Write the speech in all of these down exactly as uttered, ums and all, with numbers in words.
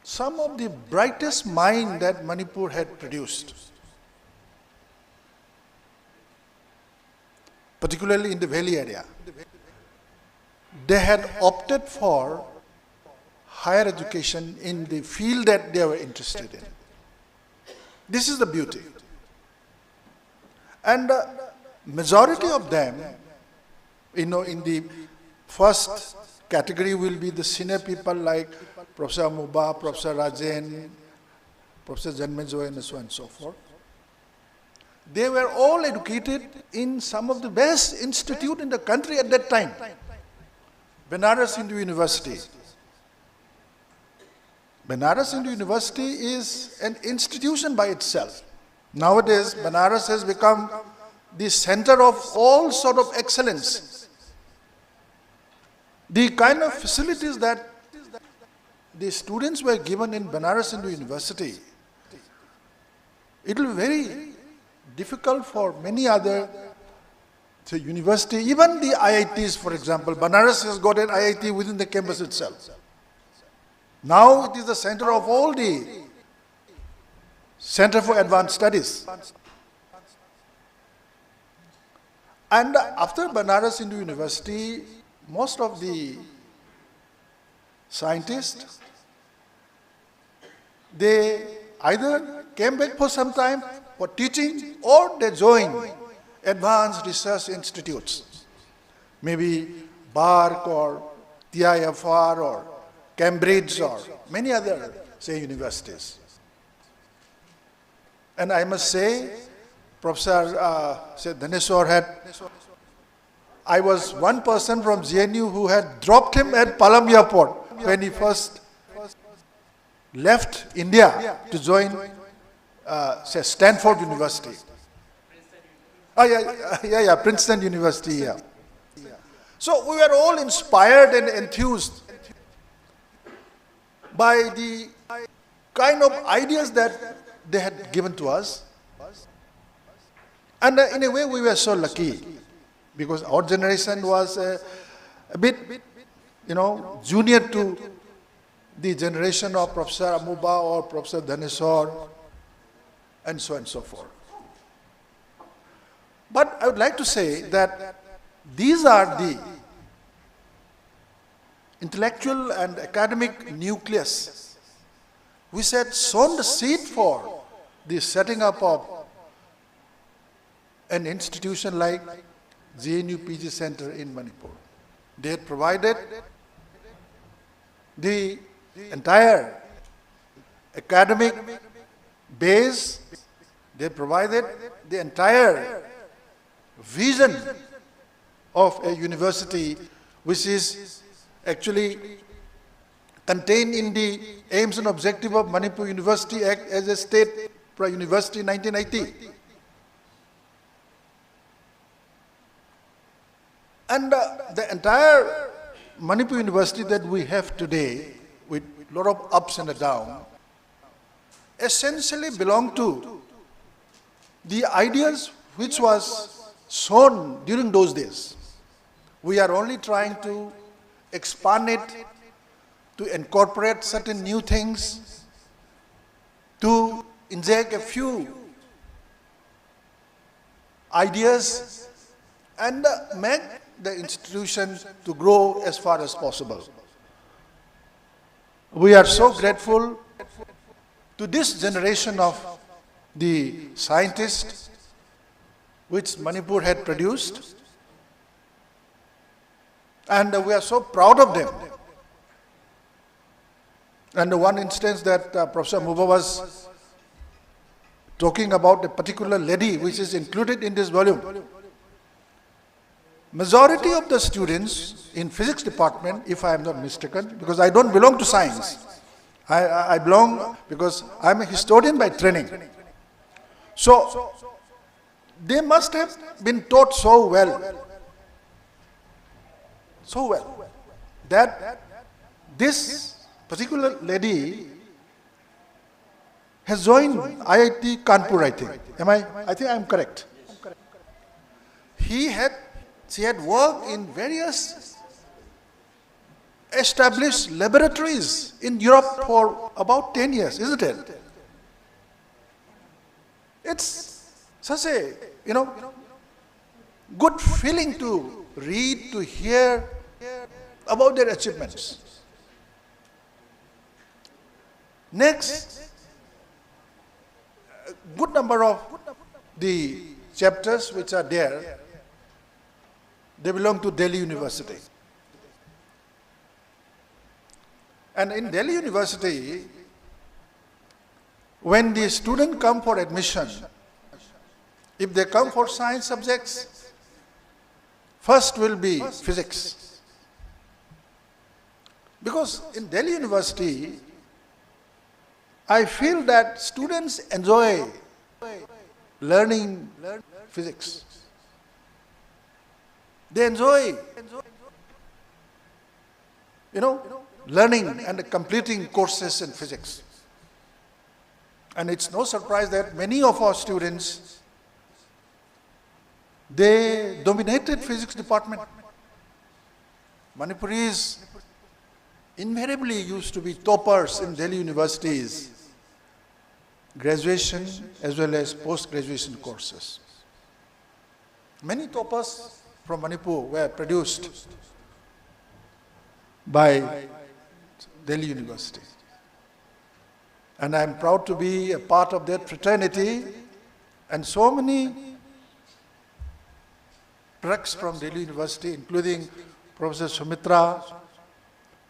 some of the brightest mind that Manipur had produced, particularly in the valley area, they had opted for higher education in the field that they were interested in. This is the beauty. And uh, majority of them, you know, in the first category will be the senior people like Professor Amoba, Professor Rajen, Professor Janmejoi, and so on and so forth. They were all educated in some of the best institute in the country at that time, Banaras Hindu University. Banaras Hindu University is an institution by itself. Nowadays, Banaras has become the center of all sort of excellence. The kind of facilities that the students were given in Banaras Hindu University, it will be very difficult for many other, say, university, even the I I Ts, for example. Banaras has got an I I T within the campus itself. Now it is the center of all the Center for Advanced Studies. And after Banaras Hindu University, most of the scientists, they either came back for some time for teaching, or they joined advanced research institutes, maybe BARC or T I F R or Cambridge or many other, say, universities. And I must say, Professor uh, say Dhaneshwar had, I was one person from J N U who had dropped him at Palam Airport when he first left India to join, uh, say, Stanford University. Oh, yeah, yeah, yeah, Princeton University, yeah. So we were all inspired and enthused by the kind of ideas that they had given to us. And uh, in a way, we were so lucky because our generation was uh, a bit, you know, junior to the generation of Professor Amuba or Professor Dhaneswar, and so on and so forth. But I would like to say that these are the intellectual and academic nucleus which had sown the seed for the setting up of an institution like J N U P G Center in Manipur. They had provided the entire academic base, they provided the entire vision of a university, which is actually contained in the aims and objective of Manipur University Act as a state university in nineteen eighty. And uh, the entire Manipur University that we have today, with a lot of ups and downs, essentially belong to the ideas which was sown during those days. We are only trying to expand it, to incorporate certain new things, to inject a few ideas and uh, make the institution to grow as far as possible. We are so grateful to this generation of the scientists which Manipur had produced, and we are so proud of them. And one instance that uh, Professor Amuba was talking about, a particular lady which is included in this volume. Majority of the students in physics department, if I am not mistaken, because I don't belong to science, I, I belong because I am a historian by training. So they must have been taught so well, so well, that this particular lady has joined I I T Kanpur, I think. Am I? I think I am correct. He had, she had worked in various established laboratories in Europe for about ten years, isn't it? It's such a, you know, good feeling to read, to hear about their achievements. Next, a good number of the chapters which are there, they belong to Delhi University. And in Delhi University, when the student come for admission, if they come for science subjects, first will be physics. Because in Delhi University, I feel that students enjoy learning physics. They enjoy, you know, learning and completing courses in physics. And it's no surprise that many of our students, they dominated physics department. Manipuris invariably used to be toppers in Delhi universities, graduation as well as post-graduation courses. Many toppers from Manipur were produced by Delhi University. And I'm proud to be a part of that fraternity. And so many praks from Delhi University, including Professor Sumitra,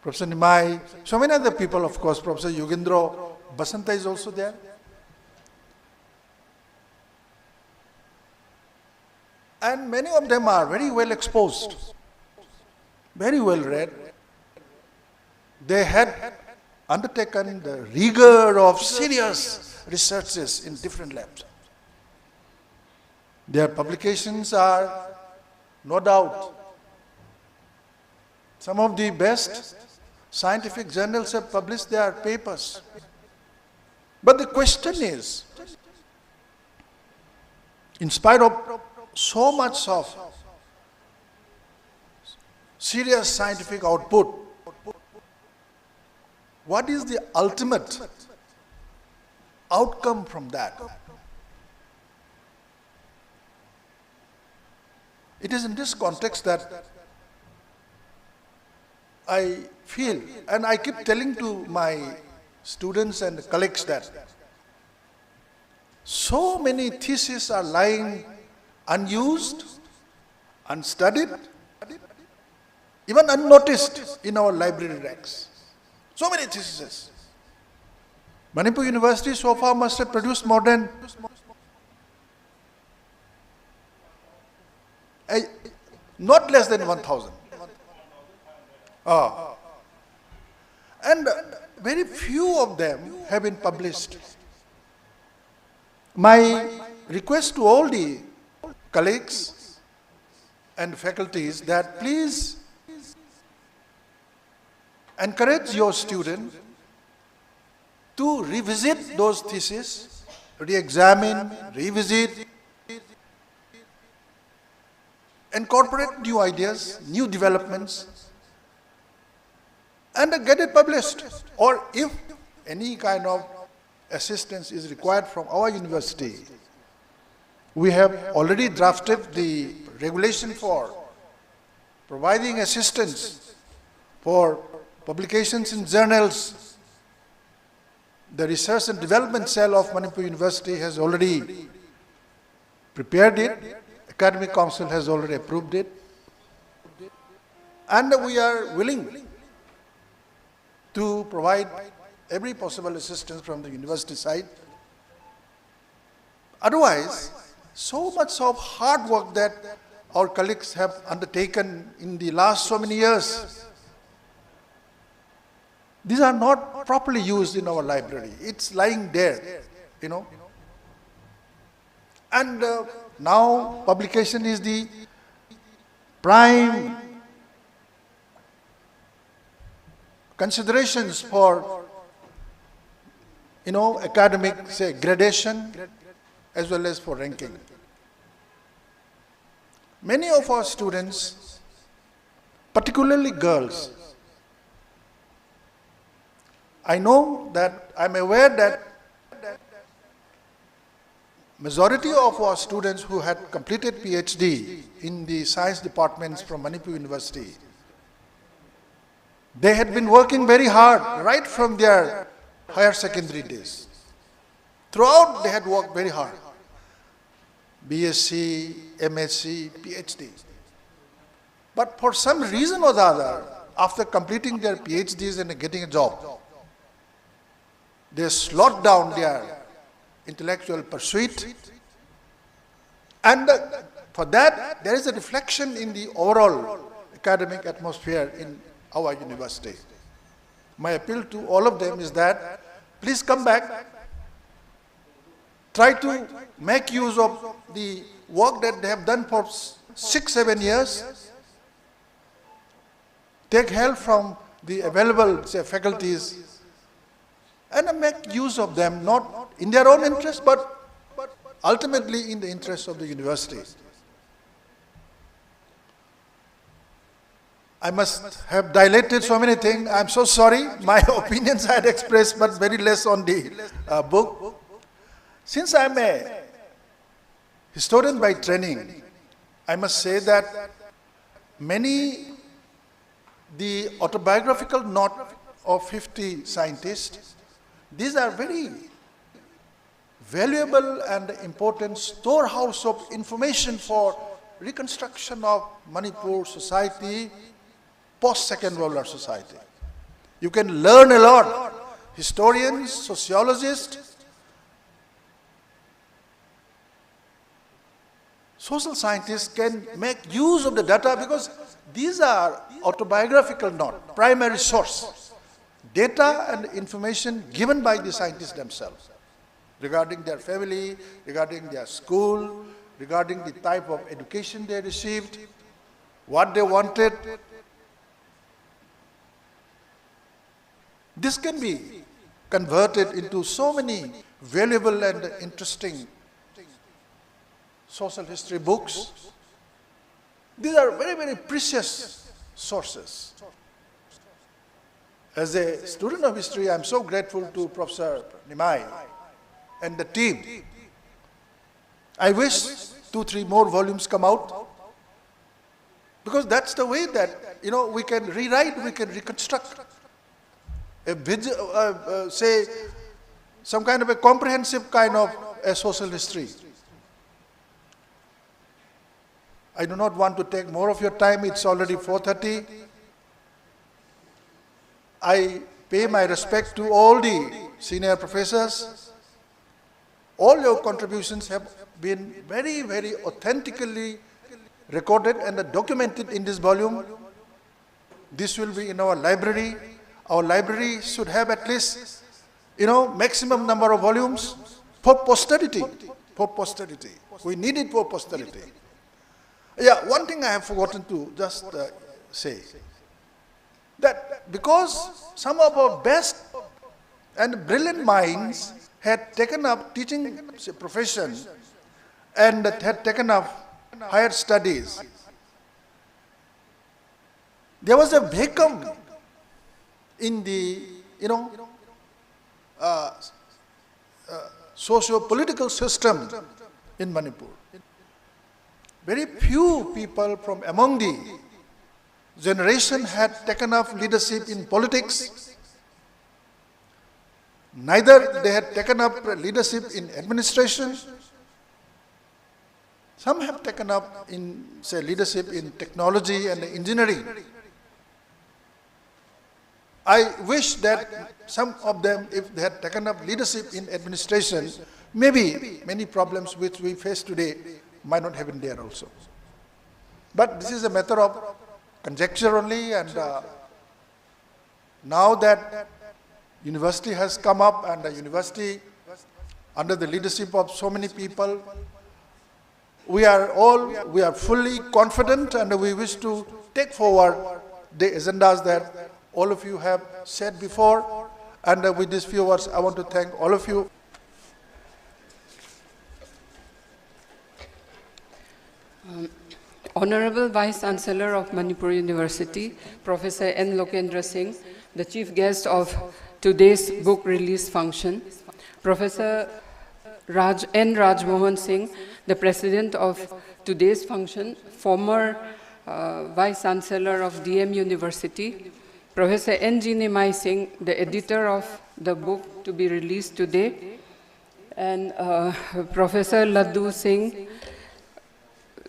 Professor Nimai, so many other people, of course, Professor Yogendro Basanta is also there. And many of them are very well exposed, very well read. They had undertaken the rigor of serious researches in different labs. Their publications are, no doubt, some of the best scientific journals have published their papers. But the question is, in spite of so much of serious scientific output, What is the ultimate outcome from that? It is in this context that I feel, and I keep telling to my students and colleagues that so many theses are lying unused, unstudied, even unnoticed in our library racks. So many theses. Manipur University so far must have produced more than, eh, not less than one thousand. Ah. And very few of them have been published. My request to all the colleagues and faculties that please encourage your student to revisit those theses, re-examine, revisit, incorporate new ideas, new developments, and get it published. Or if any kind of assistance is required from our university, we have already drafted the regulation for providing assistance for publications in journals. The Research and Development Cell of Manipur University has already prepared it. Academic Council has already approved it. And we are willing to provide every possible assistance from the university side. Otherwise, so much of hard work that our colleagues have undertaken in the last so many years, these are not properly used in our library. It's lying there, you know. And uh, now publication is the prime considerations for, you know, academic, say, gradation as well as for ranking. Many of our students, particularly girls, I know that, I'm aware that majority of our students who had completed PhD in the science departments from Manipur University, they had been working very hard right from their higher secondary days. Throughout, they had worked very hard. BSc, MSc, PhD. But for some reason or the other, after completing their PhDs and getting a job, they slowed down their intellectual pursuit. And uh, for that, there is a reflection in the overall academic atmosphere in our university. My appeal to all of them is that please come back, try to make use of the work that they have done for s- six, seven years, take help from the available, say, faculties, and make use of them, not in their own interest, but ultimately in the interest of the university. I must have dilated so many things. I'm so sorry. My opinions I had expressed, but very less on the uh, book. Since I'm a historian by training, I must say that many the autobiographical note of fifty scientists, these are very valuable and important storehouse of information for reconstruction of Manipur society post Second World War society. You can learn a lot. Historians, sociologists, social scientists can make use of the data because these are autobiographical, not primary source. Data and information given by the scientists themselves regarding their family, regarding their school, regarding the type of education they received, what they wanted. This can be converted into so many valuable and interesting social history books. These are very, very precious sources. As a student of history, I'm so grateful to Professor Nimai and the team. I wish two, three more volumes come out, because that's the way that, you know, we can rewrite, we can reconstruct a, uh, uh, say, some kind of a comprehensive kind of a social history. I do not want to take more of your time. It's already four thirty. I pay my respect to all the senior professors. All your contributions have been very, very authentically recorded and documented in this volume. This will be in our library. Our library should have at least, you know, maximum number of volumes for posterity. For posterity. We need it for posterity. Yeah, one thing I have forgotten to just, uh, say, that because some of our best and brilliant minds had taken up teaching profession and had taken up higher studies, there was a vacuum in the, you know, uh, uh, socio-political system in Manipur. Very few people from among the generation had taken up leadership in politics, neither they had taken up leadership in administration. Some have taken up in, say, leadership in technology and engineering. I wish that some of them, if they had taken up leadership in administration, maybe many problems which we face today might not have been there also. But this is a matter of conjecture only, and, uh, now that university has come up, and the university, under the leadership of so many people, we are all, we are fully confident, and we wish to take forward the agendas that all of you have said before. And, uh, with these few words, I want to thank all of you. Honorable Vice Chancellor of Manipur University, Professor N Lokendra Singh, the chief guest of today's book release function, Professor Raj, N Rajmohan Singh, the president of today's function, former uh, vice chancellor of D M University, Professor N G Nimai Singh, the editor of the book to be released today, and uh, Professor Laddu Singh,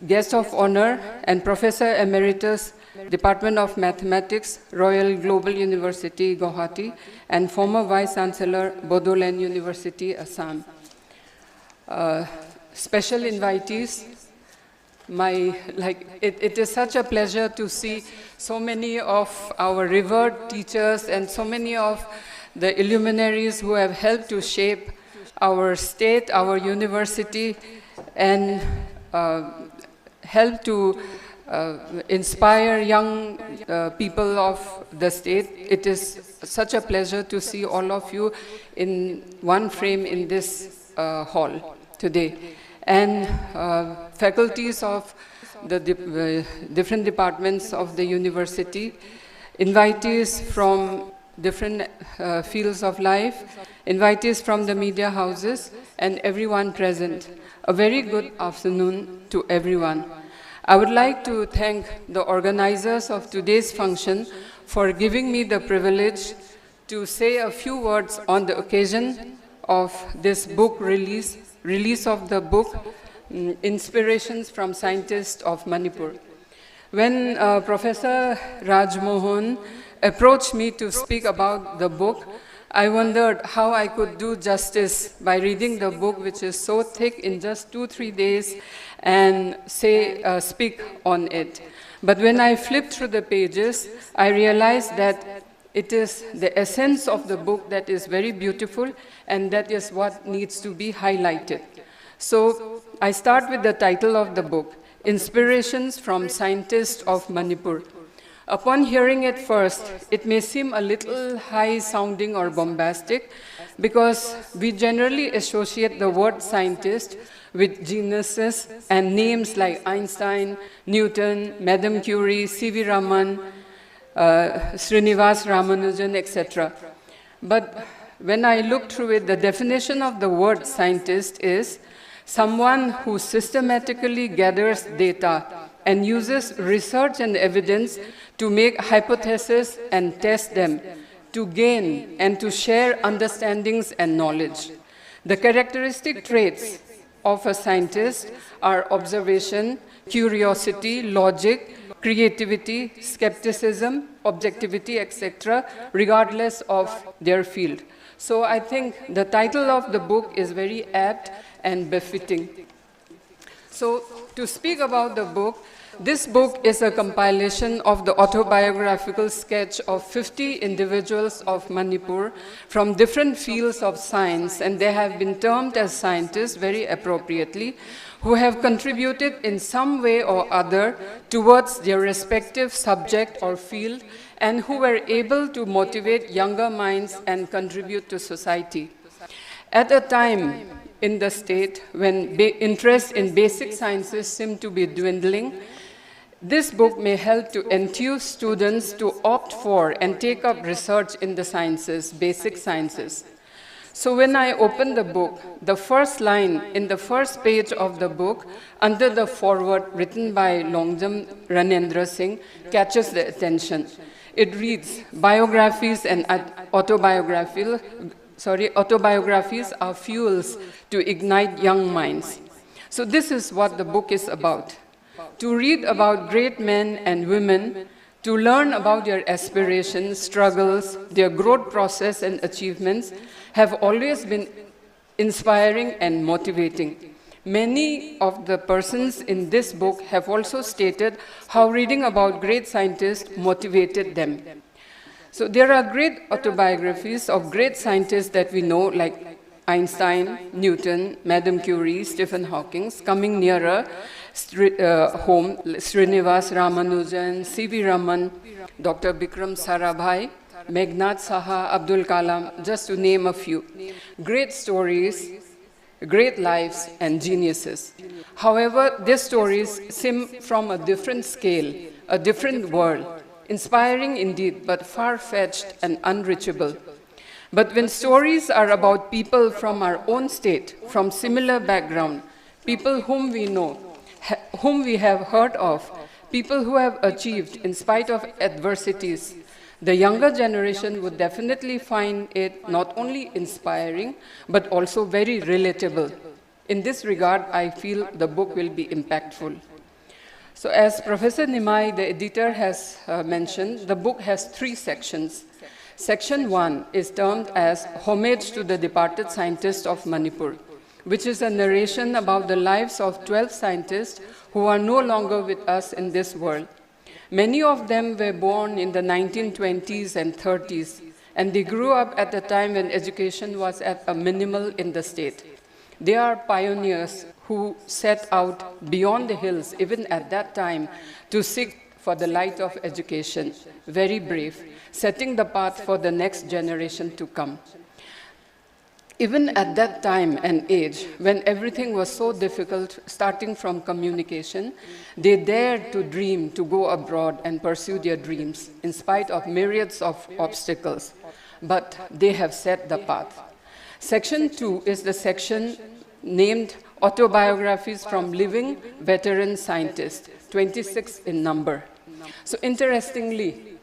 guest of honor, and Professor Emeritus, Department of Mathematics, Royal Global University, Guwahati, and former Vice Chancellor, Bodoland University, Assam. Uh, special invitees, my, like, it, it is such a pleasure to see so many of our revered teachers and so many of the illuminaries who have helped to shape our state, our university, and uh, help to uh, inspire young uh, people of the state. It is such a pleasure to see all of you in one frame in this uh, hall today. And uh, faculties of the di- uh, different departments of the university, invitees from different uh, fields of life, invitees from the media houses, and everyone present. A very good afternoon to everyone. I would like to thank the organizers of today's function for giving me the privilege to say a few words on the occasion of this book release, release of the book, mm, Inspirations from Scientists of Manipur. When uh, Professor Rajmohan approached me to speak about the book, I wondered how I could do justice by reading the book, which is so thick, in just two, three days and say, uh, speak on it. But when I flipped through the pages, I realized that it is the essence of the book that is very beautiful, and that is what needs to be highlighted. So I start with the title of the book, Inspirations from Scientists of Manipur. Upon hearing it first, it may seem a little high sounding or bombastic, because we generally associate the word scientist with geniuses and names like Einstein, Newton, Madame Curie, C V Raman, uh, Srinivas Ramanujan, et cetera. But when I look through it, the definition of the word scientist is someone who systematically gathers data and uses research and evidence to make hypotheses and test them, to gain and to share understandings and knowledge. The characteristic traits of a scientist are observation, curiosity, logic, creativity, skepticism, objectivity, et cetera, regardless of their field. So I think the title of the book is very apt and befitting. So, to speak about the book, this book is a compilation of the autobiographical sketch of fifty individuals of Manipur from different fields of science, and they have been termed as scientists very appropriately, who have contributed in some way or other towards their respective subject or field, and who were able to motivate younger minds and contribute to society. At a time in the state when ba- interest in basic sciences seem to be dwindling, this book may help to enthuse students to opt for and take up research in the sciences, basic sciences. So when I open the book, the first line in the first page of the book, under the foreword written by Longjam Ranendra Singh, catches the attention. It reads, "Biographies and aut- autobiographical, sorry, autobiographies are fuels to ignite young minds." So this is what the book is about. To read about great men and women, to learn about their aspirations, struggles, their growth process and achievements have always been inspiring and motivating. Many of the persons in this book have also stated how reading about great scientists motivated them. So there are great autobiographies of great scientists that we know, like Einstein, Newton, Madame Curie, Stephen Hawking. Coming nearer Sri- uh, home, Srinivas Ramanujan, C V Raman, Doctor Bikram Sarabhai, Meghnad Saha, Abdul Kalam, just to name a few. Great stories, great lives, and geniuses. However, these stories seem from a different scale, a different world. Inspiring indeed, but far-fetched and unreachable. But when stories are about people from our own state, from similar background, people whom we know, ha- whom we have heard of, people who have achieved in spite of adversities, the younger generation would definitely find it not only inspiring, but also very relatable. In this regard, I feel the book will be impactful. So, as Professor Nimai, the editor, has uh, mentioned, the book has three sections. Section one is termed as Homage to the Departed Scientists of Manipur, which is a narration about the lives of twelve scientists who are no longer with us in this world. Many of them were born in the nineteen twenties and thirties, and they grew up at a time when education was at a minimal in the state. They are pioneers who set out beyond the hills, even at that time, to seek for the light of education, very brave, setting the path for the next generation to come. Even at that time and age, when everything was so difficult, starting from communication, they dared to dream, to go abroad and pursue their dreams in spite of myriads of obstacles. But they have set the path. Section two is the section named Autobiographies from Living Veteran Scientists, twenty-six in number. So, interestingly,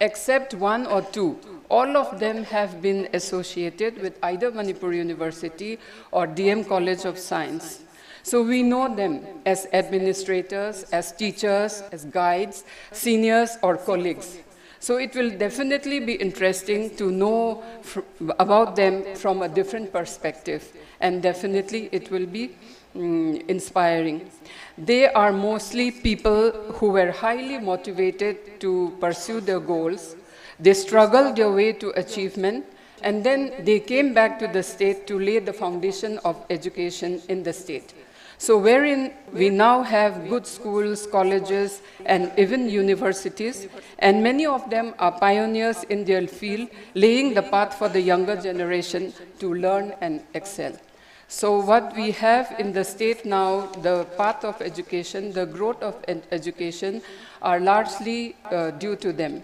except one or two, all of them have been associated with either Manipur University or D M College of Science. So we know them as administrators, as teachers, as guides, seniors, or colleagues. So it will definitely be interesting to know fr- about them from a different perspective, and definitely it will be mm, inspiring. They are mostly people who were highly motivated to pursue their goals. They struggled their way to achievement, and then they came back to the state to lay the foundation of education in the state. So, wherein we now have good schools, colleges, and even universities, and many of them are pioneers in their field, laying the path for the younger generation to learn and excel. So what we have in the state now, the path of education, the growth of ed- education are largely uh, due to them.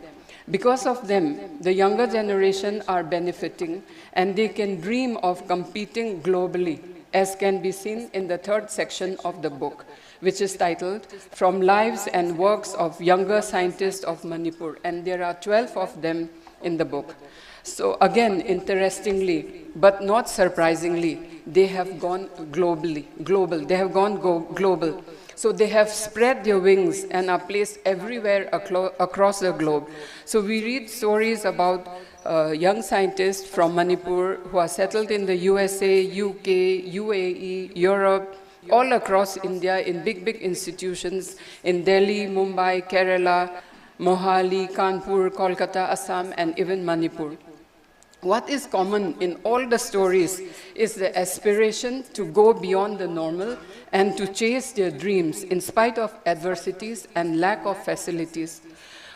Because of them, the younger generation are benefiting and they can dream of competing globally, as can be seen in the third section of the book, which is titled From Lives and Works of Younger Scientists of Manipur. And there are twelve of them in the book. So again, interestingly, but not surprisingly, they have gone globally, global. They have gone go- global. So they have spread their wings and are placed everywhere aclo- across the globe. So we read stories about uh, young scientists from Manipur who are settled in the U S A, U K, U A E, Europe, all across India in big, big institutions in Delhi, Mumbai, Kerala, Mohali, Kanpur, Kolkata, Assam, and even Manipur. What is common in all the stories is the aspiration to go beyond the normal and to chase their dreams in spite of adversities and lack of facilities.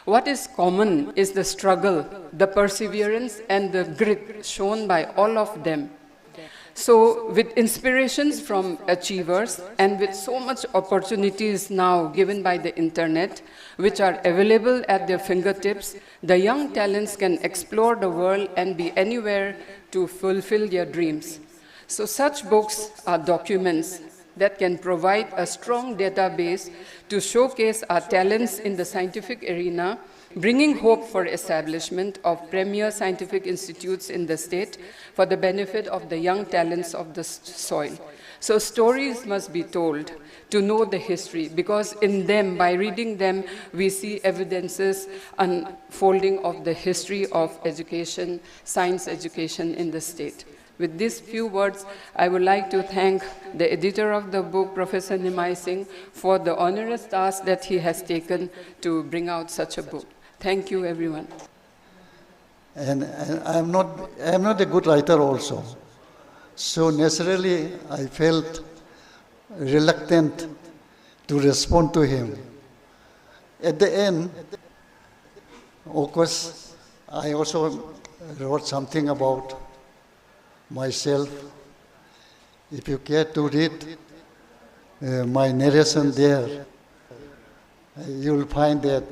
What is common is the struggle, the perseverance, and the grit shown by all of them. So, with inspirations from achievers and with so much opportunities now given by the internet, which are available at their fingertips, the young talents can explore the world and be anywhere to fulfill their dreams. So, such books are documents that can provide a strong database to showcase our talents in the scientific arena, bringing hope for establishment of premier scientific institutes in the state for the benefit of the young talents of the s- soil. So stories must be told to know the history, because in them, by reading them, we see evidences unfolding of the history of education, science education in the state. With these few words, I would like to thank the editor of the book, Professor Nimai Singh, for the onerous task that he has taken to bring out such a book. Thank you, everyone. And, and I'm not, I'm not a good writer also. So naturally, I felt reluctant to respond to him. At the end, of course, I also wrote something about myself. If you care to read uh, my narration there, uh, you will find that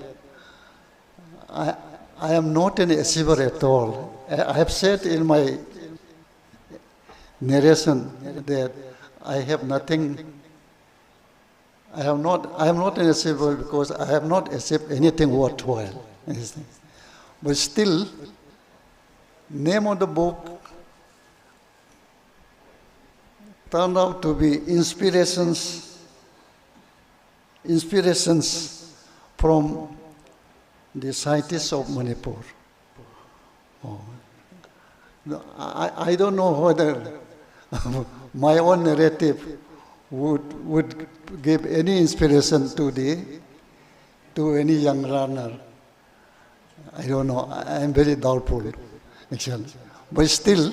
I, I am not an achiever at all. I I have said in my narration that I have nothing. I have not. I am not an achiever because I have not achieved anything worthwhile. But still, name of the book turned out to be inspirations, inspirations from the scientists of Manipur. Oh. No, I, I don't know whether my own narrative would, would give any inspiration to the, to any young learner. I don't know. I am very doubtful, actually. But still,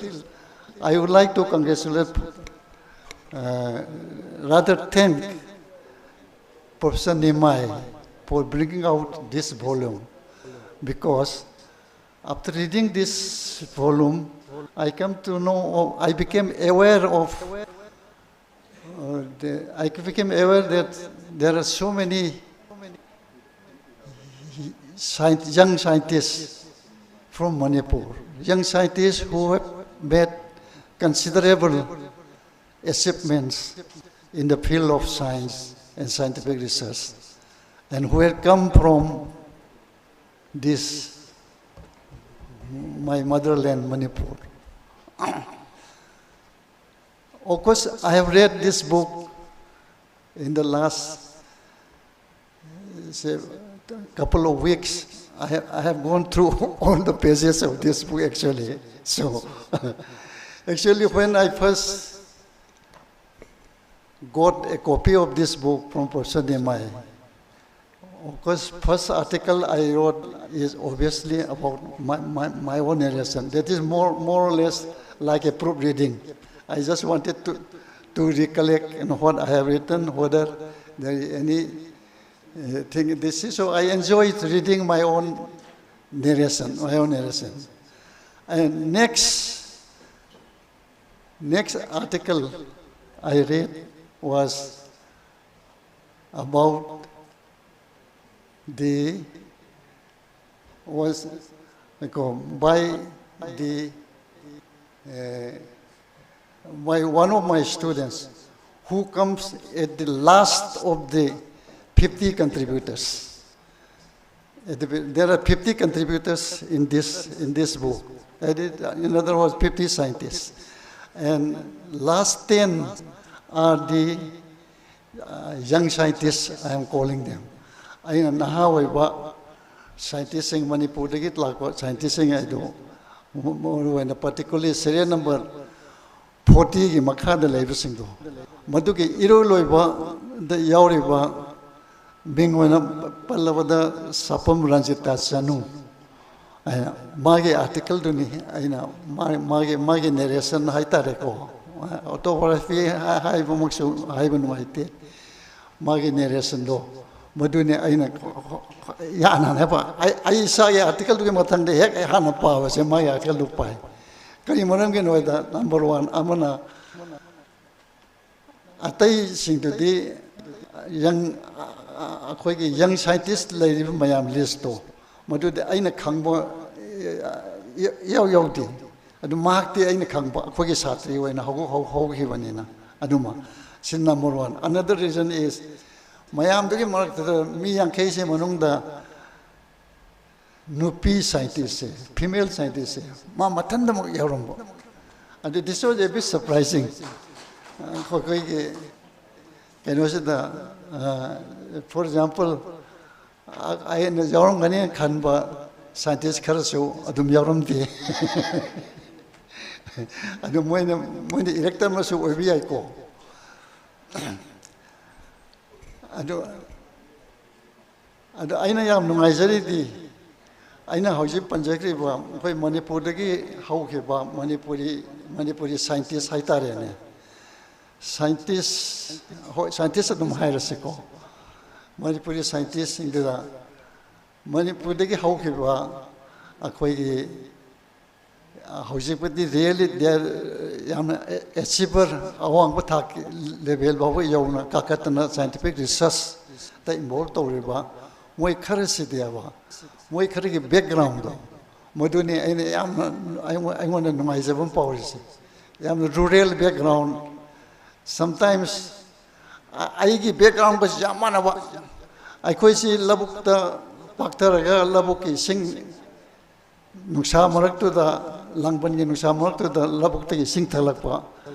I would like to congratulate, uh, rather thank Professor Nimai for bringing out this volume, because after reading this volume, I come to know, I became aware of, uh, the, I became aware that there are so many scient- young scientists from Manipur, young scientists who have made considerable achievements in the field of science and scientific research, and who had come from this, my motherland, Manipur. Of course, I have read this book in the last, say, couple of weeks. I have, I have gone through all the pages of this book, actually. So, actually, when I first got a copy of this book from Professor Nimai, of course, first article I wrote is obviously about my, my, my own narration. That is more, more or less like a proofreading. I just wanted to, to recollect, you know, what I have written, whether there is any uh, thing in this. So I enjoyed reading my own narration, my own narration. And next, next article I read was about the was by the uh, my one of my students who comes at the last of the fifty contributors. At the- There are fifty contributors in this in this book. That is, in other words, fifty scientists, and last ten are the uh, young scientists, I am calling them. ꯑꯩꯅ ꯅꯍꯥ ꯑꯣꯏꯕ ꯁꯥꯏꯟꯇꯤꯁꯁꯤꯡ, ꯃꯅꯤꯄꯨꯔꯗꯒꯤ ꯂꯥꯛꯄ ꯁꯥꯏꯟꯇꯤꯁꯁꯤꯡ ꯑꯗꯨ ꯃꯔꯨꯑꯣꯏꯅ particularly serial number forty ꯒꯤ ꯃꯈꯥꯗ ꯂꯩꯕꯁꯤꯡꯗꯣ, ꯃꯗꯨꯒꯤ ꯏꯔꯣꯏ ꯂꯣꯏꯕꯗ ꯌꯥꯎꯔꯤꯕ ꯃꯤꯡ ꯑꯣꯏꯅ ꯄꯜꯂꯕꯗ ꯁꯥꯄꯝ ꯔꯟꯖꯤꯇꯥ ꯆꯅꯨ꯫ ꯑꯩꯅ ꯃꯥꯒꯤ ꯑꯥꯔꯇꯤꯀꯜꯗꯨꯅꯤ ꯑꯩꯅ ꯃꯥ- ꯃꯥꯒꯤ ꯃꯥꯒꯤ ꯅꯦꯔꯦꯁꯟ ꯍꯥꯏꯇꯥꯔꯦꯀꯣ, ꯑꯣꯇꯣꯕꯥꯏꯑꯣꯒ꯭ꯔꯥꯐꯤ ꯍꯥꯏꯕꯃꯛꯁꯨ ꯍꯥꯏꯕ ꯅꯨꯡꯉꯥꯏꯇꯦ꯫ ꯃꯥꯒꯤ ꯅꯦꯔꯦꯁꯟꯗꯣ ꯃꯗꯨꯅꯤ ꯑꯩꯅ ꯌꯥꯅꯅꯦꯕ ꯑꯩ ꯑꯩ ꯏꯁꯥꯒꯤ ꯑꯥꯔꯇꯤꯀꯜꯗꯨꯒꯤ ꯃꯊꯪꯗ ꯍꯦꯛ ꯑꯩ ꯍꯥꯟꯅ ꯄꯥꯕꯁꯦ ꯃꯥꯒꯤ ꯑꯥꯔꯇꯤꯀꯜꯗꯨ ꯄꯥꯏ꯫ ꯀꯔꯤ ꯃꯔꯝꯒꯤꯅꯣ ꯍꯥꯏꯗ, ꯅꯝꯕꯔ ꯋꯥꯟ ꯑꯃꯅ ꯑꯇꯩꯁꯤꯡꯗꯨꯗꯤ ꯌꯪ ꯑꯩꯈꯣꯏꯒꯤ ꯌꯪ ꯁꯥꯏꯟꯇꯤꯁ ꯂꯩꯔꯤꯕ ꯃꯌꯥꯝ ꯂꯤꯁꯇꯣ ꯃꯗꯨꯗꯤ ꯑꯩꯅ ꯈꯪꯕ ꯏꯌꯥꯎ ꯌꯥꯎꯗꯦ꯫ ꯑꯗꯨ ꯃꯍꯥꯛꯇꯤ ꯑꯩꯅ ꯈꯪꯕ ꯑꯩꯈꯣꯏꯒꯤ ꯁꯥꯇ꯭ꯔꯤ ꯑꯣꯏꯅ ꯍꯧ- ꯍꯧ- ꯍꯧꯈꯤꯕꯅꯤꯅ ꯑꯗꯨꯃ ꯁꯤ number one. Another reason is ꯃꯌꯥꯝꯗꯨꯒꯤ ꯃꯔꯛꯇꯨꯗ ꯃꯤ ꯌꯥꯡꯈꯩꯁꯤ ꯃꯅꯨꯡꯗ ꯅꯨꯄꯤ ꯁꯥꯏꯟꯇꯤꯁꯁꯦ, ꯐꯤꯃꯦꯜ ꯁꯥꯏꯟꯇꯤꯁꯁꯦ ꯃꯥ ꯃꯊꯟꯇꯃꯛ ꯌꯥꯎꯔꯝꯕ꯫ ꯑꯗꯨ this was a bit surprising. ꯑꯩꯈꯣꯏꯒꯤ ꯀꯩꯅꯣꯁꯤꯗ, for example, ꯑꯩꯅ ꯌꯥꯎꯔꯝꯒꯅꯤ ꯈꯟꯕ ꯁꯥꯏꯟꯇꯤꯁ ꯈꯔꯁꯨ ꯑꯗꯨꯝ ꯌꯥꯎꯔꯝꯗꯦ꯫ ꯑꯗꯨ ꯃꯣꯏꯅ ꯃꯣꯏꯅ ꯏꯔꯦꯛꯇꯕꯁꯨ ꯑꯣꯏꯕ ꯌꯥꯏꯀꯣ꯫ ꯑꯗꯨ ꯑꯗꯣ ꯑꯩꯅ ꯌꯥꯝ ꯅꯨꯡꯉꯥꯏꯖꯔꯤꯗꯤ ꯑꯩꯅ ꯍꯧꯖꯤꯛ ꯄꯟꯖꯈ꯭ꯔꯤꯕ ꯑꯩꯈꯣꯏ ꯃꯅꯤꯄꯨꯔꯗꯒꯤ ꯍꯧꯈꯤꯕ ꯃꯅꯤꯄꯨꯔꯤ ꯃꯅꯤꯄꯨꯔꯤ ꯁꯥꯏꯟꯇꯤꯁ ꯍꯥꯏꯇꯥꯔꯦꯅꯦ, ꯁꯥꯏꯟꯇꯤꯁ, ꯍꯣꯏ, ꯁꯥꯏꯟꯇꯤꯁ ꯑꯗꯨꯝ ꯍꯥꯏꯔꯁꯤꯀꯣ, ꯃꯅꯤꯄꯨꯔꯤ ꯁꯥꯏꯟꯇꯤꯁꯁꯤꯡꯗꯨꯗ ꯃꯅꯤꯄꯨꯔꯗꯒꯤ ꯍꯧꯈꯤꯕ ꯑꯩꯈꯣꯏꯒꯤ ꯍꯧꯖꯤꯛꯄꯨꯗꯤ really they are ꯌꯥꯝꯅ ꯑꯦꯆꯤꯚꯔ, ꯑꯋꯥꯡꯕ ꯊꯥꯛꯀꯤ ꯂꯦꯚꯦꯜ ꯐꯥꯎꯕ ꯌꯧꯅ ꯀꯥꯈꯠꯇꯅ ꯁꯥꯏꯟꯇꯤꯐꯤꯛ ꯔꯤꯁꯔꯁꯇ ꯏꯟꯚꯣꯜꯕ ꯇꯧꯔꯤꯕ ꯃꯣꯏ ꯈꯔꯁꯤꯗꯤꯕ, ꯃꯣꯏ ꯈꯔꯒꯤ ꯕꯦꯛꯒ꯭ꯔꯥꯎꯟꯗꯣ, ꯃꯗꯨꯅꯤ ꯑꯩꯅ ꯌꯥꯝꯅ ꯑꯩꯉꯣꯟ- ꯑꯩꯉꯣꯟꯗ ꯅꯨꯡꯉꯥꯏꯖꯕ ꯑꯃ ꯐꯥꯎꯔꯤꯁꯦ꯫ ꯌꯥꯝꯅ ꯔꯨꯔꯦꯜ ꯕꯦꯛꯒ꯭ꯔꯥꯎꯟ, ꯁꯝꯇꯥꯏꯝꯁ ꯑꯩꯒꯤ ꯕꯦꯛꯒ꯭ꯔꯥꯎꯟꯒꯁꯨ ꯌꯥꯝ ꯃꯥꯟꯅꯕ꯫ ꯑꯩꯈꯣꯏꯁꯤ ꯂꯧꯕꯨꯛꯇ ꯄꯥꯛꯊꯔꯒ ꯂꯧꯕꯨꯛꯀꯤ ꯏꯁꯤꯡ, ꯅꯨꯡꯁꯥ ꯃꯔꯛꯇꯨꯗ, ꯂꯥꯡꯕꯟꯒꯤ ꯅꯨꯡꯁꯥ ꯃꯔꯛꯇꯨꯗ ꯂꯧꯕꯨꯛꯇꯒꯤ ꯏꯁꯤꯡ ꯊꯛꯂꯛꯄ,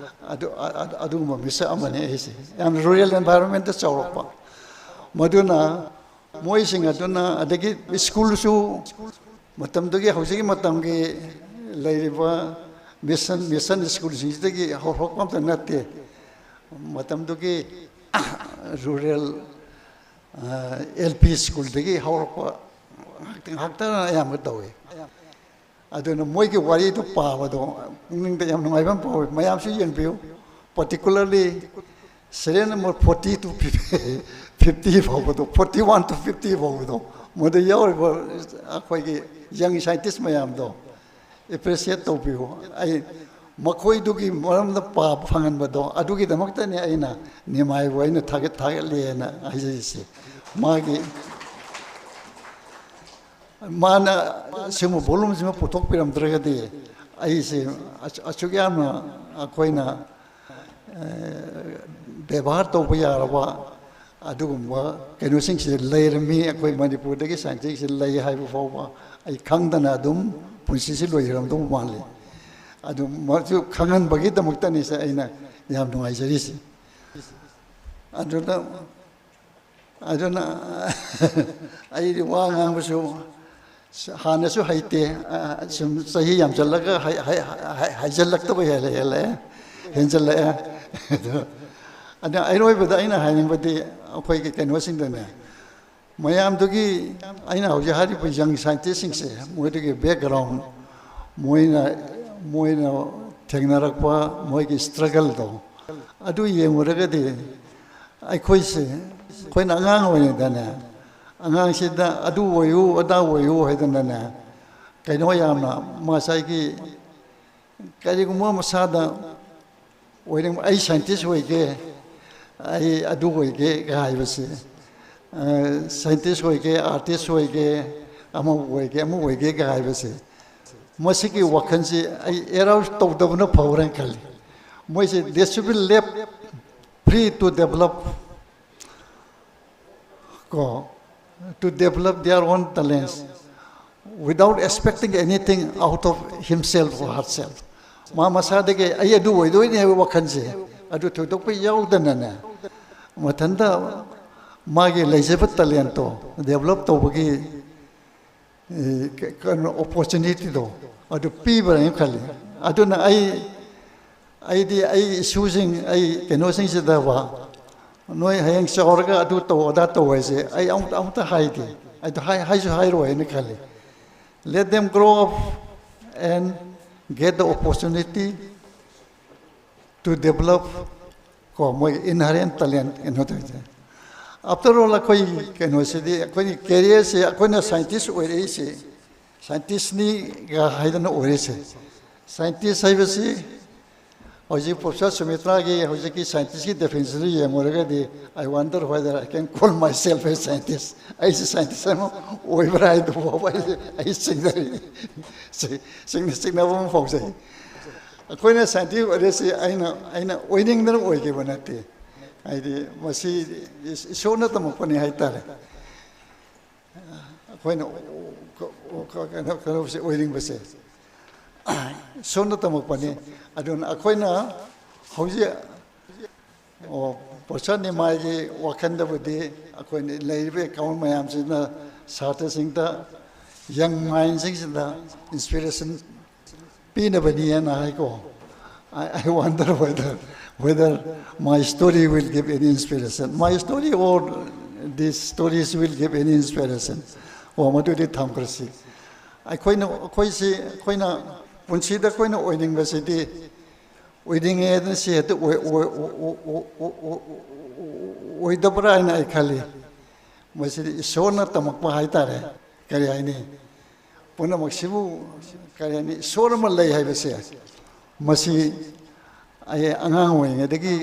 ꯑꯗꯨ ꯑ- ꯑ- ꯑꯗꯨꯒꯨꯝꯕ ꯃꯤꯁꯛ ꯑꯃꯅꯤ ꯑꯩꯁꯦ꯫ ꯌꯥꯝ ꯔꯨꯔꯦꯜ ꯑꯦꯟꯚꯥꯏꯔꯣꯟꯃꯦꯟꯇ ꯆꯥꯎꯔꯛꯄ꯫ ꯃꯗꯨꯅ ꯃꯣꯏꯁꯤꯡ ꯑꯗꯨꯅ, ꯑꯗꯒꯤ ꯁ꯭ꯀꯨꯜꯁꯨ ꯃꯇꯝꯗꯨꯒꯤ, ꯍꯧꯖꯤꯛꯀꯤ ꯃꯇꯝꯒꯤ ꯂꯩꯔꯤꯕ ꯃꯤꯁꯟ ꯃꯤꯁꯟ ꯁ꯭ꯀꯨꯜꯁꯤꯡꯁꯤꯗꯒꯤ ꯍꯧꯔꯛꯄ ꯑꯝꯇ ꯅꯠꯇꯦ꯫ ꯃꯇꯝꯗꯨꯒꯤ ꯔꯨꯔꯦꯜ ꯑꯦꯜ ꯄꯤ ꯁ꯭ꯀꯨꯜꯗꯒꯤ ꯍꯧꯔꯛꯄ ꯉꯥꯛꯇ ꯉꯥꯛꯇꯅ ꯑꯌꯥꯝꯕ ꯇꯧꯏ꯫ ꯑꯗꯨꯅ ꯃꯣꯏꯒꯤ ꯋꯥꯔꯤꯗꯨ ꯄꯥꯕꯗꯣ ꯄꯨꯛꯅꯤꯡꯗ ꯌꯥꯝ ꯅꯨꯡꯉꯥꯏꯕ ꯑꯃ ꯐꯥꯎꯏ꯫ ꯃꯌꯥꯝꯁꯨ ꯌꯦꯡꯕꯤꯌꯨ, particularly serial number forty to fifty ꯐꯥꯎꯕꯗꯣ, forty one to fifty ꯐꯥꯎꯕꯗꯣ, ꯃꯗꯨ ꯌꯥꯎꯔꯤꯕ ꯑꯩꯈꯣꯏꯒꯤ ꯌꯪ ꯁꯥꯏꯟꯇꯤꯁ ꯃꯌꯥꯝꯗꯣ ꯑꯦꯄ꯭ꯔꯤꯁꯤꯌꯦꯠ ꯇꯧꯕꯤꯌꯨ꯫ ꯑꯩ ꯃꯈꯣꯏꯗꯨꯒꯤ ꯃꯔꯝꯗ ꯄꯥꯕ ꯐꯪꯍꯟꯕꯗꯣ, ꯑꯗꯨꯒꯤꯗꯃꯛꯇꯅꯤ ꯑꯩꯅ ꯅꯤꯃꯥꯏꯕꯨ ꯑꯩꯅ ꯊꯥꯒꯠ ꯊꯥꯒꯠꯂꯦꯅ ꯍꯥꯏꯖꯔꯤꯁꯦ꯫ ꯃꯥꯒꯤ ꯃꯥꯅ ꯁꯤꯒꯨꯝꯕ ꯚꯣꯂꯨꯝꯁꯤꯃ ꯄꯨꯊꯣꯛꯄꯤꯔꯝꯗ꯭ꯔꯒꯗꯤ ꯑꯩꯁꯦ ꯑꯁꯨꯛ ꯌꯥꯝꯅ ꯑꯩꯈꯣꯏꯅ ꯕꯦꯕꯥꯔ ꯇꯧꯕ ꯌꯥꯔꯕ ꯑꯗꯨꯒꯨꯝꯕ ꯀꯩꯅꯣꯁꯤꯡꯁꯦ ꯂꯩꯔꯝꯃꯤ꯫ ꯑꯩꯈꯣꯏ ꯃꯅꯤꯄꯨꯔꯗꯒꯤ ꯁꯥꯏꯟꯇꯤꯁꯁꯦ ꯂꯩ ꯍꯥꯏꯕ ꯐꯥꯎꯕ ꯑꯩ ꯈꯪꯗꯅ ꯑꯗꯨꯝ ꯄꯨꯟꯁꯤꯁꯤ ꯂꯣꯏꯖꯔꯝꯗꯧ ꯃꯥꯜꯂꯤ꯫ ꯑꯗꯨ ꯃꯁꯨ ꯈꯪꯍꯟꯕꯒꯤꯗꯃꯛꯇꯅꯤꯁꯦ ꯑꯩꯅ ꯌꯥꯝ ꯅꯨꯡꯉꯥꯏꯖꯔꯤꯁꯦ꯫ ꯑꯗꯨꯗ ꯑꯗꯨꯅ ꯑꯩꯗꯤ ꯋꯥ ꯉꯥꯡꯕꯁꯨ ꯍꯥꯟꯅꯁꯨ ꯍꯩꯇꯦ꯫ ꯁꯨꯝ ꯆꯍꯤ ꯌꯥꯝꯁꯤꯜꯂꯒ ꯍꯩ- ꯍꯩ- ꯍꯩ- ꯍꯩꯖꯤꯜꯂꯛꯇꯕ ꯍꯦꯜꯂꯦ ꯍꯦꯜꯂꯛꯑꯦ ꯍꯦꯟꯖꯜꯂꯛꯑꯦ꯫ ꯑꯗꯣ ꯑꯗ ꯑꯔꯣꯏꯕꯗ ꯑꯩꯅ ꯍꯥꯏꯅꯤꯡꯕꯗꯤ ꯑꯩꯈꯣꯏꯒꯤ ꯀꯩꯅꯣꯁꯤꯡꯗꯅꯦ, ꯃꯌꯥꯝꯗꯨꯒꯤ ꯑꯩꯅ ꯍꯧꯖꯤꯛ ꯍꯥꯏꯔꯤꯕ ꯌꯪ ꯁꯥꯏꯟꯇꯤꯁꯁꯤꯡꯁꯦ, ꯃꯣꯏꯗꯨꯒꯤ ꯕꯦꯛꯒ꯭ꯔꯥꯎꯟ, ꯃꯣꯏꯅ ꯃꯣꯏꯅ ꯊꯦꯡꯅꯔꯛꯄ ꯃꯣꯏꯒꯤ ꯁ꯭ꯇ꯭ꯔꯒꯜꯗꯣ, ꯑꯗꯨ ꯌꯦꯡꯉꯨꯔꯒꯗꯤ ꯑꯩꯈꯣꯏꯁꯦ, ꯑꯩꯈꯣꯏꯅ ꯑꯉꯥꯡ ꯑꯣꯏꯔꯤꯉꯩꯗꯅꯦ, ꯑꯉꯥꯡꯁꯤꯗ ꯑꯗꯨ ꯑꯣꯏꯌꯨ ꯑꯗꯥ ꯑꯣꯏꯌꯨ ꯍꯥꯏꯗꯅꯅꯦ, ꯀꯩꯅꯣ ꯌꯥꯝꯅ ꯉꯁꯥꯏꯒꯤ ꯀꯔꯤꯒꯨꯝꯕ ꯃꯁꯥꯗ ꯑꯣꯏꯅꯤꯡꯕ, "ꯑꯩ ꯁꯥꯏꯟꯇꯤꯁ ꯑꯣꯏꯒꯦ, ꯑꯩ ꯑꯗꯨ ꯑꯣꯏꯒꯦ" ꯍꯥꯏꯕꯁꯦ, ꯁꯥꯏꯟꯇꯤꯁ ꯑꯣꯏꯒꯦ, ꯑꯥꯔꯇꯤꯁ ꯑꯣꯏꯒꯦ, ꯑꯃ ꯑꯣꯏꯒꯦ, ꯑꯃ ꯑꯣꯏꯒꯦ ꯍꯥꯏꯕꯁꯦ, ꯃꯁꯤꯒꯤ ꯋꯥꯈꯜꯁꯤ ꯑꯩ ꯑꯦꯔꯥꯎꯁ ꯇꯧꯗꯕꯅ ꯐꯕ꯭ꯔꯥꯅ ꯈꯜꯂꯤ꯫ ꯃꯣꯏꯁꯦ they should be left free to develop, ꯀꯣ, to develop their own talents without expecting anything out of himself or herself. ꯃꯥ ꯃꯁꯥꯗꯒꯤ "ꯑꯩ ꯑꯗꯨ ꯑꯣꯏꯗꯣꯏꯅꯤ" ꯍꯥꯏꯕ ꯋꯥꯈꯜꯁꯦ ꯑꯗꯨ ꯊꯣꯏꯗꯣꯛꯄ ꯌꯥꯎꯗꯅꯅꯦ, ꯃꯊꯟꯇ ꯃꯥꯒꯤ ꯂꯩꯖꯕ ꯇꯦꯂꯦꯟꯇꯣ ꯗꯦꯕꯂꯞ ꯇꯧꯕꯒꯤ ꯀꯩꯅꯣ ꯑꯣꯄꯣꯔꯆꯨꯅꯤꯇꯤꯗꯣ ꯑꯗꯨ ꯄꯤꯕ꯭ꯔꯥ ꯍꯥꯏꯅ ꯈꯜꯂꯤ꯫ ꯑꯗꯨꯅ ꯑꯩ ꯑꯩꯗꯤ ꯑꯩ ꯏꯁꯨꯁꯤꯡ, ꯑꯩ ꯀꯩꯅꯣꯁꯤꯡꯁꯤꯗꯕ, "ꯅꯣꯏ ꯍꯌꯦꯡ ꯆꯥꯎꯔꯒ ꯑꯗꯨ ꯇꯧ, ꯑꯗꯥ ꯇꯧ" ꯍꯥꯏꯁꯦ ꯑꯩ ꯑꯃꯨꯛꯇ ꯑꯃꯨꯛꯇ ꯍꯥꯏꯗꯦ꯫ ꯑꯗꯨ ꯍꯥꯏ ꯍꯥꯏꯁꯨ ꯍꯥꯏꯔꯣꯏ ꯍꯥꯏꯅ ꯈꯜꯂꯤ꯫ Let them grow up and get the opportunity to develop, ꯀꯣ, ꯃꯣꯏꯒꯤ inherent talent ꯀꯩꯅꯣ ꯇꯧꯔꯤꯁꯦ꯫ After all, ꯑꯩꯈꯣꯏ ꯀꯩꯅꯣꯁꯤꯗꯤ, ꯑꯩꯈꯣꯏꯒꯤ ꯀꯦꯔꯤꯌꯔꯁꯦ ꯑꯩꯈꯣꯏꯅ ꯁꯥꯏꯟꯇꯤꯁ ꯑꯣꯏꯔꯛꯏꯁꯦ, ꯁꯥꯏꯟꯇꯤꯁꯅꯤꯒ ꯍꯥꯏꯗꯅ ꯑꯣꯏꯔꯤꯁꯦ꯫ ꯁꯥꯏꯟꯇꯤꯁ ꯍꯥꯏꯕꯁꯤ ꯍꯧꯖꯤꯛ ꯄ꯭ꯔꯣꯐꯦꯁꯔ ꯁꯨꯃꯤꯇ꯭ꯔꯥꯒꯤ ꯍꯧꯖꯤꯛꯀꯤ ꯁꯥꯏꯟꯇꯤꯁꯀꯤ ꯗꯦꯐꯤꯅꯤꯁꯟꯗꯨ ꯌꯦꯡꯉꯨꯔꯒꯗꯤ, "I wonder whether I can call myself a scientist." ꯑꯩꯁꯦ ꯁꯥꯏꯟꯇꯤꯁ ꯑꯃ ꯑꯣꯏꯕ꯭ꯔꯥ ꯍꯥꯏꯗꯨ ꯐꯥꯎꯕ ꯑꯩ ꯑꯩ ꯆꯤꯡꯅꯔꯤ꯫ ꯆꯤꯡ- ꯆꯤꯡꯅꯕ ꯑꯃ ꯐꯥꯎꯖꯩ꯫ ꯑꯩꯈꯣꯏꯅ ꯁꯥꯏꯟꯇꯤꯁ ꯑꯣꯏꯔꯤꯁꯤ ꯑꯩꯅ ꯑꯩꯅ ꯑꯣꯏꯅꯤꯡꯗꯅ ꯑꯣꯏꯈꯤꯕ ꯅꯠꯇꯦ꯫ ꯍꯥꯏꯗꯤ ꯃꯁꯤ ꯏꯁꯣꯔꯅ ꯇꯝꯃꯛꯄꯅꯤ ꯍꯥꯏꯇꯥꯔꯦ꯫ ꯑꯩꯈꯣꯏꯅ ꯀꯩꯅꯣ ꯀꯩꯅꯣꯁꯦ ꯑꯣꯏꯅꯤꯡꯕꯁꯦ ꯏꯁꯣꯔꯅ ꯇꯝꯃꯛꯄꯅꯤ꯫ ꯑꯗꯨꯅ ꯑꯩꯈꯣꯏꯅ ꯍꯧꯖꯤꯛ, ꯑꯣ, ꯄ꯭ꯔꯣꯐꯦꯁꯔ ꯅꯤꯃꯥꯏꯒꯤ ꯋꯥꯈꯜꯗꯕꯨꯗꯤ ꯑꯩꯈꯣꯏꯅ ꯂꯩꯔꯤꯕ ꯑꯦꯀꯥꯎꯟ ꯃꯌꯥꯝꯁꯤꯅ ꯁꯥꯇ꯭ꯔꯁꯤꯡꯗ, ꯌꯪ ꯃꯥꯏꯟꯁꯤꯡꯁꯤꯗ ꯏꯟꯁꯄꯤꯔꯦꯁꯟ ꯄꯤꯅꯕꯅꯤꯅ ꯍꯥꯏꯀꯣ꯫ I, I wonder whether, whether my story will give any inspiration. My story or these stories will give any inspiration. ꯑꯣ, ꯃꯗꯨꯗꯤ ꯊꯝꯈ꯭ꯔꯁꯤ꯫ ꯑꯩꯈꯣꯏꯅ, ꯑꯩꯈꯣꯏꯁꯤ, ꯑꯩꯈꯣꯏꯅ ꯄꯨꯟꯁꯤꯗ ꯑꯩꯈꯣꯏꯅ ꯑꯣꯏꯅꯤꯡꯕꯁꯤꯗꯤ, ꯑꯣꯏꯅꯤꯡꯉꯦ ꯍꯥꯏꯗꯅ ꯁꯤ ꯍꯦꯛꯇ ꯑꯣꯏ-, ꯑꯣꯏ-, ꯑꯣꯏ-, ꯑꯣꯏ-, ꯑꯣꯏ-, ꯑꯣꯏ-, ꯑꯣꯏꯗꯕ꯭ꯔꯥ ꯍꯥꯏꯅ ꯑꯩ ꯈꯜꯂꯤ꯫ ꯃꯁꯤꯗꯤ ꯏꯁꯣꯔꯅ ꯇꯝꯃꯛꯄ ꯍꯥꯏꯇꯥꯔꯦ꯫ ꯀꯔꯤ ꯍꯥꯏꯅꯤ? ꯄꯨꯝꯅꯃꯛꯁꯤꯕꯨ, ꯀꯔꯤ ꯍꯥꯏꯅꯤ, ꯏꯁꯣꯔ ꯑꯃ ꯂꯩ ꯍꯥꯏꯕꯁꯦ ꯃꯁꯤ ꯑꯩ ꯑꯉꯥꯡ ꯑꯣꯏꯔꯤꯉꯩꯗꯒꯤ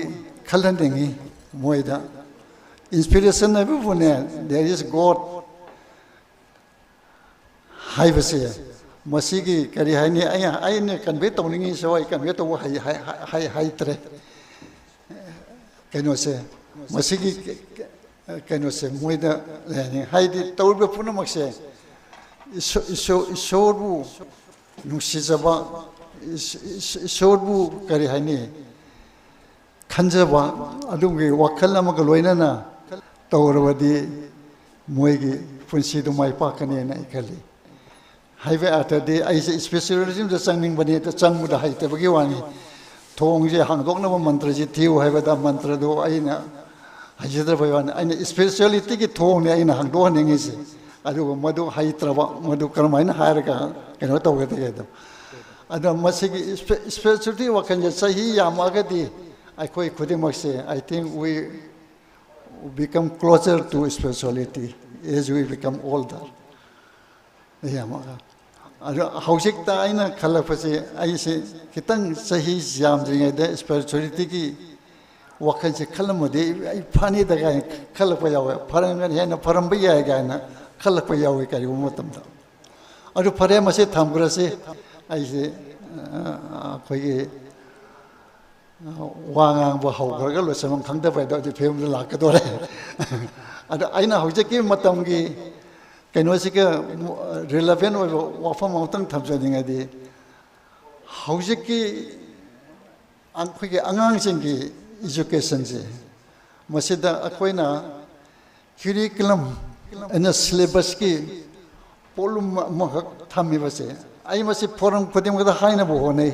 ꯈꯜꯍꯟꯅꯤꯡꯉꯤ ꯃꯣꯏꯗ꯫ Inspiration ꯍꯥꯏꯕꯕꯨꯅꯦ, there is God ꯍꯥꯏꯕꯁꯦ, ꯃꯁꯤꯒꯤ ꯀꯔꯤ ꯍꯥꯏꯅꯤ, ꯑꯩ, ꯑꯩꯅ ꯀꯟꯚꯦ ꯇꯧꯅꯤꯡꯉꯤꯁꯨ ꯑꯩ ꯀꯟꯚꯦ ꯇꯧꯕ ꯍꯩ-, ꯍꯩ-, ꯍꯩ-, ꯍꯩꯇ꯭ꯔꯦ꯫ ꯀꯩꯅꯣꯁꯦ, ꯃꯁꯤꯒꯤ ꯀꯩꯅꯣꯁꯦ ꯃꯣꯏꯗ ꯂꯩꯍꯟꯅꯤꯡꯉꯤ꯫ ꯍꯥꯏꯗꯤ ꯇꯧꯔꯤꯕ ꯄꯨꯝꯅꯃꯛꯁꯦ ꯏꯁꯣ-, ꯏꯁꯣ-, ꯏꯁꯣꯔꯕꯨ ꯅꯨꯡꯁꯤꯖꯕ, ꯏꯁ-, ꯏꯁ-, ꯏꯁꯣꯔꯕꯨ ꯀꯔꯤ ꯍꯥꯏꯅꯤ, ꯈꯟꯖꯕ, ꯑꯗꯨꯒꯤ ꯋꯥꯈꯜ ꯑꯃꯒ ꯂꯣꯏꯅꯅ ꯇꯧꯔꯕꯗꯤ ꯃꯣꯏꯒꯤ ꯄꯨꯟꯁꯤꯗꯨ ꯃꯥꯏ ꯄꯥꯛꯀꯅꯦꯅ ꯑꯩ ꯈꯜꯂꯤ꯫ ꯍꯥꯏꯕ ꯑꯥꯔꯊꯗꯤ ꯑꯩꯁꯦ ꯏꯁꯄꯤꯔꯤꯆꯨꯋꯦꯂꯤꯖꯝꯗ ꯆꯪꯅꯤꯡꯕꯅꯤ, ꯑꯗ ꯆꯪꯕꯗ ꯍꯩꯇꯕꯒꯤ ꯋꯥꯅꯤ꯫ ꯊꯣꯡꯁꯦ ꯍꯥꯡꯗꯣꯛꯅꯕ ꯃꯟꯇ꯭ꯔꯁꯤ ꯊꯤꯌꯨ ꯍꯥꯏꯕꯗ ꯃꯟꯇ꯭ꯔꯗꯨ ꯑꯩꯅ ꯍꯩꯖꯗ꯭ꯔꯕꯩ ꯋꯥꯅꯤ꯫ ꯑꯩꯅ ꯏꯁꯄꯤꯔꯤꯆꯨꯋꯦꯂꯤꯇꯤꯒꯤ ꯊꯣꯡꯅꯤ ꯑꯩꯅ ꯍꯥꯡꯗꯣꯛꯍꯟꯅꯤꯡꯉꯤꯁꯦ, ꯑꯗꯨꯒ ꯃꯗꯨ ꯍꯩꯇ꯭ꯔꯕ, ꯃꯗꯨ ꯀꯔꯝꯍꯥꯏꯅ ꯍꯥꯏꯔꯒ ꯀꯩꯅꯣ ꯇꯧꯒꯗꯒꯦ ꯑꯗꯣ꯫ ꯑꯗꯣ ꯃꯁꯤꯒꯤ ꯏꯁꯄꯤꯔꯤꯆꯨꯋꯦꯂꯤꯇꯤ ꯋꯥꯈꯜꯁꯦ ꯆꯍꯤ ꯌꯥꯝꯃꯛꯑꯒꯗꯤ ꯑꯩꯈꯣꯏ ꯈꯨꯗꯤꯡꯃꯛꯁꯦ, I think we become closer to spirituality as we become older꯫ ꯌꯥꯝꯃꯛꯑꯒ꯫ ꯑꯗꯣ ꯍꯧꯖꯤꯛꯇ ꯑꯩꯅ ꯈꯜꯂꯛꯄꯁꯦ, ꯑꯩꯁꯦ ꯈꯤꯇꯪ ꯆꯍꯤ ꯌꯥꯝꯗ꯭ꯔꯤꯉꯩꯗ ꯏꯁꯄꯤꯔꯤꯆꯨꯋꯦꯂꯤꯇꯤꯒꯤ ꯋꯥꯈꯜꯁꯦ ꯈꯜꯂꯝꯃꯗꯤ ꯑꯩ ꯐꯅꯤꯗ ꯀꯥꯏꯅ ꯈꯜꯂꯛꯄ ꯌꯥꯎꯋꯦ꯫ ꯐꯔꯝꯒꯅꯤ, ꯍꯦꯟꯅ ꯐꯔꯝꯕ ꯌꯥꯏ ꯀꯥꯏꯅ ꯈꯜꯂꯛꯄ ꯌꯥꯎꯋꯦ ꯀꯔꯤꯒꯨꯝꯕ ꯃꯇꯝꯗ꯫ ꯑꯗꯨ ꯐꯔꯦ, ꯃꯁꯤ ꯊꯝꯈ꯭ꯔꯁꯤ꯫ ꯑꯩꯁꯦ, ꯑ, ꯑꯩꯈꯣꯏꯒꯤ, ꯑ, ꯋꯥ ꯉꯥꯡꯕ ꯍꯧꯈ꯭ꯔꯒ ꯂꯣꯏꯁꯟꯐꯝ ꯈꯪꯗꯕ ꯍꯥꯏꯗꯣ ꯑꯗꯨꯒꯤ ꯐꯤꯕꯝꯗ ꯂꯥꯛꯀꯗꯣꯔꯦ꯫ ꯑꯗꯣ ꯑꯩꯅ ꯍꯧꯖꯤꯛꯀꯤ ꯃꯇꯝꯒꯤ ꯀꯩꯅꯣꯁꯤꯒ relevant ꯑꯣꯏꯕ ꯋꯥꯐꯝ ꯑꯃꯇꯪ ꯊꯝꯖꯅꯤꯡꯉꯗꯤ, ꯍꯧꯖꯤꯛꯀꯤ ꯑꯩꯈꯣꯏꯒꯤ ꯑꯉꯥꯡꯁꯤꯡꯒꯤ educationꯁꯦ, ꯃꯁꯤꯗ ꯑꯩꯈꯣꯏꯅ curriculum ꯑꯩꯅ syllabusꯀꯤ ꯄꯣꯠꯂꯨꯝ ꯑꯃꯈꯛ ꯊꯝꯃꯤꯕꯁꯦ, ꯑꯩ ꯃꯁꯤ forum ꯈꯨꯗꯤꯡꯃꯛꯇ ꯍꯥꯏꯅꯕ ꯍꯣꯠꯅꯩ,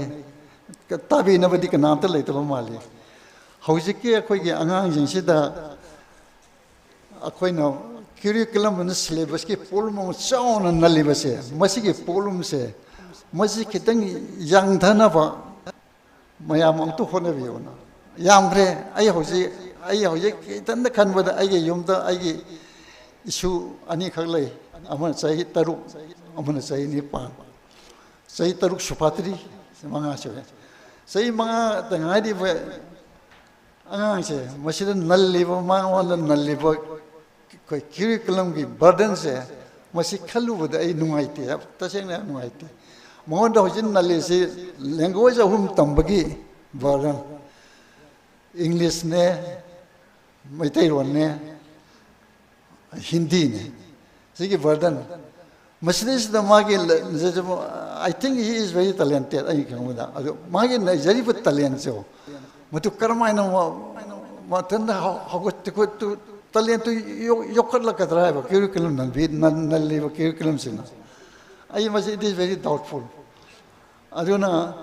ꯇꯥꯕꯤꯅꯕꯗꯤ ꯀꯅꯥꯝꯇ ꯂꯩꯇꯕ ꯃꯥꯜꯂꯤ꯫ ꯍꯧꯖꯤꯛꯀꯤ ꯑꯩꯈꯣꯏꯒꯤ ꯑꯉꯥꯡꯁꯤꯡꯁꯤꯗ ꯑꯩꯈꯣꯏꯅ curriculum ꯑꯃꯅ syllabusꯀꯤ ꯄꯣꯠꯂꯨꯝ ꯑꯃ ꯆꯥꯎꯅ ꯅꯜꯂꯤꯕꯁꯦ, ꯃꯁꯤꯒꯤ ꯄꯣꯠꯂꯨꯝꯁꯦ, ꯃꯁꯤ ꯈꯤꯇꯪ ꯌꯥꯡꯊꯅꯕ ꯃꯌꯥꯝ ꯑꯝꯇ ꯍꯣꯠꯅꯕꯤꯌꯨꯅ꯫ ꯌꯥꯝꯈ꯭ꯔꯦ꯫ ꯑꯩ ꯍꯧꯖꯤꯛ, ꯑꯩ ꯍꯧꯖꯤꯛ ꯏꯊꯟꯇ ꯈꯟꯕꯗ ꯑꯩꯒꯤ ꯌꯨꯝꯗ ꯑꯩꯒꯤ ꯏꯁꯨ ꯑꯅꯤꯈꯛ ꯂꯩ꯫ ꯑꯃꯅ ꯆꯍꯤ ꯇꯔꯨꯛ, ꯑꯃꯅ ꯆꯍꯤ ꯅꯤꯄꯥꯟ꯫ ꯆꯍꯤ ꯇꯔꯨꯛ ꯁꯨꯐꯥꯠꯇ꯭ꯔꯤ, ꯃꯉꯥ ꯁꯨꯔꯦ꯫ ꯆꯍꯤ ꯃꯉꯥꯗ ꯉꯥꯏꯔꯤꯕ ꯑꯉꯥꯡꯁꯦ, ꯃꯁꯤꯗ ꯅꯜꯂꯤꯕ, ꯃꯉꯣꯟꯗ ꯅꯜꯂꯤꯕ ꯑꯩꯈꯣꯏ ꯀꯔꯤꯀꯨꯂꯝꯒꯤ ꯕꯔꯗꯟꯁꯦ, ꯃꯁꯤ ꯈꯜꯂꯨꯕꯗ ꯑꯩ ꯅꯨꯡꯉꯥꯏꯇꯦ, ꯇꯁꯦꯡꯅ ꯌꯥꯝ ꯅꯨꯡꯉꯥꯏꯇꯦ꯫ ꯃꯉꯣꯟꯗ ꯍꯧꯖꯤꯛ ꯅꯜꯂꯤꯁꯤ ꯂꯦꯡꯒ꯭ꯋꯦꯖ ꯑꯍꯨꯝ ꯇꯝꯕꯒꯤ ꯕꯔꯗꯟ, ꯏꯪꯂꯤꯁꯅꯦ, ꯃꯩꯇꯩꯂꯣꯟꯅꯦ, ꯍꯤꯟꯗꯤꯅꯦ꯫ ꯁꯤꯒꯤ ꯕꯔꯗꯟ, ꯃꯁꯤꯗꯩꯁꯤꯗ ꯃꯥꯒꯤ, I think he is very talented, ꯑꯩꯅ ꯈꯪꯕꯗ꯫ ꯑꯗꯨ ꯃꯥꯒꯤ ꯂꯩꯖꯔꯤꯕ ꯇꯦꯂꯦꯟꯁꯦ, ꯃꯗꯨ ꯀꯔꯝꯍꯥꯏꯅ ꯃ-, ꯃꯊꯟꯇ ꯍꯧ-, ꯍꯧꯒꯠ-, ꯇꯦꯂꯦꯟꯇꯨ ꯌꯣꯛ-, ꯌꯣꯛꯈꯠꯂꯛꯀꯗ꯭ꯔꯥ ꯍꯥꯏꯕ ꯀꯔꯤꯀꯨꯂꯝ ꯅꯜꯂꯤ-, ꯅꯜ-, ꯅꯜꯂꯤꯕ ꯀꯔꯤꯀꯨꯂꯝꯁꯤꯅ꯫ ꯑꯩ ꯃꯁꯤ, it is very doubtful꯫ ꯑꯗꯨꯅ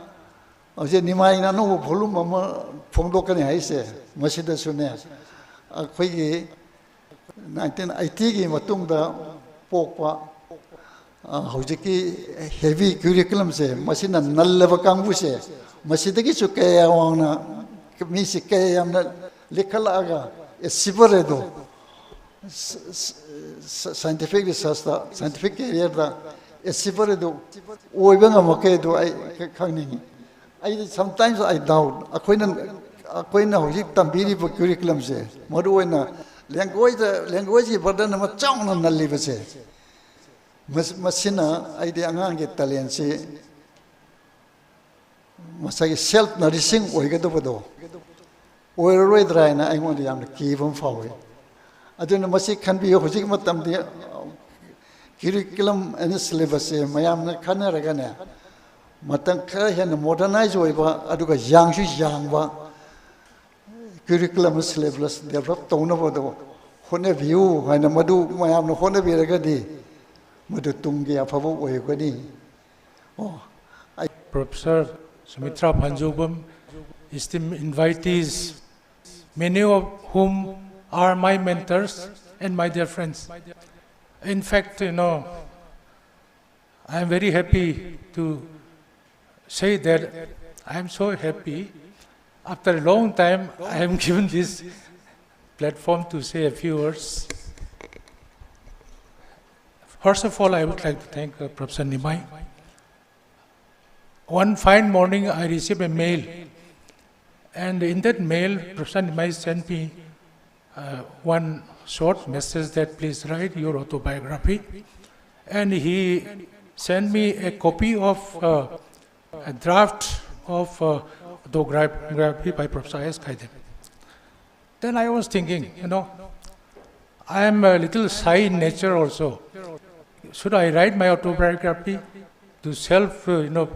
ꯍꯧꯖꯤꯛ ꯅꯤꯃꯥꯏꯅ ꯑꯅꯧꯕ ꯚꯣꯂꯨꯝ ꯑꯃ ꯐꯣꯡꯗꯣꯛꯀꯅꯤ ꯍꯥꯏꯁꯦ, ꯃꯁꯤꯗꯁꯨꯅꯦ, ꯑꯩꯈꯣꯏꯒꯤ ꯅꯥꯏꯟꯇꯤꯟ ꯑꯩꯠꯇꯤꯒꯤ ꯃꯇꯨꯡꯗ ꯄꯣꯛꯄ, ꯑ, ꯍꯧꯖꯤꯛꯀꯤ ꯍꯦꯚꯤ ꯀ꯭ꯌꯨꯔꯤꯀꯨꯂꯝꯁꯦ, ꯃꯁꯤꯅ ꯅꯜꯂꯕ ꯀꯥꯡꯕꯨꯁꯦ, ꯃꯁꯤꯗꯒꯤꯁꯨ ꯀꯌꯥ ꯋꯥꯡꯅ ꯃꯤꯁꯤ ꯀꯌꯥ ꯌꯥꯝꯅ ꯂꯤꯈꯠꯂꯛꯑꯒ ꯑꯦꯆꯤꯚꯔ ꯑꯗꯣ, ꯁ-, ꯁ-, ꯁ-, ꯁꯥꯏꯟꯇꯤꯐꯤꯛ ꯔꯤꯁꯔꯁꯇ, ꯁꯥꯏꯟꯇꯤꯐꯤꯛ ꯀꯦꯔꯤꯌꯔꯗ ꯑꯦꯆꯤꯚꯔ ꯑꯗꯨ ꯑꯣꯏꯕ ꯉꯝꯃꯛꯀꯦ ꯑꯗꯨ ꯑꯩ ꯈ-, ꯈꯪꯅꯤꯡꯉꯤ꯫ ꯑꯩꯗꯤ sometimes I doubt, ꯑꯩꯈꯣꯏꯅ, ꯑꯩꯈꯣꯏꯅ ꯍꯧꯖꯤꯛ ꯇꯝꯕꯤꯔꯤꯕ ꯀ꯭ꯌꯨꯔꯤꯀꯨꯂꯝꯁꯦ, ꯃꯔꯨꯑꯣꯏꯅ ꯂꯦꯡꯒ꯭ꯋꯦꯖꯇ, ꯂꯦꯡꯒ꯭ꯋꯦꯖꯀꯤ ꯕꯔꯗꯟ ꯑꯃ ꯆꯥꯎꯅ ꯅꯜꯂꯤꯕꯁꯦ, ꯃꯁ-, ꯃꯁꯤꯅ ꯑꯩꯗꯤ ꯑꯉꯥꯡꯒꯤ ꯇꯦꯂꯦꯟꯁꯤ ꯉꯁꯥꯏꯒꯤ ꯁꯦꯜꯐ ꯅꯔꯤꯁꯤꯡ ꯑꯣꯏꯒꯗꯕꯗꯣ ꯑꯣꯏꯔꯔꯣꯏꯗ꯭ꯔꯥ ꯍꯥꯏꯅ ꯑꯩꯉꯣꯟꯗ ꯌꯥꯝꯅ ꯀꯤꯕ ꯑꯃ ꯐꯥꯎꯏ꯫ ꯑꯗꯨꯅ ꯃꯁꯤ ꯈꯟꯕꯤꯌꯨ, ꯍꯧꯖꯤꯛ ꯃꯇꯝꯗꯤ ꯀ꯭ꯌꯨꯔꯤꯀꯨꯂꯝ ꯑꯦꯟ ꯁꯤꯂꯦꯕꯁꯁꯦ ꯃꯌꯥꯝꯅ ꯈꯟꯅꯔꯒꯅꯦ, ꯃꯇꯝ ꯈꯔ ꯍꯦꯟꯅ ꯃꯣꯗꯔꯅꯥꯏꯖ ꯑꯣꯏꯕ, ꯑꯗꯨꯒ ꯌꯥꯡꯁꯨ ꯌꯥꯡꯕ ꯀ꯭ꯌꯨꯔꯤꯀꯨꯂꯝ ꯁꯤꯂꯦꯕꯁ ꯗꯦꯕꯂꯞ ꯇꯧꯅꯕꯗꯣ ꯍꯣꯠꯅꯕꯤꯌꯨ ꯍꯥꯏꯅ, ꯃꯗꯨ ꯃꯌꯥꯝꯅ ꯍꯣꯠꯅꯕꯤꯔꯒꯗꯤ ꯃꯗꯨ ꯇꯨꯡꯒꯤ ꯑꯐꯕ ꯑꯣꯏꯒꯅꯤ꯫ ꯑꯣ, ꯑꯩ Professor Sumitra Phanjobam, esteemed invitees, many of whom are my mentors and my dear friends. In fact, you know, I am very happy to say that I am so happy. After a long time, I am given this platform to say a few words. First of all, I would like to thank, uh, Professor Nimai. One fine morning, I received a mail, and in that mail, Professor Nimai sent me uh, one short message that please write your autobiography. And he sent me a copy of uh, a draft of uh, autobiography by Professor S. Khaidem. Then I was thinking, you know, I am a little shy in nature also. Should I write my autobiography to self, uh, you know,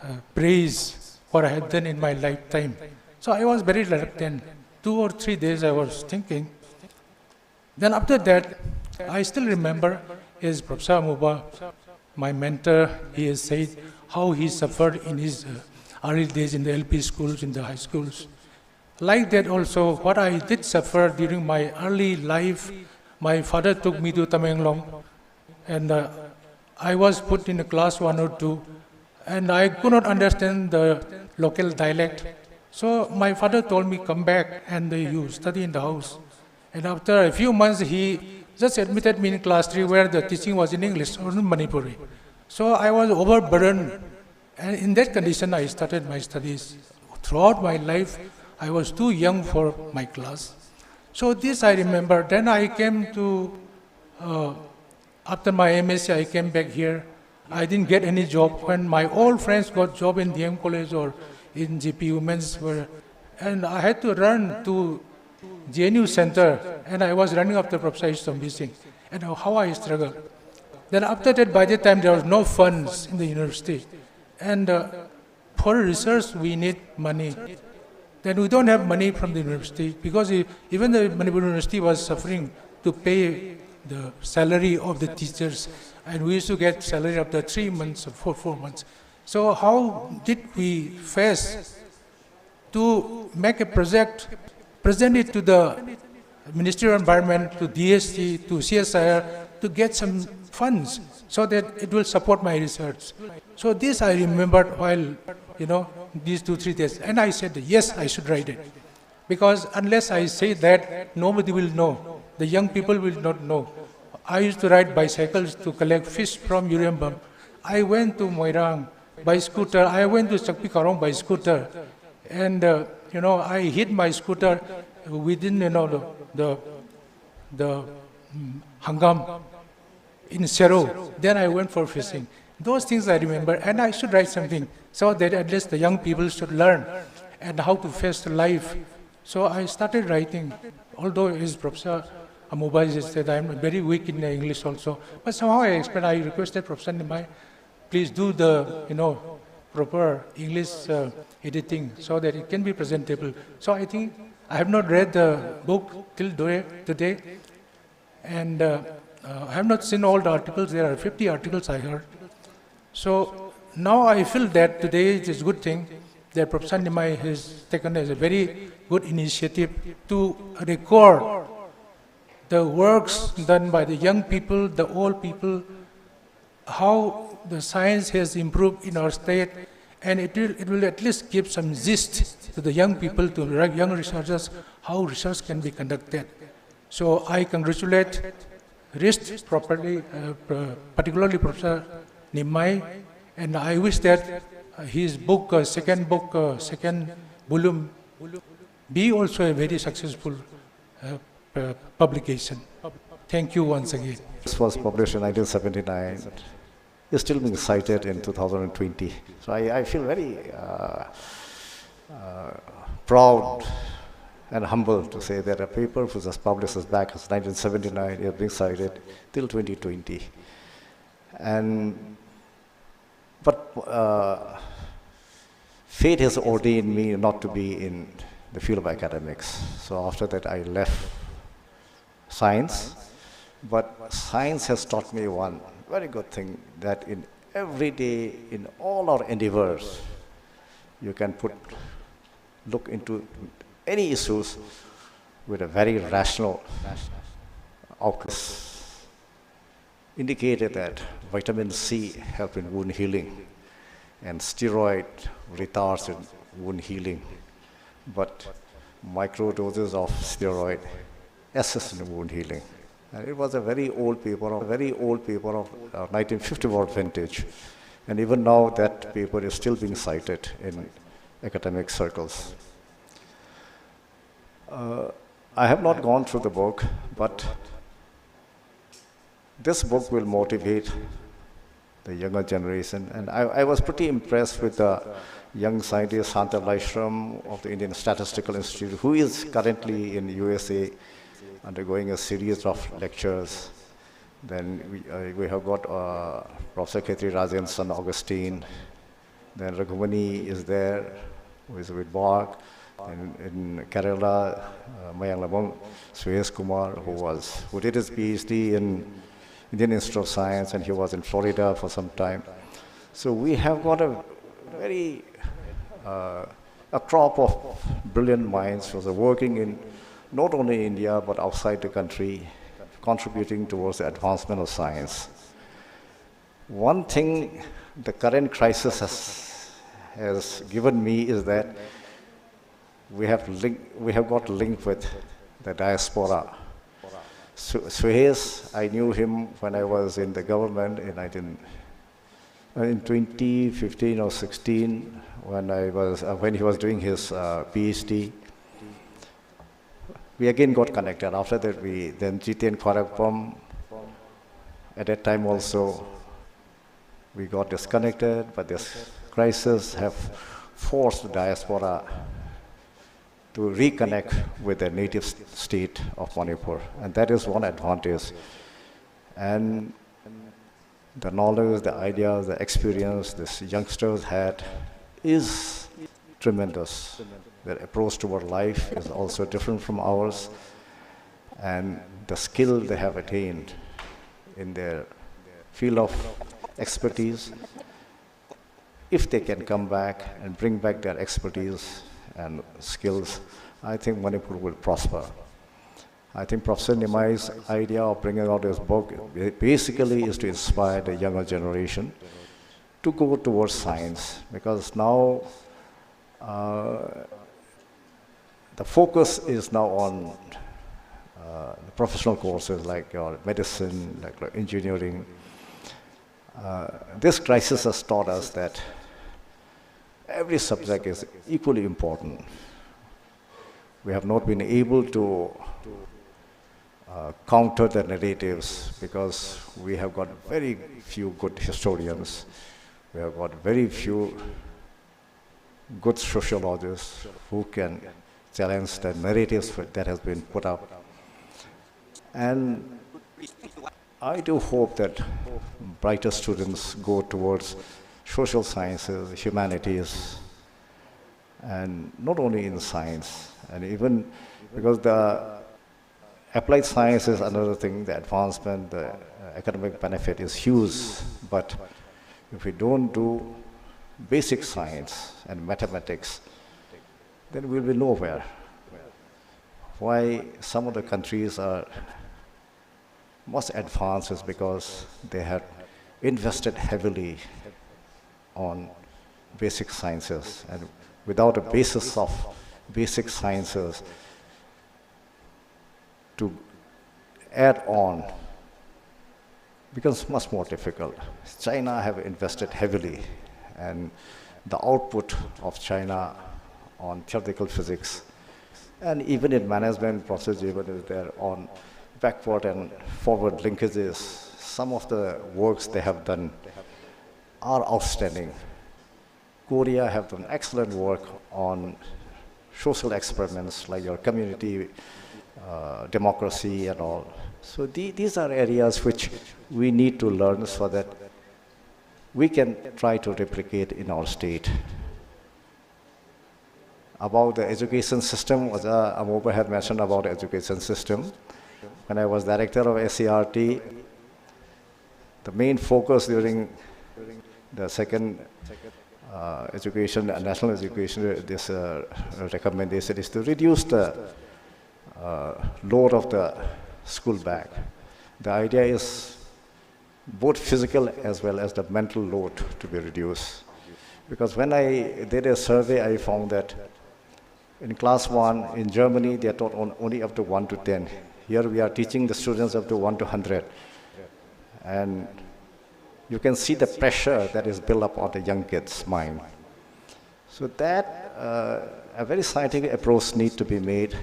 uh, praise what I had done in my lifetime? So I was very reluctant. Two or three days I was thinking. Then after that, I still remember is Professor Amuba, my mentor, he has said how he suffered in his uh, early days in the L P schools, in the high schools. Like that also, what I did suffer during my early life, my father took me to Tamenglong, and uh, I was put in a class one or two, and I could not understand the local dialect. So my father told me, "Come back and uh, you study in the house." And after a few months, he just admitted me in class three, where the teaching was in English or in Manipuri. So I was overburdened, and in that condition, I started my studies. Throughout my life, I was too young for my class. So this I remember. Then I came to, uh, after my M S c, I came back here. I didn't get any job. When my old friends got job in D M College or in G P Women's, were, and I had to run to J N U Center, and I was running after Professor Ishtambi Singh, and how I struggled. Then after that, by that time, there was no funds in the university. And uh, for research, we need money. Then we don't have money from the university because e- even the Manipur University was suffering to pay the salary of the teachers, and we used to get salary after three months or four, four months. So how did we face to make a project, present it to the Ministry of Environment, to D S T, to C S I R, to get some funds so that it will support my research. So this I remembered while, you know, these two, three days. And I said, "Yes, I should write it." Because unless I say that, nobody will know. The young people will not know. I used to ride bicycles to collect fish from Yurembam. I went to Moirang by scooter. I went to Chakpi Karong by scooter, and uh, you know, I hid my scooter within, you know, the the, the mm, hangam in Sero. Then I went for fishing. Those things I remember, and I should write something so that at least the young people should learn and how to face life. So I started writing, although his Professor Amubai said I'm very weak in English also, but somehow I explained, I requested Professor Nimai, please do the, you know, proper English uh, editing so that it can be presentable. So I think I have not read the book till today, today and uh, uh, I have not seen all the articles. There are fifty articles I heard. So now I feel that today it is a good thing that Professor Nimai has taken as a very good initiative to record the works done by the young people, the old people, how the science has improved in our state, and it will, it will at least give some zest to the young people, to re- young researchers, how research can be conducted. So I congratulate RIST properly, uh, p- particularly Professor Nimai, and I wish that uh, his book, uh, second book, uh, second volume, be also a very successful uh, p- publication. Thank you once again. This was published in nineteen seventy-nine. Is still being cited in two thousand twenty. So I, I feel very uh, uh, proud and humble to say that a paper which was published as back as nineteen seventy-nine is being cited till twenty twenty. And but uh, fate has ordained me not to be in the field of academics. So after that, I left science. But science has taught me one very good thing, that in every day, in all our endeavors, you can put look into any issues with a very rational outlook. Indicated that vitamin C help in wound healing, and steroid retards in wound healing, but microdoses of steroid assist in wound healing. And it was a very old paper, a very old paper of uh, nineteen fifty-four vintage, And even now, that paper is still being cited in academic circles. Uh, I have not gone through the book, but this book will motivate the younger generation. And I, I was pretty impressed with the young scientist Santa Laishram of the Indian Statistical Institute, who is currently in U S A undergoing a series of lectures. Then we, uh, we have got uh, Professor Khetri Rajan, son Augustine. Then Raghumani is there, who is with BARC. And in Kerala, uh, Mayanglabong Suhesh Kumar, who was who did his PhD in Indian Institute of Science, and he was in Florida for some time. So we have got a very uh, a crop of brilliant minds who are working in not only India but outside the country, contributing towards the advancement of science. One thing the current crisis has, has given me is that we have link, we have got linked with the diaspora. Su- Suhesh, I knew him when I was in the government in nineteen, uh, in twenty fifteen or sixteen, when I was uh, when he was doing his uh, PhD. We again got connected. After that, we then Jiten Khwarapam. At that time also, we got disconnected, but this crisis have forced the diaspora to reconnect with their native s- state of Manipur, and that is one advantage. And the knowledge, the ideas, the experience these youngsters had is tremendous. Their approach toward life is also different from ours, and the skill they have attained in their field of expertise, if they can come back and bring back their expertise and skills, I think Manipur will prosper. I think Professor Nimai's idea of bringing out his book ba- basically is to inspire the younger generation to go towards science, because now uh, the focus is now on uh, the professional courses like your medicine, like, like engineering. Uh, this crisis has taught us that every subject is equally important. We have not been able to uh, counter the narratives because we have got very few good historians. We have got very few good sociologists who can challenge the narratives that has been put up. And I do hope that brighter students go towards social sciences, humanities, and not only in science, and even because the applied science is another thing, the advancement, the uh, economic benefit is huge, but if we don't do basic science and mathematics, then we'll be nowhere. Why some of the countries are much advanced is because they have invested heavily on basic sciences, and without a basis of basic sciences to add on becomes much more difficult. China have invested heavily, and the output of China on theoretical physics, and even in management process, even if they're on backward and forward linkages, some of the works they have done are outstanding. Korea have done excellent work on social experiments like your community uh, democracy and all. So the, these are areas which we need to learn so that we can try to replicate in our state. About the education system, Oja Amoba had mentioned about the education system. When I was director of S C E R T, the main focus during the second uh, education, uh, national education, uh, this uh, recommendation is to reduce the uh, load of the school bag. The idea is both physical as well as the mental load to be reduced. Because when I did a survey, I found that in class one in Germany, they are taught on, only up to one to ten. Here we are teaching the students up to one to hundred. And you can see the pressure that is built up on the young kids' mind. So that uh, a very scientific approach need to be made,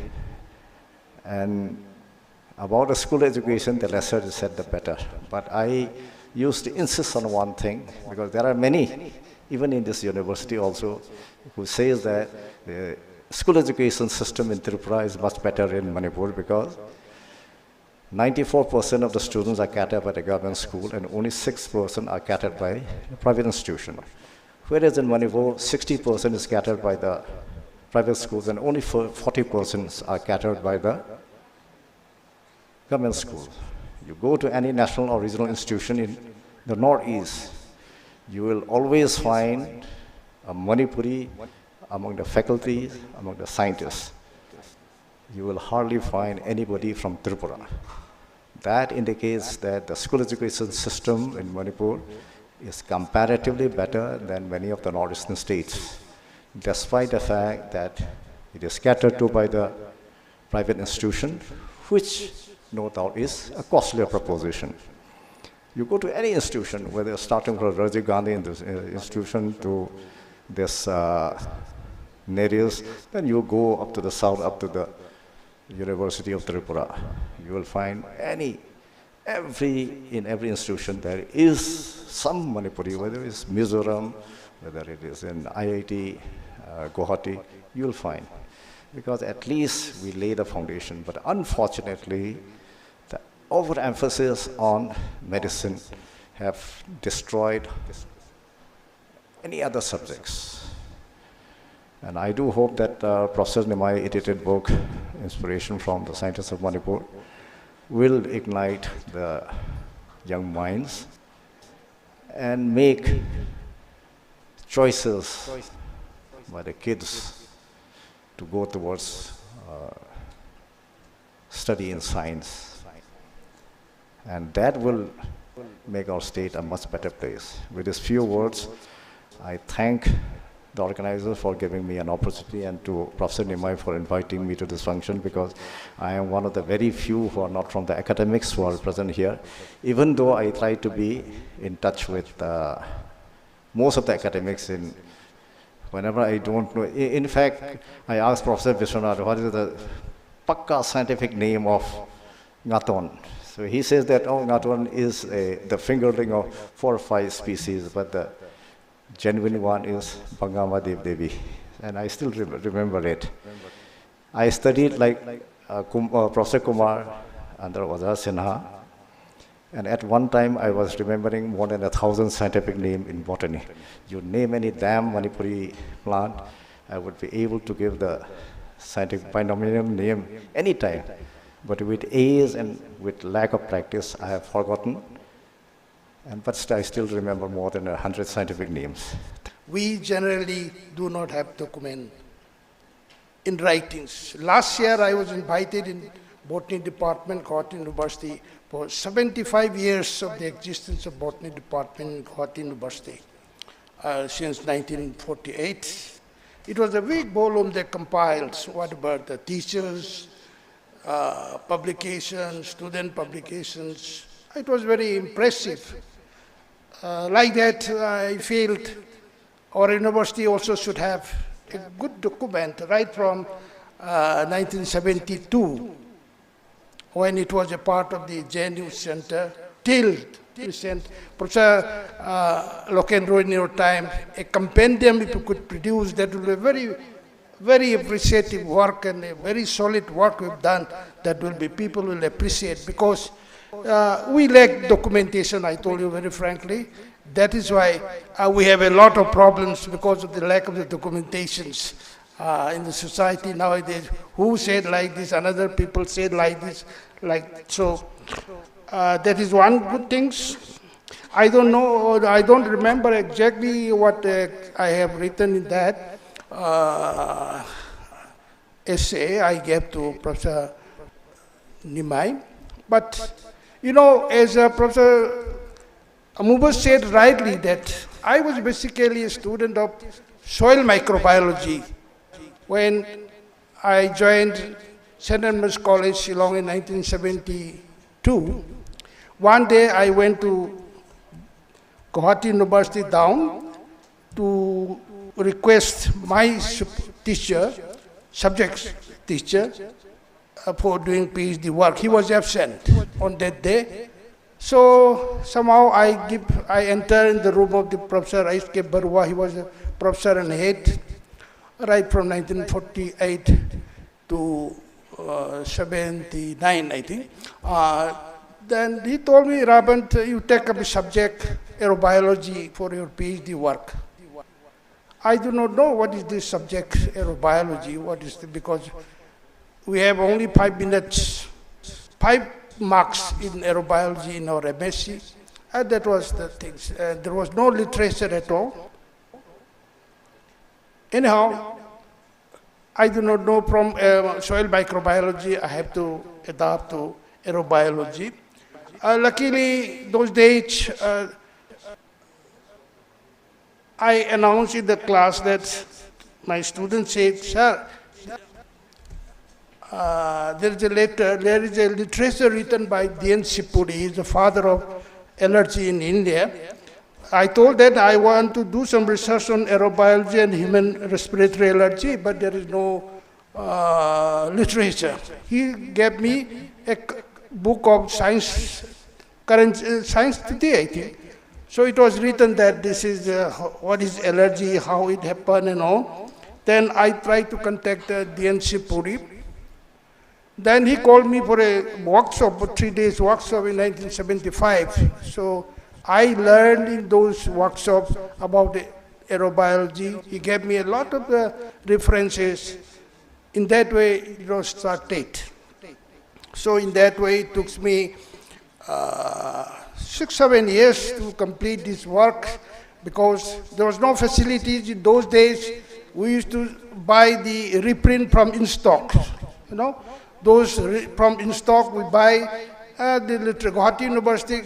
and about the school education, the lesser is said, the better. But I used to insist on one thing, because there are many, even in this university also, who says that the school education system in Tripura is much better in Manipur, because ninety-four percent of the students are catered by the government school and only six percent are catered by a private institution. Whereas in Manipur, sixty percent is catered by the private schools and only forty percent are catered by the government school. You go to any national or regional institution in the Northeast, you will always find a Manipuri among the faculty, among the scientists. You will hardly find anybody from Tripura. That indicates that the school education system in Manipur is comparatively better than many of the northeastern states, despite the fact that it is catered to by the private institution, which no doubt is a costlier proposition. You go to any institution, whether starting from Rajiv Gandhi in this, uh, institution to this uh, Nehru's, then you go up to the south, up to the University of Tripura. You will find any, every, in every institution there is some Manipuri, whether it's Mizoram, whether it is in I I T uh, Guwahati, you will find. Because at least we lay the foundation. But unfortunately, the overemphasis on medicine have destroyed any other subjects. And I do hope that uh, Professor Nimai edited book, Inspiration from the Scientists of Manipur, will ignite the young minds and make choices by the kids to go towards uh, study in science. And that will make our state a much better place. With these few words, I thank the organizers for giving me an opportunity and to Professor Nimai for inviting me to this function, because I am one of the very few who are not from the academics who are present here, even though I try to be in touch with uh, most of the academics in whenever I don't know. In fact, I asked Professor Vishwanath, "What is the pakka scientific name of ngaton?" So he says that, "Oh, ngaton is a, the fingerling of four or five species, but the genuine one is Bangama Dev Devi." And I still re- remember it. I studied like uh, Kum- uh, Professor Kumar under Oja Sinha. And at one time, I was remembering more than a thousand scientific name in botany. You name any damn Manipuri plant, I would be able to give the scientific binomial name anytime. But with age and with lack of practice, I have forgotten. And but st- I still remember more than a hundred scientific names. We generally do not have document in writings. Last year, I was invited in Botany Department, Guwahati University, for seventy-five years of the existence of Botany Department in Guwahati University, uh, since nineteen forty-eight. It was a big volume that compiles what about the teachers, uh, publications, student publications. It was very impressive. Uh, like that, I felt our university also should have a good document right from uh, nineteen seventy-two, when it was a part of the J N U Center, till recent. Professor uh, Lokendra, in your time, a compendium, if you could produce, that would be very, very appreciative work and a very solid work we've done that will be, people will appreciate, because uh, we lack documentation, I told you very frankly. That is why uh, we have a lot of problems because of the lack of the documentations uh, in the society nowadays. Who said like this, another people said like this, like so. Uh, that is one good things. I don't know, I don't remember exactly what uh, I have written in that uh, essay I gave to Professor Nimai. But, you know, as uh, Professor Amuba said rightly, that I was basically a student of soil microbiology. When I joined Saint Edmund's College, Shillong in nineteen seventy-two, one day I went to Guwahati University down to request my sup- teacher, subject teacher, uh, for doing PhD work. He was absent on that day. So somehow I give, I enter in the room of the Professor H K Barua. He was a professor and head right from nineteen forty-eight to uh, seventy-nine, I think. Uh, then he told me, "Rabant, you take up a subject, aerobiology, for your PhD work." I do not know what is this subject, aerobiology, what is the, because we have only five minutes, five marks in aerobiology in our M S C, and that was the things. And there was no literature at all. Anyhow, I do not know from uh, soil microbiology, I have to adapt to aerobiology. Uh, luckily, those days, uh, I announced in the class that my students said, "Sir, uh, there is a letter, there is a literature written by D N Shivpuri, he is the father of allergy in India." I told that I want to do some research on aerobiology and human respiratory allergy, but there is no uh, literature. He gave me a book of science, current uh, science today, I think. So it was written that this is uh, what is allergy, how it happened, and all. Then I tried to contact uh, D N Shivpuri. Then he called me for a workshop, for three days workshop in nineteen seventy-five. So I learned in those workshops about the aerobiology. He gave me a lot of the references. In that way, it was started. So in that way, it took me uh, six, seven years to complete this work because there was no facilities in those days. We used to buy the reprint from in stock, you know, those re- from in stock we buy. Uh, the liter- Guwahati University,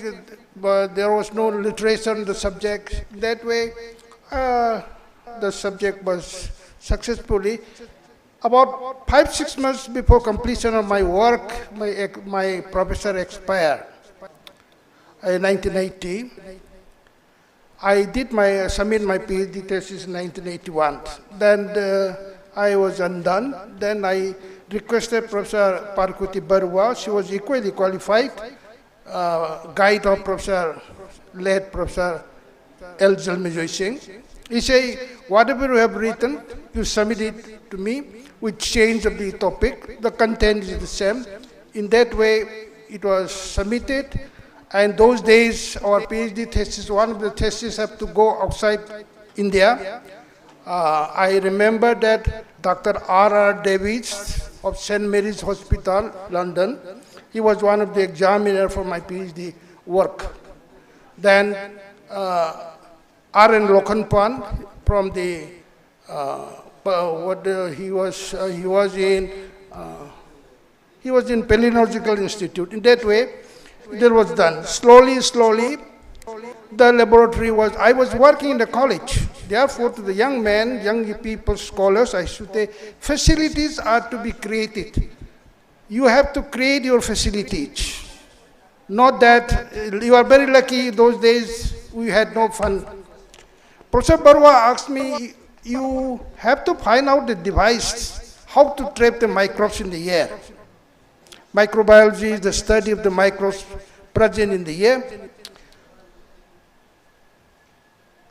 but there was no literature on the subject. That way, uh, the subject was successfully. About five, six months before completion of my work, my, ex- my professor expired in nineteen eighty. I did my submit my PhD thesis in nineteen eighty-one. Then uh, I was undone. Then I requested Professor Parkuti Barua. She was equally qualified, uh, guide of Professor, late Professor L. Jalmijoy Singh. He said, "Whatever you have written, you submit it to me with change of the topic. The content is the same." In that way, it was submitted. And those days, our PhD thesis, one of the theses have to go outside India. Uh, I remember that Doctor R R Davies of Saint Mary's Hospital, London, he was one of the examiner for my PhD work. Then uh, R N Lokhanpan from the uh, uh, what uh, he was uh, he was in uh, he was in Palynological Institute. In that way, it was done slowly, slowly. The laboratory was I was working in the college. Therefore, to the young men, young people, scholars, I should say, facilities are to be created. You have to create your facilities. Not that uh, you are very lucky. Those days we had no fund. Professor Barua asked me, "You have to find out the device, how to trap the microbes in the air." Microbiology is the study of the microbes present in the air.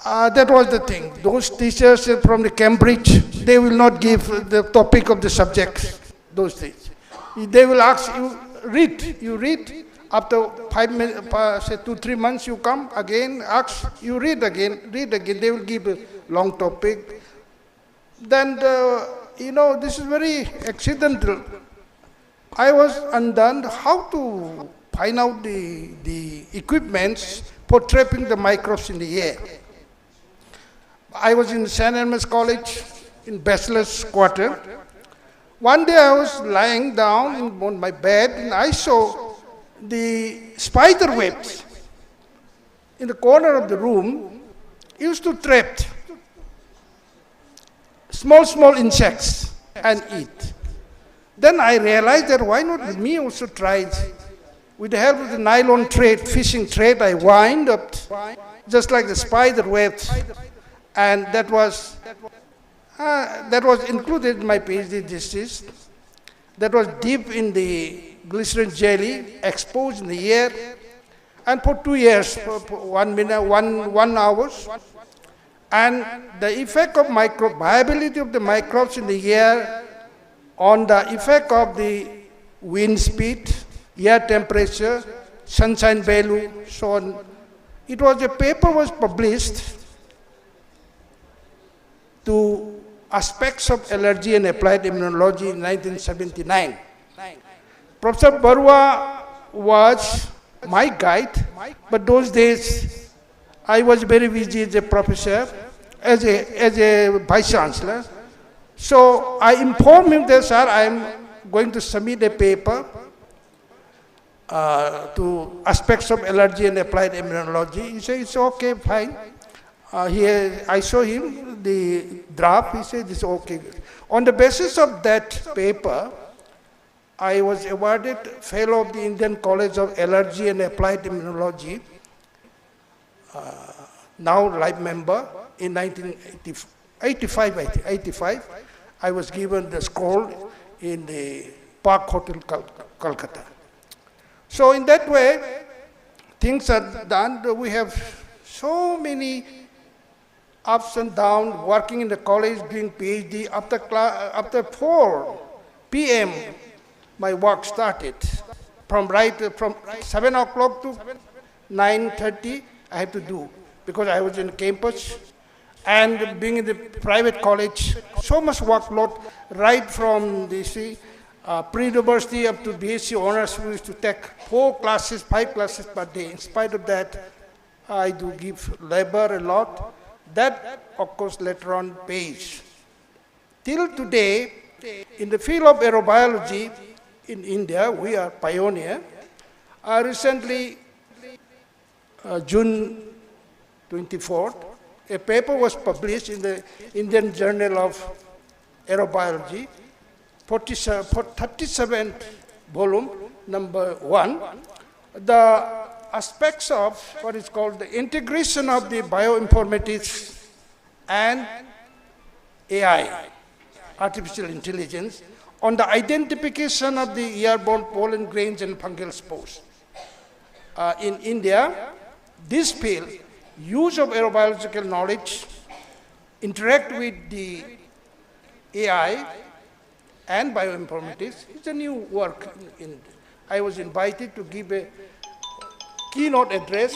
Uh, that was the thing. Those teachers from the Cambridge, they will not give the topic of the subject those days. They will ask you, "Read." You read. After five minutes, uh, say two, three months, you come again, ask, you read again, read again. They will give a long topic. Then, the, you know, this is very accidental. I was undone how to find out the, the equipments for trapping the microbes in the air. I was in Saint Edmund's College in bachelor's quarter. One day I was lying down in, on my bed and I saw the spider webs in the corner of the room used to trap. small, small insects and eat. Then I realized that why not me also try it? With the help of the nylon thread, fishing thread, I wind up just like the spider webs, and that was uh, that was included in my PhD thesis. That was dipped in the glycerin jelly, exposed in the air, and for two years, for, for one minute, one one hours, and the effect of micro viability of the microbes in the air on the effect of the wind speed, air temperature, sunshine value, so on. It was a paper was published to Aspects of Allergy and Applied Immunology in nineteen seventy-nine. Professor Barua was my guide, but those days I was very busy as a professor, as a, as a vice chancellor. So I informed him that, "Sir, I am going to submit a paper uh, to Aspects of Allergy and Applied Immunology." He said, "It's okay, fine." Uh, he, I show him the draft. He said, "It's okay." On the basis of that paper, I was awarded Fellow of the Indian College of Allergy and Applied Immunology, uh, now life member, in nineteen eighty-five, I think, eighty-five. I was given the scroll in the Park Hotel, Kal- Calcutta. So in that way, things are done. We have so many ups and downs, working in the college, doing PhD. After, cla- after four P M, my work started. From right from seven o'clock to nine thirty, I have to do, because I was in campus and being in the private college, so much workload, right from the see, uh, pre-university up to B S c honors. We used to take four classes, five classes per day. In spite of that, I do give labor a lot. That, of course, later on pays. Till today, in the field of aerobiology in India, we are pioneer. I recently, uh, June twenty-fourth, A paper was published in the Indian Journal of Aerobiology, forty-seven, thirty-seventh volume, number one, the aspects of what is called the integration of the bioinformatics and A I, artificial intelligence, on the identification of the airborne pollen grains and fungal spores. Uh, in India, this field, use of aerobiological knowledge, interact with the A I and bioinformatics, is a new work. In, I was invited to give a keynote address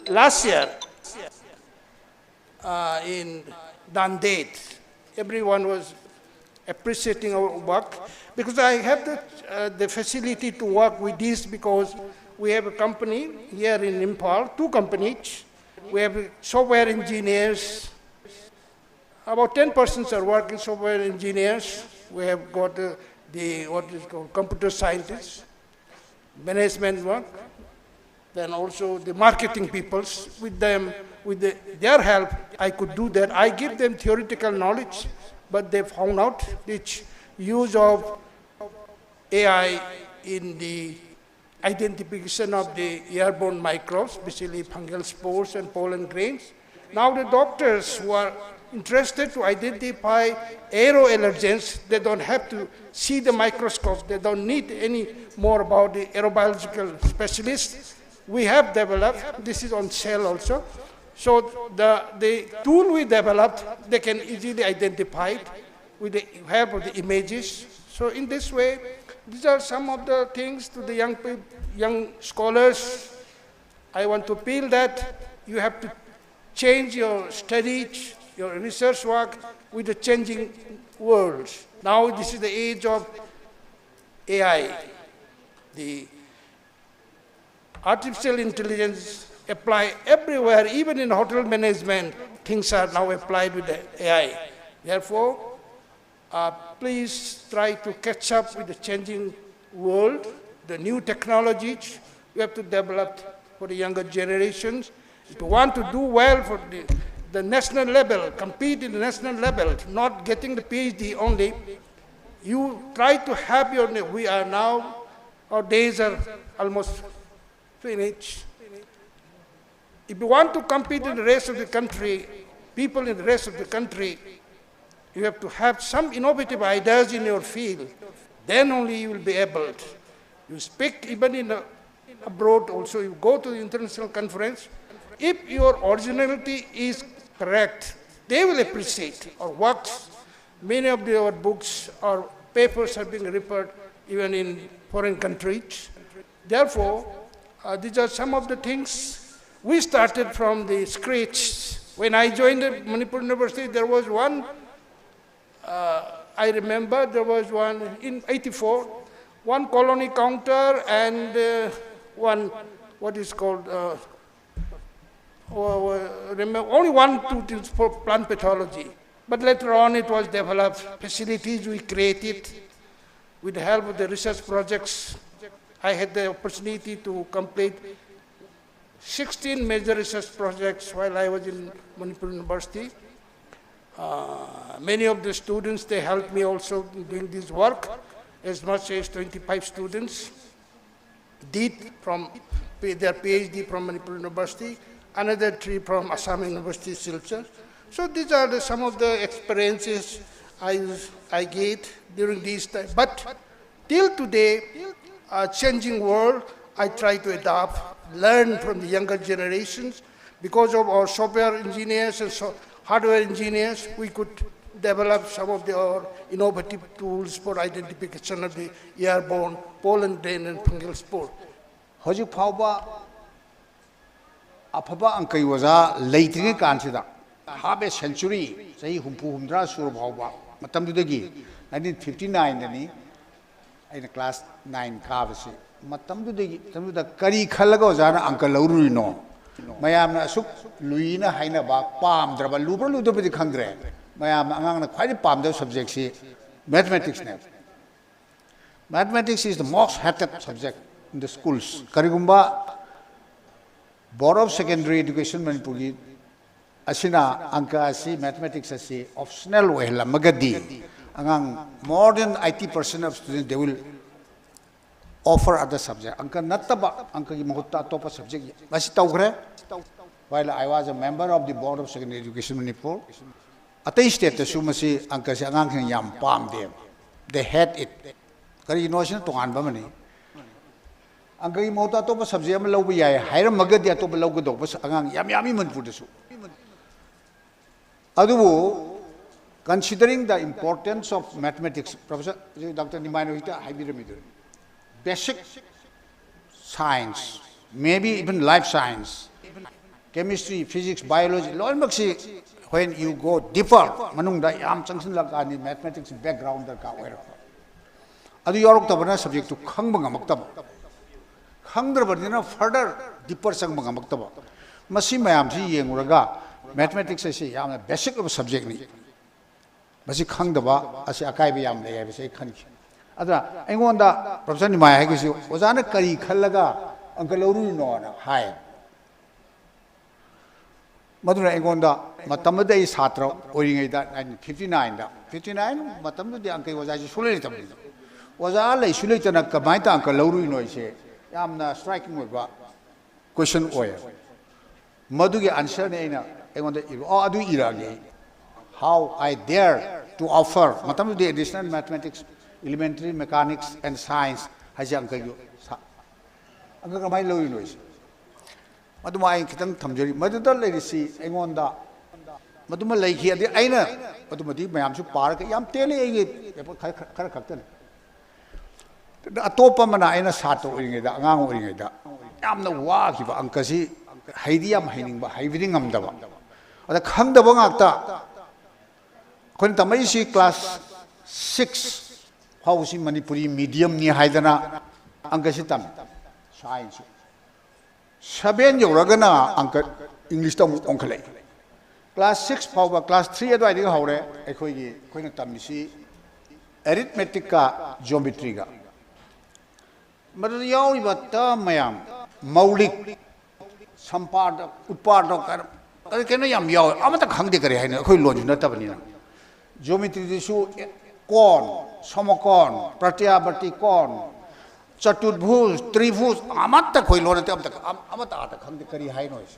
last year uh, in Nanded. Everyone was appreciating our work because I have the, uh, the facility to work with this because we have a company here in Imphal, two companies. We have software engineers. About ten persons are working software engineers. We have got uh, the what is called computer scientists, management work, then also the marketing peoples. With them, with the, their help, I could do that. I give them theoretical knowledge, but they found out the use of A I in the identification of the airborne microbes, basically fungal spores and pollen grains. Now the doctors who are interested to identify aeroallergens, they don't have to see the microscope. They don't need any more about the aerobiological specialists. We have developed, this is on sale also. So the, the tool we developed, they can easily identify it with the help of the images. So in this way, these are some of the things to the young, young scholars. I want to appeal that you have to change your studies, your research work with the changing world. Now this is the age of A I. The artificial intelligence apply everywhere, even in hotel management, things are now applied with the A I. Therefore, uh, please try to catch up with the changing world, the new technologies we have to develop for the younger generations. If you want to do well for the, the national level, compete in the national level, not getting the P H D only, you try to have your, we are now, our days are almost finished. If you want to compete in the rest of the country, people in the rest of the country, you have to have some innovative ideas in your field. Then only you will be able to. You speak even in a, abroad also, you go to the international conference. If your originality is correct, they will appreciate our works. Many of the, our books or papers have been referred even in foreign countries. Therefore, uh, these are some of the things we started from the scratch. When I joined the Manipur University, there was one, uh, I remember there was one in eighty-four, one colony counter and uh, one, what is called, uh, or, uh, remember, only one, two things for plant pathology. But later on, it was developed, facilities we created with the help of the research projects. I had the opportunity to complete sixteen major research projects while I was in Manipur University. Uh, many of the students, they helped me also doing this work, as much as twenty-five students did from P-, their P H D from Manipur University, another three from Assam University, Silchar. So these are the, some of the experiences I, I get during these times. But till today, a changing world, I try to adapt, learn from the younger generations. Because of our software engineers and so hardware engineers, we could develop some of the, our innovative tools for identification of the airborne pollen grain and fungal spore. ꯍꯧꯖꯤꯛ ꯐꯥꯎꯕ ꯑꯐꯕ ꯑꯪꯀꯩ ꯑꯣꯖꯥ ꯂꯩꯇ꯭ꯔꯤꯉꯩ ꯀꯥꯟꯁꯤꯗ, half a century, ꯆꯍꯤ ꯍꯨꯝꯐꯨ ꯍꯨꯝꯗ꯭ꯔꯥ ꯁꯨꯔ ꯐꯥꯎꯕ, ꯃꯇꯝꯗꯨꯗꯒꯤ, nineteen fifty nineꯗꯅꯤ ꯑꯩꯅ class nine ꯀꯥꯕꯁꯤ, ꯃꯇꯝꯗꯨꯗꯒꯤ, ꯃꯇꯝꯗꯨꯗ ꯀꯔꯤ ꯈꯜꯂꯒ ꯑꯣꯖꯥꯅ ꯑꯪꯀ ꯂꯧꯔꯨꯔꯤꯅꯣ? ꯃꯌꯥꯝꯅ ꯑꯁꯨꯛ ꯂꯨꯏꯅ ꯍꯥꯏꯅꯕ, ꯄꯥꯝꯗ꯭ꯔꯕ, ꯂꯨꯕ꯭ꯔꯥ ꯂꯨꯗꯕꯗꯤ ꯈꯪꯗ꯭ꯔꯦ, ꯃꯌꯥꯝꯅ ꯑꯉꯥꯡꯅ ꯈ꯭ꯋꯥꯏꯗꯒꯤ ꯄꯥꯝꯗꯕ subjectꯁꯤ mathematicsꯅꯦ꯫ Mathematics is the most hated subject in the schools. ꯀꯔꯤꯒꯨꯝꯕ Board of Secondary Education ꯃꯅꯤꯄꯨꯔꯒꯤ ꯑꯁꯤꯅ ꯑꯪꯀ ꯑꯁꯤ, mathematics ꯑꯁꯤ optional ꯑꯣꯏꯍꯜꯂꯝꯃꯒꯗꯤ, ꯑꯉꯥꯡ more than eighty percent of students, they will offer other subject. ꯑꯪꯀ ꯅꯠꯇꯕ, ꯑꯪꯀꯒꯤ ꯃꯍꯨꯠꯇ ꯑꯇꯣꯞꯄ subject ꯃꯁꯤ ꯇꯧꯈ꯭ꯔꯦ. While I was a member of the Board of Secondary Education Manipur, ꯑꯇꯩ stateꯇꯁꯨ ꯃꯁꯤ ꯑꯪꯀꯁꯦ ꯑꯉꯥꯡꯁꯤꯡ ꯌꯥꯝ ꯄꯥꯝꯗꯦꯕ. They hate it. ꯀꯔꯤꯒꯤꯅꯣ? ꯁꯤꯅ ꯇꯣꯉꯥꯟꯕ ꯑꯃꯅꯤ. ꯑꯪꯀꯒꯤ ꯃꯍꯨꯠꯇ ꯑꯇꯣꯞꯄ subject ꯑꯃ ꯂꯧꯕ ꯌꯥꯏ ꯍꯥꯏꯔꯝꯃꯒꯗꯤ, ꯑꯇꯣꯞꯄ ꯂꯧꯒꯗꯧꯕ ꯑꯉꯥꯡ ꯌꯥꯝ ꯌꯥꯝꯃꯤ ꯃꯅꯤꯄꯨꯔꯗꯁꯨ. ꯑꯗꯨꯕꯨ, considering the importance of mathematics, Professor, ꯍꯧꯖꯤꯛ Doctor ꯅꯤꯃꯥꯏꯅ ꯍꯧꯖꯤꯛꯇ ꯍꯥꯏꯕꯤꯔꯝꯃꯤꯗꯨꯅꯤ, basic science, maybe even life science, chemistry, physics, biology, ꯂꯣꯏꯅꯃꯛꯁꯤ, when you go deeper, ꯃꯅꯨꯡꯗ ꯌꯥꯝ ꯆꯪꯁꯤꯜꯂꯀꯥꯟꯗ mathematics background ꯗꯔꯀꯥꯔ ꯑꯣꯏꯔꯛꯄ. ꯑꯗꯨ ꯌꯥꯎꯔꯛꯇꯕꯅ subjectꯇꯨ ꯈꯪꯕ ꯉꯝꯃꯛꯇꯕ, ꯈꯪꯗ꯭ꯔꯕꯅꯤꯅ further deeper ꯆꯪꯕ ꯉꯝꯃꯛꯇꯕ. ꯃꯁꯤ ꯃꯌꯥꯝꯁꯤ ꯌꯦꯡꯉꯨꯔꯒ, mathematics ꯑꯁꯤ ꯌꯥꯝꯅ basic ꯑꯣꯏꯕ subjectꯅꯤ, ꯃꯁꯤ ꯈꯪꯗꯕ ꯑꯁꯤ ꯑꯀꯥꯏꯕ ꯌꯥꯝ ꯂꯩ ꯍꯥꯏꯕꯁꯤ ꯑꯩ ꯈꯟꯈꯤ. ꯑꯗꯨꯅ ꯑꯩꯉꯣꯟꯗ Professor ꯅꯤꯃꯥꯏ ꯍꯥꯏꯒꯤꯁꯤ, "ꯑꯣꯖꯥꯅ ꯀꯔꯤ ꯈꯜꯂꯒ ꯑꯪꯀ ꯂꯧꯔꯨꯔꯤꯅꯣꯅ?" ꯍꯥꯏ. ꯃꯗꯨꯅ ꯑꯩꯉꯣꯟꯗ, ꯃꯇꯝ ꯑꯗꯨꯗ ꯑꯩ ꯁꯥꯇ꯭ꯔ ꯑꯣꯏꯔꯤꯉꯩꯗ, nineteen fifty nine ꯗ, fifty nine ꯃꯇꯝꯗꯨꯗꯤ ꯑꯪꯀꯒꯤ ꯑꯣꯖꯥꯁꯤ ꯁꯨꯡꯂꯩ ꯂꯩꯇꯕꯅꯤꯅ, ꯑꯣꯖꯥ ꯂꯩꯁꯨ ꯂꯩꯇꯅ ꯀꯃꯥꯏꯅ ꯇꯧꯔꯒ ꯑꯪꯀ ꯂꯧꯔꯨꯏꯅꯣ ꯍꯥꯏꯁꯦ ꯌꯥꯝꯅ striking ꯑꯣꯏꯕ question ꯑꯣꯏ. ꯃꯗꯨꯒꯤ answer ꯅꯤ ꯑꯩꯅ, ꯑꯩꯉꯣꯟꯗ ꯏꯔꯣ, ꯑꯣ, ꯑꯗꯨ ꯏꯔꯛꯑꯒꯦ ꯑꯩ. How I dare to offer, ꯃꯇꯝꯗꯨꯗꯤ additional mathematics, elementary mechanics and science ꯍꯥꯏꯁꯦ ꯑꯪꯀꯒꯤ ꯁꯥ-, ꯑꯪꯀ ꯀꯃꯥꯏꯅ ꯂꯧꯔꯤꯅꯣ ꯑꯩꯁꯦ? ꯃꯗꯨꯃ ꯑꯩ ꯈꯤꯇꯪ ꯊꯝꯖꯔꯤ꯫ ꯃꯗꯨꯗ ꯂꯩꯔꯤꯁꯤ ꯑꯩꯉꯣꯟꯗ ꯃꯗꯨꯃ ꯂꯩꯈꯤ꯫ ꯑꯗꯩ ꯑꯩꯅ ꯃꯗꯨꯃꯗꯤ ꯃꯌꯥꯝꯁꯨ ꯄꯥꯔꯒ ꯌꯥꯝ ꯇꯦꯜꯂꯤ ꯑꯩꯒꯤ paper ꯈꯔ, ꯈꯔ, ꯈꯔ ꯈꯛꯇꯅꯤ꯫ ꯑꯇꯣꯞꯄ ꯑꯃꯅ, ꯑꯩꯅ ꯁꯥꯇ꯭ꯔ ꯑꯣꯏꯔꯤꯉꯩꯗ, ꯑꯉꯥꯡ ꯑꯣꯏꯔꯤꯉꯩꯗ ꯌꯥꯝꯅ ꯋꯥꯈꯤꯕ ꯑꯪꯀꯁꯤ, ꯍꯩꯗꯤ ꯌꯥꯝ ꯍꯩꯅꯤꯡꯕ, ꯍꯩꯕꯗꯤ ꯉꯝꯗꯕ, ꯑꯗ ꯈꯪꯗꯕ ꯉꯥꯛꯇ꯫ ꯑꯩꯈꯣꯏꯅ ꯇꯝꯃꯛꯏꯁꯤ class six ꯐꯥꯎꯕꯁꯤ ꯃꯅꯤꯄꯨꯔꯤ medium ꯅꯤ ꯍꯥꯏꯗꯅ ꯑꯪꯀꯁꯤ ꯇꯝꯃꯤ, science꯫ Seven ꯌꯧꯔꯒꯅ ꯑꯪꯀ, English ꯇ ꯑꯃꯨꯛ ꯑꯣꯟꯈꯠꯂꯛꯏ꯫ Class six ꯐꯥꯎꯕ, class three ꯑꯗꯨꯋꯥꯏꯗꯒꯤ ꯍꯧꯔꯦ ꯑꯩꯈꯣꯏꯒꯤ, ꯑꯩꯈꯣꯏꯅ ꯇꯝꯃꯤꯁꯤ arithmetic ꯀ geometry ꯒ꯫ ꯃꯗꯨꯗ ꯌꯥꯎꯔꯤꯕ term ꯃꯌꯥꯝ, ꯃꯧꯂꯤꯛ, ꯁꯝꯄꯥꯗꯛ, ꯎꯠꯄꯥꯗꯛ ꯀꯥꯏꯅ ꯀꯔꯤ ꯀꯩꯅꯣ ꯌꯥꯝ ꯌꯥꯎꯋꯦ꯫ ꯑꯃꯠꯇ ꯈꯪꯗꯦ ꯀꯔꯤ ꯍꯥꯏꯅꯣ, ꯑꯩꯈꯣꯏ ꯂꯣꯟꯁꯨ ꯅꯠꯇꯕꯅꯤꯅ꯫ ꯖꯤꯑꯣꯃꯤꯇ꯭ꯔꯤꯗꯁꯨ ꯀꯣꯟ, ꯁꯃꯀꯣꯟ, ꯄ꯭ꯔꯇ꯭ꯌꯥꯕꯔꯇꯤ ꯀꯣꯟ, ꯆꯇꯨꯔꯚꯨꯖ, ꯇ꯭ꯔꯤꯚꯨꯖ, ꯑꯃꯠꯇ ꯑꯩꯈꯣꯏ ꯂꯣꯟ ꯅꯠꯇꯦ, ꯑꯃꯠꯇ ꯑꯃꯠꯇ ꯑꯥꯗ ꯈꯪꯗꯦ ꯀꯔꯤ ꯍꯥꯏꯅꯣ ꯑꯩꯁꯦ꯫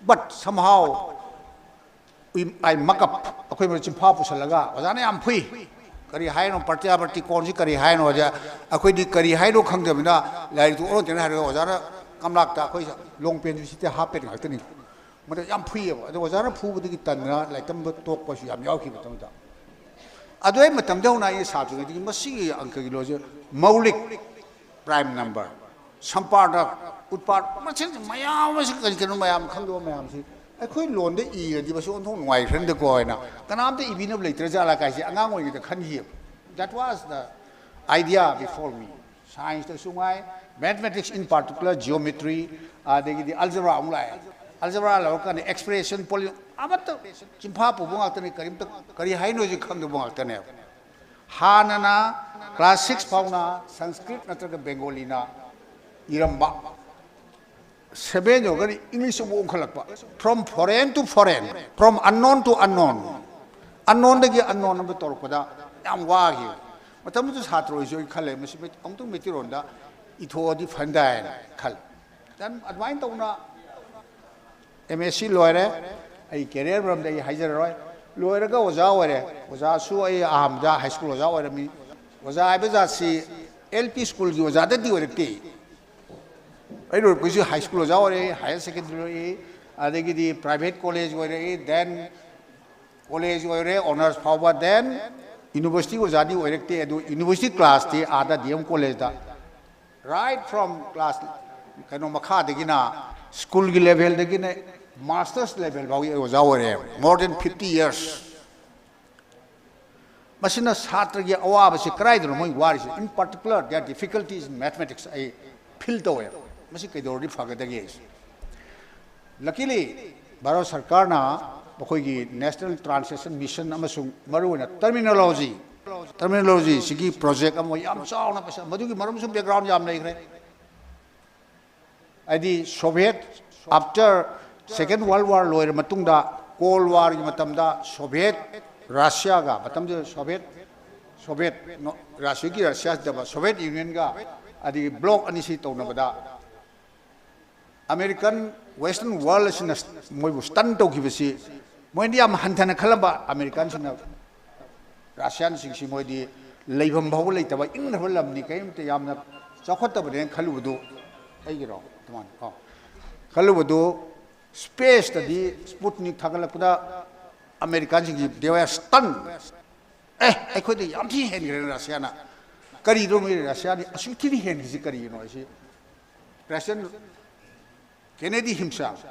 But somehow I muck up, ꯑꯩꯈꯣꯏ ꯃꯔꯛ ꯆꯤꯟꯐꯥ ꯄꯨꯁꯜꯂꯒ ꯑꯣꯖꯥꯅ ꯌꯥꯝ ꯐꯨꯏ꯫ ꯀꯔꯤ ꯍꯥꯏꯅꯣ, ꯄ꯭ꯔꯇ꯭ꯌꯥꯕꯔꯇꯤ ꯀꯣꯟꯁꯤ ꯀꯔꯤ ꯍꯥꯏꯅꯣ? ꯑꯣꯖꯥ, ꯑꯩꯈꯣꯏꯗꯤ ꯀꯔꯤ ꯍꯥꯏꯅꯣ ꯈꯪꯗꯕꯅꯤꯅ ꯂꯥꯏꯔꯤꯛꯇꯨ ꯑꯣꯟꯅ ꯇꯩꯅ ꯍꯥꯏꯔꯒ ꯑꯣꯖꯥꯅ ꯀꯝꯂꯥꯛꯇ ꯑꯩꯈꯣꯏ ꯂꯣꯡ ꯄꯦꯟꯁꯨ ꯁꯤꯠꯇꯦ, ꯍꯥꯐ ꯄꯦꯟ ꯉꯥꯛꯇꯅꯤ꯫ ꯃꯗꯨ ꯌꯥꯝ ꯐꯨꯏꯌꯦꯕ꯫ ꯑꯗꯣ ꯑꯣꯖꯥꯅ ꯐꯨꯕꯗꯒꯤ ꯇꯟꯗꯅ ꯂꯥꯏꯔꯤꯛ ꯇꯝꯕ ꯇꯣꯛꯄꯁꯨ ꯌꯥꯝ ꯌꯥꯎꯈꯤ ꯃꯇꯝꯗ꯫ ꯑꯗꯨ ꯑꯩ ꯃꯇꯝꯗ ꯍꯧꯅ ꯑꯩ ꯁꯥꯇ꯭ꯔꯉꯩꯗꯒꯤ ꯃꯁꯤꯒꯤ ꯑꯪꯀꯒꯤ ꯂꯣꯟꯁꯦ ꯃꯧꯂꯤꯛ, ꯄ꯭ꯔꯥꯏꯝ ꯅꯝꯕꯔ, ꯁꯝꯄꯥꯗꯛ, ꯎꯠꯄꯥꯗ, ꯃꯁꯤꯡ ꯃꯌꯥꯝ ꯑꯃꯁꯤ ꯀꯔꯤ ꯀꯔꯤꯅꯣ ꯃꯌꯥꯝ ꯈꯪꯗꯕ ꯃꯌꯥꯝꯁꯤ ꯑꯩꯈꯣꯏ ꯂꯣꯟꯗ ꯏꯔꯗꯤ ꯃꯁꯤ ꯑꯣꯟꯊꯣꯛ ꯅꯨꯡꯉꯥꯏꯈ꯭ꯔꯅꯤꯗꯀꯣ ꯍꯥꯏꯅ ꯀꯅꯥꯝꯇ ꯏꯕꯤꯅꯕ ꯂꯩꯇ꯭ꯔ ꯖꯥꯠꯂꯥ ꯀꯥꯏꯁꯦ ꯑꯉꯥꯡ ꯑꯣꯏꯔꯤꯉꯩꯗ ꯈꯟꯈꯤꯑꯕ꯫ That was the idea before me. Science ꯇꯁꯨ ꯉꯥꯏ, mathematics in particular, geometry, ꯑꯗꯒꯤꯗꯤ algebra ꯑꯃꯨꯛ ꯂꯥꯛꯑꯦ꯫ Algebra ꯂꯧꯔꯀꯥꯟꯗ expression, poly, ꯑꯃꯠꯇ ꯆꯤꯟꯐꯥ ꯄꯨꯕ ꯉꯥꯛꯇꯅꯤ, ꯀꯔꯤꯝꯇ ꯀꯔꯤ ꯍꯥꯏꯅꯣꯁꯤ ꯈꯪꯗꯕ ꯉꯥꯛꯇꯅꯦꯕ꯫ ꯍꯥꯟꯅꯅ class six ꯐꯥꯎꯅ ꯁꯪꯁꯀ꯭ꯔꯤꯠ ꯅꯠꯇ꯭ꯔꯒ ꯕꯦꯡꯒꯣꯂꯤꯅ ꯏꯔꯝꯕ, seven ꯌꯧꯔꯒꯗꯤ English ꯑꯃꯨꯛ ꯑꯣꯟꯈꯠꯂꯛꯄ, from foreign to foreign, from unknown to unknown, unknown ꯗꯒꯤ unknown ꯑꯃ ꯇꯧꯔꯛꯄꯗ ꯌꯥꯝ ꯋꯥꯈꯤ꯫ ꯃꯇꯝꯗꯨꯗ ꯁꯥꯇ꯭ꯔ ꯑꯣꯏꯁꯨ ꯑꯩ ꯈꯜꯂꯦ, ꯃꯁꯤ ꯃꯩ-, ꯑꯃꯨꯛꯇꯪ ꯃꯩꯇꯩꯂꯣꯟꯗ ꯏꯊꯣꯛꯑꯗꯤ ꯐꯅꯤꯗꯥ ꯍꯥꯏꯅ ꯈꯜꯂꯦ꯫ Then ꯑꯗꯨꯃꯥꯏꯅ ꯇꯧꯅ M S C ꯂꯣꯏꯔꯦ꯫ ꯑꯩ career ꯃꯔꯝꯗ ꯑꯩ ꯍꯥꯏꯖꯔꯔꯣꯏ꯫ ꯂꯣꯏꯔꯒ ꯑꯣꯖꯥ ꯑꯣꯏꯔꯦ꯫ ꯑꯣꯖꯥꯁꯨ ꯑꯩ ꯑꯍꯥꯟꯕꯗ high school ꯑꯣꯖꯥ ꯑꯣꯏꯔꯝꯃꯤ꯫ ꯑꯣꯖꯥ ꯍꯥꯏꯕ ꯖꯥꯠꯁꯤ L P school ꯒꯤ ꯑꯣꯖꯥꯗꯗꯤ ꯑꯣꯏꯔꯛꯇꯦ꯫ ꯑꯩ ꯂꯣꯏꯔꯛꯄꯁꯤ high school ꯑꯣꯖꯥ ꯑꯣꯏꯔꯛꯏ, higher secondary ꯑꯣꯏꯔꯛꯏ, ꯑꯗꯒꯤꯗꯤ private college ꯑꯣꯏꯔꯛꯏ, then college ꯑꯣꯏꯔꯦ, honours ꯐꯥꯎꯕ, then university ꯑꯣꯖꯥꯗꯤ ꯑꯣꯏꯔꯛꯇꯦ꯫ ꯑꯗꯨ university class ꯇꯤ ꯑꯥꯗ D M college ꯇ, right from class, ꯀꯩꯅꯣ, ꯃꯈꯥꯗꯒꯤꯅ, school ꯒꯤ level ꯗꯒꯤꯅ masters level ꯐꯥꯎꯒꯤ ꯑꯩ ꯑꯣꯖꯥ ꯑꯣꯏꯔꯦ, more than fifty years꯫ ꯃꯁꯤꯅ ꯁꯥꯇ꯭ꯔꯒꯤ ꯑꯋꯥꯕꯁꯤ ꯀꯗꯥꯏꯗꯅꯣ ꯃꯣꯏ ꯋꯥꯔꯤꯁꯦ? In particular, their difficulties in mathematics ꯑꯩ feel ꯇꯧꯋꯦ꯫ ꯃꯁꯤ ꯀꯩꯗꯧꯔꯗꯤ ꯐꯒꯗꯒꯦ? Luckily, ꯚꯥꯔꯠ ꯁꯔꯀꯥꯔꯅ ꯃꯈꯣꯏꯒꯤ National Translation Mission ꯑꯃꯁꯨꯡ ꯃꯔꯨꯑꯣꯏꯅ terminology, terminology ꯁꯤꯒꯤ project ꯑꯃ ꯌꯥꯝ ꯆꯥꯎꯅ ꯄꯩꯁꯥ, ꯃꯗꯨꯒꯤ ꯃꯔꯝꯁꯨ background ꯌꯥꯝ ꯂꯩꯈ꯭ꯔꯦ꯫ ꯍꯥꯏꯗꯤ Soviet, after Second World War ꯂꯣꯏꯔ ꯃꯇꯨꯡꯗ, Cold Warꯒꯤ ꯃꯇꯝꯗ Soviet Russiaꯒ, ꯃꯇꯝꯗꯨꯗ Soviet, Soviet ꯅꯣ-, ꯔꯥꯁꯤꯌꯥꯒꯤ, ꯔꯁꯤꯌꯥ ꯅꯠꯇꯕ, Soviet Unionꯒ, ꯑꯗꯒꯤ bloc ꯑꯅꯤꯁꯤ ꯇꯧꯅꯕꯗ American, Western world ꯑꯁꯤꯅ ꯃꯣꯏꯕꯨ stun ꯇꯧꯈꯤꯕꯁꯤ, ꯃꯣꯏꯗꯤ ꯌꯥꯝ ꯍꯟꯊꯅ ꯈꯜꯂꯝꯕ꯫ Americanꯁꯤꯡꯅ Russianꯁꯤꯡꯁꯤ ꯃꯣꯏꯗꯤ ꯂꯩꯐꯝ ꯐꯥꯎꯕ ꯂꯩꯇꯕ ꯏꯪꯈ꯭ꯔꯕ ꯂꯝꯅꯤ, ꯀꯔꯤꯝꯇ ꯌꯥꯝꯅ ꯆꯥꯎꯈꯠꯇꯕꯅꯦꯅ ꯈꯜꯂꯨꯕꯗꯨ, ꯑꯩꯒꯤꯔꯣ? ꯑꯗꯨꯃꯥꯏꯅ, ꯑꯣ꯫ ꯈꯜꯂꯨꯕꯗꯨ, spaceꯇꯗꯤ Sputnik ꯊꯥꯒꯠꯂꯛꯄꯗ Americanꯁꯤꯡꯁꯤ they were stunned꯫ ꯑꯦ, ꯑꯩꯈꯣꯏꯗ ꯌꯥꯝ ꯊꯤ ꯍꯦꯟꯈ꯭ꯔꯦ Russiaꯅ꯫ ꯀꯔꯤꯅꯣ ꯃꯣꯏ Russiaꯗꯤ ꯑꯁꯨꯛ ꯊꯤꯅ ꯍꯦꯟꯈ꯭ꯔꯤꯁꯤ ꯀꯔꯤꯒꯤꯅꯣ? ꯑꯩꯁꯤ President Kennedy himself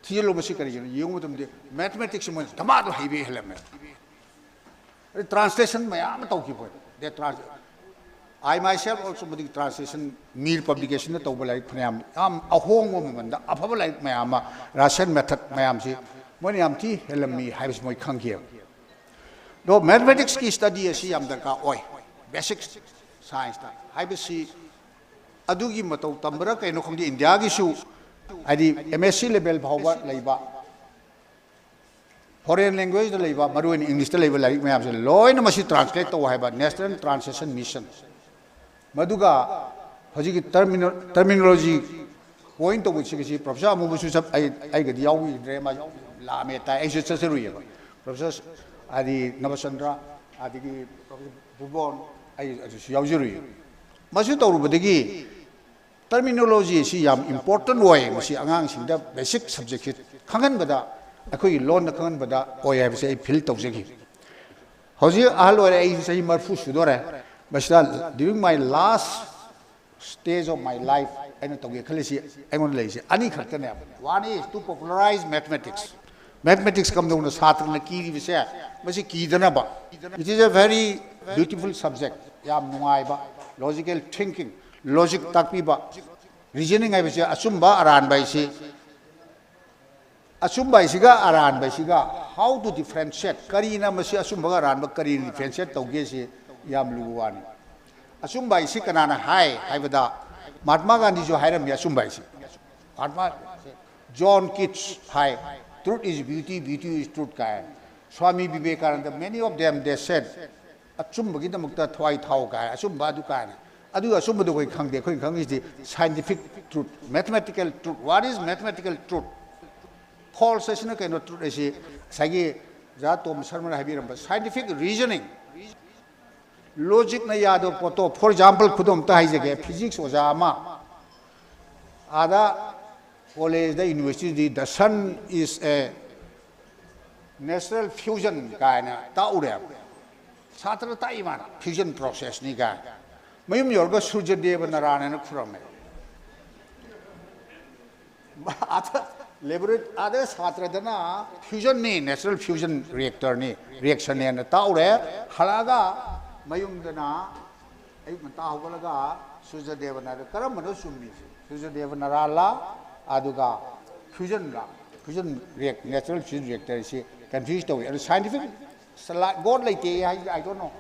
ꯊꯤꯖꯤꯜꯂꯨ, ꯃꯁꯤ ꯀꯔꯤꯒꯤꯅꯣ ꯌꯦꯡꯕ ꯃꯇꯝꯗ mathematicsꯁꯤ ꯃꯣꯏꯅ ꯙꯃꯥꯗꯣ ꯍꯩꯕ ꯍꯦꯜꯂꯝꯃꯦ꯫ ꯑꯗꯩ translation ꯃꯌꯥꯝ ꯑꯃ ꯇꯧꯈꯤꯕ꯫ They trans-, I myself also ꯃꯗꯨꯒꯤ translation, Mir publicationꯗ ꯇꯧꯕ ꯂꯥꯏꯔꯤꯛ ꯐꯅꯌꯥꯝ, ꯌꯥꯝ ꯑꯍꯣꯡꯕ ꯃꯃꯜꯗ ꯑꯐꯕ ꯂꯥꯏꯔꯤꯛ ꯃꯌꯥꯝ ꯑꯃ, Russian method ꯃꯌꯥꯝꯁꯤ ꯃꯣꯏꯅ ꯌꯥꯝ ꯊꯤ ꯍꯦꯜꯂꯝꯃꯤ ꯍꯥꯏꯕꯁꯤ ꯃꯣꯏ ꯈꯪꯈꯤꯑꯕ꯫ ꯑꯗꯣ mathematicsꯀꯤ study ꯑꯁꯤ ꯌꯥꯝ ꯗꯔꯀꯥꯔ ꯑꯣꯏ꯫ Basic scienceꯇ ꯍꯥꯏꯕꯁꯤ ꯑꯗꯨꯒꯤ ꯃꯇꯧ ꯇꯝꯕ꯭ꯔꯥ ꯀꯩꯅꯣ ꯈꯪꯗꯦ, Indiaꯒꯤꯁꯨ ꯍꯥꯏꯗꯤ M S C level ꯐꯥꯎꯕ ꯂꯩꯕ, foreign languageꯇ ꯂꯩꯕ, ꯃꯔꯨꯑꯣꯏꯅ Englishꯇ ꯂꯩꯕ ꯂꯥꯏꯔꯤꯛ ꯃꯌꯥꯝꯁꯦ ꯂꯣꯏꯅ ꯃꯁꯤ translate ꯇꯧ ꯍꯥꯏꯕ National Translation Mission꯫ ꯃꯗꯨꯒ ꯍꯧꯖꯤꯛꯀꯤ termino-, terminology point ꯇꯧꯕꯁꯤꯒꯤꯁꯤ Professor ꯑꯃꯨꯕꯁꯨ ꯆꯠ-, ꯑꯩ, ꯑꯩꯒꯗꯤ ꯌꯥꯎꯕꯤꯗ꯭ꯔꯦ, ꯃꯥ ꯂꯥꯛꯑꯝꯃꯦ ꯇꯥꯏ, ꯑꯩꯁꯨ ꯆꯠꯆꯔꯨꯏꯌꯦꯕ꯫ Professor ꯍꯥꯏꯗꯤ ꯅꯕꯆꯟꯗ꯭ꯔ, ꯑꯗꯒꯤ Professor ꯕꯨꯕꯣꯟ, ꯑꯩ ꯑꯗꯨꯁꯨ ꯌꯥꯎꯖꯔꯨꯏ꯫ ꯃꯁꯤ ꯇꯧꯔꯨꯕꯗꯒꯤ terminology ꯑꯁꯤ ꯌꯥꯝ important ꯑꯣꯏ꯫ ꯃꯁꯤ ꯑꯉꯥꯡꯁꯤꯡꯗ basic subjectꯁꯤ ꯈꯪꯍꯟꯕꯗ, ꯑꯩꯈꯣꯏꯒꯤ ꯂꯣꯟꯗ ꯈꯪꯍꯟꯕꯗ ꯑꯣꯏ ꯍꯥꯏꯕꯁꯦ ꯑꯩ feel ꯇꯧꯖꯈꯤ꯫ ꯍꯧꯖꯤꯛ ꯑꯍꯜ ꯑꯣꯏꯔꯦ, ꯑꯩ ꯆꯍꯤ ꯃꯔꯤꯐꯨ ꯁꯨꯗꯣꯔꯦ꯫ ꯃꯁꯤꯗ during my last stage of my life ꯑꯩꯅ ꯇꯧꯒꯦ ꯈꯜꯂꯤꯁꯤ, ꯑꯩꯉꯣꯟꯗ ꯂꯩꯔꯤꯁꯤ ꯑꯅꯤ ꯈꯛꯇꯅꯦꯕ꯫ One is to popularize mathematics꯫ Mathematics ꯀꯝꯗꯧꯅ ꯁꯥꯇ꯭ꯔꯅ ꯀꯤꯔꯤꯕꯁꯦ, ꯃꯁꯤ ꯀꯤꯗꯅꯕ꯫ It is a very beautiful subject꯫ ꯌꯥꯝ ꯅꯨꯡꯉꯥꯏꯕ, logical thinking, logic ꯇꯥꯛꯄꯤꯕ, reasoning ꯍꯥꯏꯕꯁꯦ ꯑꯆꯨꯝꯕ ꯑꯔꯥꯟꯕ ꯍꯥꯏꯁꯤ, ꯑꯆꯨꯝꯕ ꯍꯥꯏꯁꯤꯒ ꯑꯔꯥꯟꯕ ꯍꯥꯏꯁꯤꯒ how to differentiate, ꯀꯔꯤꯅ ꯃꯁꯤ ꯑꯆꯨꯝꯕꯒ ꯑꯔꯥꯟꯕ ꯀꯔꯤꯅ differentiate ꯇꯧꯒꯦ ꯁꯤ ꯌꯥꯝ ꯂꯨꯕ ꯋꯥꯅꯤ꯫ ꯑꯆꯨꯝꯕ ꯍꯥꯏꯁꯤ ꯀꯅꯥꯅ ꯍꯥꯏ ꯍꯥꯏꯕꯗ, ꯃꯍꯥꯠꯃꯥ ꯒꯥꯟꯙꯤꯁꯨ ꯍꯥꯏꯔꯝꯃꯤ ꯑꯆꯨꯝꯕ ꯍꯥꯏꯁꯦ꯫ ꯃꯍꯥꯠꯃꯥ, ꯖꯣꯟ ꯀꯤꯠꯁ ꯍꯥꯏ, "Truth is beauty, beauty is truth" ꯀꯥꯏ꯫ Swami Vivekananda, many of them, they said, "ꯑꯆꯨꯝꯕꯒꯤꯗꯃꯛꯇ ꯊꯋꯥꯏ ꯊꯥꯎ" ꯀꯥꯏ, ꯑꯆꯨꯝꯕ ꯑꯗꯨ ꯀꯥꯏꯅ꯫ ꯑꯗꯨ ꯑꯆꯨꯝꯕꯗꯣ ꯑꯩꯈꯣꯏ ꯈꯪꯗꯦ꯫ ꯑꯩꯈꯣꯏꯅ ꯈꯪꯉꯤꯁꯤ scientific truth, mathematical truth. What is mathematical truth? False ꯍꯥꯏꯁꯤꯅ ꯀꯩꯅꯣ? Truth ꯍꯥꯏꯁꯤ ꯉꯁꯥꯏꯒꯤ ꯑꯣꯖꯥ ꯇꯣꯝ ꯁꯔꯃꯅ ꯍꯥꯏꯕꯤꯔꯝꯕ scientific reasoning, ꯂꯣꯖꯤꯛꯅ ꯌꯥꯗꯕ ꯄꯣꯠꯇꯣ꯫ For example, ꯈꯨꯗꯝ ꯑꯝꯇ ꯍꯥꯏꯖꯒꯦ꯫ ꯐꯤꯖꯤꯛꯁ ꯑꯣꯖꯥ ꯑꯃ ꯑꯥꯗ ꯀꯣꯂꯦꯖꯗ, ꯌꯨꯅꯤꯚꯔꯁꯤꯇꯤꯗꯤ "The sun is a natural fusion" ꯀꯥꯏꯅ ꯇꯥꯛꯎꯔꯦꯕ꯫ ꯁꯥꯇ꯭ꯔ ꯇꯥꯛꯏ ꯃꯥꯅ, "Fusion processꯅꯤ" ꯀꯥꯏꯅ꯫ ꯃꯌꯨꯝ ꯌꯧꯔꯒ ꯁꯨꯔꯖꯗꯦꯕ ꯅꯥꯔꯥꯌꯟꯅ ꯈꯨꯔꯝꯃꯦ꯫ ꯑꯥꯗ ꯂꯦꯕꯣꯔꯦ-, ꯑꯥꯗ ꯁꯥꯇ꯭ꯔꯗꯅ "Fusionꯅꯤ, natural fusion reactorꯅꯤ, reactionꯅꯦꯅ" ꯇꯥꯛꯎꯔꯦ꯫ ꯍꯜꯂꯛꯑꯒ ꯃꯌꯨꯝꯗꯅ ꯑꯌꯨꯛ ꯉꯟꯇꯥ ꯍꯧꯒꯠꯂꯒ ꯁꯨꯔꯖꯗꯦꯕ ꯅꯥꯔꯥꯌꯟ, ꯀꯔꯝꯕꯅꯣ ꯆꯨꯝꯃꯤꯁꯦ? ꯁꯨꯔꯖꯗꯦꯕ ꯅꯥꯔꯥꯌꯟꯂ, ꯑꯗꯨꯒ fusionꯂ? Fusion react-, natural fusion reactorꯁꯤ confuse ꯇꯧꯏ꯫ ꯑꯗꯨ scientific ꯁꯂꯥ-, God ꯂꯩꯇꯦ ꯍꯥꯏ, I don't know꯫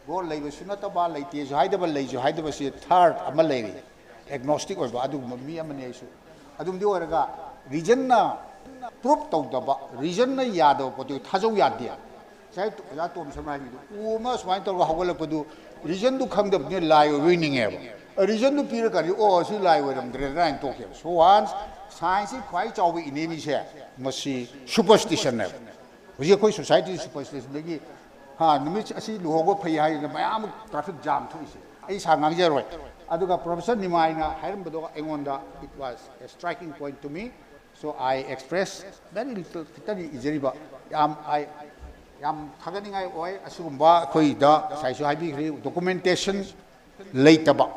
God ꯂꯩꯕꯁꯨ ꯅꯠꯇꯕ, ꯂꯩꯇꯦꯁꯨ ꯍꯥꯏꯗꯕ, ꯂꯩꯁꯨ ꯍꯥꯏꯗꯕꯁꯤ third ꯑꯃ ꯂꯩꯔꯤ꯫ Agnostic ꯑꯣꯏꯕ ꯑꯗꯨꯒꯨꯝꯕ ꯃꯤ ꯑꯃꯅꯤ ꯑꯩꯁꯨ꯫ ꯑꯗꯨꯝꯗꯤ ꯑꯣꯏꯔꯒ, reasonꯅ prove ꯇꯧꯗꯕ, reasonꯅ ꯌꯥꯗꯕ ꯄꯣꯠꯇꯨ ꯊꯥꯖꯧ ꯌꯥꯗꯦ꯫ ꯉꯁꯥꯏ ꯑꯣꯖꯥ ꯇꯣꯝ ꯁꯔꯃ ꯍꯥꯏꯕꯗꯨ, ꯎ ꯑꯃ ꯁꯨꯃꯥꯏꯅ ꯇꯧꯔꯒ ꯍꯧꯒꯠꯂꯛꯄꯗꯨ reasonꯗꯨ ꯈꯪꯗꯕꯅꯤꯅ ꯂꯥꯏ ꯑꯣꯏꯕꯣꯏ ꯅꯤꯡꯉꯦꯕ꯫ Reasonꯗꯨ ꯄꯤꯔꯀꯥꯟꯗꯗꯤ, "ꯑꯣ, ꯁꯤ ꯂꯥꯏ ꯑꯣꯏꯔꯝꯗ꯭ꯔꯦꯗꯅ" ꯍꯥꯏꯅ ꯇꯣꯛꯈꯤꯕ꯫ So once scienceꯀꯤ ꯈ꯭ꯋꯥꯏ ꯆꯥꯎꯕ enemyꯁꯦ ꯃꯁꯤ superstitionꯅꯦꯕ꯫ ꯍꯧꯖꯤꯛ ꯑꯩꯈꯣꯏ society superstitionꯗꯒꯤ, ꯍꯥ, ꯅꯨꯃꯤꯠ ꯑꯁꯤ ꯂꯨꯍꯣꯡꯕ ꯐꯩ ꯍꯥꯏꯗꯅ ꯃꯌꯥꯝ ꯑꯃ traffic jam ꯊꯣꯛꯏꯁꯦ꯫ ꯑꯩ ꯏꯁꯥ ꯉꯥꯡꯖꯔꯣꯏ꯫ ꯑꯗꯨꯒ Professor ꯅꯤꯃꯥꯏꯅ ꯍꯥꯏꯔꯝꯕꯗꯣ ꯑꯩꯉꯣꯟꯗ, it was a striking point to me, so I express very little, ꯈꯤꯇꯅꯤ ꯏꯖꯔꯤꯕ꯫ ꯌꯥꯝ, I, ꯌꯥꯝ ꯊꯥꯒꯠꯅꯤꯡꯉꯥꯏ ꯑꯣꯏ꯫ ꯑꯁꯤꯒꯨꯝꯕ ꯑꯩꯈꯣꯏꯗ ꯉꯁꯥꯏꯁꯨ ꯍꯥꯏꯕꯤꯈ꯭ꯔꯦ, documentation ꯂꯩꯇꯕ,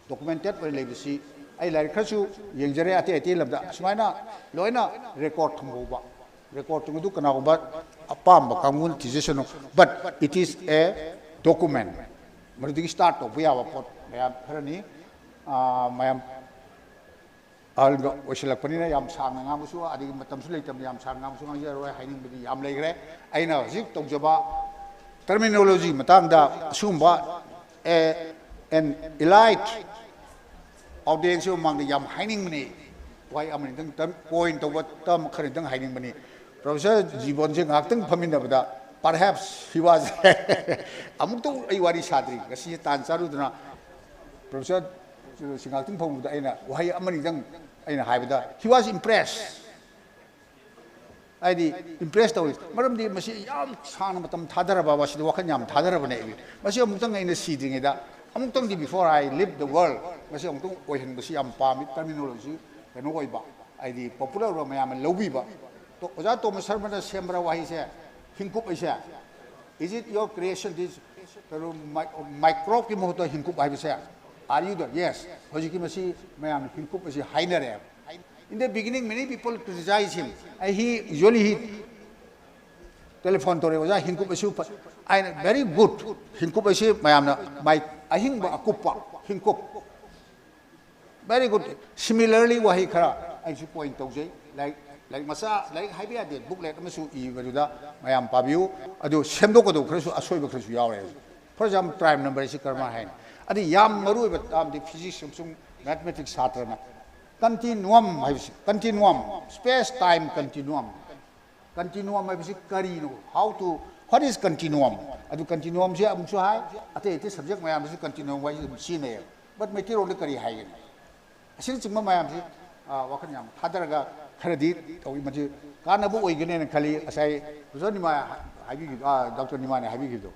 documented ꯑꯣꯏꯅ ꯂꯩꯕꯁꯤ꯫ ꯑꯩ ꯂꯥꯏꯔꯤꯛ ꯈꯔꯁꯨ ꯌꯦꯡꯖꯔꯦ ꯑꯇꯩ ꯑꯇꯩ ꯂꯝꯗ, ꯑꯁꯨꯃꯥꯏꯅ ꯂꯣꯏꯅ record ꯊꯝꯍꯧꯕ꯫ Recordꯇꯨ ꯑꯗꯨ ꯀꯅꯥꯒꯨꯝꯕ ꯑꯄꯥꯝꯕ ꯀꯥꯡꯕꯨꯅ ꯊꯤꯖꯁꯅꯨ, but it is a document꯫ ꯃꯗꯨꯗꯒꯤ start ꯇꯧꯕ ꯌꯥꯕ ꯄꯣꯠ ꯃꯌꯥꯝ ꯈꯔꯅꯤ꯫ ꯑꯥ, ꯃꯌꯥꯝ ꯑꯍꯜꯒ ꯑꯣꯏꯁꯤꯜꯂꯛꯄꯅꯤꯅ ꯌꯥꯝ ꯁꯥꯡꯅ ꯉꯥꯡꯕꯁꯨ, ꯑꯗꯒꯤ ꯃꯇꯝꯁꯨ ꯂꯩꯇꯕꯅ ꯌꯥꯝ ꯁꯥꯡꯅ ꯉꯥꯡꯕꯁꯨ ꯉꯥꯡꯖꯔꯔꯣꯏ꯫ ꯍꯥꯏꯅꯤꯡꯕꯗꯤ ꯌꯥꯝ ꯂꯩꯈ꯭ꯔꯦ꯫ ꯑꯩꯅ ꯍꯧꯖꯤꯛ ꯇꯧꯖꯕ terminology ꯃꯇꯥꯡꯗ ꯑꯁꯤꯒꯨꯝꯕ, a, an elite ꯑꯣꯗꯤꯌꯦꯟꯁꯀꯤ ꯃꯃꯥꯡꯗ ꯌꯥꯝ ꯍꯥꯏꯅꯤꯡꯕꯅꯤ꯫ ꯋꯥꯍꯩ ꯑꯃꯅꯤꯗꯪ ꯇꯔꯝ ꯄꯣꯏꯟ ꯇꯧꯕ ꯇꯔꯝ ꯈꯔꯅꯤꯗꯪ ꯍꯥꯏꯅꯤꯡꯕꯅꯤ꯫ ꯄ꯭ꯔꯣꯐꯦꯁꯔ ꯖꯤꯕꯟꯁꯦ ꯉꯥꯏꯍꯥꯛꯇꯪ ꯐꯝꯃꯤꯟꯅꯕꯗ, perhaps he was ꯑꯃꯨꯛꯇ ꯑꯩ ꯋꯥꯔꯤ ꯁꯥꯗ꯭ꯔꯤ꯫ ꯉꯁꯤ ꯇꯥꯟ ꯆꯥꯔꯨꯗꯅ ꯄ꯭ꯔꯣꯐꯦꯁꯔ ꯁꯤ ꯉꯥꯏꯍꯥꯛꯇꯪ ꯐꯝꯃꯨꯕꯗ ꯑꯩꯅ ꯋꯥꯍꯩ ꯑꯃꯅꯤꯗꯪ ꯑꯩꯅ ꯍꯥꯏꯕꯗ, he was impressed꯫ ꯍꯥꯏꯗꯤ ꯏꯝꯄ꯭ꯔꯦꯁ ꯇꯧꯏ꯫ ꯃꯔꯝꯗꯤ ꯃꯁꯤ ꯌꯥꯝ ꯁꯥꯡꯅ ꯃꯇꯝ ꯊꯥꯗꯔꯕ, ꯃꯁꯤꯗ ꯋꯥꯈꯜ ꯌꯥꯝ ꯊꯥꯗꯔꯕꯅꯦ ꯑꯩ꯫ ꯃꯁꯤ ꯑꯃꯨꯛꯇꯪ ꯑꯩꯅ ꯁꯤꯗ꯭ꯔꯤꯉꯩꯗ, ꯑꯃꯨꯛꯇꯪꯗꯤ, before I leave the world, ꯃꯁꯤ ꯑꯃꯨꯛꯇꯪ ꯑꯣꯏꯍꯟꯕꯁꯤ ꯌꯥꯝ ꯄꯥꯝꯃꯤ꯫ ꯇꯔꯃꯤꯅꯣꯂꯣꯖꯤ ꯀꯩꯅꯣ ꯑꯣꯏꯕ, ꯍꯥꯏꯗꯤ ꯄꯣꯄꯨꯂꯔ ꯑꯣꯏꯕ, ꯃꯌꯥꯝꯅ ꯂꯧꯕꯤꯕ꯫ ꯇꯣ-, ꯑꯣꯖꯥ ꯇꯣꯃꯥꯁ ꯁꯔꯃꯅ ꯁꯦꯝꯕ꯭ꯔꯥ ꯋꯥꯍꯩꯁꯦ, ꯍꯤꯡꯀꯨꯞ ꯍꯥꯏꯁꯦ? Is it your creation, this ꯀꯩꯅꯣ, ꯃꯥꯏ-, ꯃꯥꯏꯀ꯭ꯔꯣꯕꯀꯤ ꯃꯍꯨꯠꯇ ꯍꯤꯡꯀꯨꯞ ꯍꯥꯏꯕꯁꯦ? Are you the? Yes꯫ ꯍꯧꯖꯤꯛꯀꯤ ꯃꯁꯤ ꯃꯌꯥꯝꯅ ꯍꯤꯡꯀꯨꯞ ꯑꯁꯤ ꯍꯥꯏꯅꯔꯦ꯫ In the beginning, many people criticize him. ꯑꯩ, he, usually he telephone ꯇꯧꯔꯛꯑꯦ, "ꯑꯣꯖꯥ, ꯍꯤꯡꯀꯨꯞ ꯑꯁꯤ ꯐ-," ꯑꯩꯅ, "Very good, ꯍꯤꯡꯀꯨꯞ ꯑꯁꯤ ꯃꯌꯥꯝꯅ ꯃꯥꯏ ꯑꯍꯤꯡꯕ ꯑꯀꯨꯞꯄ ꯍꯤꯡꯀꯨꯞ꯫ Very good." Similarly, ꯋꯥꯍꯩ ꯈꯔ ꯑꯩꯁꯨ ꯄꯣꯏꯟ ꯇꯧꯖꯩ꯫ ꯂꯥꯏꯔꯤꯛ, ꯂꯥꯏꯔꯤꯛ ꯃꯆꯥ, ꯂꯥꯏꯔꯤꯛ ꯍꯥꯏꯕ ꯌꯥꯗꯦ, ꯕꯨꯛꯂꯦꯠ ꯑꯃꯁꯨ ꯏꯕꯗꯨꯗ ꯃꯌꯥꯝ ꯄꯥꯕꯤꯌꯨ꯫ ꯑꯗꯨ ꯁꯦꯝꯗꯣꯛꯀꯗꯧꯕ ꯈꯔꯁꯨ, ꯑꯁꯣꯏꯕ ꯈꯔꯁꯨ ꯌꯥꯎꯔꯦ꯫ For example, prime number ꯑꯁꯤ ꯀꯔꯝꯍꯥꯏꯅ ꯍꯥꯏꯅꯤ? ꯑꯗꯨ ꯌꯥꯝ ꯃꯔꯨ ꯑꯣꯏꯕ ꯇꯥꯝꯗꯤ ꯐꯤꯖꯤꯛꯁ ꯑꯃꯁꯨꯡ ꯃꯦꯊꯃꯦꯇꯤꯛꯁ ꯁꯥꯇ꯭ꯔꯅ continuum ꯍꯥꯏꯕꯁꯤ, continuum, space time continuum꯫ Continuum ꯍꯥꯏꯕꯁꯤ ꯀꯔꯤꯅꯣ? How to, what is continuum? ꯑꯗꯨ continuumꯁꯦ ꯑꯃꯨꯛꯁꯨ ꯍꯥꯏ, ꯑꯇꯩ ꯑꯇꯩ ꯁꯕꯖꯦꯛ ꯃꯌꯥꯝꯗꯁꯨ continuum ꯋꯥꯔꯤ ꯑꯗꯨꯝ ꯁꯤꯖꯤꯟꯅꯩꯌꯦꯕ꯫ But ꯃꯩꯇꯩꯂꯣꯟꯗ ꯀꯔꯤ ꯍꯥꯏꯒꯅꯤ? ꯑꯁꯤꯅꯆꯤꯡꯕ ꯃꯌꯥꯝꯁꯤ, ꯑ, ꯋꯥꯈꯜ ꯌꯥꯝ ꯊꯥꯗꯔꯒ ꯈꯔꯗꯤ ꯇꯧꯏ꯫ ꯃꯁꯤ ꯀꯥꯟꯅꯕ ꯑꯣꯏꯒꯅꯦꯅ ꯈꯜꯂꯤ꯫ ꯉꯁꯥꯏ ꯑꯣꯖꯥ ꯅꯤꯃꯥ ꯍꯥꯏꯕꯤꯈꯤꯕ, ꯑ, ꯗꯣꯛꯇꯔ ꯅꯤꯃꯥꯅ ꯍꯥꯏꯕꯤꯈꯤꯕꯗꯣ꯫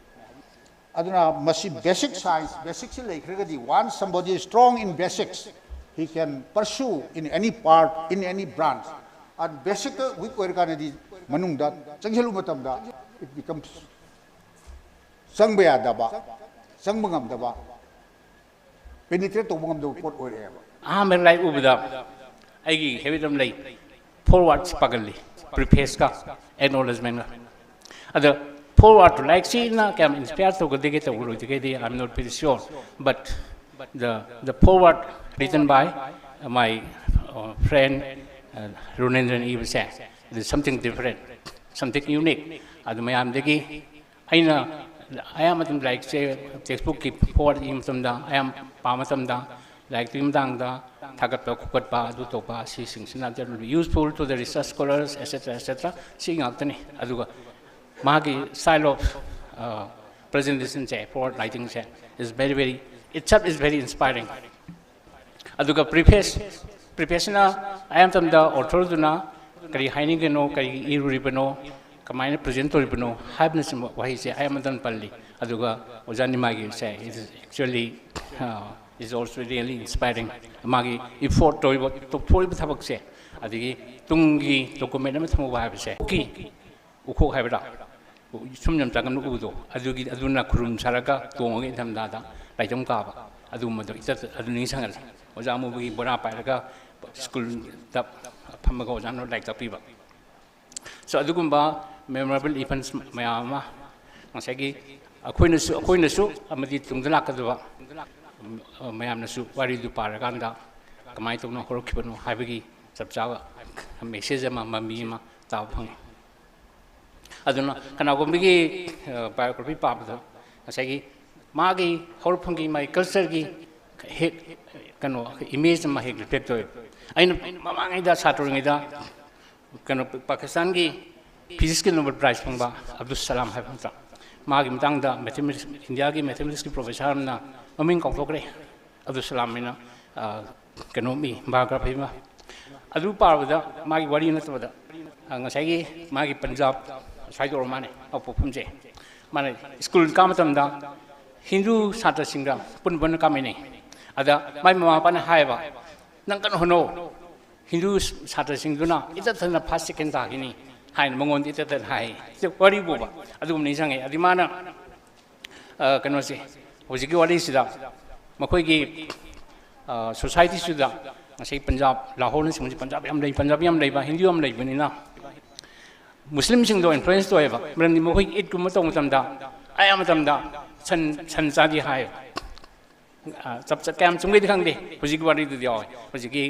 ꯑꯗꯨꯅ ꯃꯁꯤ basic science, ꯕꯦꯁꯤꯛꯁꯤ ꯂꯩꯈ꯭ꯔꯒꯗꯤ, once somebody is strong in basics, he can pursue in any part, in any branch. ꯑꯗꯨ ꯕꯦꯁꯤꯛꯇ ꯋꯤꯛ ꯑꯣꯏꯔꯀꯥꯟꯗꯗꯤ ꯃꯅꯨꯡꯗ ꯆꯪꯁꯤꯜꯂꯨꯕ ꯃꯇꯝꯗ it becomes, ꯆꯪꯕ ꯌꯥꯗꯕ, ꯆꯪꯕ ꯉꯝꯗꯕ, ꯄꯦꯅꯤꯇ꯭ꯔꯦꯠ ꯇꯧꯕ ꯉꯝꯗꯕ ꯄꯣꯠ ꯑꯣꯏꯔꯛꯑꯦꯕ꯫ ꯑꯍꯥꯟꯕ ꯂꯥꯏꯔꯤꯛ ꯎꯕꯗ ꯑꯩꯒꯤ ꯍꯦꯕꯤꯠ ꯑꯃ ꯂꯩ, ꯐꯣꯔꯋꯥꯔꯗꯁꯤ ꯄꯥꯒꯜꯂꯤ, ꯄ꯭ꯔꯤꯐꯦꯁꯀ ꯑꯦꯛꯅꯣꯂꯦꯖꯃꯦꯟꯒ꯫ ꯑꯗ ꯐꯣꯔꯋꯥꯔꯗꯇꯨ ꯂꯥꯏꯔꯤꯛꯁꯤꯅ ꯀꯌꯥꯝ ꯏꯟꯁꯄꯤꯌꯥꯔ ꯇꯧꯒꯗꯒꯦ ꯇꯧꯒꯔꯣꯏꯗꯒꯦꯗꯤ I am not very sure, but the, the foreword written by my, uh, friend, uh, ꯔꯣꯅꯦꯟꯗ꯭ꯔꯅ ꯏꯕꯁꯦ, it is something different, something unique꯫ ꯑꯗꯨ ꯃꯌꯥꯝꯗꯒꯤ ꯑꯩꯅ ꯑꯌꯥꯝꯕ ꯃꯇꯝꯗ ꯂꯥꯏꯔꯤꯛꯁꯦ, ꯇꯦꯛꯁꯕꯨꯛꯀꯤ ꯐꯣꯔꯋꯥꯔꯗ ꯏꯕ ꯃꯇꯝꯗ, ꯑꯌꯥꯝꯕ ꯄꯥꯕ ꯃꯇꯝꯗ ꯂꯥꯏꯔꯤꯛꯇꯨꯒꯤ ꯃꯇꯥꯡꯗ ꯊꯥꯒꯠꯄ ꯈꯣꯀꯠꯄ ꯑꯗꯨ ꯇꯧꯕ, ꯑꯁꯤꯁꯤꯡꯁꯤꯅ useful to the research scholars, et cetera, et cetera, ꯁꯤ ꯉꯥꯛꯇꯅꯤ꯫ ꯑꯗꯨꯒ ꯃꯥꯒꯤ style of presentation say, forward writing say, is very very, itself is very inspiring꯫ ꯑꯗꯨꯒ preface, preface ꯁꯤꯅ ꯑꯌꯥꯝꯕ ꯃꯇꯝꯗ author ꯗꯨꯅ ꯀꯔꯤ ꯍꯥꯏꯅꯤꯡꯒꯅꯣ, ꯀꯔꯤ ꯏꯔꯨꯔꯤꯕꯅꯣ, ꯀꯃꯥꯏꯅ present ꯇꯧꯔꯤꯕꯅꯣ ꯍꯥꯏꯕꯅꯆꯤꯡꯕ ꯋꯥꯍꯩꯁꯦ ꯑꯌꯥꯝꯕ ꯃꯇꯝꯗ ꯄꯜꯂꯤ꯫ ꯑꯗꯨꯒ ꯑꯣꯖꯥ ꯅꯤꯃꯥꯒꯤꯁꯦ, it is actually, uh, is also really inspiring꯫ ꯃꯥꯒꯤ effort ꯇꯧꯔꯤꯕ, ꯇꯧꯊꯣꯛꯏꯕ ꯊꯕꯛꯁꯦ, ꯑꯗꯒꯤ ꯇꯨꯡꯒꯤ document ꯑꯃ ꯊꯝꯍꯧꯕ ꯍꯥꯏꯕꯁꯦ, ꯎꯈꯣꯛ ꯍꯥꯏꯕ꯭ꯔꯥ, ꯁꯨꯝ ꯌꯥꯝ ꯆꯪꯉꯝꯅ ꯎꯕꯗꯣ, ꯑꯗꯨꯒꯤ, ꯑꯗꯨꯅ ꯈꯨꯔꯨꯝ ꯁꯥꯔꯒ ꯇꯣꯡꯉꯒ ꯏꯪꯊꯝꯊꯥꯗ ꯂꯥꯏꯖꯝ ꯀꯥꯕ, ꯑꯗꯨꯒꯨꯝꯕꯗꯣ ꯏꯆꯠ ꯑꯗꯨ ꯅꯤꯡꯁꯤꯡꯍꯜꯂꯤ꯫ ꯑꯣꯖꯥ ꯑꯃꯨꯕꯒꯤ ꯕꯣꯔꯥ ꯄꯥꯏꯔꯒ ꯁ꯭ꯀꯨꯜꯗ ꯐꯝꯃꯒ ꯑꯣꯖꯥꯅ ꯂꯥꯏꯔꯤꯛ ꯇꯥꯛꯄꯤꯕ꯫ So ꯑꯗꯨꯒꯨꯝꯕ memorable events ꯃꯌꯥꯝ ꯑꯃ ꯉꯁꯥꯏꯒꯤ ꯑꯩꯈꯣꯏꯅꯁꯨ, ꯑꯩꯈꯣꯏꯅꯁꯨ ꯑꯃꯗꯤ ꯇꯨꯡꯗ ꯂꯥꯛꯀꯗꯕ ꯃꯌꯥꯝꯅꯁꯨ ꯋꯥꯔꯤꯗꯨ ꯄꯥꯔꯀꯥꯟꯗ ꯀꯃꯥꯏꯅ ꯇꯧꯅ ꯍꯧꯔꯛꯈꯤꯕꯅꯣ ꯍꯥꯏꯕꯒꯤ ꯆꯞ ꯆꯥꯕ message ꯑꯃ, ꯃꯃꯤ ꯑꯃ ꯇꯥꯕ ꯐꯪꯉꯤ꯫ ꯑꯗꯨꯅ ꯀꯅꯥꯒꯨꯝꯕꯒꯤ biography ꯄꯥꯕꯗ ꯉꯁꯥꯏꯒꯤ ꯃꯥꯒꯤ ꯍꯧꯔꯛꯐꯝꯒꯤ ꯃꯥꯒꯤ culture ꯒꯤ ꯍꯦꯛ ꯀꯩꯅꯣ image ꯑꯃ ꯍꯦꯛ reflect ꯇꯧꯋꯦꯕ꯫ ꯑꯩꯅ ꯃꯃꯥꯡꯉꯩꯗ ꯁꯥꯇ꯭ꯔ ꯑꯣꯏꯔꯤꯉꯩꯗ ꯀꯩꯅꯣ ꯄꯥꯀꯤꯁꯇꯥꯟꯒꯤ physics ꯀꯤ Nobel Prize ꯐꯪꯕ ꯑꯕꯗꯨꯜ ꯁꯂꯥꯝ ꯍꯥꯏꯕ ꯅꯠꯇ꯭ꯔꯥ, ꯃꯥꯒꯤ ꯃꯇꯥꯡꯗ mathematics, India ꯒꯤ mathematics ꯀꯤ professor ꯑꯃꯅ, ꯃꯃꯤꯡ ꯀꯥꯎꯊꯣꯛꯈ꯭ꯔꯦ, ꯑꯕꯗꯨꯜ ꯁꯂꯥꯝ ꯍꯥꯏꯅ, ꯀꯩꯅꯣꯝ ꯏ, biography ꯑꯃ꯫ ꯑꯗꯨ ꯄꯥꯕꯗ ꯃꯥꯒꯤ ꯋꯥꯔꯤ ꯅꯠꯇꯕꯗ, ꯉꯁꯥꯏꯒꯤ ꯃꯥꯒꯤ ꯄꯟꯖꯥꯕ ꯁ꯭ꯋꯥꯏꯗ ꯑꯣꯏꯔ ꯃꯥꯅꯦ ꯄꯣꯛꯐꯝꯁꯦ꯫ ꯃꯥꯅ ꯁ꯭ꯀꯨꯜ ꯀꯥꯕ ꯃꯇꯝꯗ ꯍꯤꯟꯗꯨ ꯁꯥꯇ꯭ꯔꯁꯤꯡꯒ ꯄꯨꯟꯅ ꯄꯨꯟꯅ ꯀꯥꯃꯤꯟꯅꯩ꯫ ꯑꯗ ꯃꯥꯏ ꯃꯃꯥ ꯃꯄꯥꯅ ꯍꯥꯏꯌꯦꯕ, "ꯅꯪ ꯀꯟꯅ ꯍꯣꯠꯅꯧ, ꯍꯤꯟꯗꯨ ꯁꯥꯇ꯭ꯔꯁꯤꯡꯗꯨꯅ ꯏꯇꯠ ꯇꯠꯇꯅ first second ꯇꯥꯈꯤꯅꯤ" ꯍꯥꯏꯅ ꯃꯉꯣꯟꯗ ꯏꯇꯠ ꯇꯠꯇꯅ ꯍꯥꯏ꯫ ꯋꯥꯔꯤꯕꯨꯕ ꯑꯗꯨꯒꯨꯝꯕ ꯅꯤꯡꯁꯤꯡꯉꯦ꯫ ꯑꯗꯨꯗꯤ ꯃꯥꯅ ꯀꯩꯅꯣꯁꯦ, ꯍꯧꯖꯤꯛꯀꯤ ꯋꯥꯔꯤꯁꯤꯗ ꯃꯈꯣꯏꯒꯤ society ꯁꯤꯗ, ꯉꯁꯥꯏ ꯄꯟꯖꯥꯕ, ꯂꯥꯍꯣꯔꯅꯆꯤꯡꯕꯁꯤ ꯄꯟꯖꯥꯕ ꯌꯥꯝ ꯂꯩ, ꯄꯟꯖꯥꯕꯤ ꯌꯥꯝ ꯂꯩꯕ, ꯍꯤꯟꯗꯨ ꯌꯥꯝ ꯂꯩꯕꯅꯤꯅ ꯃꯨꯁꯂꯤꯝꯁꯤꯡꯗꯣ influence ꯇꯧꯋꯦꯕ꯫ ꯃꯔꯝꯗꯤ ꯃꯈꯣꯏꯒꯤ ꯏꯗꯀꯨꯝꯕ ꯇꯧꯕ ꯃꯇꯝꯗ ꯑꯌꯥꯝꯕ ꯃꯇꯝꯗ ꯁꯟ, ꯁꯟ ꯆꯥꯗꯦ ꯍꯥꯏꯌꯦꯕ꯫ ꯆꯞ ꯆꯞ ꯀꯌꯥꯝ ꯆꯨꯝꯒꯦꯗꯤ ꯈꯪꯗꯦ, ꯍꯧꯖꯤꯛꯀꯤ ꯋꯥꯔꯤꯗꯨꯗꯤ ꯌꯥꯎꯋꯦ꯫ ꯍꯧꯖꯤꯛꯀꯤ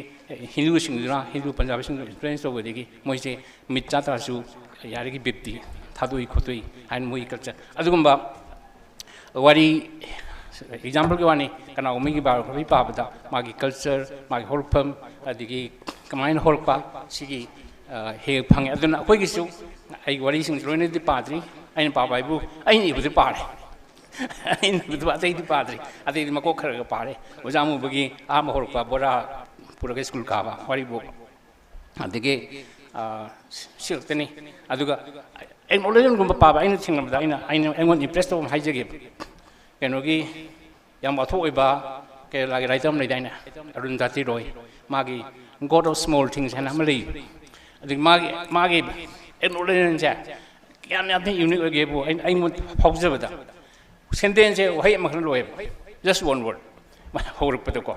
ꯍꯤꯟꯗꯨꯁꯤꯡꯗꯨꯅ, ꯍꯤꯟꯗꯨ ꯄꯟꯖꯥꯕꯤꯁꯤꯡꯗꯨ influence ꯇꯧꯕꯗꯒꯤ ꯃꯣꯏꯁꯦ ꯃꯤꯠ ꯆꯥ ꯇꯥꯔꯁꯨ ꯌꯥꯔꯤꯒꯤ ꯕꯤꯞꯇꯤ ꯊꯥꯗꯣꯛꯏ ꯈꯣꯠꯇꯣꯛꯏ ꯍꯥꯏꯅ ꯃꯣꯏꯒꯤ culture꯫ ꯑꯗꯨꯒꯨꯝꯕ ꯋꯥꯔꯤ ꯑꯦꯛꯖꯥꯝꯄꯜꯒꯤ ꯋꯥꯅꯤ, ꯀꯅꯥꯒꯨꯝꯕꯒꯤ ꯕꯥꯏꯑꯣꯒ꯭ꯔꯥꯐꯤ ꯄꯥꯕꯗ ꯃꯥꯒꯤ ꯀꯜꯆꯔ, ꯃꯥꯒꯤ ꯍꯧꯔꯛꯐꯝ, ꯑꯗꯒꯤ ꯀꯃꯥꯏꯅ ꯍꯧꯔꯛꯄ, ꯁꯤꯒꯤ ꯍꯦꯛ ꯐꯪꯉꯦ꯫ ꯑꯗꯨꯅ ꯑꯩꯈꯣꯏꯒꯤꯁꯨ, ꯑꯩꯒꯤ ꯋꯥꯔꯤꯁꯤꯡꯁꯤ ꯂꯣꯏꯅꯗꯤ ꯄꯥꯗ꯭ꯔꯤ꯫ ꯑꯩꯅ ꯄꯥꯕ ꯍꯥꯏꯕꯨ ꯑꯩꯅ ꯏꯕꯗꯤ ꯄꯥꯔꯦ꯫ ꯑꯩꯅ ꯏꯕꯗꯨ ꯑꯇꯩꯗꯤ ꯄꯥꯗ꯭ꯔꯤ꯫ ꯑꯇꯩꯗꯤ ꯃꯀꯣꯛ ꯈꯔ ꯈꯔ ꯄꯥꯔꯦ꯫ ꯑꯣꯖꯥ ꯑꯃꯨꯕꯒꯤ ꯑꯍꯥꯟꯕ ꯍꯧꯔꯛꯄ ꯕꯣꯔꯥ ꯄꯨꯔꯒ ꯁ꯭ꯀꯨꯜ ꯀꯥꯕ ꯋꯥꯔꯤꯕꯨ꯫ ꯑꯗꯒꯤ ꯁꯤ ꯈꯛꯇꯅꯤ꯫ ꯑꯗꯨꯒ ꯑꯦꯛꯅꯣꯂꯦꯖꯃꯦꯟꯒꯨꯝꯕ ꯄꯥꯕ ꯑꯩꯅ ꯊꯦꯡꯅꯕꯗ ꯑꯩꯅ ꯑꯩꯅ ꯑꯩꯉꯣꯟꯗ ꯏꯝꯄ꯭ꯔꯦꯁ ꯇꯧꯕ ꯑꯃ ꯍꯥꯏꯖꯒꯦꯕ꯫ ꯀꯩꯅꯣꯒꯤ ꯌꯥꯝ ꯋꯥꯊꯣꯛ ꯑꯣꯏꯕ ꯀꯦꯔꯂꯥꯒꯤ ꯔꯥꯏꯇꯔ ꯑꯃ ꯂꯩꯗꯥꯏꯅꯦ, ꯑꯔꯨꯟꯗꯇꯤ ꯔꯣꯏ꯫ ꯃꯥꯒꯤ God of Small Things ꯍꯥꯏꯅ ꯑꯃ ꯂꯩ꯫ ꯑꯗꯒꯤ ꯃꯥꯒꯤ ꯃꯥꯒꯤ ꯑꯦꯛꯅꯣꯂꯦꯖꯃꯦꯟꯁꯦ ꯀꯌꯥꯝ ꯌꯥꯝ ꯊꯤꯅ ꯌꯨꯅꯤꯛ ꯑꯣꯏꯒꯦꯕꯨ ꯑꯩ ꯑꯩꯉꯣꯟꯗ ꯐꯥꯎꯖꯕꯗ, ꯁꯦꯟꯇꯦꯟꯁꯁꯦ ꯋꯥꯍꯩ ꯑꯃꯈꯛꯅ ꯂꯣꯏꯌꯦꯕ, just one word꯫ ꯍꯧꯔꯛꯄꯗꯀꯣ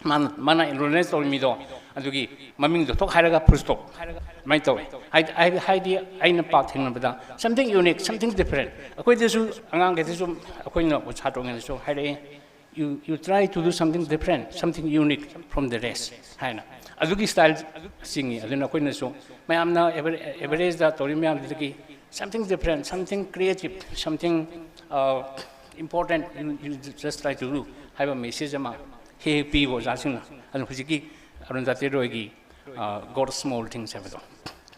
ꯃꯥꯅ ꯃꯥꯅ ꯏꯟꯐ꯭ꯂꯨꯌꯦꯟꯁ ꯇꯧꯔꯤ ꯃꯤꯗꯣ, ꯑꯗꯨꯒꯤ ꯃꯃꯤꯡꯗꯣ ꯊꯣꯛ ꯍꯥꯏꯔꯒ ꯐꯨꯜ ꯁ꯭ꯇꯣꯞ ꯑꯗꯨꯃꯥꯏꯅ ꯇꯧꯋꯦ꯫ ꯍꯥꯏꯗꯤ ꯍꯥꯏꯗꯤ ꯑꯩꯅ ꯄꯥꯛ ꯊꯦꯡꯅꯕꯗ something unique, something different꯫ ꯑꯩꯈꯣꯏꯗꯁꯨ, ꯑꯉꯥꯡꯈꯩꯗꯁꯨ, ꯑꯩꯈꯣꯏꯅ ꯁꯥꯇ꯭ꯔꯉꯩꯗꯁꯨ ꯍꯥꯏꯔꯛꯏ, "You you try to do something different, something unique from the rest" ꯍꯥꯏꯅ꯫ ꯑꯗꯨꯒꯤ ꯁ꯭ꯇꯥꯏꯜ ꯆꯤꯡꯉꯤ꯫ ꯑꯗꯨꯅ ꯑꯩꯈꯣꯏꯅꯁꯨ ꯃꯌꯥꯝꯅ ꯑꯦꯚꯔꯦꯖꯇ ꯇꯧꯔꯤ ꯃꯌꯥꯝꯗꯨꯗꯒꯤ something different, something creative, something important, you just try to do ꯍꯥꯏꯕ ꯃꯦꯁꯦꯖ ꯑꯃ ꯍꯦꯛ ꯍꯦꯛ ꯄꯤꯕ ꯑꯣꯖꯥꯁꯤꯡꯅ꯫ ꯑꯗꯨꯅ ꯍꯧꯖꯤꯛꯀꯤ ꯑꯔꯨꯟꯗꯇꯤ ꯔꯣꯏꯒꯤ God of Small Things ꯍꯥꯏꯕꯗꯣ,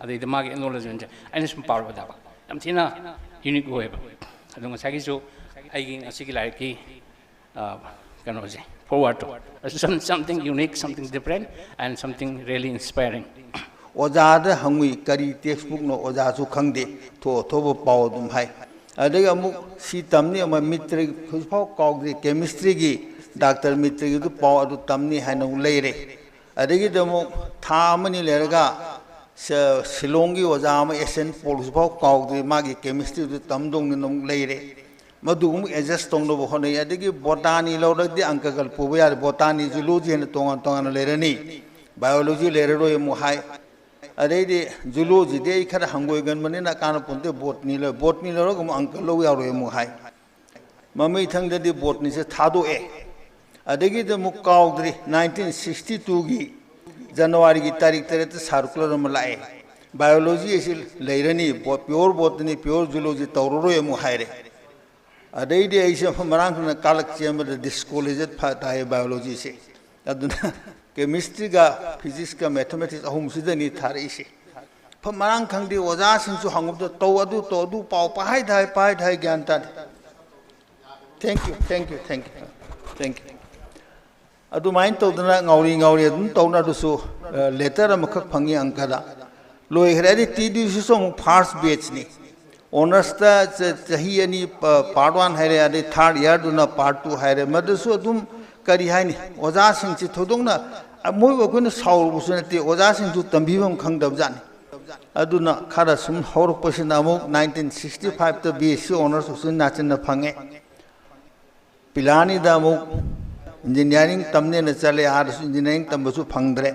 ꯑꯗꯩꯗ ꯃꯥꯒꯤ ꯑꯦꯛꯅꯣꯂꯦꯖꯃꯦꯟꯁꯦ ꯑꯩꯅ ꯁꯨꯝ ꯄꯥꯔꯨꯕꯗꯕ ꯌꯥꯝ ꯊꯤꯅ ꯌꯨꯅꯤꯛ ꯑꯣꯏꯌꯦꯕ꯫ ꯑꯗꯣ ꯉꯁꯥꯏꯒꯤꯁꯨ ꯑꯩꯒꯤ ꯉꯁꯤꯒꯤ ꯂꯥꯏꯔꯤꯛꯀꯤ ꯀꯩꯅꯣꯁꯦ, ꯐꯣꯔꯋꯥꯔꯗꯇꯣ, something unique, something different, and something really inspiring꯫ ꯑꯣꯖꯥꯗ ꯍꯪꯉꯨꯏ, ꯀꯔꯤ ꯇꯦꯛꯁꯕꯨꯛꯅꯣ ꯑꯣꯖꯥꯁꯨ ꯈꯪꯗꯦ, ꯊꯣꯛ ꯊꯣꯛꯄ ꯄꯥꯎ ꯑꯗꯨꯝ ꯍꯥꯏ꯫ ꯑꯗꯒꯤ ꯑꯃꯨꯛ ꯁꯤ ꯇꯝꯅꯤ ꯑꯃ ꯃꯤꯇ꯭ꯔꯒꯤ ꯍꯧꯖꯤꯛꯐꯥꯎ ꯀꯥꯎꯗ꯭ꯔꯤ, ꯀꯦꯃꯤꯁꯇ꯭ꯔꯤꯒꯤ ꯗꯥꯛꯇꯔ ꯃꯤꯇ꯭ꯔꯒꯤꯗꯨ ꯄꯥꯎ ꯑꯗꯨ ꯇꯝꯅꯤ ꯍꯥꯏꯅ ꯑꯃꯨꯛ ꯂꯩꯔꯦ꯫ ꯑꯗꯒꯤꯗꯤ ꯑꯃꯨꯛ ꯊꯥ ꯑꯃꯅꯤ ꯂꯩꯔꯒ ꯁꯤꯂꯣꯡꯒꯤ ꯑꯣꯖꯥ ꯑꯃ ꯑꯦꯁ ꯑꯦꯟ ꯄꯣꯜ ꯍꯧꯖꯤꯛꯐꯥꯎ ꯀꯥꯎꯗ꯭ꯔꯤ, ꯃꯥꯒꯤ ꯀꯦꯃꯤꯁꯇ꯭ꯔꯤꯗꯨ ꯇꯝꯗꯧꯅꯤꯅ ꯑꯃꯨꯛ ꯂꯩꯔꯦ꯫ ꯃꯗꯨ ꯑꯃꯨꯛ ꯑꯦꯗꯖꯁ ꯇꯧꯅꯕ ꯍꯣꯠꯅꯩ꯫ ꯑꯗꯒꯤ ꯕꯣꯇꯥꯅꯤ ꯂꯧꯔꯗꯤ ꯑꯪꯀꯒ ꯄꯨꯕ ꯌꯥꯔꯦ, ꯕꯣꯇꯥꯅꯤ, ꯖꯨꯂꯣꯖꯤ ꯍꯥꯏꯅ ꯇꯣꯉꯥꯟ ꯇꯣꯉꯥꯟꯅ ꯂꯩꯔꯅꯤ, ꯕꯥꯏꯑꯣꯂꯣꯖꯤ ꯂꯩꯔꯔꯣꯏ ꯑꯃꯨꯛ ꯍꯥꯏ꯫ ꯑꯗꯩꯗꯤ ꯖꯨꯂꯣꯖꯤꯗꯤ ꯑꯩ ꯈꯔ ꯍꯪꯒꯣꯏꯒꯟꯕꯅꯤꯅ ꯀꯥꯟꯅꯄꯣꯟꯇꯦ, ꯕꯣꯇꯅꯤ ꯂꯧ, ꯕꯣꯇꯅꯤ ꯂꯧꯔꯒ ꯑꯃꯨꯛ ꯑꯪꯀ ꯂꯧ ꯌꯥꯔꯣꯏ ꯑꯃꯨꯛ ꯍꯥꯏ꯫ ꯃꯃꯩꯊꯪꯗꯗꯤ ꯕꯣꯇꯅꯤꯁꯦ ꯊꯥꯗꯣꯛꯑꯦ꯫ ꯑꯗꯒꯤꯗꯤ ꯑꯃꯨꯛ ꯀꯥꯎꯗ꯭ꯔꯤ, ꯅꯥꯏꯟꯇꯤꯟ ꯁꯤꯛꯁꯇꯤ ꯇꯨꯒꯤ ꯖꯅꯋꯥꯔꯤꯒꯤ ꯇꯥꯔꯤꯛ ꯇꯔꯦꯠꯇ ꯁꯥꯔꯀꯨꯂꯔ ꯑꯃ ꯂꯥꯛꯑꯦ, ꯕꯥꯏꯑꯣꯂꯣꯖꯤ ꯑꯁꯤ ꯂꯩꯔꯅꯤ, ꯄꯤꯌꯣꯔ ꯕꯣꯇꯅꯤ, ꯄꯤꯌꯣꯔ ꯖꯨꯂꯣꯖꯤ ꯇꯧꯔꯔꯣꯏ ꯑꯃꯨꯛ ꯍꯥꯏꯔꯦ꯫ ꯑꯗꯩꯗꯤ ꯑꯩꯁꯦ ꯃꯐꯝ ꯃꯔꯥꯡ ꯈꯪꯅ ꯀꯥꯂꯛ ꯆꯦꯟꯕꯗ ꯗꯤꯁꯀ꯭ꯋꯥꯂꯤꯐꯥꯏ ꯇꯥꯏꯌꯦ ꯕꯥꯏꯑꯣꯂꯣꯖꯤꯁꯦ꯫ ꯑꯗꯨꯅ ꯀꯦꯃꯤꯁꯇ꯭ꯔꯤꯒ ꯐꯤꯖꯤꯛꯁꯀ ꯃꯦꯊꯃꯦꯇꯤꯛꯁ ꯑꯍꯨꯝꯁꯤꯗꯅꯤ ꯊꯥꯔꯛꯏꯁꯦ꯫ ꯃꯐꯝ ꯃꯔꯥꯡ ꯈꯪꯗꯦ, ꯑꯣꯖꯥꯁꯤꯡꯁꯨ ꯍꯪꯕꯗ ꯇꯧ, ꯑꯗꯨ ꯇꯧ, ꯑꯗꯨ ꯄꯥꯎ, ꯄꯥꯍꯥꯏꯗ ꯍꯥꯏ, ꯄꯥꯍꯥꯏꯗ ꯍꯥꯏ, ꯒ꯭ꯌꯥꯟ ꯇꯥꯗꯦ꯫ Thank you, thank you, thank you, thank you꯫ ꯑꯗꯨꯃꯥꯏꯅ ꯇꯧꯗꯅ ꯉꯥꯎꯔꯤ ꯉꯥꯎꯔꯤ ꯑꯗꯨꯝ ꯇꯧꯅ ꯑꯗꯨꯁꯨ, ꯑ, ꯂꯦꯇꯔ ꯑꯃꯈꯛ ꯐꯪꯉꯤ ꯑꯪꯀꯗ꯫ ꯂꯣꯏꯈ꯭ꯔꯦ꯫ ꯑꯗꯩ ꯇꯤ ꯗꯤ ꯁꯤꯁꯨ ꯑꯃꯨꯛ ꯐꯥꯔꯁ ꯕꯦꯠꯁꯅꯤ꯫ ꯑꯣꯅꯔꯁꯇ ꯆ-, ꯆꯍꯤ ꯑꯅꯤ, ꯄ-, ꯄꯥꯔꯠ ꯋꯥꯟ ꯍꯥꯏꯔꯦ, ꯑꯗꯩ ꯊꯥꯔꯠ ꯏꯌꯥꯔꯗꯨꯅ ꯄꯥꯔꯠ ꯇꯨ ꯍꯥꯏꯔꯦ꯫ ꯃꯗꯨꯁꯨ ꯑꯗꯨꯝ ꯀꯔꯤ ꯍꯥꯏꯅꯤ, ꯑꯣꯖꯥꯁꯤꯡꯁꯤ ꯊꯣꯏꯗꯣꯛꯅ, ꯑ, ꯃꯣꯏꯕꯨ ꯑꯩꯈꯣꯏꯅ ꯁꯥꯎꯔꯨꯕꯁꯨ ꯅꯠꯇꯦ, ꯑꯣꯖꯥꯁꯤꯡꯁꯨ ꯇꯝꯕꯤꯐꯝ ꯈꯪꯗꯕꯖꯥꯠꯅꯤ꯫ ꯑꯗꯨꯅ ꯈꯔ ꯁꯨꯝ ꯍꯧꯔꯛꯄꯁꯤꯅ ꯑꯃꯨꯛ ꯅꯥꯏꯟꯇꯤꯟ ꯁꯤꯛꯁꯇꯤ ꯐꯥꯏꯚꯇ ꯕꯤ ꯑꯦꯁ ꯁꯤ ꯑꯣꯅꯔꯁ ꯎꯆꯤꯟ ꯅꯥꯆꯤꯟꯅ ꯐꯪꯉꯦ꯫ ꯄꯤꯂꯥꯅꯤꯗ ꯑꯃꯨꯛ ꯏꯟꯖꯤꯅꯤꯌꯥꯔꯤꯡ ꯇꯝꯅꯦꯅ ꯆꯠꯂꯦ, ꯑꯥꯗꯁꯨ ꯏꯟꯖꯤꯅꯤꯌꯥꯔꯤꯡ ꯇꯝꯕꯁꯨ ꯐꯪꯗ꯭ꯔꯦ꯫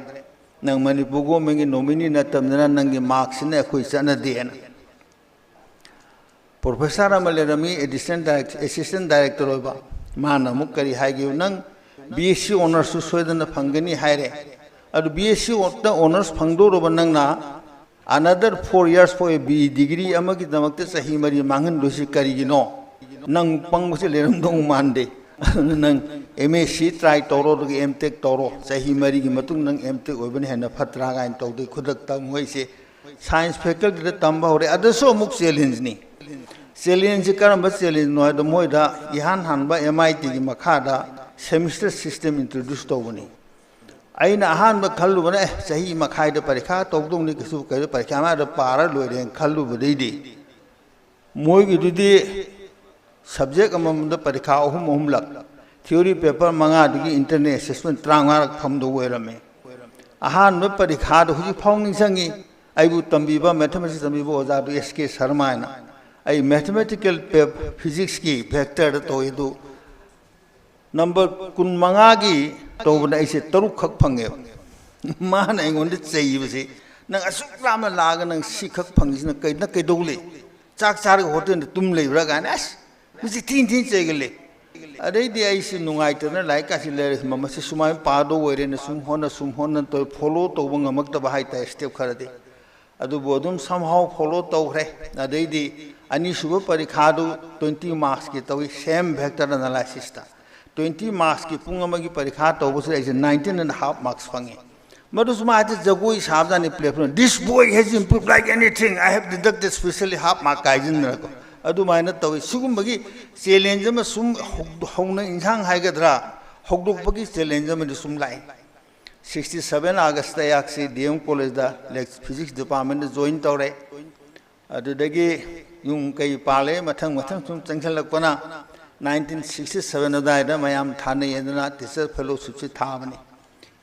ꯅꯪ ꯃꯅꯤꯄꯨꯔ ꯒꯣꯔꯃꯦꯟꯒꯤ ꯅꯣꯃꯤꯅꯤ ꯅꯠꯇꯕꯅꯤꯅ ꯅꯪꯒꯤ ꯃꯥꯔꯛꯁꯤꯅ ꯑꯩꯈꯣꯏ ꯆꯠꯅꯗꯦꯅ꯫ ꯄ꯭ꯔꯣꯐꯦꯁꯔ ꯑꯃ ꯂꯩꯔꯝꯃꯤ, ꯑꯦꯗꯤꯁꯅꯦꯜ ꯗꯥꯏꯔꯦꯛ-, ꯑꯦꯁꯤꯁꯇꯦꯟ ꯗꯥꯏꯔꯦꯛꯇꯔ ꯑꯣꯏꯕ꯫ ꯃꯥꯅ ꯑꯃꯨꯛ ꯀꯔꯤ ꯍꯥꯏꯒꯦ, "ꯅꯪ ꯕꯤ ꯑꯦꯁ ꯁꯤ ꯑꯣꯅꯔꯁꯁꯨ ꯁꯣꯏꯗꯅ ꯐꯪꯒꯅꯤ" ꯍꯥꯏꯔꯦ꯫ ꯑꯗꯨ ꯕꯤ ꯑꯦꯁ ꯁꯤ ꯑꯣꯅꯔꯁ ꯐꯪꯗꯧꯔꯕ ꯅꯪꯅ another four years for a B E degree ꯑꯃꯒꯤꯗꯃꯛꯇ ꯆꯍꯤ ꯃꯔꯤ ꯃꯥꯡꯍꯟꯗꯣꯏꯁꯤ ꯀꯔꯤꯒꯤꯅꯣ? ꯅꯪ ꯄꯪꯕꯁꯤ ꯂꯩꯔꯝꯗꯧ ꯃꯥꯟꯗꯦ꯫ ꯑꯗꯨꯅ ꯅꯪ ꯑꯦꯝ ꯑꯦꯁ ꯁꯤ ꯇ꯭ꯔꯥꯏ ꯇꯧꯔꯣ, ꯑꯗꯨꯒ ꯑꯦꯝ ꯇꯦꯛ ꯇꯧꯔꯣ꯫ ꯆꯍꯤ ꯃꯔꯤꯒꯤ ꯃꯇꯨꯡ ꯅꯪ ꯑꯦꯝ ꯇꯦꯛ ꯑꯣꯏꯕꯅ ꯍꯦꯟꯅ ꯐꯠꯇ꯭ꯔꯥ ꯀꯥꯏꯅ ꯇꯧꯗꯣꯏ꯫ ꯈꯨꯗꯛꯇ ꯃꯣꯏꯁꯦ ꯁꯥꯏꯟꯁ ꯐꯦꯀꯜꯇꯤꯗ ꯇꯝꯕ ꯍꯧꯔꯦ꯫ ꯑꯗꯨꯁꯨ ꯑꯃꯨꯛ ꯆꯦꯂꯦꯟꯖꯅꯤ꯫ ꯆꯦꯂꯦꯟꯖꯁꯤ ꯀꯔꯝꯕ ꯆꯦꯂꯦꯟꯖꯅꯣ ꯍꯥꯏꯕꯗ, ꯃꯣꯏꯗ ꯏꯍꯥꯟ ꯍꯥꯟꯕ ꯑꯦꯝ ꯑꯥꯏ ꯇꯤꯒꯤ ꯃꯈꯥꯗ ꯁꯦꯃꯤꯁꯇꯔ ꯁꯤꯁꯇꯦꯝ ꯏꯟꯇ꯭ꯔꯣꯗ꯭ꯌꯨꯁ ꯇꯧꯕꯅꯤ꯫ ꯑꯩꯅ ꯑꯍꯥꯟꯕ ꯈꯜꯂꯨꯕꯅ, "ꯑꯦ, ꯆꯍꯤ ꯃꯈꯥꯏꯗ ꯄꯔꯤꯈꯥ ꯇꯧꯗꯧꯅꯤ, ꯀꯩꯁꯨ, ꯀꯩꯁꯨ ꯄꯔꯤꯈꯥ ꯑꯃꯗ ꯄꯥꯔ ꯂꯣꯏꯔꯦꯅ" ꯈꯜꯂꯨꯕꯗꯩꯗꯤ, ꯃꯣꯏꯒꯤꯗꯨꯗꯤ ꯁꯕꯖꯦꯛ ꯑꯃꯃꯝꯗ ꯄꯔꯤꯈꯥ ꯑꯍꯨꯝ ꯑꯍꯨꯝꯂꯛ, ꯊꯤꯑꯣꯔꯤ ꯄꯦꯄꯔ ꯃꯉꯥꯗꯨꯒꯤ ꯏꯟꯇꯔꯅꯦꯜ ꯑꯦꯁꯦꯁꯃꯦꯟ ꯇꯔꯥꯃꯉꯥꯔꯛ ꯐꯝꯗꯧ ꯑꯣꯏꯔꯝꯃꯦ꯫ ꯑꯍꯥꯟꯕ ꯄꯔꯤꯈꯥꯗꯣ ꯍꯧꯖꯤꯛ ꯐꯥꯎ ꯅꯤꯡꯁꯤꯡꯉꯤ, ꯑꯩꯕꯨ ꯇꯝꯕꯤꯕ, ꯃꯦꯊꯃꯦꯇꯤꯛꯁ ꯇꯝꯕꯤꯕ ꯑꯣꯖꯥꯗꯨ ꯑꯦꯁ ꯀꯦ ꯁꯔꯃ ꯍꯥꯏꯅ꯫ ꯑꯩ ꯃꯦꯊꯃꯦꯇꯤꯀꯦꯜ ꯄꯦꯞ-, ꯐꯤꯖꯤꯛꯁꯀꯤ ꯚꯦꯛꯇꯔꯗ ꯇꯧꯏ ꯑꯗꯨ, ꯅꯝꯕꯔ ꯀꯨꯟꯃꯉꯥꯒꯤ ꯇꯧꯕꯗ ꯑꯩꯁꯦ ꯇꯔꯨꯛꯈꯛ ꯐꯪꯉꯦꯕ꯫ ꯃꯥꯅ ꯑꯩꯉꯣꯟꯗ ꯆꯩꯕꯁꯤ, "ꯅꯪ ꯑꯁꯨꯛ ꯂꯥꯞꯅ ꯂꯥꯛꯑꯒ ꯅꯪ ꯁꯤꯈꯛ ꯐꯪꯉꯤꯁꯤꯅ ꯀꯩ-, ꯅꯪ ꯀꯩꯗꯧ ꯂꯩ? ꯆꯥꯛ ꯆꯥꯔꯒ ꯍꯣꯇꯦꯜꯗ ꯇꯨꯝ ꯂꯩꯕ꯭ꯔꯥ?" ꯀꯥꯏꯅ, ꯑꯁ, ꯃꯁꯤ ꯊꯤꯅ ꯊꯤꯅ ꯆꯩꯒꯜꯂꯤ꯫ ꯑꯗꯩꯗꯤ ꯑꯩꯁꯤ ꯅꯨꯡꯉꯥꯏꯇꯗꯅ ꯂꯥꯏꯔꯤꯛ ꯀꯥꯁꯤ ꯂꯩꯔꯦ, ꯃꯃꯁꯤ ꯁꯨꯃꯥꯏꯅ ꯄꯥꯗꯧ ꯑꯣꯏꯔꯦꯅ ꯁꯨꯝ ꯍꯣꯠꯅ, ꯁꯨꯝ ꯍꯣꯠꯅ ꯇꯧ-, ꯐꯣꯂꯣ ꯇꯧꯕ ꯉꯝꯃꯛꯇꯕ ꯍꯥꯏꯇꯥꯔꯦ ꯁ꯭ꯇꯦꯞ ꯈꯔꯗꯤ꯫ ꯑꯗꯨꯕꯨ ꯑꯗꯨꯝ somehow ꯐꯣꯂꯣ ꯇꯧꯈ꯭ꯔꯦ꯫ ꯑꯗꯩꯗꯤ ꯑꯅꯤꯁꯨꯕ ꯄꯔꯤꯈꯥꯗꯨ twenty marksꯀꯤ ꯇꯧꯏ, same vector analysisꯇ꯫ Twenty marksꯀꯤ ꯄꯨꯡ ꯑꯃꯒꯤ ꯄꯔꯤꯈꯥ ꯇꯧꯕꯁꯤꯗ ꯑꯩꯁꯦ nineteen and half marks ꯐꯪꯉꯤ꯫ ꯃꯗꯨꯁꯨ ꯃꯥꯗꯤ ꯖꯒꯣꯏ ꯁꯥꯕꯖꯥꯠꯅꯤ, platform, "This boy has improved like anything, I have deducted specially half mark" ꯀꯥꯏꯁꯤꯟꯗꯅꯀꯣ꯫ ꯑꯗꯨꯃꯥꯏꯅ ꯇꯧꯏ꯫ ꯁꯤꯒꯨꯝꯕꯒꯤ challenge ꯑꯃ ꯁꯨꯝ ꯍꯧ-, ꯍꯧꯅ ꯏꯟꯁꯥꯡ ꯍꯥꯏꯒꯗ꯭ꯔꯥ, ꯍꯧꯗꯣꯛꯄꯒꯤ challenge ꯑꯃꯗꯤ ꯁꯨꯝ ꯂꯥꯛꯏ꯫ Sixty seven Augustꯇ ꯑꯩꯍꯥꯛꯁꯤ D M Collegeꯇ lect-, Physics Departmentꯇ join ꯇꯧꯔꯦ꯫ ꯑꯗꯨꯗꯒꯤ ꯌꯨꯝ ꯀꯩ ꯄꯥꯜꯂꯦ, ꯃꯊꯪ ꯃꯊꯪ ꯁꯨꯝ ꯆꯪꯁꯤꯜꯂꯛꯄꯅ nineteen sixty seven ꯑꯗꯨꯋꯥꯏꯗ ꯃꯌꯥꯝ ꯊꯥꯅꯩ ꯑꯗꯨꯅ teacher fellowshipꯁꯤ ꯊꯥꯕꯅꯤ꯫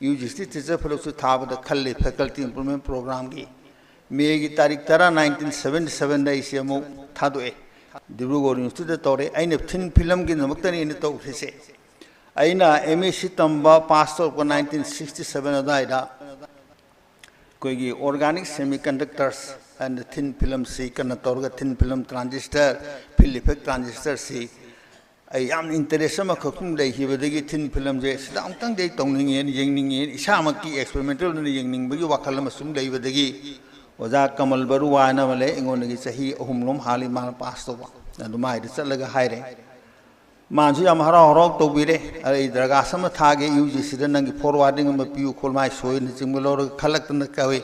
UGC teacher fellowship ꯊꯥꯕꯗ ꯈꯜꯂꯤ faculty improvement programꯒꯤ꯫ Mayꯒꯤ ꯇꯥꯔꯤꯛ ꯇꯔꯥ nineteen seventy sevenꯗ ꯑꯩꯁꯦ ꯑꯃꯨꯛ ꯊꯥꯗꯣꯛꯑꯦ꯫ ꯗꯤꯕ꯭ꯔꯨꯒꯔ Universityꯗ ꯇꯧꯔꯦ꯫ ꯑꯩꯅ thin filmꯒꯤꯗꯃꯛꯇꯅꯤ ꯑꯩꯅ ꯇꯧꯈ꯭ꯔꯤꯁꯦ꯫ ꯑꯩꯅ M S C ꯇꯝꯕ pass ꯇꯧꯔꯛꯄ nineteen sixty seven ꯑꯗꯨꯋꯥꯏꯗ ꯑꯩꯈꯣꯏꯒꯤ organic semiconductors and thin filmꯁꯤ ꯀꯟꯅ ꯇꯧꯔꯒ thin film transistor, field effect transistorꯁꯤ ꯑꯩ ꯌꯥꯝ interest ꯑꯃꯈꯛ ꯁꯨꯝ ꯂꯩꯈꯤꯕꯗꯒꯤ thin filmꯁꯦ ꯁꯤꯗ ꯑꯃꯨꯛꯇꯪꯗꯤ ꯑꯩ ꯇꯧꯅꯤꯡꯉꯦꯅ, ꯌꯦꯡꯅꯤꯡꯉꯦꯅ, ꯏꯁꯥꯃꯛꯀꯤ experimentalꯗꯨꯅ ꯌꯦꯡꯅꯤꯡꯕꯒꯤ ꯋꯥꯈꯜ ꯑꯃ ꯁꯨꯝ ꯂꯩꯕꯗꯒꯤ ꯑꯣꯖꯥ ꯀꯃꯜ ꯕꯔꯨꯋꯥ ꯍꯥꯏꯅ ꯑꯃ ꯂꯩ, ꯑꯩꯉꯣꯟꯗꯒꯤ ꯆꯍꯤ ꯑꯍꯨꯝꯂꯣꯝ ꯍꯥꯜꯂꯤ ꯃꯥꯅ pass ꯇꯧꯕ꯫ ꯑꯗꯨ ꯃꯥꯏꯗ ꯆꯠꯂꯒ ꯍꯥꯏꯔꯦ꯫ ꯃꯥꯅꯁꯨ ꯌꯥꯝ ꯍꯔꯥꯎ ꯍꯔꯥꯎ ꯇꯧꯕꯤꯔꯦ꯫ "ꯑꯩ ꯗꯔꯒꯥꯁ ꯑꯃ ꯊꯥꯒꯦ, UGCꯗ ꯅꯪꯒꯤ forwarding ꯑꯃ ꯄꯤꯌꯨ ꯈꯣꯠꯂꯨ" ꯃꯥꯏ ꯁꯣꯏꯅꯆꯤꯡꯕ ꯂꯧꯔꯒ ꯈꯜꯂꯛꯇꯅ ꯀꯧꯏ꯫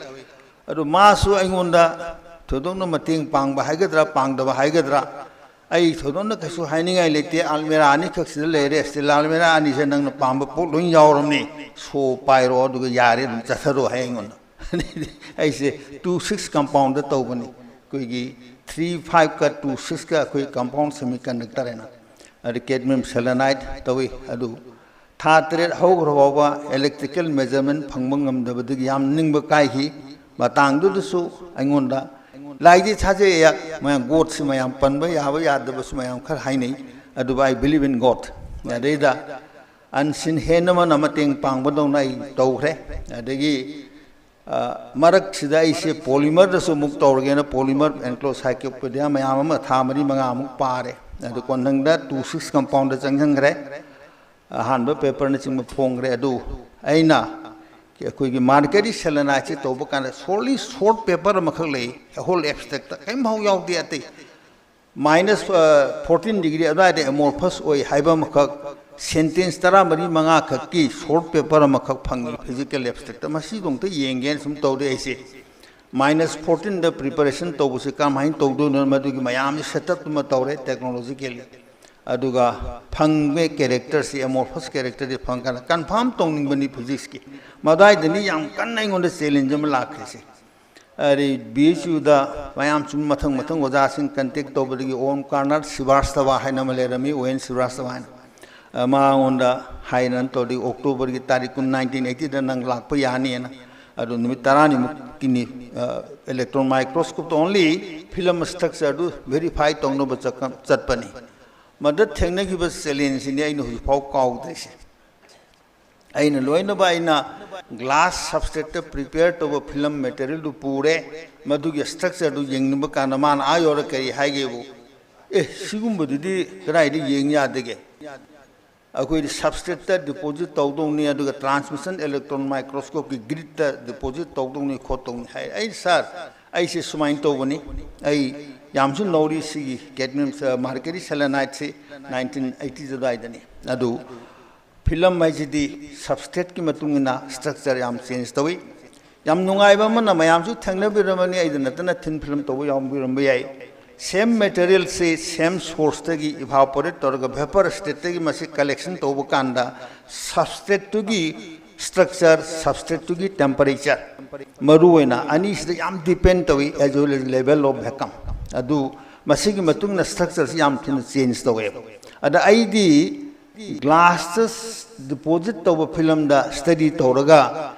ꯑꯗꯨ ꯃꯥꯁꯨ ꯑꯩꯉꯣꯟꯗ ꯊꯣꯏꯗꯣꯛꯅ ꯃꯇꯦꯡ ꯄꯥꯡꯕ ꯍꯥꯏꯒꯗ꯭ꯔꯥ, ꯄꯥꯡꯗꯕ ꯍꯥꯏꯒꯗ꯭ꯔꯥ, ꯑꯩ ꯊꯣꯏꯗꯣꯛꯅ ꯀꯩꯁꯨ ꯍꯥꯏꯅꯤꯡꯉꯥꯏ ꯂꯩꯇꯦ꯫ Almirah ꯑꯅꯤꯈꯛ ꯁꯤꯗ ꯂꯩꯔꯦ, steel almirah ꯑꯅꯤꯁꯦ ꯅꯪꯅ ꯄꯥꯝꯕ ꯄꯣꯠ ꯂꯣꯏ ꯌꯥꯎꯔꯕꯅꯤ, ꯁꯣ ꯄꯥꯏꯔꯣ ꯑꯗꯨꯒ ꯌꯥꯔꯦ, ꯑꯗꯨꯝ ꯆꯠꯊꯔꯣ ꯍꯥꯏ ꯑꯩꯉꯣꯟꯗ꯫ ꯑꯩꯁꯦ two six compoundꯗ ꯇꯧꯕꯅꯤ, ꯑꯩꯈꯣꯏꯒꯤ three fiveꯀ two sixꯀ ꯑꯩꯈꯣꯏ compound semiconductor ꯍꯥꯏꯅ꯫ ꯑꯗꯨ cadmium selenide ꯇꯧꯏ꯫ ꯑꯗꯨ ꯊꯥ ꯇꯔꯦꯠ ꯍꯧꯈ꯭ꯔ ꯐꯥꯎꯕ electrical measurement ꯐꯪꯕ ꯉꯝꯗꯕꯗꯒꯤ ꯌꯥꯝ ꯅꯤꯡꯕ ꯀꯥꯏꯈꯤ꯫ ꯃꯇꯥꯡꯗꯨꯗꯁꯨ ꯑꯩꯉꯣꯟꯗ ꯂꯥꯏꯗꯤ ꯊꯥꯖꯩ ꯑꯩꯍꯥꯛ, ꯃꯌꯥꯝ Godꯁꯤ ꯃꯌꯥꯝ ꯄꯟꯕ ꯌꯥꯕ ꯌꯥꯗꯕꯁꯨ ꯃꯌꯥꯝ ꯈꯔ ꯍꯥꯏꯅꯩ, ꯑꯗꯨꯕꯨ I believe in God꯫ ꯑꯗꯩꯗ unseen hand ꯑꯃꯅ ꯃꯇꯦꯡ ꯄꯥꯡꯕꯗꯧꯅ ꯑꯩ ꯇꯧꯈ꯭ꯔꯦ꯫ ꯑꯗꯒꯤ ꯑ, ꯃꯔꯛꯁꯤꯗ ꯑꯩꯁꯦ polymerꯗꯁꯨ ꯑꯃꯨꯛ ꯇꯧꯔꯒꯦꯅ polymer encyclopedia ꯃꯌꯥꯝ ꯑꯃ ꯊꯥ ꯃꯔꯤ ꯃꯉꯥꯃꯨꯛ ꯄꯥꯔꯦ꯫ ꯑꯗꯨ ꯀꯣꯟꯊꯪꯗ two six compoundꯗ ꯆꯪꯁꯤꯟꯈ꯭ꯔꯦ꯫ ꯑꯍꯥꯟꯕ paperꯅꯆꯤꯡꯕ ꯐꯣꯡꯈ꯭ꯔꯦ꯫ ꯑꯗꯨ ꯑꯩꯅ ꯑꯩꯈꯣꯏꯒꯤ mercury selenideꯁꯦ ꯇꯧꯕ ꯀꯥꯟꯗ solely short paper ꯑꯃꯈꯛ ꯂꯩ, whole abstractꯇ ꯀꯔꯤꯝ ꯐꯥꯎ ꯌꯥꯎꯗꯦ ꯑꯇꯩ꯫ ꯃꯥꯏꯅꯁ ꯐꯣꯔꯇꯤꯟ ꯗꯤꯒ꯭ꯔꯤ ꯑꯗꯨꯋꯥꯏꯗ ꯑꯦꯃꯣꯔꯐꯁ ꯑꯣꯏ ꯍꯥꯏꯕ ꯑꯃꯈꯛ, ꯁꯦꯟꯇꯦꯟꯁ ꯇꯔꯥꯃꯔꯤ ꯃꯉꯥ ꯈꯛꯀꯤ ꯁꯣꯔꯠ ꯄꯦꯄꯔ ꯑꯃꯈꯛ ꯐꯪꯉꯤ ꯐꯤꯖꯤꯀꯦꯜ ꯑꯦꯞꯁꯇ꯭ꯔꯦꯛꯇ꯫ ꯃꯁꯤꯗꯣ ꯑꯝꯇ ꯌꯦꯡꯒꯦꯅ ꯁꯨꯝ ꯇꯧꯔꯦ ꯑꯩꯁꯦ꯫ ꯃꯥꯏꯅꯁ ꯐꯣꯔꯇꯤꯟꯗ ꯄ꯭ꯔꯤꯄꯦꯔꯦꯁꯟ ꯇꯧꯕꯁꯤ ꯀꯔꯝꯍꯥꯏꯅ ꯇꯧꯗꯣꯏꯅꯣ, ꯃꯗꯨꯒꯤ ꯃꯌꯥꯝꯁꯤ ꯁꯦꯠ ꯑꯞ ꯑꯃ ꯇꯧꯔꯦ ꯇꯦꯛꯅꯣꯂꯣꯖꯤꯀꯦꯜꯂꯤ꯫ ꯑꯗꯨꯒ ꯐꯪꯕ ꯀꯦꯔꯦꯛꯇꯔꯁꯤ, ꯑꯦꯃꯣꯔꯐꯁ ꯀꯦꯔꯦꯛꯇꯔꯁꯤ ꯐꯪꯀꯥꯟꯗ ꯀꯟꯐꯥꯔꯝ ꯇꯧꯅꯤꯡꯕꯅꯤ ꯐꯤꯖꯤꯛꯁꯀꯤ꯫ ꯃꯗꯥꯏꯗꯅꯤ ꯌꯥꯝ ꯀꯟꯅ ꯑꯩꯉꯣꯟꯗ ꯆꯦꯂꯦꯟꯖ ꯑꯃ ꯂꯥꯛꯈ꯭ꯔꯤꯁꯦ꯫ ꯑꯗꯩ ꯕꯤ ꯑꯩꯆ ꯌꯨꯗ ꯃꯌꯥꯝ ꯁꯨꯝ ꯃꯊꯪ ꯃꯊꯪ ꯑꯣꯖꯥꯁꯤꯡ ꯀꯟꯇꯦꯛ ꯇꯧꯕꯗꯒꯤ ꯑꯣꯝ ꯀꯥꯔꯅꯥꯠ ꯁ꯭ꯔꯤꯚꯥꯁꯇꯚꯥ ꯍꯥꯏꯅ ꯑꯃ ꯂꯩꯔꯝꯃꯤ, ꯑꯣ ꯑꯦꯟ ꯁ꯭ꯔꯤꯚꯥꯁꯇꯚꯥ ꯍꯥꯏꯅ꯫ ꯑ, ꯃꯉꯣꯟꯗ ꯍꯥꯏꯅ ꯇꯧꯔꯗꯤ ꯑꯣꯛꯇꯣꯕꯔꯒꯤ ꯇꯥꯔꯤꯛ ꯀꯨꯟ, ꯅꯥꯏꯟꯇꯤꯟ ꯑꯩꯠꯇꯤꯗ ꯅꯪ ꯂꯥꯛꯄ ꯌꯥꯅꯤꯅ꯫ ꯑꯗꯨ ꯅꯨꯃꯤꯠ ꯇꯔꯥꯅꯤꯃꯨꯛꯀꯤꯅꯤ, ꯑ, ꯏꯂꯦꯛꯇ꯭ꯔꯣꯟ ꯃꯥꯏꯀ꯭ꯔꯣꯁꯀꯣꯞꯇ ꯑꯣꯟꯂꯤ ꯐꯤꯂꯝ ꯁ꯭ꯇ꯭ꯔꯛꯆꯔꯗꯨ ꯚꯦꯔꯤꯐꯥꯏ ꯇꯧꯅꯕ ꯆꯠꯀ-, ꯆꯠꯄꯅꯤ꯫ ꯃꯗ ꯊꯦꯡꯅꯈꯤꯕ ꯆꯦꯂꯦꯟꯖꯁꯤꯅꯤ ꯑꯩꯅ ꯍꯧꯖꯤꯛꯐꯥꯎ ꯀꯥꯎꯗ꯭ꯔꯤꯁꯦ꯫ ꯑꯩꯅ ꯂꯣꯏꯅꯕ ꯑꯩꯅ ꯒ꯭ꯂꯥꯁ ꯁꯕꯁꯇ꯭ꯔꯦꯠꯇ ꯄ꯭ꯔꯤꯄꯦꯌꯔ ꯇꯧꯕ ꯐꯤꯂꯝ ꯃꯦꯇꯔꯤꯌꯦꯜꯗꯨ ꯄꯨꯔꯦ꯫ ꯃꯗꯨꯒꯤ ꯁ꯭ꯇ꯭ꯔꯛꯆꯔꯗꯨ ꯌꯦꯡꯅꯤꯡꯕ ꯀꯥꯟꯗ ꯃꯥꯅ ꯑꯥ ꯌꯧꯔ ꯀꯔꯤ ꯍꯥꯏꯒꯦꯕꯨ, "ꯑꯦ, ꯁꯤꯒꯨꯝꯕꯗꯨꯗꯤ ꯀꯗꯥꯏꯗ ꯌꯦꯡ ꯌꯥꯗꯒꯦ? ꯑꯩꯈꯣꯏꯗꯤ ꯁꯕꯁꯇ꯭ꯔꯦꯠꯇ ꯗꯤꯄꯣꯖꯤꯠ ꯇꯧꯗꯧꯅꯤ, ꯑꯗꯨꯒ ꯇ꯭ꯔꯥꯟꯁꯃꯤꯁꯟ ꯏꯂꯦꯛꯇ꯭ꯔꯣꯟ ꯃꯥꯏꯀ꯭ꯔꯣꯁꯀꯣꯞꯀꯤ ꯒ꯭ꯔꯤꯠꯇ ꯗꯤꯄꯣꯖꯤꯠ ꯇꯧꯗꯧꯅꯤ ꯈꯣꯠꯇꯧꯅꯤ" ꯍꯥꯏ꯫ ꯑꯩ, "ꯁꯥꯔ, ꯑꯩꯁꯦ ꯁꯨꯃꯥꯏꯅ ꯇꯧꯕꯅꯤ, ꯑꯩ ꯌꯥꯝꯁꯨ ꯅꯧꯔꯤ, ꯁꯤꯒꯤ ꯀꯦꯗꯃꯤꯌꯝ, ꯑ, ꯃꯥꯔꯀꯔꯤ ꯁꯦꯂꯦꯅꯥꯏꯠꯁꯤ ꯅꯥꯏꯟꯇꯤꯟ ꯑꯩꯠꯇꯤꯁ ꯑꯗꯨꯋꯥꯏꯗꯅꯤ꯫ ꯑꯗꯨ ꯐꯤꯂꯝ ꯍꯥꯏꯁꯤꯗꯤ ꯁꯕꯁꯇ꯭ꯔꯦꯠꯀꯤ ꯃꯇꯨꯡ ꯏꯟꯅ ꯁ꯭ꯇ꯭ꯔꯛꯆꯔ ꯌꯥꯝ ꯆꯦꯟꯖ ꯇꯧꯏ꯫ ꯌꯥꯝ ꯅꯨꯡꯉꯥꯏꯕ ꯑꯃꯅ, ꯃꯌꯥꯝꯁꯨ ꯊꯦꯡꯅꯕꯤꯔꯝꯃꯅꯤ, ꯑꯩꯗ ꯅꯠꯇꯅ ꯊꯤꯟ ꯐꯤꯂꯝ ꯇꯧꯕ ꯌꯥꯎꯕꯤꯔꯝꯕ ꯌꯥꯏ꯫ ꯁꯦꯝ ꯃꯦꯇꯔꯤꯌꯦꯜꯁꯤ ꯁꯦꯝ ꯁꯣꯔꯁꯇꯒꯤ ꯏꯚꯥꯄꯣꯔꯦꯠ ꯇꯧꯔꯒ ꯚꯦꯄꯔ ꯁ꯭ꯇꯦꯠꯇꯒꯤ ꯃꯁꯤ ꯀꯂꯦꯛꯁꯟ ꯇꯧꯕ ꯀꯥꯟꯗ ꯁꯕꯁꯇ꯭ꯔꯦꯠꯇꯨꯒꯤ ꯁ꯭ꯇ꯭ꯔꯛꯆꯔ, ꯁꯕꯁꯇ꯭ꯔꯦꯠꯇꯨꯒꯤ ꯇꯦꯝꯄꯔꯦꯆꯔ, ꯃꯔꯨꯑꯣꯏꯅ ꯑꯅꯤꯁꯤꯗ ꯌꯥꯝ ꯗꯤꯄꯦꯟ ꯇꯧꯏ, as well as level of vacuum꯫ ꯑꯗꯨ ꯃꯁꯤꯒꯤ ꯃꯇꯨꯡ ꯏꯟꯅ ꯁ꯭ꯇ꯭ꯔꯛꯆꯔꯁꯤ ꯌꯥꯝ ꯊꯨꯅ ꯆꯦꯟꯖ ꯇꯧꯋꯦꯕ꯫ ꯑꯗ ꯑꯩꯗꯤ ꯒ꯭ꯂꯥꯁꯇ ꯗꯤꯄꯣꯖꯤꯠ ꯇꯧꯕ ꯐꯤꯂꯝꯗ ꯁ꯭ꯇꯗꯤ ꯇꯧꯔꯒ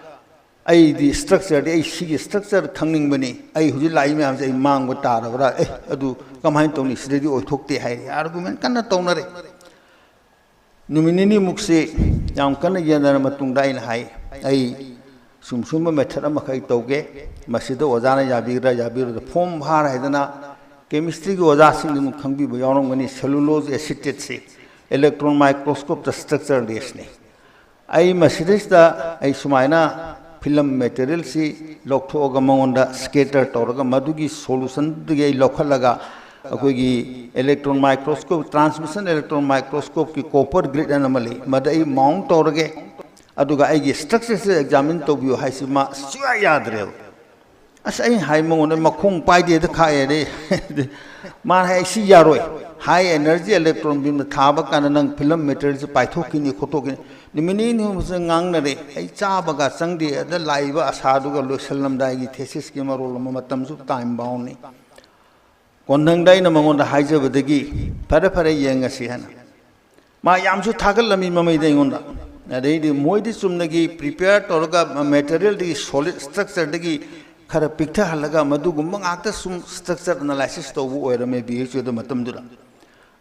ꯑꯩꯗꯤ ꯁ꯭ꯇ꯭ꯔꯛꯆꯔꯗꯤ, ꯑꯩ ꯁꯤꯒꯤ ꯁ꯭ꯇ꯭ꯔꯛꯆꯔ ꯈꯪꯅꯤꯡꯕꯅꯤ, ꯑꯩ ꯍꯧꯖꯤꯛ ꯂꯥꯛꯏ ꯃꯌꯥꯝꯁꯦ ꯑꯩ ꯃꯥꯡꯕ ꯇꯥꯔꯕ꯭ꯔꯥ? ꯑꯦ, ꯑꯗꯨ ꯀꯃꯥꯏꯅ ꯇꯧꯅꯤ? ꯁꯤꯗꯗꯤ ꯑꯣꯏꯊꯣꯛꯇꯦ ꯍꯥꯏꯔꯦ, ꯑꯥꯔꯒꯨꯃꯦꯟ ꯀꯟꯅ ꯇꯧꯅꯔꯦ꯫ ꯅꯨꯃꯤꯠ ꯅꯤꯅꯤꯃꯨꯛꯁꯤ ꯌꯥꯝ ꯀꯟꯅ ꯌꯦꯟꯅꯔ ꯃꯇꯨꯡꯗ ꯑꯩꯅ ꯍꯥꯏ, "ꯑꯩ ꯁꯨꯝ ꯁꯨꯝꯕ ꯃꯦꯊꯠ ꯑꯃꯈꯛ ꯑꯩ ꯇꯧꯒꯦ, ꯃꯁꯤꯗ ꯑꯣꯖꯥꯅ ꯌꯥꯕꯤꯒꯗ꯭ꯔꯥ ꯌꯥꯕꯤꯔꯣꯏꯗ꯭ꯔꯥ?" ꯐꯣꯝ ꯐꯥꯔ ꯍꯥꯏꯗꯅ ꯀꯦꯃꯤꯁꯇ꯭ꯔꯤꯒꯤ ꯑꯣꯖꯥꯁꯤꯡꯗꯤ ꯑꯗꯨꯝ ꯈꯪꯕꯤꯕ ꯌꯥꯎꯔꯝꯒꯅꯤ, ꯁꯦꯂꯨꯂꯣꯖ ꯑꯦꯁꯤꯇꯦꯠꯁꯤ ꯏꯂꯦꯛꯇ꯭ꯔꯣꯟ ꯃꯥꯏꯀ꯭ꯔꯣꯁꯀꯣꯞꯇ ꯁ꯭ꯇ꯭ꯔꯛꯆꯔ ꯂꯦꯁꯅꯤ꯫ ꯑꯩ ꯃꯁꯤꯗꯩꯁꯤꯗ ꯑꯩ ꯁꯨꯃꯥꯏꯅ ꯐꯤꯂꯝ ꯃꯦꯇꯔꯤꯌꯦꯜꯁꯤ ꯂꯧꯊꯣꯛꯑꯒ ꯃꯉꯣꯟꯗ ꯁ꯭ꯀꯦꯇꯔ ꯇꯧꯔꯒ ꯃꯗꯨꯒꯤ ꯁꯣꯂꯨꯁꯟꯗꯨꯗꯒꯤ ꯑꯩ ꯂꯧꯈꯠꯂꯒ ꯑꯩꯈꯣꯏꯒꯤ electron microscope, transmission electron microscope ꯀꯤ copper grid ꯑꯅ ꯑꯃ ꯂꯩ, ꯃꯗ ꯑꯩ mount ꯇꯧꯔꯒꯦ, ꯑꯗꯨꯒ ꯑꯩꯒꯤ structure ꯁꯦ examine ꯇꯧꯕꯤꯌꯨ ꯍꯥꯏꯁꯤ ꯃꯥ ꯁꯨꯡꯌꯥ ꯌꯥꯗ꯭ꯔꯦꯕ꯫ ꯑꯁ, ꯑꯩ ꯍꯥꯏ ꯃꯉꯣꯟꯗ, ꯃꯈꯣꯡ ꯄꯥꯏꯗꯦꯗ ꯈꯥꯛꯑꯦ ꯑꯗꯩ꯫ ꯃꯥꯅ ꯍꯥꯏ, "ꯁꯤ ꯌꯥꯔꯣꯏ, high energy electron beam ꯗ ꯊꯥꯕ ꯀꯥꯟꯗ ꯅꯪ film material ꯁꯦ ꯄꯥꯏꯊꯣꯛꯈꯤꯅꯤ ꯈꯣꯠꯇꯣꯛꯈꯤꯅꯤ"꯫ ꯅꯨꯃꯤꯠ ꯅꯤꯅꯤ ꯍꯨꯝꯅꯤꯁꯦ ꯉꯥꯡꯅꯔꯦ꯫ ꯑꯩ ꯆꯥꯕꯒ ꯆꯪꯗꯦ꯫ ꯑꯗ ꯂꯥꯛꯏꯕ ꯑꯁꯥꯗꯨꯒ ꯂꯣꯏꯁꯤꯜꯂꯝꯗꯥꯏꯒꯤ thesis ꯀꯤ ꯃꯔꯣꯜ ꯑꯃ, ꯃꯇꯝꯁꯨ time bound ꯅꯤ꯫ ꯀꯣꯟꯊꯪꯗ ꯑꯩꯅ ꯃꯉꯣꯟꯗ ꯍꯥꯏꯖꯕꯗꯒꯤ, "ꯐꯔꯦ, ꯐꯔꯦ, ꯌꯦꯡꯉꯁꯤ" ꯍꯥꯏꯅ꯫ ꯃꯥ ꯌꯥꯝꯁꯨ ꯊꯥꯒꯠꯂꯝꯃꯤ ꯃꯃꯩꯗ ꯑꯩꯉꯣꯟꯗ꯫ ꯑꯗꯩꯗꯤ ꯃꯣꯏꯗꯤ ꯆꯨꯝꯅꯒꯤ prepare ꯇꯧꯔꯒ material ꯗꯒꯤ solid structure ꯗꯒꯤ ꯈꯔ ꯄꯤꯛꯊꯍꯜꯂꯒ ꯃꯗꯨꯒꯨꯝꯕ ꯉꯥꯛꯇ ꯁꯨꯝ structure analysis ꯇꯧꯕ ꯑꯣꯏꯔꯝꯃꯦ B H U ꯗ ꯃꯇꯝꯗꯨꯗ꯫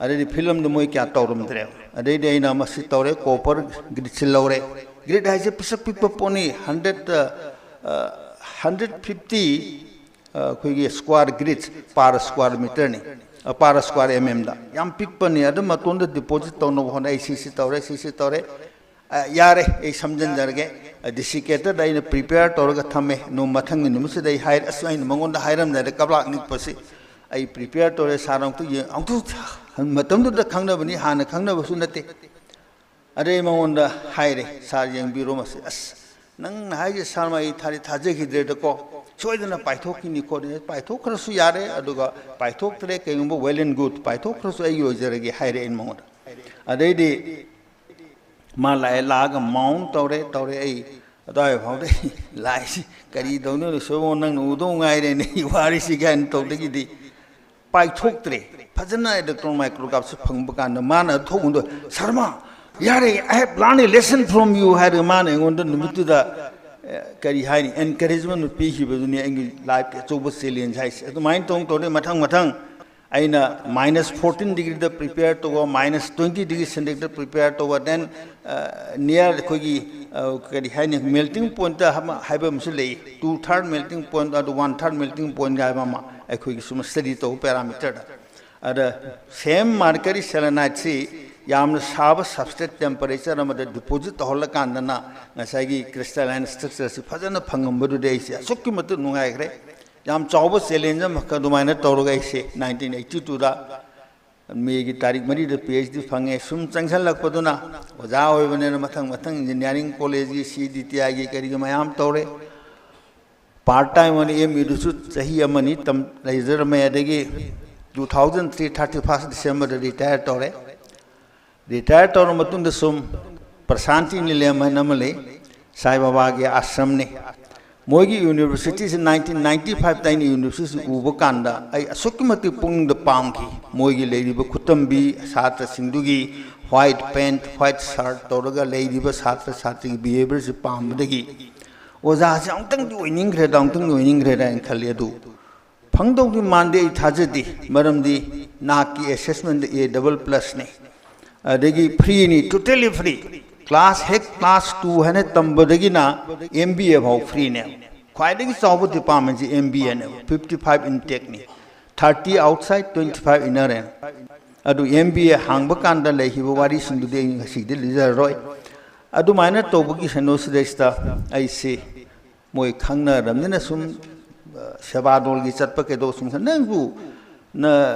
ꯑꯗꯩꯗꯤ film ꯗꯨ ꯃꯣꯏ ꯀꯌꯥ ꯇꯧꯔꯝꯗ꯭ꯔꯦꯕ꯫ ꯑꯗꯩꯗꯤ ꯑꯩꯅ ꯑꯃ ꯁꯤ ꯇꯧꯔꯦ, copper grid ꯁꯤ ꯂꯧꯔꯦ꯫ Grid ꯍꯥꯏꯁꯦ ꯄꯤꯁꯛ ꯄꯤꯛꯄ ꯄꯣꯠꯅꯤ, hundred, hundred fifty ꯑꯩꯈꯣꯏꯒꯤ square grid per square meter ꯅꯤ, per square M M ꯗ꯫ ꯌꯥꯝ ꯄꯤꯛꯄꯅꯤ꯫ ꯑꯗꯨ ꯃꯇꯣꯟꯗ deposit ꯇꯧꯅꯕ ꯍꯣꯠꯅꯩ꯫ ꯑꯩ ꯁꯤ ꯁꯤ ꯇꯧꯔꯦ, ꯁꯤ ꯁꯤ ꯇꯧꯔꯦ꯫ ꯑ, ꯌꯥꯔꯦ, ꯑꯩ ꯁꯝꯖꯤꯟꯖꯔꯒꯦ꯫ ꯑ, desiccator ꯗ ꯑꯩꯅ prepare ꯇꯧꯔꯒ ꯊꯝꯃꯦ꯫ ꯅꯣꯡ ꯃꯊꯪꯒꯤ ꯅꯨꯃꯤꯠꯁꯤꯗ ꯑꯩ ꯍꯥꯏꯔꯦ, "ꯑꯁ, ꯑꯩꯅ ꯃꯉꯣꯟꯗ ꯍꯥꯏꯔꯝꯗꯥꯏꯗ ꯀꯕ꯭ꯂꯥꯛ ꯅꯤꯛꯄꯁꯤ ꯑꯩ prepare ꯇꯧꯔꯦ, sir, ꯑꯃꯨꯛꯇ ꯌꯦꯡ-", ꯑꯃꯨꯛꯇ ꯃꯇꯝꯗꯨꯗ ꯈꯪꯅꯕꯅꯤ, ꯍꯥꯟꯅ ꯈꯪꯅꯕꯁꯨ ꯅꯠꯇꯦ꯫ ꯑꯗꯩ ꯃꯉꯣꯟꯗ ꯍꯥꯏꯔꯦ, "Sir, ꯌꯦꯡꯕꯤꯔꯣ ꯃꯁꯤ"꯫ "ꯑꯁ, ꯅꯪꯅ ꯍꯥꯏꯁꯦ, sir, ꯃꯥ ꯑꯩ ꯊꯥꯗꯤ ꯊꯥꯖꯈꯤꯗ꯭ꯔꯦꯗꯀꯣ, ꯁꯣꯏꯗꯅ ꯄꯥꯏꯊꯣꯛꯈꯤꯅꯤ ꯈꯣꯠꯅꯤ"꯫ ꯄꯥꯏꯊꯣꯛꯈ꯭ꯔꯁꯨ ꯌꯥꯔꯦ, ꯑꯗꯨꯒ ꯄꯥꯏꯊꯣꯛꯇ꯭ꯔꯦ, ꯀꯩꯒꯨꯝꯕ well and good, ꯄꯥꯏꯊꯣꯛꯈ꯭ꯔꯁꯨ ꯑꯩꯒꯤ ꯑꯣꯏꯖꯔꯒꯦ ꯍꯥꯏꯔꯦ ꯑꯩꯅ ꯃꯉꯣꯟꯗ꯫ ꯑꯗꯩꯗꯤ ꯃꯥ ꯂꯥꯛꯑꯦ, ꯂꯥꯛꯑꯒ mount ꯇꯧꯔꯦ, ꯇꯧꯔꯦ꯫ ꯑꯩ ꯑꯗꯨꯋꯥꯏ ꯐꯥꯎꯗ ꯑꯩ ꯂꯥꯛꯏꯁꯤ ꯀꯔꯤ ꯇꯧꯗꯣꯏꯅꯣ, ꯁꯣꯏꯕꯣ, ꯅꯪꯅ ꯎꯗꯧ ꯉꯥꯏꯔꯦꯅꯦ ꯑꯩ ꯋꯥꯔꯤꯁꯤ ꯀꯥꯏꯅ ꯇꯧꯗꯒꯤꯗꯤ ꯄꯥꯏꯊꯣꯛꯇ꯭ꯔꯦ꯫ ꯐꯖꯅ electron micrograph ꯁꯤ ꯐꯪꯕ ꯀꯥꯟꯗ ꯃꯥꯅ ꯊꯣꯛꯎꯗꯣ, "Sharma, ꯌꯥꯔꯦ, I have learned a lesson from you" ꯍꯥꯏꯔꯒ ꯃꯥꯅ ꯑꯩꯉꯣꯟꯗ ꯅꯨꯃꯤꯠꯇꯨꯗ, ꯑꯦ, ꯀꯔꯤ ꯍꯥꯏꯅꯤ, encouragement ꯄꯤꯈꯤꯕꯗꯨꯅꯤ ꯑꯩꯒꯤ life ꯀꯤ ꯑꯆꯧꯕ challenge ꯍꯥꯏꯁꯦ꯫ ꯑꯗꯨꯃꯥꯏꯅ ꯇꯧ ꯇꯧꯗꯅ ꯃꯊꯪ ꯃꯊꯪ ꯑꯩꯅ minus fourteen degree ꯗ prepare ꯇꯧꯕ, minus twenty degree centigrade ꯗ prepare ꯇꯧꯕ, then, ꯑ, near ꯑꯩꯈꯣꯏꯒꯤ, ꯑ, ꯀꯔꯤ ꯍꯥꯏꯅꯤ, melting point ꯑꯃ ꯍꯥꯏꯕ ꯑꯃꯁꯨ ꯂꯩ, two third melting point ꯑꯗꯨ one third melting point ꯍꯥꯏꯕ ꯑꯃ ꯑꯩꯈꯣꯏꯒꯤ ꯁꯨꯝ study ꯇꯧꯕ parameter ꯗ꯫ ꯑꯗ same mercury selenide ꯁꯤ ꯌꯥꯝꯅ ꯁꯥꯕ substrate temperature ꯑꯃꯗ deposit ꯇꯧꯍꯜꯂꯀꯥꯟꯗꯅ ꯉꯁꯥꯏꯒꯤ crystalline structure ꯁꯤ ꯐꯖꯅ ꯐꯪꯉꯝꯕꯗꯨꯗꯤ ꯑꯩꯁꯦ ꯑꯁꯨꯛꯀꯤ ꯃꯇꯤꯛ ꯅꯨꯡꯉꯥꯏꯈ꯭ꯔꯦ꯫ ꯌꯥꯝ ꯆꯥꯎꯕ ꯆꯦꯂꯦꯟꯖ ꯑꯃꯈꯛ ꯑꯗꯨꯃꯥꯏꯅ ꯇꯧꯔꯒ ꯑꯩꯁꯦ ꯅꯥꯏꯟꯇꯤꯟ ꯑꯩꯠꯇꯤ ꯇꯨꯗ ꯃꯦꯒꯤ ꯇꯥꯔꯤꯛ ꯃꯔꯤꯗ ꯄꯤ ꯑꯩꯆ ꯗꯤ ꯐꯪꯉꯦ꯫ ꯁꯨꯝ ꯆꯪꯁꯤꯜꯂꯛꯄꯗꯨꯅ ꯑꯣꯖꯥ ꯑꯣꯏꯕꯅꯤꯅ ꯃꯊꯪ ꯃꯊꯪ ꯏꯟꯖꯤꯅꯤꯌꯥꯔꯤꯡ ꯀꯣꯂꯦꯖꯀꯤ ꯁꯤ ꯗꯤ ꯇꯤ ꯑꯥꯏꯒꯤ ꯀꯔꯤꯒꯤ ꯃꯌꯥꯝ ꯇꯧꯔꯦ꯫ ꯄꯥꯔꯠ ꯇꯥꯏꯝ ꯑꯣꯏꯅ ꯑꯦꯝ ꯌꯨꯗꯁꯨ ꯆꯍꯤ ꯑꯃꯅꯤ ꯇꯝ ꯂꯩꯖꯔꯝꯃꯦ꯫ ꯑꯗꯒꯤ two thousand three thirty first Decemberꯗ ꯔꯤꯇꯥꯌꯔ ꯇꯧꯔꯦ꯫ ꯔꯤꯇꯥꯌꯔ ꯇꯧꯔ ꯃꯇꯨꯡꯗ ꯁꯨꯝ ꯄ꯭ꯔꯁꯥꯟꯇꯤ ꯅꯤꯂꯦꯝ ꯍꯥꯏꯅ ꯑꯃ ꯂꯩ, ꯁꯥꯏ ꯕꯕꯥꯒꯤ ꯑꯥꯁ꯭ꯔꯝꯅꯤ꯫ ꯃꯣꯏꯒꯤ ꯌꯨꯅꯤꯚꯔꯁꯤꯇꯤꯁꯤ ꯅꯥꯏꯟꯇꯤꯟ ꯅꯥꯏꯟꯇꯤ ꯐꯥꯏꯚꯇ ꯑꯩꯅ ꯌꯨꯅꯤꯚꯔꯁꯤꯇꯤꯁꯤ ꯎꯕ ꯀꯥꯟꯗ ꯑꯩ ꯑꯁꯨꯛꯀꯤ ꯃꯇꯤꯛ ꯄꯨꯛꯅꯤꯡꯗ ꯄꯥꯝꯈꯤ꯫ ꯃꯣꯏꯒꯤ ꯂꯩꯔꯤꯕ ꯈꯨꯇꯝꯕꯤ ꯁꯥꯇ꯭ꯔꯁꯤꯡꯗꯨꯒꯤ white pant, white shirt ꯇꯧꯔꯒ ꯂꯩꯔꯤꯕ ꯁꯥꯇ꯭ꯔ ꯁꯥꯇ꯭ꯔꯤꯒꯤ ꯕꯤꯍꯦꯕꯤꯌꯔꯁꯤ ꯄꯥꯝꯕꯗꯒꯤ ꯑꯣꯖꯥꯁꯦ ꯑꯃꯨꯛꯇꯪꯗꯤ ꯑꯣꯏꯅꯤꯡꯈ꯭ꯔꯦꯗ, ꯑꯃꯨꯛꯇꯪꯗꯤ ꯑꯣꯏꯅꯤꯡꯈ꯭ꯔꯦꯗ ꯍꯥꯏꯅ ꯈꯜꯂꯤ꯫ ꯑꯗꯨ ꯐꯪꯗꯧꯗꯤ ꯃꯥꯟꯗꯦ, ꯑꯩ ꯊꯥꯖꯗꯦ꯫ ꯃꯔꯝꯗꯤ ꯅꯥꯛꯀꯤ ꯑꯦꯁꯦꯁꯃꯦꯟꯗ ꯑꯦ ꯗꯕꯜ ꯄ꯭ꯂꯁꯅꯤ, ꯑꯗꯒꯤ ꯐ꯭ꯔꯤꯅꯤ, ꯇꯣꯇꯦꯂꯤ ꯐ꯭ꯔꯤ꯫ ꯀ꯭ꯂꯥꯁ ꯍꯦꯛ ꯀ꯭ꯂꯥꯁ ꯇꯨ ꯍꯥꯏꯅ ꯇꯝꯕꯗꯒꯤꯅ ꯑꯦꯝ ꯕꯤ ꯑꯦ ꯐꯥꯎ ꯐ꯭ꯔꯤꯅꯦ꯫ ꯈ꯭ꯋꯥꯏꯗꯒꯤ ꯆꯥꯎꯕ ꯗꯤꯄꯥꯔꯠꯃꯦꯟꯁꯤ ꯑꯦꯝ ꯕꯤ ꯑꯦꯅꯦꯕ꯫ Fifty five intakeꯅꯤ, thirty outside, twenty five inner ꯑꯦꯟ꯫ ꯑꯗꯨ ꯑꯦꯝ ꯕꯤ ꯑꯦ ꯍꯥꯡꯕ ꯀꯥꯟꯗ ꯂꯩꯈꯤꯕ ꯋꯥꯔꯤꯁꯤꯡꯗꯨꯗꯤ ꯑꯩ ꯉꯁꯤꯗꯤ ꯂꯤꯖꯔꯔꯣꯏ꯫ ꯑꯗꯨꯃꯥꯏꯅ ꯇꯧꯕꯒꯤ ꯀꯩꯅꯣꯁꯤꯗꯩꯁꯤꯗ ꯑꯩꯁꯤ ꯃꯣꯏ ꯈꯪꯅꯔꯕꯅꯤꯅ ꯁꯨꯝ, ꯑ, ꯁꯦꯕꯥꯗꯣꯜꯒꯤ ꯆꯠꯄ ꯀꯩꯗꯧ ꯁꯨꯝ ꯈꯟ-, "ꯅꯪꯕꯨ ꯅ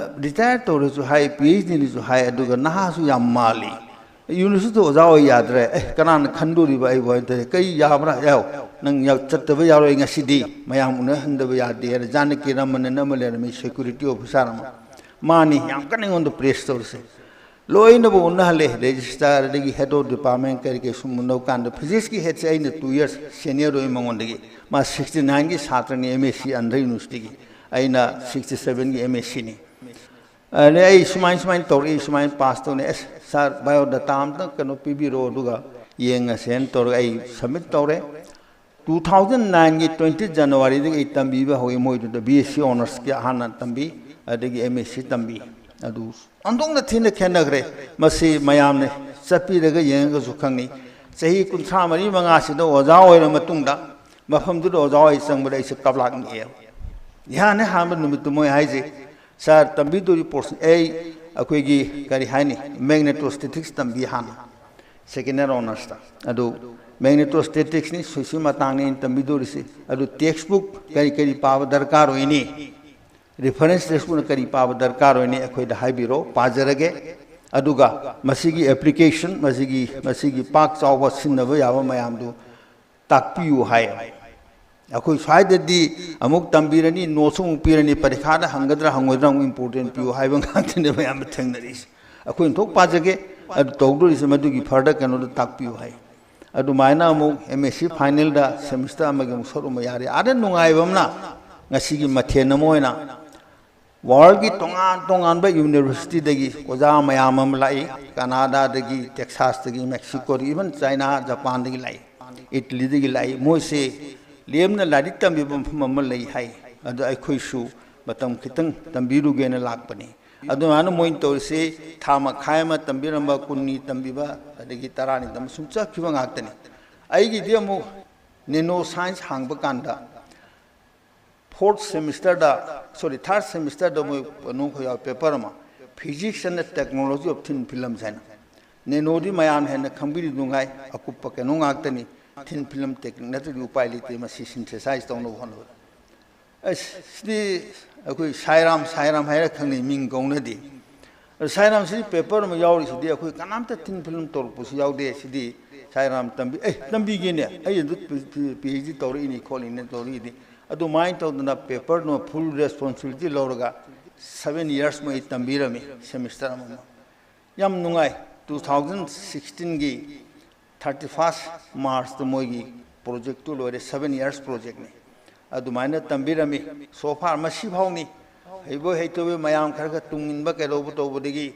ꯔꯤꯇꯥꯌꯔ ꯇꯧꯔꯁꯨ ꯍꯥꯏ, ꯄꯤ ꯑꯩꯆ ꯗꯤꯅꯤꯁꯨ ꯍꯥꯏ, ꯑꯗꯨꯒ ꯅꯍꯥꯁꯨ ꯌꯥꯝ ꯃꯥꯜꯂꯤ꯫ ꯌꯨꯅꯤꯚꯔꯁꯤꯇꯤ ꯑꯣꯖꯥ ꯑꯣꯏ ꯌꯥꯗ꯭ꯔꯦ꯫ ꯑꯦ, ꯀꯅꯥꯅ ꯈꯟꯗꯣꯔꯤꯕ ꯑꯩꯕꯨ?" ꯍꯥꯏꯅ ꯇꯧꯔꯦ꯫ "ꯀꯩ ꯌꯥꯕ꯭ꯔꯥ? ꯌꯥꯎ, ꯅꯪ ꯌꯥꯎ-, ꯆꯠꯇꯕ ꯌꯥꯔꯣꯏ ꯉꯁꯤꯗꯤ, ꯃꯌꯥꯝ ꯎꯅꯍꯟꯗꯕ ꯌꯥꯗꯦ" ꯍꯥꯏꯅ ꯖꯥꯅꯀꯤ ꯔꯃꯟ ꯑꯅ ꯑꯃ ꯂꯩꯔꯝꯃꯤ, ꯁꯦꯀ꯭ꯌꯨꯔꯤꯇꯤ ꯑꯣꯐꯤꯁꯥꯔ ꯑꯃ꯫ ꯃꯥꯅꯤ ꯌꯥꯝ ꯀꯟꯅ ꯑꯩꯉꯣꯟꯗ ꯄ꯭ꯔꯦꯁ ꯇꯧꯔꯤꯁꯦ꯫ ꯂꯣꯏꯅꯕꯨ ꯎꯅꯍꯜꯂꯦ, ꯔꯦꯖꯤꯁꯇ꯭ꯔꯥꯔ ꯑꯗꯒꯤ ꯍꯦꯗ ꯑꯣꯐ ꯗꯤꯄꯥꯔꯠꯃꯦꯟ ꯀꯔꯤ ꯀꯔꯤ ꯁꯨꯝ ꯎꯅꯕ ꯀꯥꯟꯗ ꯐꯤꯖꯤꯛꯁꯀꯤ ꯍꯦꯗꯁꯦ ꯑꯩꯅ ꯇꯨ ꯌꯔꯁ ꯁꯦꯅꯤꯌꯔ ꯑꯣꯏ ꯃꯉꯣꯟꯗꯒꯤ꯫ ꯃꯥ ꯁꯤꯛꯁꯇꯤ ꯅꯥꯏꯟꯒꯤ ꯁꯥꯇ꯭ꯔꯅꯤ ꯑꯦꯝ ꯑꯦꯁ ꯁꯤ ꯑꯟꯙ꯭ꯔ ꯌꯨꯅꯤꯚꯔꯁꯤꯇꯤꯒꯤ, ꯑꯩꯅ ꯁꯤꯛꯁꯇꯤ ꯁꯕꯦꯟꯒꯤ ꯑꯦꯝ ꯑꯦꯁ ꯁꯤꯅꯤ꯫ ꯑꯗꯩ ꯑꯩ ꯁꯨꯃꯥꯏ ꯁꯨꯃꯥꯏꯅ ꯇꯧꯔꯛꯏ, ꯁꯨꯃꯥꯏꯅ ꯄꯥꯁ ꯇꯧꯅꯤ, ꯑꯁ ꯁꯥꯔ ꯕꯥꯏꯑꯣꯗꯥꯇꯥ ꯑꯝꯇꯪ ꯀꯩꯅꯣ ꯄꯤꯕꯤꯔꯛꯑꯣ ꯑꯗꯨꯒ ꯌꯦꯡꯉꯁꯦꯅ ꯇꯧꯔꯒ ꯑꯩ ꯁꯕꯃꯤꯠ ꯇꯧꯔꯦ꯫ Two thousand nineꯒꯤ twenty Januaryꯗꯒꯤ ꯑꯩ ꯇꯝꯕꯤꯕ ꯍꯧꯏ꯫ ꯃꯣꯏꯗꯨꯗ ꯕꯤ ꯑꯦꯁ ꯁꯤ ꯑꯣꯅꯔꯁꯀꯤ ꯑꯍꯥꯟꯅ ꯇꯝꯕꯤ, ꯑꯗꯒꯤ ꯑꯦꯝ ꯑꯦꯁ ꯁꯤ ꯇꯝꯕꯤ꯫ ꯑꯗꯨ ꯑꯣꯟꯊꯣꯛꯅ ꯊꯤꯅ ꯈꯦꯠꯅꯈ꯭ꯔꯦ꯫ ꯃꯁꯤ ꯃꯌꯥꯝꯅ ꯆꯠꯄꯤꯔꯒ ꯌꯦꯡꯉꯒꯁꯨ ꯈꯪꯅꯤ꯫ ꯆꯍꯤ ꯀꯨꯟꯊ꯭ꯔꯥ ꯃꯔꯤ ꯃꯉꯥꯁꯤꯗ ꯑꯣꯖꯥ ꯑꯣꯏꯔ ꯃꯇꯨꯡꯗ ꯃꯐꯝꯗꯨꯗ ꯑꯣꯖꯥ ꯑꯣꯏ ꯆꯪꯕꯗ ꯑꯩꯁꯦ ꯀꯞꯂꯥꯛ ꯅꯤꯛꯑꯦꯕ꯫ ꯏꯍꯥꯟ ꯍꯦꯛ ꯑꯍꯥꯟꯕ ꯅꯨꯃꯤꯠꯇꯨ ꯃꯣꯏ ꯍꯥꯏꯁꯦ, "ꯁꯥꯔ, ꯇꯝꯕꯤꯗꯣꯔꯤ ꯄꯣꯔꯁꯟ ꯑꯩ ꯑꯩꯈꯣꯏꯒꯤ ꯀꯔꯤ ꯍꯥꯏꯅꯤ, ꯃꯦꯒꯅꯦꯇꯣꯁ꯭ꯇꯦꯇꯤꯛꯁ ꯇꯝꯕꯤ ꯍꯥꯟꯅ, ꯁꯦꯀꯦꯟ ꯏꯌꯔ ꯑꯣꯅꯔꯁꯇ꯫ ꯑꯗꯨ Magnetostaticsꯅꯤ, ꯁꯤꯁꯤ ꯃꯇꯥꯡꯅꯤ ꯑꯩꯅ ꯇꯝꯕꯤꯗꯣꯔꯤꯁꯤ꯫ ꯑꯗꯨ textbook ꯀꯔꯤ ꯀꯔꯤ ꯄꯥꯕ ꯗꯔꯀꯥꯔ ꯑꯣꯏꯅꯤ, reference textbookꯅ ꯀꯔꯤ ꯄꯥꯕ ꯗꯔꯀꯥꯔ ꯑꯣꯏꯅꯤ, ꯑꯩꯈꯣꯏꯗ ꯍꯥꯏꯕꯤꯔꯣ, ꯄꯥꯖꯔꯒꯦ꯫ ꯑꯗꯨꯒ ꯃꯁꯤꯒꯤ application, ꯃꯁꯤꯒꯤ, ꯃꯁꯤꯒꯤ ꯄꯥꯛ ꯆꯥꯎꯕ ꯁꯤꯖꯤꯟꯅꯕ ꯌꯥꯕ ꯃꯌꯥꯝꯗꯨ ꯇꯥꯛꯄꯤꯌꯨ ꯍꯥꯏ꯫ ꯑꯩꯈꯣꯏ ꯁ꯭ꯋꯥꯏꯗꯗꯤ ꯑꯃꯨꯛ ꯇꯝꯕꯤꯔꯅꯤ, notes ꯑꯃꯨꯛ ꯄꯤꯔꯅꯤ, ꯄꯔꯤꯈꯥꯗ ꯍꯪꯒꯗ꯭ꯔꯥ ꯍꯪꯉꯣꯏꯗ꯭ꯔꯥ ꯑꯃꯨꯛ important ꯄꯤꯌꯨ ꯍꯥꯏꯕ ꯉꯥꯛꯇꯅꯦꯕ ꯑꯌꯥꯝꯕ ꯊꯦꯡꯅꯔꯤꯁꯦ꯫ ꯑꯩꯈꯣꯏꯅ ꯊꯣꯛ ꯄꯥꯖꯒꯦ, ꯑꯗꯨ ꯇꯧꯗꯣꯔꯤꯁꯦ ꯃꯗꯨꯒꯤ further ꯀꯩꯅꯣꯗꯣ ꯇꯥꯛꯄꯤꯌꯨ ꯍꯥꯏ꯫ ꯑꯗꯨꯃꯥꯏꯅ ꯑꯃꯨꯛ M S C finalꯗ semester ꯑꯃꯒꯤ ꯑꯃꯨꯛ ꯁꯔꯨꯛ ꯑꯃ ꯌꯥꯔꯦ꯫ ꯑꯥꯗ ꯅꯨꯡꯉꯥꯏꯕ ꯑꯃꯅ ꯉꯁꯤꯒꯤ ꯃꯊꯦꯜ ꯑꯃ ꯑꯣꯏꯅ worldꯒꯤ ꯇꯣꯉꯥꯟ ꯇꯣꯉꯥꯟꯕ universityꯗꯒꯤ ꯑꯣꯖꯥ ꯃꯌꯥꯝ ꯑꯃ ꯂꯥꯛꯏ꯫ Canadaꯗꯒꯤ, Texasꯇꯒꯤ, Mexicoꯗꯒꯤ, even China, Japanꯗꯒꯤ ꯂꯥꯛꯏ, Italyꯗꯒꯤ ꯂꯥꯛꯏ꯫ ꯃꯣꯏꯁꯦ ꯂꯦꯝꯅ ꯂꯥꯏꯔꯤꯛ ꯇꯝꯕꯤꯕ ꯃꯐꯝ ꯑꯃ ꯂꯩ ꯍꯥꯏ꯫ ꯑꯗꯣ ꯑꯩꯈꯣꯏꯁꯨ ꯃꯇꯝ ꯈꯤꯇꯪ ꯇꯝꯕꯤꯔꯨꯒꯦꯅ ꯂꯥꯛꯄꯅꯤ꯫ ꯑꯗꯨꯃꯥꯏꯅ ꯃꯣꯏꯅ ꯇꯧꯔꯤꯁꯤ ꯊꯥ ꯃꯈꯥꯏ ꯑꯃ ꯇꯝꯕꯤꯔꯝꯕ, ꯀꯨꯟꯅꯤ ꯇꯝꯕꯤꯕ, ꯑꯗꯒꯤ ꯇꯔꯥꯅꯤ ꯇꯝꯕ ꯁꯨꯝ ꯆꯠꯈꯤꯕ ꯉꯥꯛꯇꯅꯤ꯫ ꯑꯩꯒꯤꯗꯤ ꯑꯃꯨꯛ nano science ꯍꯥꯡꯕ ꯀꯥꯟꯗ fourth semesterꯗ, sorry, third semesterꯗ ꯃꯣꯏ ꯀꯩꯅꯣꯈꯣꯏ ꯌꯥꯎ paper ꯑꯃ, physics and technology of thin films ꯍꯥꯏꯅ꯫ Nanoꯗꯤ ꯃꯌꯥꯝ ꯍꯦꯟꯅ ꯈꯪꯕꯤꯔꯤꯗꯨꯉꯥꯏ ꯑꯀꯨꯞꯄ ꯀꯩꯅꯣ ꯉꯥꯛꯇꯅꯤ꯫ Thin film technique ꯅꯠꯇ꯭ꯔꯗꯤ ꯎꯄꯥꯏ ꯂꯩꯇꯦ ꯃꯁꯤ synthesize ꯇꯧꯅꯕ ꯍꯣꯠꯅꯕꯗ꯫ ꯑꯁ, ꯁꯤꯗꯤ ꯑꯩꯈꯣꯏ ꯁꯥꯏꯔꯥꯝ, ꯁꯥꯏꯔꯥꯝ ꯍꯥꯏꯔ ꯈꯪꯅꯩ, ꯃꯤꯡ ꯀꯧꯅꯗꯦ꯫ ꯑꯗꯣ ꯁꯥꯏꯔꯥꯝꯁꯤꯗꯤ paper ꯑꯃ ꯌꯥꯎꯔꯤꯁꯤꯗꯤ ꯑꯩꯈꯣꯏ ꯀꯅꯥꯝꯇ thin film ꯇꯧꯔꯛꯄꯁꯨ ꯌꯥꯎꯗꯦ꯫ ꯁꯤꯗꯤ ꯁꯥꯏꯔꯥꯝ ꯇꯝꯕꯤ-, ꯑꯦ, ꯇꯝꯕꯤꯒꯦꯅꯦ, ꯑꯩ ꯑꯗꯨ ꯄꯤ-, ꯄꯤ-, PhD ꯇꯧꯔꯛꯏꯅꯤ ꯈꯣꯠꯂꯤꯅꯦ ꯇꯧꯔꯛꯏꯅꯤ꯫ ꯑꯗꯨꯃꯥꯏꯅ ꯇꯧꯗꯅ paperꯗꯨꯃ full responsibility ꯂꯧꯔꯒ seven years ꯃꯣꯏ ꯇꯝꯕꯤꯔꯝꯃꯤ, semester ꯑꯃꯃꯝ꯫ ꯌꯥꯝ ꯅꯨꯡꯉꯥꯏ꯫ Two thousand sixteenꯒꯤ thirty first Marchꯇ ꯃꯣꯏꯒꯤ projectꯇꯨ ꯂꯣꯏꯔꯦ, seven years projectꯅꯤ꯫ ꯑꯗꯨꯃꯥꯏꯅ ꯇꯝꯕꯤꯔꯝꯃꯤ꯫ So far ꯃꯁꯤ ꯐꯥꯎꯅꯤ꯫ ꯍꯩꯕꯣꯏ ꯍꯩꯇꯕꯣꯏ ꯃꯌꯥꯝ ꯈꯔ ꯈꯔ ꯇꯨꯡ ꯏꯟꯕ ꯀꯩꯗꯧꯕ ꯇꯧꯕꯗꯒꯤ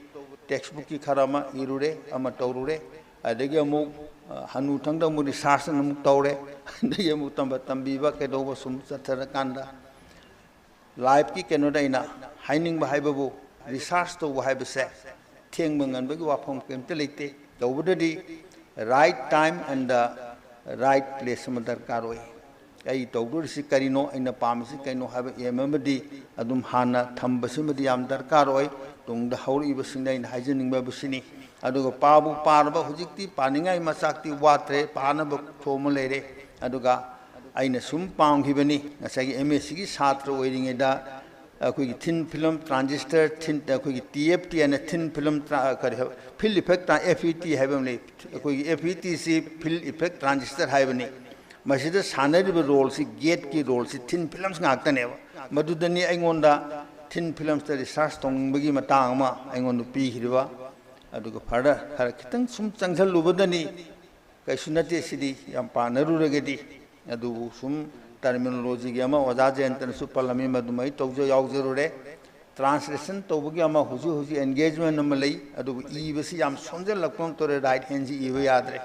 textbookꯀꯤ ꯈꯔ ꯑꯃ ꯏꯔꯨꯔꯦ, ꯑꯃ ꯇꯧꯔꯨꯔꯦ, ꯑꯗꯒꯤ ꯑꯃꯨꯛ, ꯑ, ꯍꯅꯨꯊꯪꯗ ꯑꯃꯨꯛ researchꯅ ꯑꯃꯨꯛ ꯇꯧꯔꯦ, ꯑꯗꯒꯤ ꯑꯃꯨꯛ ꯇꯝꯕ, ꯇꯝꯕꯤꯕ ꯀꯩꯗꯧꯕ ꯁꯨꯝ ꯆꯠꯊꯔꯀꯥꯟꯗ lifeꯀꯤ ꯀꯩꯅꯣꯗ ꯑꯩꯅ ꯍꯥꯏꯅꯤꯡꯕ ꯍꯥꯏꯕꯕꯨ research ꯇꯧꯕ ꯍꯥꯏꯕꯁꯦ ꯊꯦꯡꯕ ꯉꯟꯕꯒꯤ ꯋꯥꯐꯝ ꯀꯔꯤꯝꯇ ꯂꯩꯇꯦ꯫ ꯇꯧꯕꯗꯗꯤ right time and the right place ꯑꯃ ꯗꯔꯀꯥꯔ ꯑꯣꯏ꯫ ꯑꯩ ꯇꯧꯗꯣꯔꯤꯁꯤ ꯀꯔꯤꯅꯣ, ꯑꯩꯅ ꯄꯥꯝꯃꯤꯁꯤ ꯀꯩꯅꯣ ꯍꯥꯏꯕ aim ꯑꯃꯗꯤ ꯑꯗꯨꯝ ꯍꯥꯟꯅ ꯊꯝꯕꯁꯤꯃꯗꯤ ꯌꯥꯝ ꯗꯔꯀꯥꯔ ꯑꯣꯏ꯫ ꯇꯨꯡꯗ ꯍꯧꯔꯛꯏꯕꯁꯤꯡꯗ ꯑꯩꯅ ꯍꯥꯏꯖꯅꯤꯡꯕꯕꯨ ꯁꯤꯅꯤ꯫ ꯑꯗꯨꯒ ꯄꯥꯕꯨ ꯄꯥꯔꯕ, ꯍꯧꯖꯤꯛꯇꯤ ꯄꯥꯅꯤꯡꯉꯥꯏ ꯃꯆꯥꯛꯇꯤ ꯋꯥꯠꯇ꯭ꯔꯦ, ꯄꯥꯅꯕ ꯊꯣꯛꯑꯃ ꯂꯩꯔꯦ꯫ ꯑꯗꯨꯒ ꯑꯩꯅ ꯁꯨꯝ ꯄꯥꯝꯈꯤꯕꯅꯤ, ꯉꯁꯥꯏꯒꯤ ꯑꯦꯝ ꯑꯦ ꯁꯤꯒꯤ ꯁꯥꯇ꯭ꯔ ꯑꯣꯏꯔꯤꯉꯩꯗ ꯑꯩꯈꯣꯏꯒꯤ thin film transistor, thin, ꯑꯩꯈꯣꯏꯒꯤ T F T ꯍꯥꯏꯅ thin film tra-, ꯀꯔꯤ ꯍꯥꯏꯕ, field effect tra-, F E T ꯍꯥꯏꯕ ꯑꯃ ꯂꯩ꯫ ꯑꯩꯈꯣꯏꯒꯤ F E T ꯁꯤ field effect transistor ꯍꯥꯏꯕꯅꯤ꯫ ꯃꯁꯤꯗ ꯁꯥꯟꯅꯔꯤꯕ roleꯁꯤ, gateꯀꯤ roleꯁꯤ thin films ꯉꯥꯛꯇꯅꯦꯕ꯫ ꯃꯗꯨꯗꯅꯤ ꯑꯩꯉꯣꯟꯗ thin filmsꯇ research ꯇꯧꯅꯤꯡꯕꯒꯤ ꯃꯇꯥꯡ ꯑꯃ ꯑꯩꯉꯣꯟꯗ ꯄꯤꯈꯤꯕ꯫ ꯑꯗꯨꯒ further ꯈꯔ ꯈꯤꯇꯪ ꯁꯨꯝ ꯆꯪꯁꯤꯜꯂꯨꯕꯗꯅꯤ, ꯀꯩꯁꯨ ꯅꯠꯇꯦ ꯁꯤꯗꯤ ꯌꯥꯝ ꯄꯥꯅꯔꯨꯔꯒꯗꯤ꯫ ꯑꯗꯨꯕꯨ ꯁꯨꯝ terminologyꯒꯤ ꯑꯃ ꯑꯣꯖꯥ ꯖꯌꯟꯇꯅꯁꯨ ꯄꯜꯂꯝꯃꯤ, ꯃꯗꯨꯃ ꯑꯩ ꯇꯧꯖ-, ꯌꯥꯎꯖꯔꯨꯔꯦ꯫ Translation ꯇꯧꯕꯒꯤ ꯑꯃ ꯍꯧꯖꯤꯛ ꯍꯧꯖꯤꯛ engagement ꯑꯃ ꯂꯩ, ꯑꯗꯨꯕꯨ ꯏꯕꯁꯤ ꯌꯥꯝ ꯁꯣꯟꯖꯜꯂꯛꯄ ꯑꯃ ꯇꯧꯔꯦ, right handꯁꯤ ꯏꯕ ꯌꯥꯗ꯭ꯔꯦ꯫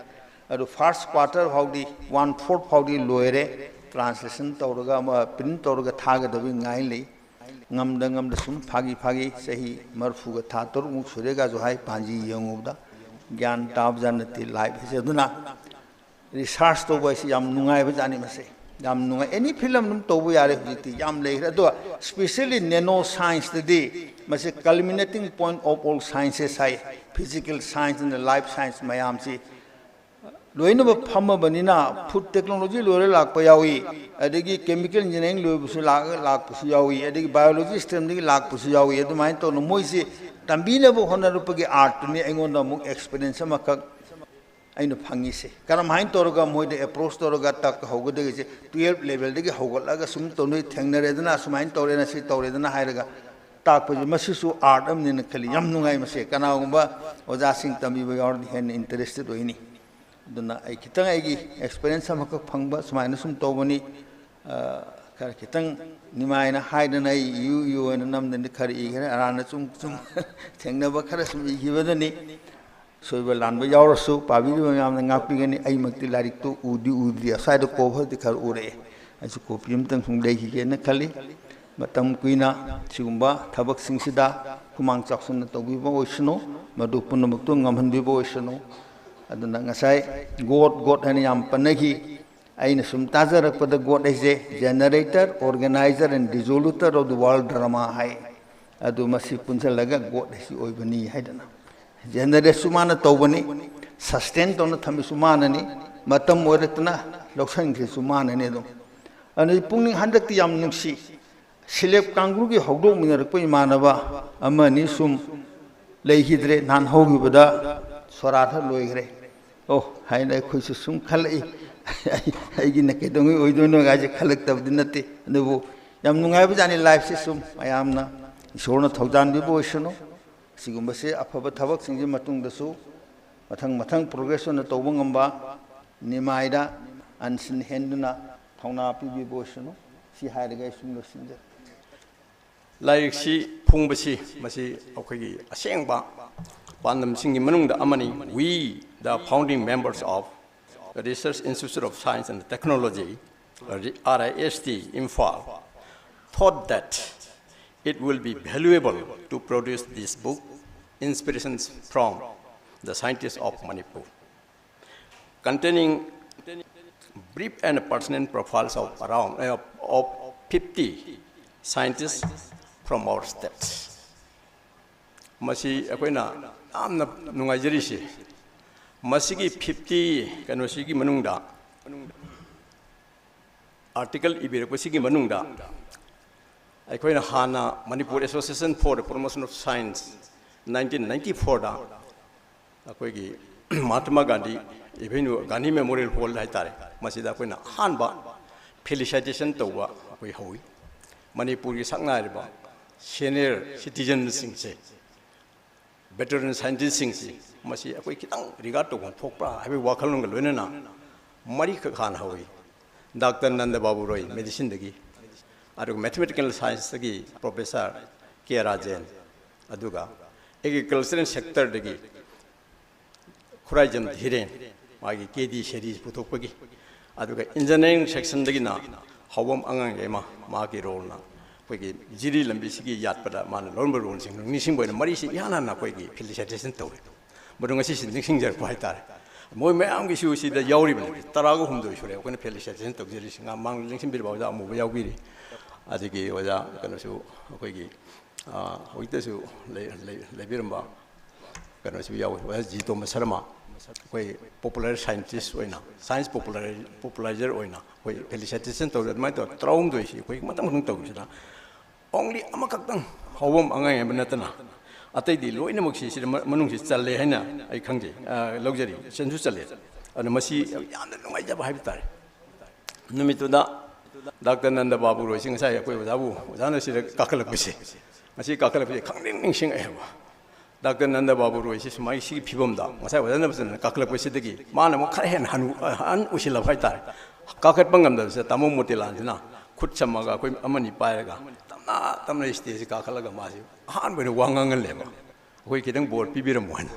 ꯑꯗꯨ first quarter ꯐꯥꯎꯗꯤ, one fourth ꯐꯥꯎꯗꯤ ꯂꯣꯏꯔꯦ, translation ꯇꯧꯔꯒ ꯑꯃ print ꯇꯧꯔꯒ ꯊꯥꯒꯗꯕꯒꯤ ꯉꯥꯏ ꯂꯩ꯫ ꯉꯝꯗ ꯉꯝꯗ ꯁꯨꯝ ꯐꯥꯒꯤ ꯐꯥꯒꯤ ꯆꯍꯤ ꯃꯔꯐꯨꯒ ꯊꯥ ꯇꯔꯨꯛꯃꯨꯛ ꯁꯨꯔꯦꯒꯁꯨ ꯍꯥꯏ, ꯄꯥꯟꯖꯤ ꯌꯦꯡꯉꯨꯕꯗ ꯒ꯭ꯌꯥꯟ ꯇꯥꯕꯖꯥꯠ ꯅꯠꯇꯦ life ꯍꯥꯏꯁꯦ꯫ ꯑꯗꯨꯅ research ꯇꯧꯕ ꯍꯥꯏꯁꯤ ꯌꯥꯝ ꯅꯨꯡꯉꯥꯏꯕ ꯖꯥꯠꯅꯤ꯫ ꯃꯁꯦ ꯌꯥꯝ ꯅꯨꯡꯉꯥꯏ꯫ Any field ꯑꯗꯨꯝ ꯇꯧꯕ ꯌꯥꯔꯦ ꯍꯧꯖꯤꯛꯇꯤ, ꯌꯥꯝ ꯂꯩꯈ꯭ꯔꯦ꯫ ꯑꯗꯣ specially nano scienceꯇꯗꯤ ꯃꯁꯤ culminating point of all sciences high, physical science and life science ꯃꯌꯥꯝꯁꯤ꯫ ꯂꯣꯏꯅꯃꯛ ꯐꯝꯃꯕꯅꯤꯅ food technology ꯂꯣꯏꯔ ꯂꯥꯛꯄ ꯌꯥꯎꯏ, ꯑꯗꯒꯤ chemical engineering ꯂꯣꯏꯕꯁꯨ ꯂꯥꯛ-, ꯂꯥꯛꯄꯁꯨ ꯌꯥꯎꯏ, ꯑꯗꯒꯤ biology streamꯗꯒꯤ ꯂꯥꯛꯄꯁꯨ ꯌꯥꯎꯏ꯫ ꯑꯗꯨꯃꯥꯏꯅ ꯇꯧꯅ ꯃꯣꯏꯁꯤ ꯇꯝꯕꯤꯅꯕ ꯍꯣꯠꯅꯔꯛꯄꯒꯤ artꯇꯨꯅꯤ ꯑꯩꯉꯣꯟꯗ ꯑꯃꯨꯛ experience ꯑꯃꯈꯛ ꯑꯩꯅ ꯐꯪꯉꯤꯁꯦ꯫ ꯀꯔꯝꯍꯥꯏꯅ ꯇꯧꯔꯒ ꯃꯣꯏꯗ approach ꯇꯧꯔꯒ ꯇꯥꯛꯍꯧꯒꯗꯒꯦꯁꯦ, twelve levelꯗꯒꯤ ꯍꯧꯒꯠꯂꯒ ꯁꯨꯝ ꯇꯧꯅꯩ, ꯊꯦꯡꯅꯔꯦꯗꯅ, ꯁꯨꯃꯥꯏꯅ ꯇꯧꯔꯦꯅ, ꯁꯤ ꯇꯧꯔꯦꯗꯅ ꯍꯥꯏꯔꯒ ꯇꯥꯛꯄꯁꯦ, ꯃꯁꯤꯁꯨ art ꯑꯃꯅꯦꯅ ꯈꯜꯂꯤ꯫ ꯌꯥꯝ ꯅꯨꯡꯉꯥꯏ ꯃꯁꯦ꯫ ꯀꯅꯥꯒꯨꯝꯕ ꯑꯣꯖꯥꯁꯤꯡ ꯇꯝꯕꯤꯕ ꯌꯥꯎꯔꯗꯤ ꯍꯦꯟꯅ interested ꯑꯣꯏꯅꯤ꯫ ꯑꯗꯨꯅ ꯑꯩ ꯈꯤꯇꯪ ꯑꯩꯒꯤ experience ꯑꯃꯈꯛ ꯐꯪꯕ ꯁꯨꯃꯥꯏꯅ ꯁꯨꯝ ꯇꯧꯕꯅꯤ꯫ ꯑ, ꯈꯔ ꯈꯤꯇꯪ ꯅꯤꯃꯥꯏꯅ ꯍꯥꯏꯗꯅ ꯑꯩ ꯏꯌꯨ ꯏꯌꯨ ꯑꯣꯏꯅ ꯅꯝꯗꯅ ꯈꯔ ꯏꯈ꯭ꯔꯦ, ꯑꯔꯥꯟꯅ ꯁꯨꯝ ꯁꯨꯝ ꯊꯦꯡꯅꯕ ꯈꯔ ꯁꯨꯝ ꯏꯈꯤꯕꯗꯅꯤ꯫ ꯁꯣꯏꯕ ꯂꯥꯟꯕ ꯌꯥꯎꯔꯁꯨ ꯄꯥꯕꯤꯔꯤꯕ ꯃꯌꯥꯝꯅ ꯉꯥꯛꯄꯤꯒꯅꯤ꯫ ꯑꯩꯃꯛꯇꯤ ꯂꯥꯏꯔꯤꯛꯇꯨ ꯎꯗꯤ ꯎꯗ꯭ꯔꯤ, ꯑꯁ꯭ꯋꯥꯏꯗ coverꯗꯤ ꯈꯔ ꯎꯔꯛꯑꯦ꯫ ꯑꯩꯁꯨ copy ꯑꯃꯇꯪ ꯁꯨꯝ ꯂꯩꯈꯤꯒꯦꯅ ꯈꯜꯂꯤ꯫ ꯃꯇꯝ ꯀꯨꯏꯅ ꯁꯤꯒꯨꯝꯕ ꯊꯕꯛꯁꯤꯡꯁꯤꯗ ꯍꯨꯃꯥꯡ ꯆꯥꯎꯁꯤꯟꯅ ꯇꯧꯕꯤꯕ ꯑꯣꯏꯁꯅꯨ, ꯃꯗꯨ ꯄꯨꯝꯅꯃꯛꯇꯨ ꯉꯝꯍꯟꯕꯤꯕ ꯑꯣꯏꯁꯅꯨ꯫ ꯑꯗꯨꯅ ꯉꯁꯥꯏ God, God ꯍꯥꯏꯅ ꯌꯥꯝ ꯄꯟꯅꯈꯤ꯫ ꯑꯩꯅ ꯁꯨꯝ ꯇꯥꯖꯔꯛꯄꯗ God ꯍꯥꯏꯁꯦ generator, organizer and resolutor of the world drama ꯍꯥꯏ꯫ ꯑꯗꯨ ꯃꯁꯤ ꯄꯨꯟꯁꯤꯜꯂꯒ ꯒꯣꯠ ꯑꯁꯤ ꯑꯣꯏꯕꯅꯤ ꯍꯥꯏꯗꯅ ꯖꯦꯅꯦꯔꯦꯠꯁꯨ ꯃꯥꯅ ꯇꯧꯕꯅꯤ, ꯁꯁꯇꯦꯟ ꯇꯧꯅ ꯊꯝꯃꯤꯁꯨ ꯃꯥꯅꯅꯤ, ꯃꯇꯝ ꯑꯣꯏꯔꯛꯇꯅ ꯂꯧꯁꯤꯟꯈ꯭ꯔꯤꯁꯨ ꯃꯥꯅꯅꯤ꯫ ꯑꯗꯨꯝ ꯑꯗꯨꯗꯤ ꯄꯨꯛꯅꯤꯡ ꯍꯟꯗꯛꯇꯤ ꯌꯥꯝ ꯅꯨꯡꯁꯤ, ꯁꯤꯂꯦꯞ ꯀꯥꯡꯒ꯭ꯔꯨꯒꯤ ꯍꯧꯗꯣꯛꯃꯤꯟꯅꯔꯛꯄ ꯏꯃꯥꯟꯅꯕ ꯑꯃꯅꯤ ꯁꯨꯝ ꯂꯩꯈꯤꯗ꯭ꯔꯦ꯫ ꯅꯍꯥꯟ ꯍꯧꯈꯤꯕꯗ ꯁꯣꯔꯥꯠ ꯂꯣꯏꯈ꯭ꯔꯦ꯫ ꯑꯣ ꯍꯥꯏꯅ ꯑꯩꯈꯣꯏꯁꯨ ꯁꯨꯝ ꯈꯜꯂꯛꯏ꯫ ꯑꯩꯒꯤꯅ ꯀꯩꯗꯧꯉꯩ ꯑꯣꯏꯗꯣꯏꯅꯣ ꯍꯥꯏꯁꯦ ꯈꯜꯂꯛꯇꯕꯗꯤ ꯅꯠꯇꯦ, ꯑꯗꯨꯕꯨ ꯌꯥꯝ ꯅꯨꯡꯉꯥꯏꯕꯖꯥꯠꯅꯤ꯫ ꯂꯥꯏꯐꯁꯦ ꯁꯨꯝ ꯃꯌꯥꯝꯅ ꯏꯁꯣꯔꯅ ꯊꯧꯖꯥꯟꯕꯤꯕ ꯑꯣꯏꯁꯅꯨ꯫ ꯑꯁꯤꯒꯨꯝꯕꯁꯦ ꯑꯐꯕ ꯊꯕꯛꯁꯤꯡꯁꯤ ꯃꯇꯨꯡꯗꯁꯨ ꯃꯊꯪ ꯃꯊꯪ ꯄ꯭ꯔꯣꯒ꯭ꯔꯦꯁ ꯑꯣꯏꯅ ꯇꯧꯕ ꯉꯝꯕ ꯅꯤꯃꯥꯏꯗ ꯑꯟꯁꯤꯟ ꯍꯦꯟꯗꯨꯅ ꯊꯧꯅꯥ ꯄꯤꯕꯤꯕ ꯑꯣꯏꯁꯅꯨ꯫ ꯁꯤ ꯍꯥꯏꯔꯒ ꯑꯩ ꯁꯨꯝ ꯂꯣꯏꯁꯤꯟꯖꯔꯦ꯫ ꯂꯥꯏꯔꯤꯛꯁꯤ ꯐꯣꯡꯕꯁꯤ ꯃꯁꯤ ꯑꯩꯈꯣꯏꯒꯤ ꯑꯁꯦꯡꯕ ꯄꯥꯟꯗꯝꯁꯤꯡꯒꯤ ꯃꯅꯨꯡꯗ ꯑꯃꯅꯤ꯫ We, the founding members of the Research Institute of Science and Technology, R I S T, Imphal, thought that it will be valuable to produce this book, Inspirations from the Scientists of Manipur, containing brief and pertinent profiles of around uh, of fifty scientists from our state. ꯃꯁꯤ ꯑꯩꯈꯣꯏꯅ ꯌꯥꯝꯅ ꯅꯨꯡꯉꯥꯏꯖꯔꯤꯁꯤ, ꯃꯁꯤꯒꯤ fifty ꯀꯩꯅꯣꯁꯤꯒꯤ ꯃꯅꯨꯡꯗ, article ꯏꯕꯤꯔꯛꯄꯁꯤꯒꯤ ꯃꯅꯨꯡꯗ ꯑꯩꯈꯣꯏꯅ ꯍꯥꯟꯅ Manipur Association for the Promotion of Science, nineteen ninety fourꯗ ꯑꯩꯈꯣꯏꯒꯤ Mahatma Gandhi avenue, Gandhi memorial hall ꯍꯥꯏꯇꯥꯔꯦ, ꯃꯁꯤꯗ ꯑꯩꯈꯣꯏꯅ ꯑꯍꯥꯟꯕ ꯐꯦꯂꯤꯁꯥꯏꯇꯦꯁꯟ ꯇꯧꯕ ꯑꯩꯈꯣꯏ ꯍꯧꯏ꯫ ꯃꯅꯤꯄꯨꯔꯒꯤ ꯁꯛꯅꯥꯏꯔꯕ ꯁꯦꯅꯤꯌꯔ ꯁꯤꯇꯤꯖꯟꯁꯤꯡꯁꯦ, ꯚꯦꯇꯔꯟ ꯁꯥꯏꯟꯇꯤꯁꯁꯤꯡꯁꯤ, ꯃꯁꯤ ꯑꯩꯈꯣꯏ ꯈꯤꯇꯪ ꯔꯤꯒꯥꯔꯗ ꯇꯧꯐꯝ ꯊꯣꯛꯄ꯭ꯔꯥ ꯍꯥꯏꯕꯒꯤ ꯋꯥꯈꯜꯂꯣꯟꯒ ꯂꯣꯏꯅꯅ ꯃꯔꯤꯈꯛ ꯍꯥꯟꯅ ꯍꯧꯏ꯫ ꯗꯥꯛꯇꯔ ꯅꯟꯗ ꯕꯥꯕꯨ ꯔꯣꯏ, ꯃꯦꯗꯤꯁꯤꯟꯗꯒꯤ, ꯑꯗꯨꯒ ꯃꯦꯊꯃꯦꯇꯤꯀꯦꯜ ꯁꯥꯏꯟꯁꯇꯒꯤ ꯄ꯭ꯔꯣꯐꯦꯁꯔ ꯀꯦ ꯔꯥꯖꯦꯟ, ꯑꯗꯨꯒ ꯑꯦꯒ꯭ꯔꯤꯀꯜꯆꯔꯦꯜ ꯁꯦꯛꯇꯔꯗꯒꯤ ꯈꯨꯔꯥꯏꯖꯝ ꯙꯤꯔꯦꯟ, ꯃꯥꯒꯤ ꯀꯦ ꯗꯤ ꯁꯦꯔꯤꯁ ꯄꯨꯊꯣꯛꯄꯒꯤ, ꯑꯗꯨꯒ ꯏꯟꯖꯤꯅꯤꯌꯥꯔꯤꯡ ꯁꯦꯛꯁꯟꯗꯒꯤꯅ ꯍꯧꯕꯝ ꯑꯉꯥꯡꯒꯩ ꯑꯃ, ꯃꯥꯒꯤ ꯔꯣꯜꯅ ꯑꯩꯈꯣꯏꯒꯤ ꯖꯤꯔꯤ ꯂꯝꯕꯤꯁꯤꯒꯤ ꯌꯥꯠꯄꯗ ꯃꯥꯅ ꯂꯧꯔꯝꯕ ꯔꯣꯜꯁꯤꯡ ꯅꯤꯡꯁꯤꯡꯕ ꯑꯣꯏꯅ ꯃꯔꯤꯁꯤ ꯏꯍꯥꯟ ꯍꯥꯟꯅ ꯑꯩꯈꯣꯏꯒꯤ ꯐꯦꯂꯤꯁꯥꯏꯇꯦꯁꯟ ꯇꯧꯔꯦ꯫ ꯃꯗꯨ ꯉꯁꯤꯁꯤ ꯅꯤꯡꯁꯤꯡꯖꯔꯛꯄ ꯍꯥꯏꯇꯥꯔꯦ꯫ ꯃꯣꯏ ꯃꯌꯥꯝꯒꯤꯁꯨ ꯁꯤꯗ ꯌꯥꯎꯔꯤꯕꯅꯤ, ꯇꯔꯥꯒ ꯍꯨꯝꯗꯣꯏ ꯁꯨꯔꯦ ꯑꯩꯈꯣꯏꯅ ꯐꯦꯂꯤꯁꯥꯏꯇꯦꯁꯟ ꯇꯧꯖꯔꯤꯁꯤ꯫ ꯉꯥ-, ꯃꯥꯡꯗ ꯂꯦꯡꯁꯤꯟꯕꯤꯔꯕ ꯑꯣꯖꯥ ꯑꯃꯨꯕ ꯌꯥꯎꯕꯤꯔꯤ, ꯑꯗꯒꯤ ꯑꯣꯖꯥ ꯀꯩꯅꯣꯁꯨ ꯑꯩꯈꯣꯏꯒꯤ ꯑꯥ, ꯍꯧꯖꯤꯛꯇꯁꯨ ꯂꯩ-, ꯂꯩ-, ꯂꯩꯕꯤꯔꯝꯕ ꯀꯩꯅꯣꯁꯨ ꯌꯥꯎꯏ, ꯑꯣꯖꯥ ꯖꯤ ꯇꯣꯝꯕ ꯁꯔꯃ, ꯑꯩꯈꯣꯏ ꯄꯣꯄꯨꯂꯔ ꯁꯥꯏꯟꯇꯤꯁ ꯑꯣꯏꯅ, ꯁꯥꯏꯟꯁ ꯄꯣꯄꯨꯂꯔ-, ꯄꯣꯄꯨꯂꯥꯏꯖꯔ ꯑꯣꯏꯅ ꯑꯩꯈꯣꯏ ꯐꯦꯂꯤꯁꯤꯇꯦꯁꯟ ꯇꯧꯔꯦ꯫ ꯑꯗꯨꯃꯥꯏꯅ ꯇꯧꯔ ꯇꯔꯥꯍꯨꯝꯗꯣꯏꯁꯤ ꯑꯩꯈꯣꯏ ꯃꯊꯪ ꯃꯊꯪ ꯇꯧꯕꯁꯤꯗ only ꯑꯃꯈꯛꯇꯪ ꯍꯧꯕꯝ ꯑꯉꯥꯡ ꯍꯥꯏꯕ ꯅꯠꯇꯅ ꯑꯇꯩꯗꯤ ꯂꯣꯏꯅꯃꯛꯁꯤ ꯁꯤꯗ ꯃ-, ꯃꯅꯨꯡꯁꯤ ꯆꯜꯂꯦ ꯍꯥꯏꯅ ꯑꯩ ꯈꯪꯖꯩ, ꯑ, ꯂꯧꯖꯔꯤ, ꯆꯟꯁꯨ ꯆꯜꯂꯦ꯫ ꯑꯗꯨꯅ ꯃꯁꯤ ꯌꯥꯝꯅ ꯅꯨꯡꯉꯥꯏꯖꯕ ꯍꯥꯏꯕ ꯇꯥꯔꯦ꯫ ꯅꯨꯃꯤꯠꯇꯨꯗ ꯗꯥꯛꯇꯔ ꯅꯟꯗ ꯕꯥꯕꯨ ꯔꯣꯏꯁꯤ ꯉꯁꯥꯏ ꯑꯩꯈꯣꯏ ꯑꯣꯖꯥꯕꯨ, ꯑꯣꯖꯥꯅ ꯁꯤꯗ ꯀꯥꯈꯠꯂꯛꯄꯁꯦ, ꯉꯁꯤ ꯀꯥꯈꯠꯂꯛꯄꯁꯦ ꯈꯪꯅꯤꯡ ꯅꯤꯡꯁꯤꯡꯉꯛꯑꯦꯕ꯫ ꯗꯥꯛꯇꯔ ꯅꯟꯗ ꯕꯥꯕꯨ ꯔꯣꯏꯁꯤ ꯁꯨꯃꯥꯏꯅ ꯁꯤꯒꯤ ꯐꯤꯕꯝꯗ ꯉꯁꯥꯏ ꯑꯣꯖꯥꯅ ꯐꯖꯅ ꯀꯥꯈꯠꯂꯛꯄꯁꯤꯗꯒꯤ ꯃꯥꯅ ꯑꯃꯨꯛ ꯈꯔ ꯍꯦꯟꯅ ꯍꯅꯨ-, ꯑꯍꯟ ꯑꯣꯏꯁꯤꯜꯂꯕ ꯍꯥꯏꯇꯥꯔꯦ꯫ ꯀꯥꯈꯠꯄ ꯉꯝꯗꯕꯁꯤꯗ ꯇꯥꯃꯣ ꯃꯣꯇꯤꯂꯥꯜꯁꯤꯅ ꯈꯨꯠ ꯁꯝꯃꯒ ꯑꯩꯈꯣꯏ ꯑꯃꯅꯤ ꯄꯥꯏꯔꯒ ꯇꯞꯅ ꯇꯞꯅ ꯁ꯭ꯇꯦꯖꯁꯤ ꯀꯥꯈꯠꯂꯒ ꯃꯥꯁꯤ ꯑꯍꯥꯟꯕ ꯑꯣꯏꯅ ꯋꯥ ꯉꯥꯡꯍꯜꯂꯦꯕ꯫ ꯑꯩꯈꯣꯏ ꯈꯤꯇꯪ ꯕꯣꯔ ꯄꯤꯕꯤꯔꯝꯃꯣ ꯍꯥꯏꯅ꯫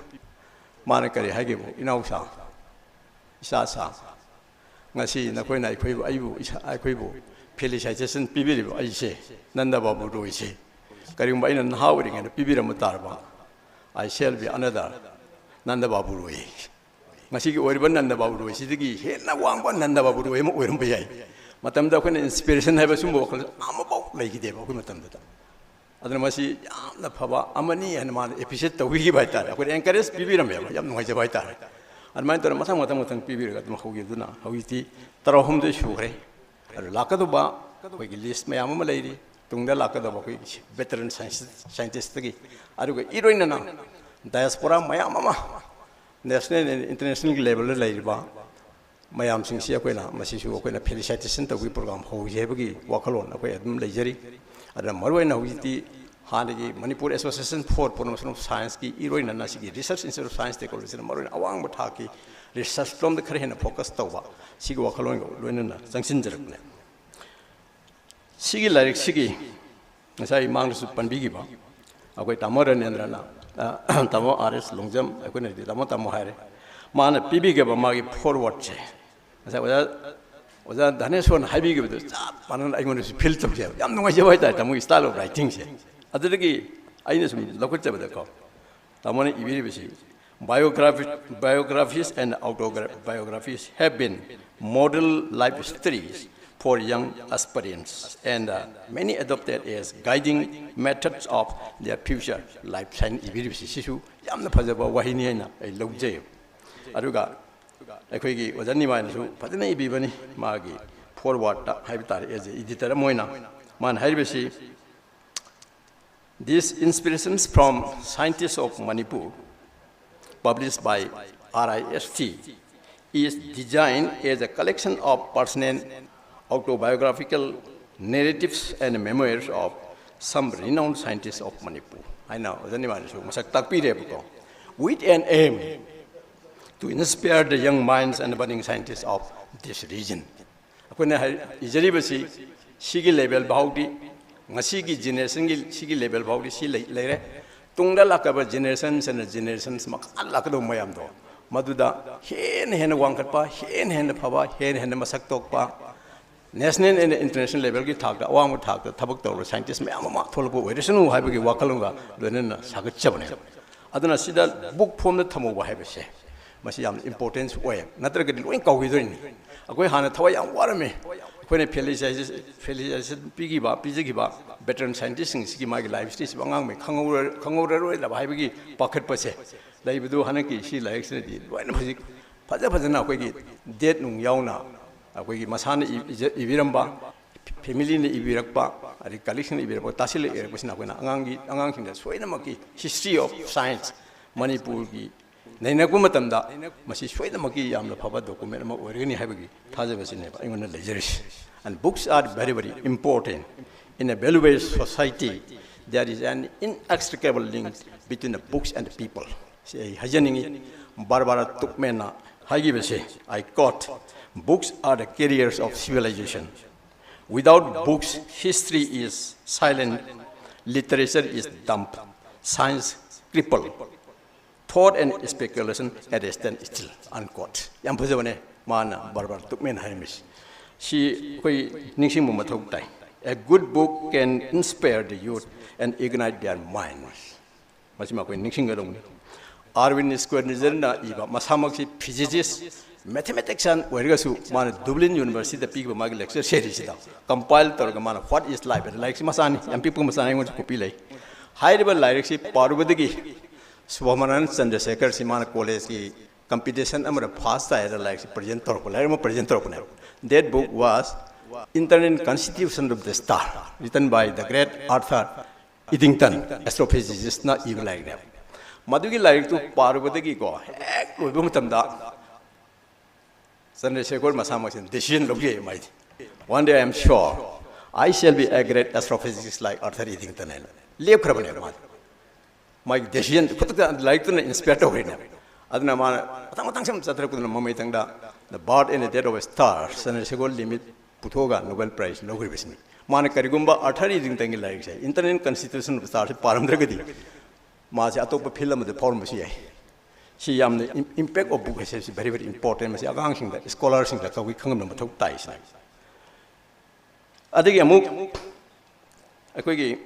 ꯃꯥꯅ ꯀꯔꯤ ꯍꯥꯏꯒꯦꯕꯨ, "ꯏꯅꯥꯎꯁꯥ, ꯏꯆꯥꯁꯥ, ꯉꯁꯤ ꯅꯈꯣꯏꯅ ꯑꯩꯈꯣꯏꯕꯨ, ꯑꯩꯕꯨ, ꯏꯁꯥ, ꯑꯩꯈꯣꯏꯕꯨ ꯐꯦꯂꯤꯁꯥꯏꯇꯦꯁꯟ ꯄꯤꯕꯤꯔꯤꯕ ꯑꯩꯁꯦ, ꯅꯟꯗ ꯕꯥꯕꯨ ꯔꯣꯏꯁꯦ, ꯀꯔꯤꯒꯨꯝꯕ ꯑꯩꯅ ꯅꯍꯥ ꯑꯣꯏꯔꯤꯉꯩꯗ ꯄꯤꯕꯤꯔꯝꯕ ꯇꯥꯔꯕ, I shall be another Nanda ꯕꯥꯕꯨ ꯔꯣꯏ꯫ ꯉꯁꯤꯒꯤ ꯑꯣꯏꯔꯤꯕ ꯅꯟꯗ ꯕꯥꯕꯨ ꯔꯣꯏꯁꯤꯗꯒꯤ ꯍꯦꯟꯅ ꯋꯥꯡꯕ ꯅꯟꯗ ꯕꯥꯕꯨ ꯔꯣꯏ ꯑꯃ ꯑꯣꯏꯔꯝꯕ ꯌꯥꯏ"꯫ ꯃꯇꯝꯗ ꯑꯩꯈꯣꯏꯅ ꯏꯟꯁꯄꯤꯔꯦꯁꯟ ꯍꯥꯏꯕ ꯁꯨꯝꯕ ꯋꯥꯈꯜ ꯑꯃꯐꯥꯎ ꯂꯩꯈꯤꯗꯦꯕ ꯑꯩꯈꯣꯏ ꯃꯇꯝꯗꯨꯗ꯫ ꯑꯗꯨꯅ ꯃꯁꯤ ꯌꯥꯝꯅ ꯐꯕ ꯑꯃꯅꯤ ꯍꯥꯏꯅ ꯃꯥꯅ ꯑꯦꯄ꯭ꯔꯤꯁꯤꯌꯦꯠ ꯇꯧꯕꯤꯈꯤꯕ ꯍꯥꯏꯇꯥꯔꯦ, ꯑꯩꯈꯣꯏꯗ ꯑꯦꯟꯀꯔꯦꯖ ꯄꯤꯕꯤꯔꯝꯃꯦꯕ, ꯌꯥꯝ ꯅꯨꯡꯉꯥꯏꯖꯕ ꯍꯥꯏꯇꯥꯔꯦ꯫ ꯑꯗꯨꯃꯥꯏꯅ ꯇꯧꯔꯒ ꯃꯊꯪ, ꯃꯊꯪ, ꯃꯊꯪ ꯄꯤꯕꯤꯔꯒ ꯑꯗꯨꯝ ꯍꯧꯈꯤꯕꯗꯨꯅ ꯍꯧꯖꯤꯛꯇꯤ ꯇꯔꯥꯍꯨꯝꯗꯣꯏ ꯁꯨꯈ꯭ꯔꯦ꯫ ꯑꯗꯨ ꯂꯥꯛꯀꯗꯧꯕ ꯑꯩꯈꯣꯏꯒꯤ ꯂꯤꯁ ꯃꯌꯥꯝ ꯑꯃ ꯂꯩꯔꯤ, ꯇꯨꯡꯗ ꯂꯥꯛꯀꯗꯧꯕ ꯑꯩꯈꯣꯏꯒꯤ ꯚꯦꯇꯔꯟ ꯁꯥꯏꯟꯇꯤꯁꯇꯒꯤ, ꯑꯗꯨꯒ ꯏꯔꯣꯏꯅꯅ ꯗꯥꯏꯁꯄꯣꯔꯥ ꯃꯌꯥꯝ ꯑꯃ ꯅꯦꯁꯅꯦꯜ ꯑꯦꯟ ꯏꯟꯇꯔꯅꯦꯁꯅꯦꯜꯒꯤ ꯂꯦꯕꯦꯜꯗ ꯂꯩꯔꯤꯕ ꯃꯌꯥꯝꯁꯤꯡꯁꯤ ꯑꯩꯈꯣꯏꯅ ꯃꯁꯤꯁꯨ ꯑꯩꯈꯣꯏꯅ ꯐꯦꯂꯤꯁꯥꯏꯇꯦꯁꯟ ꯇꯧꯕꯒꯤ ꯄ꯭ꯔꯣꯒ꯭ꯔꯥꯝ ꯍꯧꯁꯤ ꯍꯥꯏꯕꯒꯤ ꯋꯥꯈꯜꯂꯣꯟ ꯑꯩꯈꯣꯏ ꯑꯗꯨꯝ ꯂꯩꯖꯔꯤ꯫ ꯑꯗꯨꯅ ꯃꯔꯨꯑꯣꯏꯅ ꯍꯧꯖꯤꯛꯇꯤ ꯍꯥꯟꯅꯒꯤ Manipur association four promotion of ꯁꯥꯏꯟꯁꯀꯤ ꯏꯔꯣꯏꯅꯅ ꯁꯤꯒꯤ ꯔꯤꯁꯔꯁ ꯏꯟꯁꯇꯤꯇ꯭ꯌꯨꯠ ꯑꯣꯐ ꯁꯥꯏꯟꯁ ꯇꯦꯛꯅꯣꯂꯣꯖꯤꯅ ꯃꯔꯨꯑꯣꯏꯅ ꯑꯋꯥꯡꯕ ꯊꯥꯛꯀꯤ ꯔꯤꯁꯔꯁ ꯂꯣꯝꯗ ꯈꯔ ꯍꯦꯟꯅ ꯐꯣꯀꯁ ꯇꯧꯕ, ꯁꯤꯒꯤ ꯋꯥꯈꯜꯂꯣꯟꯒ ꯂꯣꯏꯅꯅ ꯆꯪꯁꯤꯟꯖꯔꯛꯄꯅꯦ꯫ ꯁꯤꯒꯤ ꯂꯥꯏꯔꯤꯛꯁꯤꯒꯤ ꯉꯁꯥꯏ ꯃꯥꯡꯗꯁꯨ ꯄꯟꯕꯤꯈꯤꯕ ꯑꯩꯈꯣꯏ ꯇꯥꯃꯣ ꯔꯅꯦꯟꯗ꯭ꯔꯅ, ꯑ, ꯇꯥꯃꯣ ꯑꯥꯔ ꯑꯦꯁ ꯂꯣꯡꯖꯝ, ꯑꯩꯈꯣꯏꯅꯗꯤ ꯇꯥꯃꯣ, ꯇꯥꯃꯣ ꯍꯥꯏꯔꯦ, ꯃꯥꯅ ꯄꯤꯕꯤꯈꯤꯕ ꯃꯥꯒꯤ ꯐꯣꯔꯋꯥꯔꯗꯁꯦ ꯉꯁꯥꯏ ꯑꯣꯖꯥ, ꯑꯣꯖꯥ ꯙꯅꯦꯁꯣꯔꯅ ꯍꯥꯏꯕꯤꯈꯤꯕꯗꯨ ꯆꯞ ꯃꯥꯟꯅꯅ ꯑꯩꯉꯣꯟꯗꯁꯨ ꯐꯤꯜ ꯇꯧꯖꯩꯕ꯫ ꯌꯥꯝ ꯅꯨꯡꯉꯥꯏꯖꯕ ꯍꯥꯏꯇꯥꯔꯦ ꯇꯥꯃꯣꯒꯤ ꯁ꯭ꯇꯥꯏꯜ ꯑꯣꯐ ꯔꯥꯏꯇꯤꯡꯁꯦ꯫ ꯑꯗꯨꯗꯒꯤ ꯑꯩꯅ ꯁꯨꯝ ꯂꯧꯈꯠꯆꯕꯗꯀꯣ, ꯇꯥꯃꯣꯅ ꯏꯕꯤꯔꯤꯕꯁꯤ, "Biography, biographies and autobiographies have been model life studies for young aspirants and uh, many adopted as guiding methods of their future life ꯍꯥꯏꯅ ꯏꯕꯤꯔꯤꯕꯁꯤ, ꯁꯤꯁꯨ ꯌꯥꯝꯅ ꯐꯖꯕ ꯋꯥꯍꯩꯅꯤ ꯍꯥꯏꯅ ꯑꯩ ꯂꯧꯖꯩ꯫ ꯑꯗꯨꯒ ꯑꯩꯈꯣꯏꯒꯤ ꯑꯣꯖꯥ ꯅꯤꯃꯥꯏꯅꯁꯨ ꯐꯖꯅ ꯏꯕꯤꯕꯅꯤ, ꯃꯥꯒꯤ ꯐꯣꯔꯋꯥꯔꯗꯇ ꯍꯥꯏꯕ ꯇꯥꯔꯦ, as a editor ꯑꯃ ꯑꯣꯏꯅ ꯃꯥꯅ ꯍꯥꯏꯔꯤꯕꯁꯤ, "These inspirations from scientists of Manipur, published by R I S T, is designed as a collection of personal autobiographical narratives and memoirs of some renowned scientists of Manipur." ꯍꯥꯏꯅ ꯑꯣꯖꯥ ꯅꯤꯃꯥꯏꯅꯁꯨ ꯃꯁꯛ ꯇꯥꯛꯄꯤꯔꯦꯕꯀꯣ, "with an aim to inspire the young minds and budding scientists of this region." ꯑꯩꯈꯣꯏꯅ ꯍꯥꯏ-, ꯏꯖꯔꯤꯕꯁꯤ ꯁꯤꯒꯤ level ꯐꯥꯎꯗꯤ, ꯉꯁꯤꯒꯤ ꯖꯦꯅꯦꯔꯦꯁꯟꯒꯤ ꯁꯤꯒꯤ level ꯐꯥꯎꯗꯤ ꯁꯤ ꯂꯩ-, ꯂꯩꯔꯦ꯫ ꯇꯨꯡꯗ ꯂꯥꯛꯀꯗꯕ ꯖꯦꯅꯦꯔꯦꯁꯟꯁ ꯑꯦꯟ ꯖꯦꯅꯦꯔꯦꯁꯟꯁ ꯃꯈꯥ ꯂꯥꯛꯀꯗꯕ ꯃꯌꯥꯝꯗꯣ, ꯃꯗꯨꯗ ꯍꯦꯟꯅ ꯍꯦꯟꯅ ꯋꯥꯡꯈꯠꯄ, ꯍꯦꯟꯅ ꯍꯦꯟꯅ ꯐꯕ, ꯍꯦꯟꯅ ꯍꯦꯟꯅ ꯃꯁꯛ ꯊꯣꯛꯄ, ꯅꯦꯁꯅꯦꯜ ꯑꯦꯟ ꯏꯟꯇꯔꯅꯦꯁꯅꯦꯜ ꯂꯦꯚꯦꯜꯒꯤ ꯊꯥꯛꯇ, ꯑꯋꯥꯡꯕ ꯊꯥꯛꯇ ꯊꯕꯛ ꯇꯧꯔꯕ ꯁꯥꯏꯟꯇꯤꯁ ꯃꯌꯥꯝ ꯑꯃ ꯊꯣꯛꯂꯛꯄ ꯑꯣꯏꯔꯁꯅꯨ ꯍꯥꯏꯕꯒꯤ ꯋꯥꯈꯜꯂꯣꯟꯒ ꯂꯣꯏꯅꯅ ꯁꯥꯒꯠꯆꯕꯅꯦ꯫ ꯑꯗꯨꯅ ꯁꯤꯗ ꯕꯨꯛ ꯐꯣꯝꯗ ꯊꯝꯍꯧꯕ ꯍꯥꯏꯕꯁꯦ, ꯃꯁꯤ ꯌꯥꯝꯅ ꯏꯝꯄꯣꯔꯇꯦꯟꯁ ꯑꯣꯏ, ꯅꯠꯇ꯭ꯔꯒꯗꯤ ꯂꯣꯏ ꯀꯥꯎꯈꯤꯗꯣꯏꯅꯤ꯫ ꯑꯩꯈꯣꯏ ꯍꯥꯟꯅ ꯊꯋꯥꯏ ꯌꯥꯝ ꯋꯥꯔꯝꯃꯤ, ꯑꯩꯈꯣꯏꯅ ꯐꯦꯂꯤꯁꯥꯏꯖꯦꯁꯟ ꯄꯤꯈꯤꯕ, ꯄꯤꯖꯈꯤꯕ ꯚꯦꯇꯔꯟ ꯁꯥꯏꯟꯇꯤꯁꯁꯤꯡꯁꯤꯒꯤ ꯃꯥꯒꯤ ꯂꯥꯏꯐ ꯍꯤꯁꯇ꯭ꯔꯤꯁꯤꯕꯨ ꯑꯉꯥꯡꯉꯩ ꯈꯪꯍꯧꯔ-, ꯈꯪꯍꯧꯔꯔꯣꯏꯗꯕ ꯍꯥꯏꯕꯒꯤ ꯄꯥꯈꯠꯄꯁꯦ ꯂꯩꯕꯗꯨ ꯍꯟꯗꯛꯀꯤ ꯁꯤ ꯂꯥꯏꯔꯤꯛꯁꯤꯅꯗꯤ ꯂꯣꯏꯅ ꯍꯧꯖꯤꯛ ꯐꯖ ꯐꯖꯅ ꯑꯩꯈꯣꯏꯒꯤ ꯗꯦꯠ ꯅꯨꯡ ꯌꯥꯎꯅ ꯑꯩꯈꯣꯏꯒꯤ ꯃꯁꯥꯅ ꯏ-, ꯏꯖ-, ꯏꯕꯤꯔꯝꯕ, ꯐꯦꯃꯤꯂꯤꯅ ꯏꯕꯤꯔꯛꯄ, ꯑꯗꯩ ꯀꯂꯤꯛꯁꯤꯡꯅ ꯏꯕꯤꯔꯛꯄ, ꯇꯥꯁꯤꯜꯂ ꯏꯔꯛꯄꯁꯤꯅ ꯑꯩꯈꯣꯏꯅ ꯑꯉꯥꯡꯒꯤ, ꯑꯉꯥꯡꯁꯤꯡꯗ ꯁꯣꯏꯗꯅꯃꯛꯀꯤ history of science ꯃꯅꯤꯄꯨꯔꯒꯤ ꯅꯩꯅꯔꯛꯄ ꯃꯇꯝꯗ ꯃꯁꯤ ꯁꯣꯏꯗꯅꯃꯛꯀꯤ ꯌꯥꯝꯅ ꯐꯕ ꯗꯣꯀꯨꯃꯦꯟ ꯑꯃ ꯑꯣꯏꯔꯒꯅꯤ ꯍꯥꯏꯕꯒꯤ ꯊꯥꯖꯕꯁꯤꯅꯦꯕ ꯑꯩꯉꯣꯟꯗ ꯂꯩꯖꯔꯤꯁꯤ꯫ And books are very, very important in a valuable society. There is an inextricable link between the books and the people. ꯁꯤ ꯑꯩ ꯍꯥꯏꯖꯅꯤꯡꯉꯤ꯫ ꯕꯥꯔꯕꯥꯔꯥ ꯇꯨꯛꯃꯦꯟꯅ ꯍꯥꯏꯈꯤꯕꯁꯦ, I quote, "Books are the carriers of civilization. Without books, history is silent, literature is dumb, science crippled, thought and speculation at a standstill," unquote꯫ ꯌꯥꯝ ꯐꯖꯕꯅꯦ ꯃꯥꯅ Barbara ꯇꯨꯛꯃꯦꯟ ꯍꯥꯏꯔꯝꯃꯤꯁꯤ꯫ ꯁꯤ ꯑꯩꯈꯣꯏ ꯅꯤꯡꯁꯤꯡꯕ ꯃꯊꯧ ꯇꯥꯏ꯫ "A good book can inspire the youth and ignite their minds." ꯃꯁꯤꯃ ꯑꯩꯈꯣꯏ ꯅꯤꯡꯁꯤꯡꯒꯗꯧꯕꯅꯤ꯫ ꯑꯥꯔꯋꯤꯟ ꯁ꯭ꯀ꯭ꯋꯦꯔꯅꯤꯖꯔꯅ ꯏꯕ, ꯃꯁꯥꯃꯛꯁꯤ physicist, mathematician ꯑꯣꯏꯔꯒꯁꯨ ꯃꯥꯅ ꯗꯨꯕ꯭ꯂꯤꯟ ꯌꯨꯅꯤꯚꯔꯁꯤꯇꯤꯗ ꯄꯤꯈꯤꯕ ꯃꯥꯒꯤ lecture series ꯁꯤꯗ compile ꯇꯧꯔꯒ ꯃꯥꯅ What is Life ꯍꯥꯏꯅ, ꯂꯥꯏꯔꯤꯛꯁꯤ ꯃꯆꯥꯅꯤ, ꯌꯥꯝ ꯄꯤꯛꯄ ꯃꯆꯥꯅꯤ, ꯑꯩꯉꯣꯟꯗꯁꯨ copy ꯂꯩ꯫ ꯍꯥꯏꯔꯤꯕ ꯂꯥꯏꯔꯤꯛꯁꯤ ꯄꯥꯔꯨꯕꯗꯒꯤ ꯁꯨꯕ꯭ꯔꯃꯅꯤꯌꯟ ꯆꯟꯗ꯭ꯔꯁꯦꯀꯔꯁꯤ ꯃꯥꯅ ꯀꯣꯂꯦꯖꯀꯤ competition ꯑꯃꯗ first ꯇꯥꯏ ꯍꯥꯏꯅ ꯂꯥꯏꯔꯤꯛꯁꯤ present ꯇꯧꯔꯛꯄ, ꯂꯥꯏꯔꯤꯛ ꯑꯃ present ꯇꯧꯔꯛꯄꯅꯦꯕ꯫ That book was Internal Constitution of the Star, written by the great Arthur Eddington, astrophysicistꯅ ꯏꯕ ꯂꯥꯏꯔꯤꯛꯅꯦꯕ꯫ ꯃꯗꯨꯒꯤ ꯂꯥꯏꯔꯤꯛꯇꯨ ꯄꯥꯔꯨꯕꯗꯒꯤꯀꯣ, ꯍꯦꯛ ꯂꯣꯏꯕ ꯃꯇꯝꯗ ꯆꯟꯗ꯭ꯔꯁꯦꯀꯔ ꯃꯁꯥꯃꯛꯁꯤꯅ decision ꯂꯧꯖꯩ ꯃꯥꯏꯗꯤ꯫ One day I am sure I shall be a great astrophysicist like Arthur Eddington ꯍꯥꯏꯅ ꯂꯦꯞꯈ꯭ꯔꯕꯅꯦꯕ ꯃꯥꯗꯤ꯫ ꯃꯥꯒꯤ decision ꯈꯨꯗꯛꯇ ꯂꯥꯏꯔꯤꯛꯇꯨꯅ inspire ꯇꯧꯈ꯭ꯔꯤꯅꯦꯕ꯫ ꯑꯗꯨꯅ ꯃꯥꯅ ꯃꯊꯪ ꯃꯊꯪ ꯁꯨꯝ ꯆꯠꯊꯔꯛꯄꯗꯨꯅ ꯃꯃꯩꯊꯪꯗ The Birth and the Death of a Star, Chandrasekhar limit ꯄꯨꯊꯣꯛꯑꯒ Nobel Prize ꯂꯧꯈ꯭ꯔꯤꯕꯁꯤꯅꯤ꯫ ꯃꯥꯅ ꯀꯔꯤꯒꯨꯝꯕ Arthur Eddingtonꯒꯤ ꯂꯥꯏꯔꯤꯛꯁꯦ, Internal Constitution of the Starꯁꯦ ꯄꯥꯔꯝꯗ꯭ꯔꯒꯗꯤ ꯃꯥꯁꯦ ꯑꯇꯣꯞꯄ field ꯑꯃꯗ ꯐꯥꯎꯔꯝꯕꯁꯨ ꯌꯥꯏ꯫ ꯁꯤ ꯌꯥꯝꯅ im-, impact of book ꯍꯥꯏꯁꯦ ꯁꯤ very, very important꯫ ꯃꯁꯤ ꯑꯉꯥꯡꯁꯤꯡꯗ, scholarꯁꯤꯡꯗ ꯇꯧꯕꯤ ꯈꯪꯍꯟꯕ ꯃꯊꯧ ꯇꯥꯏ ꯁꯤꯅꯤ꯫ ꯑꯗꯒꯤ ꯑꯃꯨꯛ ꯑꯩꯈꯣꯏꯒꯤ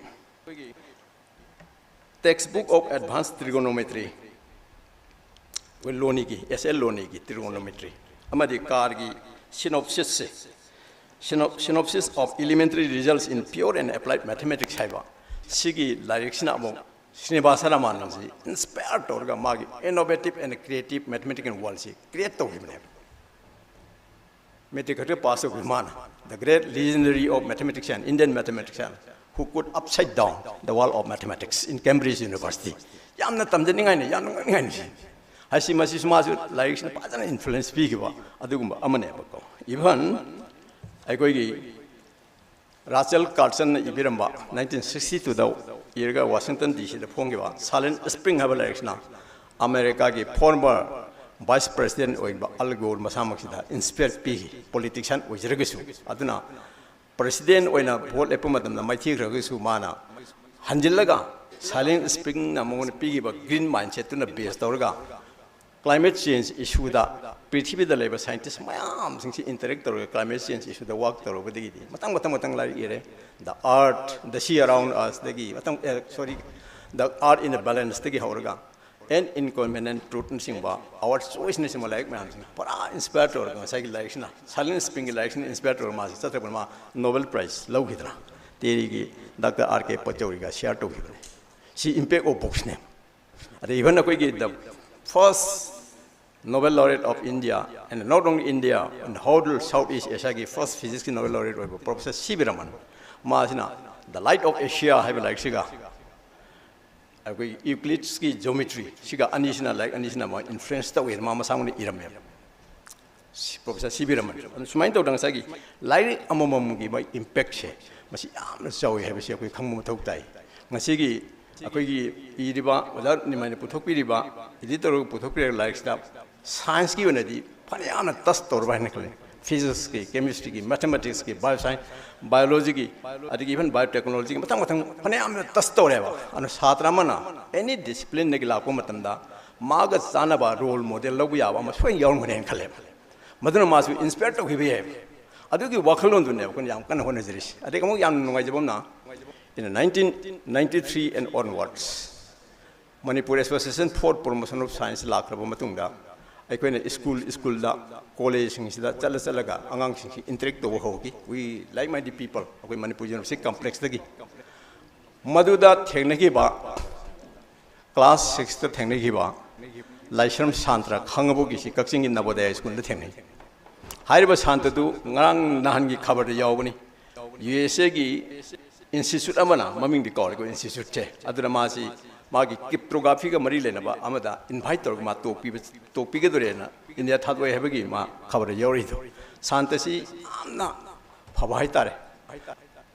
Textbook of Advanced Trigonometry, ꯑꯩꯈꯣꯏ ꯂꯣꯅꯤꯒꯤ, S L ꯂꯣꯅꯤꯒꯤ Trigonometry, ꯑꯃꯗꯤ ꯀꯥꯔꯒꯤ Synopsisꯁꯦ, Synop-, Synopsis of Elementary Results in Pure and Applied Mathematics ꯍꯥꯏꯕ ꯁꯤꯒꯤ ꯂꯥꯏꯔꯤꯛꯁꯤꯅ ꯑꯃꯨꯛ ꯁ꯭ꯔꯤꯅꯤꯕꯥꯁ ꯔꯥꯃꯥꯅꯟꯁꯤ inspire ꯇꯧꯔꯒ ꯃꯥꯒꯤ innovative and creative mathematical worldꯁꯤ create ꯇꯧꯈꯤꯕꯅꯦꯕ꯫ Matric ꯈꯛꯇ pass ꯇꯧꯈꯤꯕ ꯃꯥꯅ, the great legendary of mathematician, Indian mathematician, who could upside down the world of mathematics in Cambridge University꯫ ꯌꯥꯝꯅ ꯇꯝꯖꯅꯤꯡꯉꯥꯏꯅꯤ, ꯌꯥꯝꯅ ꯉꯛꯅꯤꯡꯉꯥꯏꯅꯤ꯫ ꯍꯥꯏꯁꯤ ꯃꯁꯤꯁꯨ ꯃꯥꯁꯨ ꯂꯥꯏꯔꯤꯛꯁꯤꯅ ꯐꯖꯅ influence ꯄꯤꯈꯤꯕ ꯑꯗꯨꯒꯨꯝꯕ ꯑꯃꯅꯦꯕꯀꯣ꯫ Even ꯑꯩꯈꯣꯏꯒꯤ ꯔꯥꯆꯦꯜ ꯀꯥꯔꯁꯟꯅ ꯏꯕꯤꯔꯝꯕ nineteen sixty twoꯗ ꯏꯔꯒ Washington D Cꯗ ꯐꯣꯡꯈꯤꯕ Silent Spring ꯍꯥꯏꯕ ꯂꯥꯏꯔꯤꯛꯁꯤꯅ ꯑꯃꯦꯔꯤꯀꯥꯒꯤ former vice president ꯑꯣꯏꯕ ꯑꯜ ꯒꯣꯔ ꯃꯁꯥꯃꯛꯁꯤꯗ inspire ꯄꯤꯈꯤ, politician ꯑꯣꯏꯖꯔꯒꯁꯨ꯫ ꯑꯗꯨꯅ president ꯑꯣꯏꯅ vote ꯂꯦꯞꯄ ꯃꯇꯝꯗ ꯃꯥꯏꯊꯤꯈ꯭ꯔꯒꯁꯨ ꯃꯥꯅ ꯍꯟꯖꯤꯜꯂꯒ Silent Springꯅ ꯃꯉꯣꯟꯗ ꯄꯤꯈꯤꯕ green mindsetꯇꯨꯅ base ꯇꯧꯔꯒ climate change issueꯗ ꯄ꯭ꯔꯤꯊꯤꯕꯤꯗ ꯂꯩꯕ scientist ꯃꯌꯥꯝꯁꯤꯡꯁꯤ interact ꯇꯧꯔꯒ climate change issueꯗ work ꯇꯧꯔꯨꯕꯗꯒꯤꯗꯤ ꯃꯊꯪ ꯃꯊꯪ ꯃꯊꯪ ꯂꯥꯏꯔꯤꯛ ꯏꯔꯦ꯫ The Earth, The Sea Around Usꯗꯒꯤ ꯃꯊꯪ, ꯑꯦ, sorry, The Earth in the Balanceꯗꯒꯤ ꯍꯧꯔꯒ An Inconvenient Truthꯅꯆꯤꯡꯕ, Our Choiceꯅꯆꯤꯡꯕ ꯂꯥꯏꯔꯤꯛ ꯃꯌꯥꯝꯁꯤꯅ ꯄꯨꯔꯥ ꯏꯟꯁꯄꯥꯌꯔ ꯇꯧꯔꯒ, ꯉꯁꯥꯏꯒꯤ ꯂꯥꯏꯔꯤꯛꯁꯤꯅ, Silent Springꯒꯤ ꯂꯥꯏꯔꯤꯛꯁꯤꯅ ꯏꯟꯁꯄꯥꯌꯔ ꯇꯧꯔꯒ ꯃꯥꯁꯤ ꯆꯠꯊꯔꯛꯄꯅ ꯃꯥ ꯅꯣꯕꯦꯜ ꯄ꯭ꯔꯥꯏꯖ ꯂꯧꯈꯤꯗꯅ, ꯇꯦꯔꯤꯒꯤ ꯗꯥꯛꯇꯔ ꯑꯥꯔ ꯀꯦ ꯄꯆꯧꯔꯤꯒ ꯁꯤꯌꯥꯔ ꯇꯧꯈꯤꯕꯅꯤ꯫ ꯁꯤ Impact of Booksꯅꯦ꯫ ꯑꯗꯩ even ꯑꯩꯈꯣꯏꯒꯤ the first Nobel laureate of India, and not only India, in the whole South East Asiaꯒꯤ first physicsꯀꯤ Nobel laureate ꯑꯣꯏꯕ ꯄ꯭ꯔꯣꯐꯦꯁꯔ ꯁꯤ ꯚꯤ ꯔꯃꯟ, ꯃꯥꯁꯤꯅ The Light of Asia ꯍꯥꯏꯕ ꯂꯥꯏꯔꯤꯛꯁꯤꯒ ꯑꯩꯈꯣꯏ ꯏꯎꯀ꯭ꯂꯤꯠꯁꯀꯤ ꯖꯣꯃꯤꯇ꯭ꯔꯤꯁꯤꯒ ꯑꯅꯤꯁꯤꯅ, ꯂꯥꯏꯔꯤꯛ ꯑꯅꯤꯁꯤꯅ ꯃꯥ ꯏꯟꯐ꯭ꯂꯨꯌꯦꯟꯁ ꯇꯧꯋꯦꯅ ꯃꯥ ꯃꯁꯥꯉꯣꯟꯗ ꯏꯔꯝꯃꯦꯕ꯫ ꯁꯤ-, ꯄ꯭ꯔꯣꯐꯦꯁꯔ ꯁꯤ ꯚꯤ ꯔꯃꯟ꯫ ꯑꯗꯨ ꯁꯨꯃꯥꯏꯅ ꯇꯧꯗꯅ ꯉꯁꯥꯏꯒꯤ ꯂꯥꯏꯔꯤꯛ ꯑꯃꯃꯝꯒꯤ ꯃꯥꯒꯤ ꯏꯝꯄꯦꯛꯁꯦ ꯃꯁꯤ ꯌꯥꯝꯅ ꯆꯥꯎꯋꯤ ꯍꯥꯏꯕꯁꯤ ꯑꯩꯈꯣꯏ ꯈꯪꯕ ꯃꯊꯧ ꯇꯥꯏ꯫ ꯉꯁꯤꯒꯤ ꯑꯩꯈꯣꯏꯒꯤ ꯏꯔꯤꯕ ꯑꯣꯖꯥ ꯅꯤꯃꯥꯏꯅ ꯄꯨꯊꯣꯛꯄꯤꯔꯤꯕ, ꯏꯗꯤꯠ ꯇꯧꯔꯒ ꯄꯨꯊꯣꯛꯄꯤꯔꯤꯕ ꯂꯥꯏꯔꯤꯛꯁꯤꯗ ꯁꯥꯏꯟꯁꯀꯤ ꯑꯣꯏꯅꯗꯤ ꯐꯅꯌꯥꯝꯅ ꯇꯆ ꯇꯧꯔꯕ ꯍꯥꯏꯅ ꯈꯜꯂꯤ꯫ ꯐꯤꯖꯤꯛꯁꯀꯤ, ꯀꯦꯃꯤꯁꯇ꯭ꯔꯤꯒꯤ, ꯃꯦꯊꯃꯦꯇꯤꯛꯁꯀꯤ, ꯕꯥꯏꯑꯣ ꯁꯥꯏꯟꯁ, ꯕꯥꯏꯑꯣꯂꯣꯖꯤꯒꯤ, ꯑꯗꯒꯤ ꯏꯚꯟ ꯕꯥꯏꯑꯣ ꯇꯦꯛꯅꯣꯂꯣꯖꯤꯒꯤ ꯃꯊꯪ ꯃꯊꯪ ꯐꯅꯌꯥꯝꯅ ꯇꯆ ꯇꯧꯔꯦꯕ꯫ ꯑꯗꯨꯅ ꯁꯥꯇ꯭ꯔ ꯑꯃꯅ ꯑꯦꯅꯤ ꯗꯤꯁꯤꯄ꯭ꯂꯤꯟꯗꯒꯤ ꯂꯥꯛꯄ ꯃꯇꯝꯗ ꯃꯥꯒ ꯆꯥꯟꯅꯕ ꯔꯣꯜ ꯃꯣꯗꯦꯜ ꯂꯧꯕ ꯌꯥꯕ ꯑꯃ ꯁꯣꯏꯅ ꯌꯥꯎꯔꯝꯒꯅꯤ ꯍꯥꯏꯅ ꯈꯜꯂꯦꯕ꯫ ꯃꯗꯨꯅ ꯃꯥꯁꯨ ꯏꯟꯁꯄꯥꯌꯔ ꯇꯧꯈꯤꯕ ꯌꯥꯏꯕ꯫ ꯑꯗꯨꯒꯤ ꯋꯥꯈꯜꯂꯣꯟꯗꯨꯅꯦꯕ ꯑꯩꯈꯣꯏꯅ ꯌꯥꯝ ꯀꯟꯅ ꯍꯣꯠꯅꯖꯔꯤꯁꯤ꯫ ꯑꯗꯒꯤ ꯑꯃꯨꯛ ꯌꯥꯝꯅ ꯅꯨꯡꯉꯥꯏꯖꯕ ꯑꯃꯅ, in nineteen ninety-three and onwards, Manipur Association for Promotion of Science ꯂꯥꯛꯈ꯭ꯔꯕ ꯃꯇꯨꯡꯗ, ꯑꯩꯈꯣꯏꯅ ꯁ꯭ꯀꯨꯜ ꯁ꯭ꯀꯨꯜꯗ, ꯀꯣꯂꯦꯖꯁꯤꯡꯁꯤꯗ ꯆꯠꯂ ꯆꯠꯂꯒ ꯑꯉꯥꯡꯁꯤꯡꯁꯤ ꯏꯟꯇꯔꯦꯛ ꯇꯧꯕ ꯍꯧꯈꯤ꯫ We like-minded people, ꯑꯩꯈꯣꯏ ꯃꯅꯤꯄꯨꯔ ꯌꯨꯅꯤꯚꯔꯁꯤꯇꯤ ꯀꯝꯄ꯭ꯂꯦꯛꯁꯇꯒꯤ꯫ ꯃꯗꯨꯗ ꯊꯦꯡꯅꯈꯤꯕ, ꯀ꯭ꯂꯥꯁ ꯁꯤꯛꯁꯇ ꯊꯦꯡꯅꯈꯤꯕ ꯂꯥꯏꯁ꯭ꯔꯝ ꯁꯥꯟꯇ꯭ꯔ ꯈꯥꯉꯕꯣꯒꯤꯁꯤ ꯀꯛꯆꯤꯡꯒꯤ ꯅꯕꯣꯗꯌꯥ ꯁ꯭ꯀꯨꯜꯗ ꯊꯦꯡꯅꯩ꯫ ꯍꯥꯏꯔꯤꯕ ꯁꯥꯟꯇ꯭ꯔꯗꯨ ꯉꯔꯥꯡ ꯅꯍꯥꯟꯒꯤ ꯈꯕꯔꯗ ꯌꯥꯎꯕꯅꯤ꯫ ꯌꯨ ꯑꯦꯁ ꯑꯦꯒꯤ ꯏꯟꯁꯇꯤꯇ꯭ꯌꯨꯠ ꯑꯃꯅ, ꯃꯃꯤꯡꯗꯤ ꯀꯥꯎꯔꯦꯀꯣ ꯏꯟꯁꯇꯤꯇ꯭ꯌꯨꯠꯁꯦ, ꯑꯗꯨꯅ ꯃꯥꯁꯤ ꯃꯥꯒꯤ ꯀ꯭ꯔꯤꯞꯇꯣꯒ꯭ꯔꯥꯐꯤꯒ ꯃꯔꯤ ꯂꯩꯅꯕ ꯑꯃꯗ ꯏꯟꯚꯥꯏꯠ ꯇꯧꯔꯒ ꯃꯥ ꯇꯣꯛꯄꯤꯕ, ꯇꯣꯛꯄꯤꯒꯗꯣꯔꯦꯅ ꯏꯟꯗꯤꯌꯥ ꯊꯥꯗꯣꯛꯑꯦ ꯍꯥꯏꯕꯒꯤ ꯃꯥ ꯈꯕꯔꯗ ꯌꯥꯎꯔꯛꯏꯗꯣ꯫ ꯁꯥꯟꯇ꯭ꯔꯁꯤ ꯌꯥꯝꯅ ꯐꯕ ꯍꯥꯏꯇꯥꯔꯦ꯫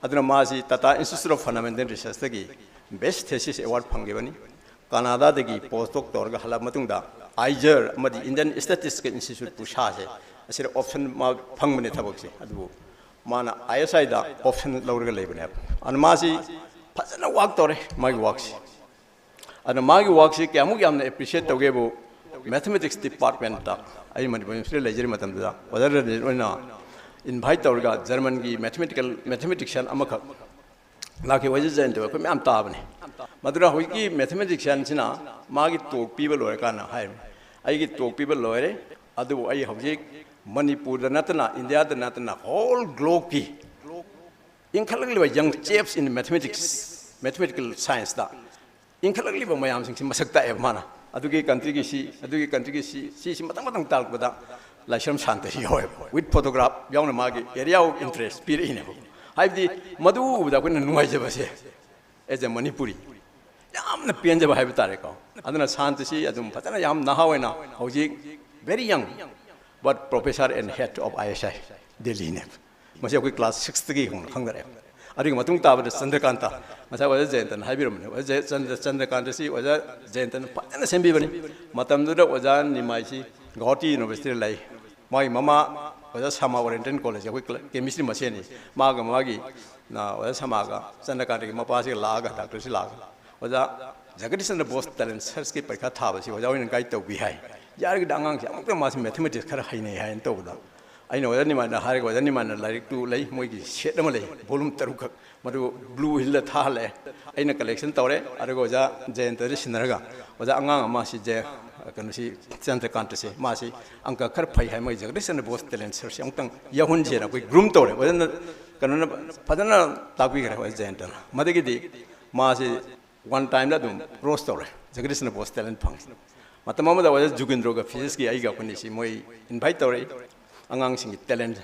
ꯑꯗꯨꯅ ꯃꯥꯁꯤ Tata Institute of Fundamental Researchꯇꯒꯤ Best Thesis Award ꯐꯪꯈꯤꯕꯅꯤ꯫ ꯀꯅꯥꯗꯥꯗꯒꯤ ꯄꯣꯁ ꯗꯣꯛ ꯇꯧꯔꯒ ꯍꯜꯂꯛꯑ ꯃꯇꯨꯡꯗ ꯑꯥꯏꯖꯔ ꯑꯃꯗꯤ Indian Statistical Institute, ꯄꯨꯁꯥꯁꯦ, ꯑꯁꯤꯗ ꯑꯣꯞꯁꯟ ꯃꯥ ꯐꯪꯕꯅꯦ ꯊꯕꯛꯁꯦ꯫ ꯑꯗꯨꯕꯨ ꯃꯥꯅ ꯑꯥꯏ ꯑꯦꯁ ꯑꯥꯏꯗ ꯑꯣꯞꯁꯟ ꯂꯧꯔꯒ ꯂꯩꯕꯅꯦꯕ꯫ ꯑꯗꯨꯅ ꯃꯥꯁꯤ ꯐꯖꯅ ꯋꯥꯛ ꯇꯧꯔꯦ, ꯃꯥꯒꯤ ꯋꯥꯛꯁꯤ꯫ ꯑꯗꯨꯅ ꯃꯥꯒꯤ ꯋꯥꯛꯁꯤ ꯀꯌꯥꯃꯨꯛ ꯌꯥꯝꯅ ꯑꯦꯄ꯭ꯔꯤꯁꯤꯌꯦꯠ ꯇꯧꯒꯦꯕꯨ, ꯃꯦꯊꯃꯦꯇꯤꯛꯁ ꯗꯤꯄꯥꯔꯠꯃꯦꯟꯇ, ꯑꯩ ꯃꯅꯤꯄꯨꯔ ꯌꯨꯅꯤꯚꯔꯁꯤꯇꯤꯗ ꯂꯩꯖꯔꯤ ꯃꯇꯝꯗꯨꯗ, ꯑꯣꯖꯥ ꯔꯟꯖꯤꯠ ꯑꯣꯏꯅ ꯏꯟꯚꯥꯏꯠ ꯇꯧꯔꯒ ꯖꯔꯃꯟꯒꯤ ꯃꯦꯊꯃꯦꯇꯤꯀꯦꯜ, ꯃꯦꯊꯃꯦꯇꯤꯛꯁꯤꯌꯥꯟ ꯑꯃꯈꯛ ꯂꯥꯛꯈꯤꯕ ꯑꯣꯖꯥ ꯖꯌꯟꯇ ꯑꯩꯈꯣꯏ ꯃꯌꯥꯝ ꯇꯥꯕꯅꯤ꯫ ꯃꯗꯨꯅ ꯍꯧꯖꯤꯛꯀꯤ ꯃꯦꯊꯃꯦꯇꯤꯛꯁꯤꯌꯥꯟꯁꯤꯅ ꯃꯥꯒꯤ ꯇꯣꯛ ꯄꯤꯕ ꯂꯣꯏꯔꯀꯥꯟꯗ ꯍꯥꯏꯔꯤꯕꯅꯤ, "ꯑꯩꯒꯤ ꯇꯣꯛ ꯄꯤꯕ ꯂꯣꯏꯔꯦ, ꯑꯗꯨꯕꯨ ꯑꯩ ꯍꯧꯖꯤꯛ ꯃꯅꯤꯄꯨꯔꯗ ꯅꯠꯇꯅ, ꯏꯟꯗꯤꯌꯥꯗ ꯅꯠꯇꯅ, ꯍꯣꯜ ꯒ꯭ꯂꯣꯕꯀꯤ ꯏꯟꯈꯠꯂꯛꯂꯤꯕ young chiefs in mathematics, mathematical scienceꯇ ꯏꯟꯈꯠꯂꯛꯂꯤꯕ ꯃꯌꯥꯝꯁꯤꯡꯁꯤ ꯃꯁꯛ ꯇꯥꯛꯑꯦꯕ ꯃꯥꯅ꯫ ꯑꯗꯨꯒꯤ ꯀꯟꯇ꯭ꯔꯤꯒꯤ ꯁꯤ, ꯑꯗꯨꯒꯤ ꯀꯟꯇ꯭ꯔꯤꯒꯤ ꯁꯤ, ꯁꯤꯁꯤ ꯃꯊꯪ ꯃꯊꯪ ꯇꯥꯛꯂꯛꯄꯗ ꯂꯥꯏꯁ꯭ꯔꯝ ꯁꯥꯟꯇꯁꯤ ꯌꯥꯎꯋꯦꯕ, with photograph ꯌꯥꯎꯅ ꯃꯥꯒꯤ area of interest ꯄꯤꯔꯛꯏꯅꯦꯕ꯫ ꯍꯥꯏꯕꯗꯤ ꯃꯗꯨ ꯎꯕꯗ ꯑꯩꯈꯣꯏꯅ ꯅꯨꯡꯉꯥꯏꯖꯕꯁꯦ, as a Manipuri, ꯌꯥꯝꯅ ꯄꯦꯟꯖꯕ ꯍꯥꯏꯕ ꯇꯥꯔꯦꯀꯣ꯫ ꯑꯗꯨꯅ ꯁꯥꯟꯇꯁꯤ ꯑꯗꯨꯝ ꯐꯖꯅ ꯌꯥꯝ ꯅꯍꯥ ꯑꯣꯏꯅ ꯍꯧꯖꯤꯛ very young, but professor and head of I S I Delhi ꯅꯦꯕ꯫ ꯃꯁꯤ ꯑꯩꯈꯣꯏ ꯀ꯭ꯂꯥꯁ ꯁꯤꯛꯁꯇꯒꯤ ꯍꯧꯅ ꯈꯪꯅꯔꯛꯑꯦ꯫ ꯑꯗꯨꯒꯤ ꯃꯇꯨꯡ ꯇꯥꯕꯗ ꯆꯟꯗ꯭ꯔꯀꯥꯟꯇ, ꯉꯁꯥꯏ ꯑꯣꯖꯥ ꯖꯌꯟꯇꯅ ꯍꯥꯏꯕꯤꯔꯝꯕꯅꯦ, ꯑꯣꯖꯥ ꯆꯟꯗ꯭ꯔ-, ꯆꯟꯗ꯭ꯔꯀꯥꯟꯇꯁꯤ ꯑꯣꯖꯥ ꯖꯌꯟꯇꯅ ꯐꯖꯅ ꯁꯦꯝꯕꯤꯕꯅꯤ꯫ ꯃꯇꯝꯗꯨꯗ ꯑꯣꯖꯥ ꯅꯤꯃꯥꯏꯁꯤ ꯒꯧꯍꯥꯇꯤ ꯌꯨꯅꯤꯚꯔꯁꯤꯇꯤꯗ ꯂꯩ꯫ ꯃꯥꯒꯤ ꯃꯃꯥ ꯑꯣꯖꯥ ꯁꯃꯥ ꯑꯣꯔꯤꯌꯦꯟꯇꯦꯜ ꯀꯣꯂꯦꯖ, ꯑꯩꯈꯣꯏ ꯀ꯭ꯂ-, ꯀꯦꯃꯤꯁꯇ꯭ꯔꯤ ꯃꯁꯦꯟꯅꯤ꯫ ꯃꯥꯒ ꯃꯥꯒꯤ, ꯅ, ꯑꯣꯖꯥ ꯁꯃꯥꯒ ꯆꯟꯗ꯭ꯔꯀꯥꯟꯇꯒꯤ ꯃꯄꯥꯁꯤꯒ ꯂꯥꯛꯑꯒ, ꯗꯥꯛꯇꯔꯁꯤ ꯂꯥꯛꯑꯒ, "ꯑꯣꯖꯥ, ꯖꯒꯗꯤꯁ ꯆꯟꯗ꯭ꯔ ꯕꯣꯁ ꯇꯦꯂꯦꯟ ꯁꯔꯆꯀꯤ ꯄꯔꯤꯈꯥ ꯊꯥꯕꯁꯤ ꯑꯣꯖꯥ ꯍꯣꯏꯅ ꯒꯥꯏꯗ ꯇꯧꯕꯤ ꯍꯥꯏ꯫ ꯌꯥꯔꯒꯗꯤ ꯑꯉꯥꯡꯁꯤ ꯑꯃꯨꯛꯇ ꯃꯥꯁꯤ ꯃꯦꯊꯃꯦꯇꯤꯛꯁ ꯈꯔ ꯍꯩꯅꯩ" ꯍꯥꯏꯅ ꯇꯧꯕꯗ, ꯑꯩꯅ ꯑꯣꯖꯥ ꯅꯤꯃꯥꯟꯗ ꯍꯥꯏꯔꯒ, ꯑꯣꯖꯥ ꯅꯤꯃꯥꯟꯗ ꯂꯥꯏꯔꯤꯛꯇꯨ ꯂꯩ, ꯃꯣꯏꯒꯤ ꯁꯦꯠ ꯑꯃ ꯂꯩ, ꯚꯣꯂꯨꯝ ꯇꯔꯨꯛꯈꯛ, ꯃꯗꯨ ꯕ꯭ꯂꯨ ꯍꯤꯜꯗ ꯊꯥꯍꯜꯂꯛꯑꯦ꯫ ꯑꯩꯅ ꯀꯂꯦꯛꯁꯟ ꯇꯧꯔꯦ, ꯑꯗꯨꯒ ꯑꯣꯖꯥ ꯖꯌꯟꯇꯗ ꯁꯤꯟꯅꯔꯒ, "ꯑꯣꯖꯥ, ꯑꯉꯥꯡ ꯑꯃ ꯁꯤ ꯖ-, ꯀꯩꯅꯣꯁꯤ, ꯆꯟꯗ꯭ꯔꯀꯥꯟꯇꯁꯦ, ꯃꯥꯁꯤ ꯑꯪꯀ ꯈꯔ ꯐꯩ ꯍꯥꯏ, ꯃꯣꯏ ꯖꯒꯗꯤꯁ ꯆꯟꯗ꯭ꯔ ꯕꯣꯁ ꯇꯦꯂꯦꯟ ꯁꯔꯆꯁꯦ ꯑꯃꯨꯛꯇꯪ ꯌꯥꯎꯍꯟꯁꯦꯅ" ꯑꯩꯈꯣꯏ ꯒ꯭ꯔꯨꯝ ꯇꯧꯔꯦ꯫ ꯑꯣꯖꯥꯅ, ꯀꯩꯅꯣꯅ ꯐꯖꯅ ꯇꯥꯛꯄꯤꯈ꯭ꯔꯦ ꯑꯣꯖꯥ ꯖꯌꯟꯇꯅ꯫ ꯃꯗꯒꯤꯗꯤ ꯃꯥꯁꯤ ꯋꯥꯟ ꯇꯥꯏꯝꯗ ꯑꯗꯨꯝ ꯀ꯭ꯔꯣꯁ ꯇꯧꯔꯦ, ꯖꯒꯗꯤꯁꯅ ꯕꯣꯁ ꯇꯦꯂꯦꯟ ꯐꯪꯉꯤ꯫ ꯃꯇꯝ ꯑꯃꯗ ꯑꯣꯖꯥ ꯖꯨꯒꯤꯟꯗ꯭ꯔꯣꯒ ꯐꯤꯖꯤꯛꯁꯀꯤ ꯑꯩꯒ ꯑꯩꯈꯣꯏꯅꯤꯁꯤ ꯃꯣꯏ ꯏꯟꯚꯥꯏꯠ ꯇꯧꯔꯛꯏ꯫ ꯑꯉꯥꯡꯁꯤꯡꯒꯤ ꯇꯦꯂꯦꯟ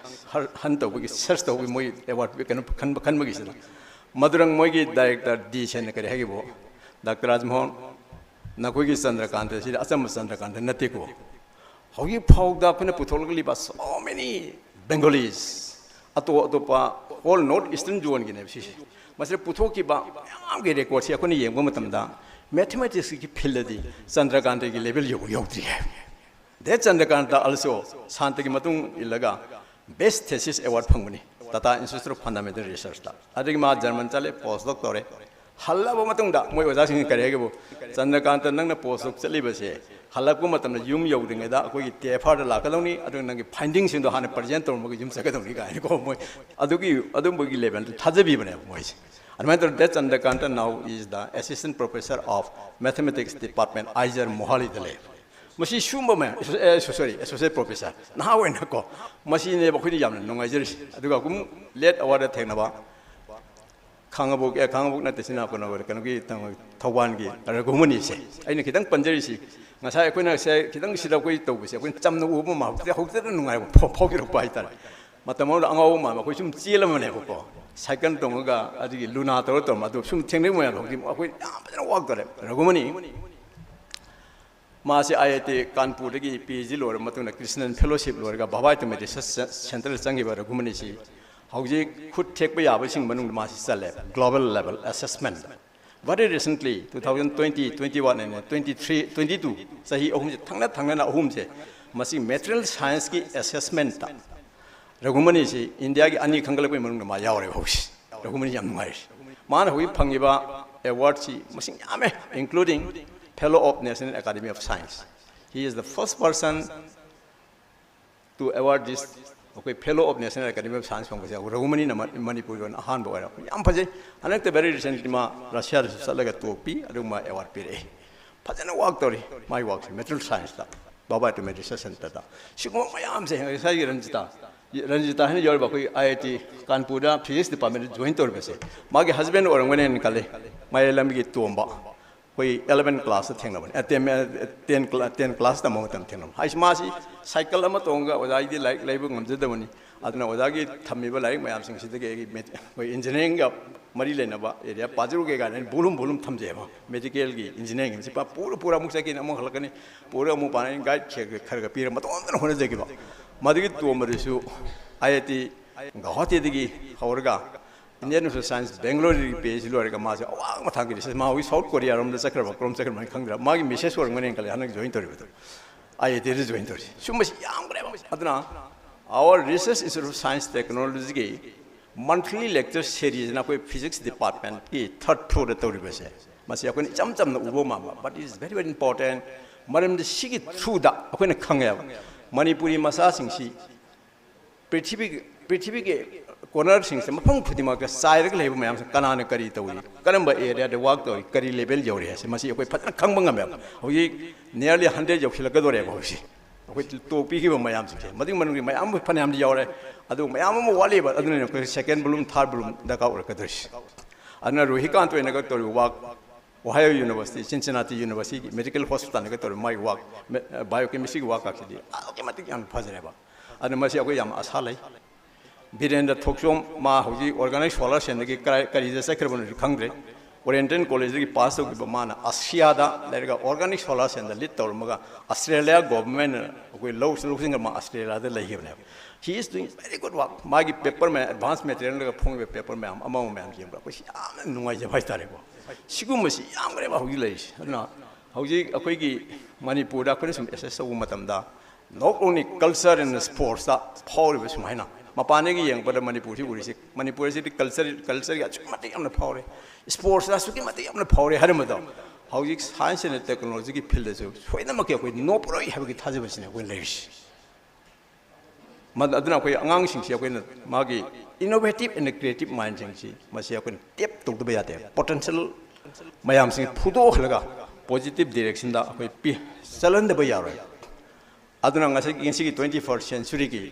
ꯍꯟ ꯇꯧꯕꯒꯤ, ꯁꯔꯆ ꯇꯧꯕꯒꯤ ꯃꯣꯏ ꯑꯦꯋꯥꯔꯗ ꯀꯩꯅꯣ ꯈꯟꯕ, ꯈꯟꯕꯒꯤꯁꯤꯗ꯫ ꯃꯗꯨꯔꯪ ꯃꯣꯏꯒꯤ ꯗꯥꯏꯔꯦꯛꯇꯔ ꯗꯤ ꯁꯦꯟꯅ ꯀꯔꯤ ꯍꯥꯏꯈꯤꯕꯣ, "ꯗꯥꯛꯇꯔ ꯔꯥꯖꯃꯣꯍꯟ, ꯅꯈꯣꯏꯒꯤ ꯆꯟꯗ꯭ꯔꯀꯥꯟꯇ ꯑꯁꯤꯗꯤ ꯑꯆꯝꯕ ꯆꯟꯗ꯭ꯔꯀꯥꯟꯇ ꯅꯠꯇꯦꯀꯣ꯫ ꯍꯧꯖꯤꯛ ꯐꯥꯎꯗ ꯑꯩꯈꯣꯏꯅ ꯄꯨꯊꯣꯛꯂꯛꯂꯤꯕ so many Bengalis, ꯑꯇꯣꯞ ꯑꯇꯣꯞꯄ whole North Eastern zoneꯒꯤꯅꯦꯕ ꯁꯤꯁꯦ꯫ ꯃꯁꯤꯗ ꯄꯨꯊꯣꯛꯈꯤꯕ ꯃꯌꯥꯝꯒꯤ ꯔꯦꯀꯣꯔꯠꯁꯤ ꯑꯩꯈꯣꯏꯅ ꯌꯦꯡꯕ ꯃꯇꯝꯗ ꯃꯦꯊꯃꯦꯇꯤꯛꯁꯀꯤ ꯐꯤꯜꯗꯗꯤ ꯆꯟꯗ꯭ꯔꯀꯥꯟꯇꯒꯤ ꯂꯦꯚꯦꯜ ꯌꯧꯕ ꯌꯧꯗ꯭ꯔꯤ ꯍꯥꯏꯕꯅꯤ꯫ ꯗꯦꯠ ꯆꯟꯗ꯭ꯔꯀꯥꯟꯇ also ꯁꯥꯟꯇꯒꯤ ꯃꯇꯨꯡ ꯏꯜꯂꯒ ꯕꯦꯁ ꯊꯦꯁꯤꯁ ꯑꯦꯋꯥꯔꯗ ꯐꯪꯕꯅꯤ ꯇꯥꯇꯥ ꯏꯟꯁꯇꯤꯇ꯭ꯌꯨꯠ ꯑꯣꯐ ꯐꯟꯗꯥꯃꯦꯟꯇꯦꯜ ꯔꯤꯁꯔꯆꯇ꯫ ꯑꯗꯒꯤ ꯃꯥ ꯖꯔꯃꯟ ꯆꯠꯂꯦ, ꯄꯣꯁ ꯗꯣꯛ ꯇꯧꯔꯦ꯫ ꯍꯜꯂꯕ ꯃꯇꯨꯡꯗ ꯃꯣꯏ ꯑꯣꯖꯥꯁꯤꯡꯅ ꯀꯔꯤ ꯍꯥꯏꯒꯦꯕꯨ, "ꯆꯟꯗ꯭ꯔꯀꯥꯟꯇ, ꯅꯪꯅ ꯄꯣꯁ ꯗꯣꯛ ꯆꯠꯂꯤꯕꯁꯦ ꯍꯜꯂꯛꯄ ꯃꯇꯝꯗ ꯌꯨꯝ ꯌꯧꯗ꯭ꯔꯤꯉꯩꯗ ꯑꯩꯈꯣꯏꯒꯤ ꯇꯤ ꯑꯦꯐ ꯑꯥꯔꯗ ꯂꯥꯛꯀꯗꯧꯅꯤ, ꯑꯗꯨꯒ ꯅꯪꯒꯤ ꯐꯥꯏꯟꯗꯤꯡꯁꯤꯡꯗꯣ ꯍꯥꯟꯅ ꯄ꯭ꯔꯖꯦꯟ ꯇꯧꯔꯝꯃꯒ ꯌꯨꯝ ꯆꯠꯀꯗꯧꯅꯤ" ꯀꯥꯏꯅꯀꯣ, ꯃꯣꯏ ꯑꯗꯨꯒꯤ, ꯑꯗꯨꯝꯕꯒꯤ ꯂꯦꯚꯦꯜꯗ ꯊꯥꯖꯕꯤꯕꯅꯦꯕ ꯃꯣꯏꯁꯦ꯫ ꯑꯗꯨꯃꯥꯏꯅ ꯇꯧꯗꯅ ꯗꯦꯕꯆꯟꯗ꯭ꯔꯀꯥꯟꯇ now is the assistant professor of mathematics department, ꯑꯥꯏꯖꯔ ꯃꯣꯍꯥꯂꯤꯗ ꯂꯩ꯫ ꯃꯁꯤ ꯁꯨꯝꯕ ꯃꯌꯥꯝ, ꯑꯦꯁꯣ-, ꯑꯦ, ꯁꯣ-, ꯁꯣꯔꯤ, ꯑꯦꯁꯣꯁꯤꯌꯦꯠ ꯄ꯭ꯔꯣꯐꯦꯁꯔ, ꯅꯍꯥ ꯑꯣꯏꯅꯀꯣ꯫ ꯃꯁꯤꯅꯦꯕ ꯑꯩꯈꯣꯏꯅ ꯌꯥꯝꯅ ꯅꯨꯡꯉꯥꯏꯖꯔꯤꯁꯤ꯫ ꯑꯗꯨꯒ ꯑꯗꯨꯝ ꯂꯦꯠ ꯑꯋꯥꯔꯗ ꯊꯦꯡꯅꯕ ꯈꯥꯡꯉꯕꯣꯛ, ꯑꯦ, ꯈꯥꯡꯉꯕꯣꯛ ꯅꯠꯇꯦ, ꯁꯤꯅ ꯀꯩꯅꯣ, ꯀꯩꯅꯣꯒꯤ, ꯊꯧꯕꯥꯜꯒꯤ ꯔꯘꯨꯃꯅꯤꯁꯦ꯫ ꯑꯩꯅ ꯈꯤꯇꯪ ꯄꯟꯖꯔꯤꯁꯤ, ꯉꯁꯥꯏ ꯑꯩꯈꯣꯏꯅ ꯁꯦ ꯈꯤꯇꯪ ꯁꯤꯗ ꯑꯩꯈꯣꯏ ꯇꯧꯕꯁꯦ, ꯑꯩꯈꯣꯏꯅ ꯆꯝꯅ ꯎꯕ ꯃꯥꯜꯂꯦ, ꯍꯧꯖꯤꯛ ꯍꯧꯖꯤꯛꯇ ꯅꯨꯡꯉꯥꯏꯕ ꯐꯥꯎ-, ꯐꯥꯎꯕꯤꯔꯛꯄ ꯍꯥꯏꯇꯥꯔꯦ꯫ ꯃꯇꯝ ꯑꯃꯗ ꯑꯉꯥꯎꯕ ꯃꯥꯟꯕ ꯑꯩꯈꯣꯏ ꯁꯨꯝ ꯆꯦꯜꯂꯝꯕꯅꯦꯕꯀꯣ, ꯁꯥꯏꯀꯜ ꯇꯣꯡꯉꯒ, ꯑꯗꯒꯤ ꯂꯨꯅꯥ ꯇꯧꯔ ꯇꯧꯔꯝꯕ, ꯑꯗꯨ ꯁꯨꯝ ꯊꯦꯡꯅꯩ ꯃꯌꯥꯝꯗꯣ ꯍꯧꯖꯤꯛ ꯑꯩꯈꯣꯏ ꯌꯥꯝ ꯐꯖꯅ ꯋꯥꯛ ꯇꯧꯔꯦ꯫ ꯔꯘꯨꯃꯅꯤ, ꯃꯥꯁꯦ ꯑꯥꯏ ꯑꯥꯏ ꯇꯤ ꯀꯥꯟꯄꯨꯔꯗꯒꯤ ꯄꯤ ꯑꯩꯆ ꯗꯤ ꯂꯣꯏꯔꯕ ꯃꯇꯨꯡꯗ, ꯀ꯭ꯔꯤꯁꯅꯟ ꯐꯦꯂꯣꯁꯤꯞ ꯂꯣꯏꯔꯒ, ꯕꯥꯕꯥ ꯑꯣꯇꯣꯃꯦꯇꯤꯛꯁ ꯁꯦꯟꯇꯔꯗ ꯆꯪꯈꯤꯕ ꯔꯘꯨꯃꯅꯤꯁꯤ ꯍꯧꯖꯤꯛ ꯈꯨꯠ ꯊꯦꯛꯄ ꯌꯥꯕꯁꯤꯡ ꯃꯅꯨꯡꯗ ꯃꯥꯁꯤ ꯆꯜꯂꯦ, global level assessment꯫ Very recently, two thousand twenty, twenty-one and twenty-three, twenty-two, ꯆꯍꯤ ꯑꯍꯨꯝꯁꯦ ꯊꯪꯅ ꯊꯪꯅꯅ ꯑꯍꯨꯝꯁꯦ, ꯃꯁꯤ ꯃꯦꯇꯔꯤꯌꯦꯜ ꯁꯥꯏꯟꯁꯀꯤ ꯑꯦꯁꯦꯁꯃꯦꯟꯇ ꯔꯘꯨꯃꯅꯤꯁꯤ ꯏꯟꯗꯤꯌꯥꯒꯤ ꯑꯅꯤ ꯈꯟꯒꯠꯂꯛꯄꯒꯤ ꯃꯅꯨꯡꯗ ꯃꯥ ꯌꯥꯎꯔꯦꯕ ꯍꯧꯖꯤꯛ꯫ ꯔꯘꯨꯃꯅꯤ ꯌꯥꯝ ꯅꯨꯡꯉꯥꯏꯔꯤ꯫ ꯃꯥꯅ ꯍꯧꯖꯤꯛ ꯐꯪꯉꯤꯕ ꯑꯦꯋꯥꯔꯗꯁꯤ ꯃꯁꯤꯡ ꯌꯥꯝꯃꯦ, including Fellow of National Academy of Science. He is the first person to award this, ꯑꯩꯈꯣꯏ Fellow of National Academy of Science ꯐꯪꯕꯁꯦ ꯔꯘꯨꯃꯅꯤꯅ ꯃ-, ꯃꯅꯤꯄꯨꯔꯒꯤ ꯑꯣꯏꯅ ꯑꯍꯥꯟꯕ ꯑꯣꯏꯔꯦ꯫ ꯌꯥꯝ ꯐꯖꯩ꯫ ꯍꯟꯗꯛꯇ very recently ꯃꯥ ꯔꯁꯤꯌꯥꯗꯁꯨ ꯆꯠꯂꯒ ꯇꯣꯞ ꯄꯤ, ꯑꯗꯨꯒ ꯃꯥ ꯑꯦꯋꯥꯔꯗ ꯄꯤꯔꯛꯑꯦ꯫ ꯐꯖꯅ ꯋꯥꯛ ꯇꯧꯔꯤ ꯃꯥꯒꯤ ꯋꯥꯛꯁꯦ, ꯃꯦꯇꯔꯤꯌꯦꯜ ꯁꯥꯏꯟꯁꯇ, ꯕꯥꯕꯥ ꯑꯣꯇꯣꯃꯦꯇꯤꯛꯁ ꯁꯦꯟꯇꯔꯗ꯫ ꯁꯤꯒꯨꯝꯕ ꯃꯌꯥꯝꯁꯦ ꯉꯁꯥꯏꯒꯤ ꯔꯟꯖꯤꯇꯥ, ꯔꯟꯖꯤꯇꯥ ꯍꯥꯏꯅ ꯌꯥꯎꯔꯤꯕ ꯑꯩꯈꯣꯏ ꯑꯥꯏ ꯑꯥꯏ ꯇꯤ ꯀꯥꯟꯄꯨꯔꯗ ꯐꯤꯖꯤꯛꯁ ꯗꯤꯄꯥꯔꯠꯃꯦꯟꯗ ꯖꯣꯏꯟ ꯇꯧꯔꯤꯕꯁꯦ, ꯃꯥꯒꯤ ꯍꯁꯕꯦꯟ ꯑꯣꯏꯔꯝꯒꯅꯦꯅ ꯈꯜꯂꯤ, ꯃꯌꯥꯏ ꯂꯝꯕꯤꯒꯤ ꯇꯣꯝꯕ꯫ ꯑꯩꯈꯣꯏ ꯑꯦꯂꯚꯦꯟ ꯀ꯭ꯂꯥꯁꯇ ꯊꯦꯡꯅꯕꯅꯦ, ꯑ, ꯇꯦꯟ, ꯑ, ꯇꯦꯟ ꯀ꯭ꯂꯥ-, ꯇꯦꯟ ꯀ꯭ꯂꯥꯁ ꯇꯝꯕ ꯃꯇꯝꯗ ꯊꯦꯡꯅꯕꯅꯦ꯫ ꯍꯥꯏꯁꯦ ꯃꯥꯁꯤ ꯁꯥꯏꯀꯜ ꯑꯃ ꯇꯣꯡꯉꯒ ꯑꯣꯖꯥꯒꯤꯗꯤ ꯂꯥꯏꯔꯤꯛ ꯂꯩꯕ ꯉꯝꯖꯗꯕꯅꯤ, ꯑꯗꯨꯅ ꯑꯣꯖꯥꯒꯤ ꯊꯝꯃꯤꯕ ꯂꯥꯏꯔꯤꯛ ꯃꯌꯥꯝꯁꯤꯡꯁꯤꯗꯒꯤ ꯑꯩꯒꯤ ꯃꯦꯠ-, ꯑꯩꯈꯣꯏ ꯏꯟꯖꯤꯅꯤꯌꯥꯔꯤꯡꯒ ꯃꯔꯤ ꯂꯩꯅꯕ ꯑꯦꯔꯤꯌꯥ ꯄꯥꯖꯔꯨꯒꯦ ꯀꯥꯏꯅ ꯑꯩꯅ ꯕꯣꯂꯨꯝ ꯕꯣꯂꯨꯝ ꯊꯝꯖꯩꯑꯕ꯫ ꯃꯦꯗꯤꯀꯦꯜꯒꯤ ꯏꯟꯖꯤꯅꯤꯌꯥꯔꯤꯡꯁꯤ ꯄꯨꯔ ꯄꯨꯔ ꯑꯃꯨꯛ ꯆꯠꯈꯤꯅꯤ, ꯑꯃꯨꯛ ꯍꯜꯂꯛꯀꯅꯤ, ꯄꯨꯔ ꯑꯃꯨꯛ ꯄꯥꯅ ꯒꯥꯏꯗ ꯈꯔ ꯈꯔ ꯄꯤꯔꯒ ꯃꯇꯣꯝꯇꯅ ꯍꯣꯠꯅꯖꯈꯤꯕ꯫ ꯃꯗꯨꯒꯤ ꯇꯣꯝꯕꯗꯨꯁꯨ ꯑꯥꯏ ꯑꯥꯏ ꯇꯤ ꯒꯧꯍꯥꯇꯤꯗꯒꯤ ꯍꯧꯔꯒ Indian Social Science ꯕꯦꯡꯒ꯭ꯂꯣꯔꯗꯒꯤ ꯄꯤ ꯑꯩꯆ ꯗꯤ ꯂꯣꯏꯔꯒ ꯃꯥꯁꯦ ꯑꯋꯥꯡꯕ ꯊꯥꯛꯀꯤ ꯔꯤꯁꯔꯁ, ꯃꯥ ꯍꯧꯖꯤꯛ ꯁꯥꯎꯠ ꯀꯣꯔꯤꯌꯥꯔꯣꯝꯗ ꯆꯠꯈ꯭ꯔꯕ, ꯀꯔꯣꯝ ꯆꯠꯈ꯭ꯔꯕ ꯍꯥꯏꯅ ꯈꯪꯗ꯭ꯔꯦ꯫ ꯃꯥꯒꯤ ꯃꯤꯁꯦꯁ ꯑꯣꯏꯔꯝꯒꯅꯤ ꯈꯜꯂꯦ ꯍꯟꯗꯛ ꯖꯣꯏꯟ ꯇꯧꯔꯤꯕꯗꯣ, ꯑꯥꯏ ꯑꯥꯏ ꯇꯤꯗ ꯖꯣꯏꯟ ꯇꯧꯔꯤ꯫ ꯁꯨꯝꯕꯁꯤ ꯌꯥꯝꯈ꯭ꯔꯦꯕ꯫ ꯑꯗꯨꯅ our Research Institute of Science Technologyꯒꯤ monthly lecture seriesꯅ ꯑꯩꯈꯣꯏ ꯐꯤꯖꯤꯛꯁ ꯗꯤꯄꯥꯔꯠꯃꯦꯟꯠꯀꯤ ꯊꯥꯔꯠ ꯐ꯭ꯂꯣꯔꯗ ꯇꯧꯔꯤꯕꯁꯦ, ꯃꯁꯤ ꯑꯩꯈꯣꯏꯅ ꯏꯆꯝ ꯆꯝꯅ ꯎꯕ ꯃꯥꯟꯕ, but it is very, very important꯫ ꯃꯔꯝꯗꯤ ꯁꯤꯒꯤ ꯊ꯭ꯔꯨꯗ ꯑꯩꯈꯣꯏꯅ ꯈꯪꯉꯦꯕ ꯃꯅꯤꯄꯨꯔꯤ ꯃꯆꯥꯁꯤꯡꯁꯤ ꯄ꯭ꯔꯤꯊꯤꯕꯤꯒꯤ, ꯄ꯭ꯔꯤꯊꯤꯕꯤꯒꯤ ꯀꯣꯔꯅꯔꯁꯤꯡꯁꯦ, ꯃꯐꯝ ꯈꯨꯗꯤꯡꯃꯛꯇ ꯆꯥꯏꯔꯒ ꯂꯩꯕ ꯃꯌꯥꯝꯁꯦ ꯀꯅꯥꯅ ꯀꯔꯤ ꯇꯧꯔꯤ, ꯀꯔꯝꯕ ꯑꯦꯔꯤꯌꯥꯗ ꯋꯥꯛ ꯇꯧꯔꯤ, ꯀꯔꯤ ꯂꯦꯚꯦꯜ ꯌꯧꯔꯤ ꯍꯥꯏꯁꯦ ꯃꯁꯤ ꯑꯩꯈꯣꯏ ꯐꯖꯅ ꯈꯪꯕ ꯉꯝꯃꯦꯕ꯫ ꯍꯧꯖꯤꯛ ꯅꯤꯌꯔꯂꯤ ꯍꯟꯗ꯭ꯔꯦꯗ ꯌꯧꯁꯤꯜꯂꯛꯀꯗꯧꯔꯦꯕ ꯍꯧꯖꯤꯛꯁꯦ꯫ ꯑꯩꯈꯣꯏ ꯇꯣꯛꯄꯤꯈꯤꯕ ꯃꯌꯥꯝꯁꯤꯡꯁꯦ, ꯃꯗꯨꯒꯤ ꯃꯅꯨꯡꯒꯤ ꯃꯌꯥꯝ ꯑꯃ ꯐꯅꯌꯥꯝꯗꯤ ꯌꯥꯎꯔꯦ, ꯑꯗꯨ ꯃꯌꯥꯝ ꯑꯃ ꯋꯥꯠꯂꯤꯕ꯫ ꯑꯗꯨꯅꯅꯦ ꯑꯩꯈꯣꯏ ꯁꯦꯀꯦꯟ ꯕꯣꯂꯨꯝ, ꯊꯥꯔꯠ ꯕꯣꯂꯨꯝ ꯗꯔꯀꯥꯔ ꯑꯣꯏꯔꯛꯀꯗꯣꯏꯁꯦ꯫ ꯑꯗꯨꯅ ꯔꯣꯍꯤꯀꯥꯟꯇ ꯑꯣꯏꯅꯒ ꯇꯧꯔꯤꯕ ꯋꯥꯛ, ꯑꯣꯍꯥꯏꯑꯣ ꯌꯨꯅꯤꯚꯔꯁꯤꯇꯤ, ꯁꯤꯟꯁꯤꯅꯥꯇꯤ ꯌꯨꯅꯤꯚꯔꯁꯤꯇꯤꯒꯤ ꯃꯦꯗꯤꯀꯦꯜ ꯍꯣꯁꯄꯤꯇꯥꯜꯗꯒ ꯇꯧꯔꯤꯕ ꯃꯥꯒꯤ ꯋꯥꯛ, ꯕꯥꯏꯑꯣꯀꯦꯃꯤꯁꯇ꯭ꯔꯤꯒꯤ ꯋꯥꯛ ꯀꯥꯁꯤꯗꯤ ꯑꯗꯨꯛꯀꯤ ꯃꯇꯤꯛ ꯌꯥꯝꯅ ꯐꯖꯔꯦꯕ꯫ ꯑꯗꯨꯅ ꯃꯁꯤ ꯑꯩꯈꯣꯏ ꯌꯥꯝ ꯑꯁꯥ ꯂꯩ꯫ ꯕꯤꯔꯦꯟꯗ꯭ꯔ ꯊꯣꯛꯆꯣꯝ, ꯃꯥ ꯍꯧꯖꯤꯛ ꯑꯣꯔꯒꯥꯅꯤꯛ ꯁꯣꯂꯥꯔ ꯁꯦꯟꯗꯒꯤ ꯀꯔꯥꯏ, ꯀꯔꯤꯗ ꯆꯠꯈ꯭ꯔꯕꯅꯣꯗꯤ ꯈꯪꯗ꯭ꯔꯦ꯫ ꯑꯣꯔꯤꯌꯦꯟꯇꯦꯜ ꯀꯣꯂꯦꯖꯇꯒꯤ ꯄꯥꯁ ꯇꯧꯈꯤꯕ ꯃꯥꯅ ꯑꯁꯤꯌꯥꯗ ꯂꯩꯔꯒ ꯑꯣꯔꯒꯥꯅꯤꯛ ꯁꯣꯂꯥꯔ ꯁꯦꯟꯗ ꯂꯤꯗ ꯇꯧꯔꯝꯃꯒ ꯑꯁꯇ꯭ꯔꯦꯂꯤꯌꯥ ꯒꯣꯚꯔꯟꯃꯦꯟꯠꯅ ꯑꯩꯈꯣꯏ ꯂꯧ ꯂꯧꯁꯤꯟꯈ꯭ꯔ ꯃꯥ ꯑꯁꯇ꯭ꯔꯦꯂꯤꯌꯥꯗ ꯂꯩꯈꯤꯕꯅꯦꯕ꯫ He is doing very good work꯫ ꯃꯥꯒꯤ ꯄꯦꯄꯔ ꯃꯌꯥꯝ, ꯑꯦꯗꯚꯥꯟꯁ ꯃꯦꯇꯔꯤꯌꯦꯜꯒ ꯐꯣꯡꯉꯤꯕ ꯄꯦꯄꯔ ꯃꯌꯥꯝ ꯑꯃ ꯑꯃ ꯃꯌꯥꯝ ꯌꯦꯡꯕꯗ ꯑꯩꯈꯣꯏꯁꯤ ꯌꯥꯝꯅ ꯅꯨꯡꯉꯥꯏꯖꯕ ꯍꯥꯏꯇꯥꯔꯦꯀꯣ꯫ ꯁꯤꯒꯨꯝꯕꯁꯤ ꯌꯥꯝꯈ꯭ꯔꯦꯕ ꯍꯧꯖꯤꯛ ꯂꯩꯔꯤꯁꯦ꯫ ꯑꯗꯨꯅ ꯍꯧꯖꯤꯛ ꯑꯩꯈꯣꯏꯒꯤ ꯃꯅꯤꯄꯨꯔꯗ ꯑꯩꯈꯣꯏꯅ ꯁꯨꯝ ꯑꯦꯁꯦꯁ ꯇꯧꯕ ꯃꯇꯝꯗ, not only culture and sportsꯇ ꯐꯥꯎꯔꯤꯕ ꯁꯨꯃꯥꯏꯅ, ꯃꯄꯥꯟꯗꯒꯤ ꯌꯦꯡꯕꯗ ꯃꯅꯤꯄꯨꯔꯁꯤ ꯎꯔꯤꯁꯤ, ꯃꯅꯤꯄꯨꯔ ꯑꯁꯤꯗꯤ ꯀꯜꯆꯔ, ꯀꯜꯆꯔꯒꯤ ꯑꯁꯨꯛꯀꯤ ꯃꯇꯤꯛ ꯌꯥꯝꯅ ꯐꯥꯎꯔꯦ, ꯁ꯭ꯄꯣꯔꯠꯁꯇ ꯑꯁꯨꯛꯀꯤ ꯃꯇꯤꯛ ꯌꯥꯝꯅ ꯐꯥꯎꯔꯦ ꯍꯥꯏꯔꯝꯕꯗꯣ, ꯍꯧꯖꯤꯛ ꯁꯥꯏꯟꯁ ꯑꯦꯟ ꯇꯦꯛꯅꯣꯂꯣꯖꯤꯒꯤ ꯐꯤꯜꯗꯁꯨ ꯁꯣꯏꯗꯅꯃꯛꯀꯤ ꯑꯩꯈꯣꯏ ꯅꯣꯞꯄꯔꯣꯏ ꯍꯥꯏꯕꯒꯤ ꯊꯥꯖꯕꯁꯤꯅꯦ ꯑꯩꯈꯣꯏꯅ ꯂꯩꯔꯤꯁꯤ꯫ ꯃꯗ-, ꯑꯗꯨꯅ ꯑꯩꯈꯣꯏ ꯑꯉꯥꯡꯁꯤꯡꯁꯤ ꯑꯩꯈꯣꯏꯅ ꯃꯥꯒꯤ innovative and creative mindꯁꯤꯡꯁꯤ ꯃꯁꯤ ꯑꯩꯈꯣꯏꯅ ꯇꯦꯞ ꯇꯧꯗꯕ ꯌꯥꯗꯦ꯫ ꯄꯣꯇꯦꯟꯁꯤꯌꯦꯜ ꯃꯌꯥꯝꯁꯤꯡ ꯐꯨꯗꯣꯛꯍꯜꯂꯒ ꯄꯣꯖꯤꯇꯤꯚ ꯗꯤꯔꯦꯛꯁꯟꯗ ꯑꯩꯈꯣꯏ ꯄꯤ-, ꯆꯠꯍꯟꯗꯕ ꯌꯥꯔꯣꯏ꯫ ꯑꯗꯨꯅ ꯉꯁꯤ, ꯉꯁꯤꯒꯤ twenty first centuryꯒꯤ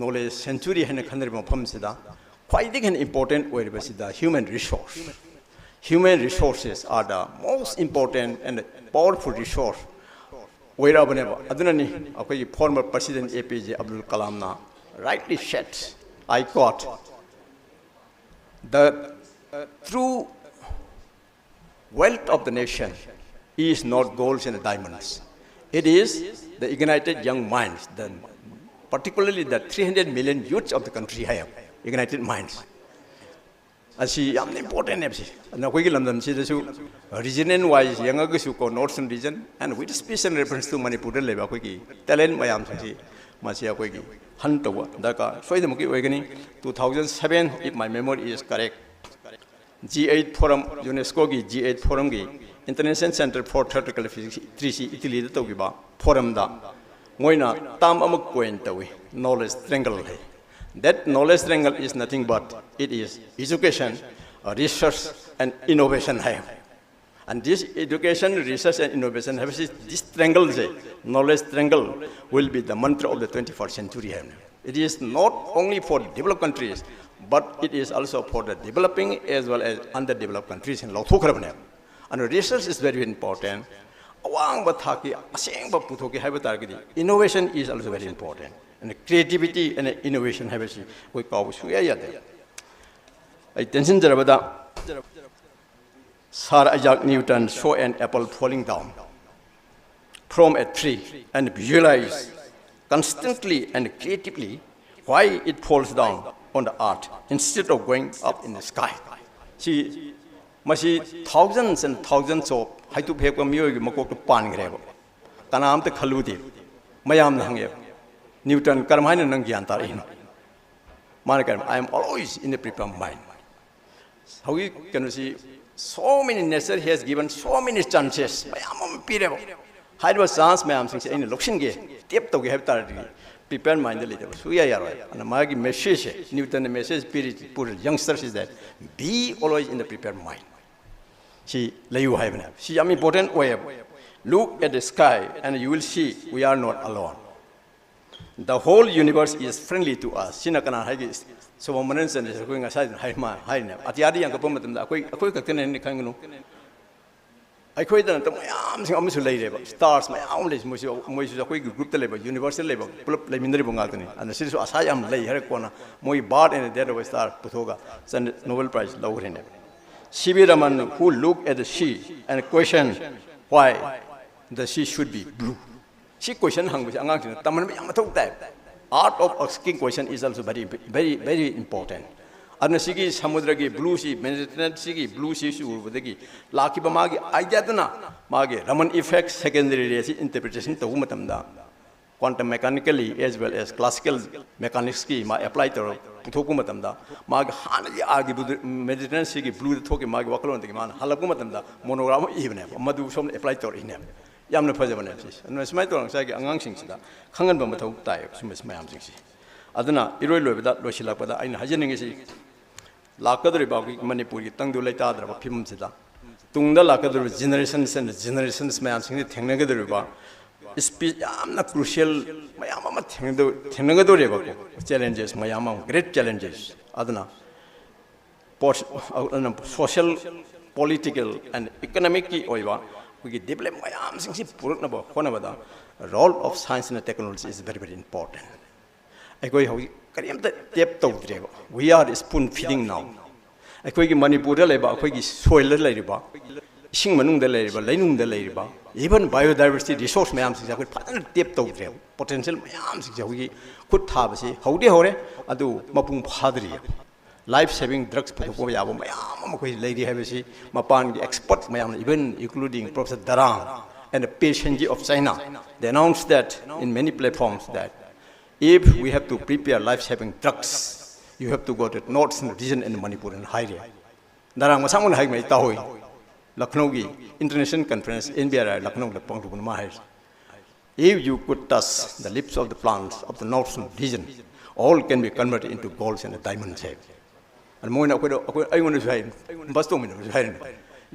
ꯅꯣꯂꯦꯖ ꯁꯦꯟꯆꯨꯔꯤ ꯍꯥꯏꯅ ꯈꯟꯅꯔꯤꯕ ꯃꯐꯝꯁꯤꯗ ꯈ꯭ꯋꯥꯏꯗꯒꯤ ꯍꯦꯟꯅ important ꯑꯣꯏꯔꯤꯕꯁꯤꯗ human resource꯫ Human resources are the most important and powerful resource ꯑꯣꯏꯔꯛꯑꯕꯅꯦꯕ꯫ ꯑꯗꯨꯅꯅꯤ ꯑꯩꯈꯣꯏꯒꯤ former president A P J Abdul Kalamꯅ rightly said, I quote, "The true wealth of the nation is not golds and diamonds. It is the ignited young minds, the, particularly the three hundred million youths of the country have ignited minds." ꯑꯁꯤ ꯌꯥꯝꯅ ꯏꯝꯄꯣꯔꯇꯦꯟꯅꯦꯕ ꯁꯤ꯫ ꯑꯗꯨꯅ ꯑꯩꯈꯣꯏꯒꯤ ꯂꯝꯗꯝꯁꯤꯗꯁꯨ region wise ꯌꯦꯡꯉꯒꯁꯨ ꯀꯣ, Northern region and with special reference to ꯃꯅꯤꯄꯨꯔꯗ ꯂꯩꯕ ꯑꯩꯈꯣꯏꯒꯤ talent ꯃꯌꯥꯝꯁꯤꯡꯁꯤ ꯃꯁꯤ ꯑꯩꯈꯣꯏꯒꯤ ꯍꯟ ꯇꯧꯕ ꯗꯔꯀꯥꯔ ꯁꯣꯏꯗꯅꯃꯛꯀꯤ ꯑꯣꯏꯒꯅꯤ꯫ Two thousand seven, if my memory is correct, G eight forum, UNESCOꯒꯤ G eight forumꯒꯤ International Center for Theoretical Physics, Trichy, ꯏꯇꯂꯤꯗ ꯇꯧꯈꯤꯕ forumꯗ ꯃꯣꯏꯅ term ꯑꯃ coin ꯇꯧꯏ, knowledge triangle high. That knowledge triangle is nothing but it is education, uh, research and innovation high. And this education, research and innovation ꯍꯥꯏꯕꯁꯤ, this triangle say, knowledge triangle will be the mantra of the twenty-first century ꯍꯥꯏꯕꯅꯤ꯫ It is not only for developed countries, but it is also for the developing as well as underdeveloped countries ꯍꯥꯏꯅ ꯂꯥꯎꯊꯣꯛꯈ꯭ꯔꯕꯅꯦꯕ꯫ ꯑꯗꯨꯅ research is very important. ꯑꯋꯥꯡꯕ ꯊꯥꯛꯀꯤ ꯑꯁꯦꯡꯕ ꯄꯨꯊꯣꯛꯀꯦ ꯍꯥꯏꯕ ꯇꯥꯔꯒꯗꯤ innovation is also very important. And creativity and innovation ꯍꯥꯏꯕꯁꯤ ꯑꯩꯈꯣꯏ ꯀꯥꯎꯕ ꯁꯨꯡꯌꯥ ꯌꯥꯗꯦ꯫ ꯑꯩ ꯇꯦꯟꯁꯤꯟꯖꯔꯕꯗ, Sir Isaac Newton saw an apple falling down from a tree and visualized constantly and creatively why it falls down on the earth instead of going up in the sky. ꯁꯤ, ꯃꯁꯤ thousands and thousands of ꯍꯩꯇꯨꯞ ꯍꯦꯛꯄ ꯃꯤꯑꯣꯏꯒꯤ ꯃꯀꯣꯛꯇ ꯄꯥꯟꯈ꯭ꯔꯦꯕ꯫ ꯀꯅꯥꯝꯇ ꯈꯜꯂꯨꯗꯦ꯫ ꯃꯌꯥꯝꯅ ꯍꯪꯉꯦꯕ, "ꯅ꯭ꯌꯨꯇꯟ, ꯀꯔꯝꯍꯥꯏꯅ ꯅꯪ ꯒ꯭ꯌꯥꯟ ꯇꯥꯔꯛꯏꯅꯣ?" ꯃꯥꯅ ꯀꯔꯤ, "I am always in the prepared mind." ꯍꯧꯖꯤꯛ ꯀꯩꯅꯣꯁꯤ, so many, nature has given so many chances, ꯃꯌꯥꯝ ꯑꯃ ꯄꯤꯔꯦꯕ꯫ ꯍꯥꯏꯔꯤꯕ chance ꯃꯌꯥꯝꯁꯤꯡꯁꯦ ꯑꯩꯅ ꯂꯧꯁꯤꯟꯒꯦ, tap ꯇꯧꯒꯦ ꯍꯥꯏꯕ ꯇꯥꯔꯗꯤ, prepared mind ꯗ ꯂꯩꯇꯕ ꯁꯨꯡꯌꯥ ꯌꯥꯔꯣꯏ꯫ ꯑꯗꯨꯅ ꯃꯥꯒꯤ message ꯁꯦ, ꯅ꯭ꯌꯨꯇꯟꯅ message ꯄꯤꯔꯤ, ꯄꯨꯔꯤ youngsters ꯁꯤꯗ, "Be always in the prepared mind." ꯁꯤ ꯂꯩꯌꯨ ꯍꯥꯏꯕꯅꯦꯕ꯫ ꯁꯤ ꯌꯥꯝ important ꯑꯣꯏꯌꯦꯕ꯫ "Look at the sky and you will see we are not alone. The whole universe is friendly to us." ꯁꯤꯅ ꯀꯅꯥ ꯍꯥꯏꯒꯦ? ꯁꯣꯃꯣ ꯃꯅꯟ ꯆꯟꯗ꯭ꯔꯁꯦ ꯑꯩꯈꯣꯏ ꯉꯁꯥꯏ ꯍꯥꯏ-, ꯃꯥ ꯍꯥꯏꯔꯤꯅꯦꯕ꯫ ꯑꯇꯤꯌꯥꯗ ꯌꯦꯡꯈꯠꯄ ꯃꯇꯝꯗ ꯑꯩꯈꯣꯏ, ꯑꯩꯈꯣꯏ ꯈꯛꯇꯅꯦꯅ ꯈꯟꯒꯅꯨ꯫ ꯑꯩꯈꯣꯏꯗ ꯅꯠꯇꯕ ꯃꯌꯥꯝꯁꯤꯡ ꯑꯃꯁꯨ ꯂꯩꯔꯦꯕ, stars ꯃꯌꯥꯝ ꯑꯃ ꯂꯩ꯫ ꯃꯣꯏꯁꯨ, ꯃꯣꯏꯁꯨ ꯑꯩꯈꯣꯏꯒꯤ group ꯇ ꯂꯩꯕ, universe ꯇ ꯂꯩꯕ, ꯄꯨꯂꯞ ꯂꯩꯃꯤꯟꯅꯔꯤꯕ ꯉꯥꯛꯇꯅꯤ꯫ ꯑꯗꯨꯅ ꯁꯤꯗꯁꯨ ꯑꯁꯥ ꯌꯥꯝ ꯂꯩ ꯍꯥꯏꯔ ꯀꯣꯟꯅ ꯃꯣꯏꯒꯤ Birth and the Death of a Star ꯄꯨꯊꯣꯛꯑꯒ ꯆꯟ-, Nobel Prize ꯂꯧꯈ꯭ꯔꯤꯅꯦꯕ꯫ C V Raman, who look at the sea and question why the sea should be blue. ꯁꯤ question ꯍꯪꯕꯁꯤ ꯑꯉꯥꯡꯁꯤꯡꯅ ꯇꯝꯍꯟꯕ ꯌꯥꯝ ꯃꯊꯧ ꯇꯥꯏ꯫ Art of asking question is also very, very, very important. ꯑꯗꯨꯅ ꯁꯤꯒꯤ ꯁꯃꯨꯗ꯭ꯔꯒꯤ blue ꯁꯤ, Mediterranean ꯁꯤꯒꯤ blue ꯁꯤ ꯎꯔꯨꯕꯗꯒꯤ ꯂꯥꯛꯈꯤꯕ ꯃꯥꯒꯤ idea ꯗꯨꯅ ꯃꯥꯒꯤ Raman effect, secondary ray ꯁꯤ interpretation ꯇꯧꯕ ꯃꯇꯝꯗ, quantum mechanically as well as classical mechanics ꯀꯤ ꯃꯥ apply ꯇꯧꯔ ꯄꯨꯊꯣꯛꯄ ꯃꯇꯝꯗ, ꯃꯥꯒꯤ ꯍꯥꯟꯅꯒꯤ ꯑꯥꯒꯤ Mediterranean ꯁꯤꯒꯤ blue ꯗ ꯊꯣꯛꯈꯤꯕ ꯃꯥꯒꯤ ꯋꯥꯈꯜꯂꯣꯟꯗꯒꯤ ꯃꯥꯅ ꯍꯜꯂꯛꯄ ꯃꯇꯝꯗ monogram ꯑꯃ ꯏꯕꯅꯦꯕ, ꯃꯗꯨ ꯁꯣꯝꯗ apply ꯇꯧꯔꯛꯏꯅꯦꯕ꯫ ꯌꯥꯝꯅ ꯐꯖꯕꯅꯦꯕ ꯁꯤꯁꯦ꯫ ꯑꯗꯨꯅ ꯁꯨꯃꯥꯏꯅ ꯇꯧꯔꯒ ꯉꯁꯥꯏꯒꯤ ꯑꯉꯥꯡꯁꯤꯡꯁꯤꯗ ꯈꯪꯍꯟꯕ ꯃꯊꯧ ꯇꯥꯏꯌꯦꯕ ꯁꯨꯝꯕ ꯃꯌꯥꯝꯁꯤꯡꯁꯦ꯫ ꯑꯗꯨꯅ ꯏꯔꯣꯏ ꯂꯣꯏꯕꯗ, ꯂꯣꯏꯁꯤꯜꯂꯛꯄꯗ ꯑꯩꯅ ꯍꯥꯏꯖꯅꯤꯡꯉꯤꯁꯤ, ꯂꯥꯛꯀꯗꯧꯔꯤꯕ ꯑꯩꯈꯣꯏ ꯃꯅꯤꯄꯨꯔꯒꯤ ꯇꯪꯗꯨ ꯂꯩꯇꯥꯗ꯭ꯔꯕ ꯐꯤꯕꯝꯁꯤꯗ, ꯇꯨꯡꯗ ꯂꯥꯛꯀꯗꯧꯔꯤꯕ generations and generations ꯃꯌꯥꯝꯁꯤꯡꯁꯤ ꯊꯦꯡꯅꯒꯗꯧꯔꯤꯕ ꯏꯁꯄꯤ-, ꯌꯥꯝꯅ crucial ꯃꯌꯥꯝ ꯑꯃ ꯊꯦꯡꯅꯗꯧ-, ꯊꯦꯡꯅꯒꯗꯧꯔꯦꯕꯀꯣ꯫ Challenges ꯃꯌꯥꯝ ꯑꯃ, great challenges꯫ ꯑꯗꯨꯅ social, political and economicꯀꯤ ꯑꯣꯏꯕ ꯑꯩꯈꯣꯏꯒꯤ develop ꯃꯌꯥꯝꯁꯤꯡꯁꯤ ꯄꯨꯔꯛꯅꯕ ꯍꯣꯠꯅꯕꯗ role of science and technology is very, very important꯫ ꯑꯩꯈꯣꯏ ꯍꯧꯖꯤꯛ ꯀꯔꯤꯝꯇ tap ꯇꯧꯗ꯭ꯔꯦꯕ꯫ We are spoon feeding now꯫ ꯑꯩꯈꯣꯏꯒꯤ ꯃꯅꯤꯄꯨꯔꯗ ꯂꯩꯕ, ꯑꯩꯈꯣꯏꯒꯤ soilꯗ ꯂꯩꯔꯤꯕ, ꯏꯁꯤꯡ ꯃꯅꯨꯡꯗ ꯂꯩꯔꯤꯕ, ꯂꯩꯅꯨꯡꯗ ꯂꯩꯔꯤꯕ, even biodiversity resource ꯃꯌꯥꯝꯁꯤꯡꯁꯦ ꯑꯩꯈꯣꯏ ꯐꯖꯅ tap ꯇꯧꯗ꯭ꯔꯦꯕ꯫ Potential ꯃꯌꯥꯝꯁꯤꯡꯁꯦ ꯍꯧꯖꯤꯛ ꯈꯨꯠ ꯊꯥꯕꯁꯤ ꯍꯧꯗꯤ ꯍꯧꯔꯦ, ꯑꯗꯨ ꯃꯄꯨꯡ ꯐꯥꯗ꯭ꯔꯤꯌꯦꯕ꯫ Life saving drugs ꯄꯨꯊꯣꯛꯄ ꯌꯥꯕ ꯃꯌꯥꯝ ꯑꯃ ꯑꯩꯈꯣꯏ ꯂꯩꯔꯤ ꯍꯥꯏꯕꯁꯤ ꯃꯄꯥꯟꯒꯤ expert ꯃꯌꯥꯝꯅ, even including Professor Daran and the P. Shenji of China, they announced that in many platforms that if we have to prepare life saving drugs, you have to go to northern region in Manipur and ꯍꯥꯏꯔꯦ꯫ ꯗꯔꯥꯡ ꯃꯁꯥꯃꯛꯅ ꯍꯥꯏꯕ ꯑꯩ ꯇꯥꯍꯧꯏ꯫ ꯂꯈꯅꯧꯒꯤ international conference, N B R I ꯂꯈꯅꯧꯗ ꯄꯥꯡꯊꯣꯛꯄꯅ ꯃꯥ ꯍꯥꯏꯔꯤꯁꯦ꯫ If you could touch the lips of the plants of the northern region, all can be converted into golds and diamonds ꯍꯥꯏ꯫ ꯑꯗꯨ ꯃꯣꯏꯅ ꯑꯩꯈꯣꯏꯗ, ꯑꯩꯈꯣꯏ, ꯑꯩꯉꯣꯟꯗꯁꯨ ꯍꯥꯏ, bus ꯇꯣꯡꯃꯤꯟꯅꯕꯁꯨ ꯍꯥꯏꯔꯤꯅꯤ,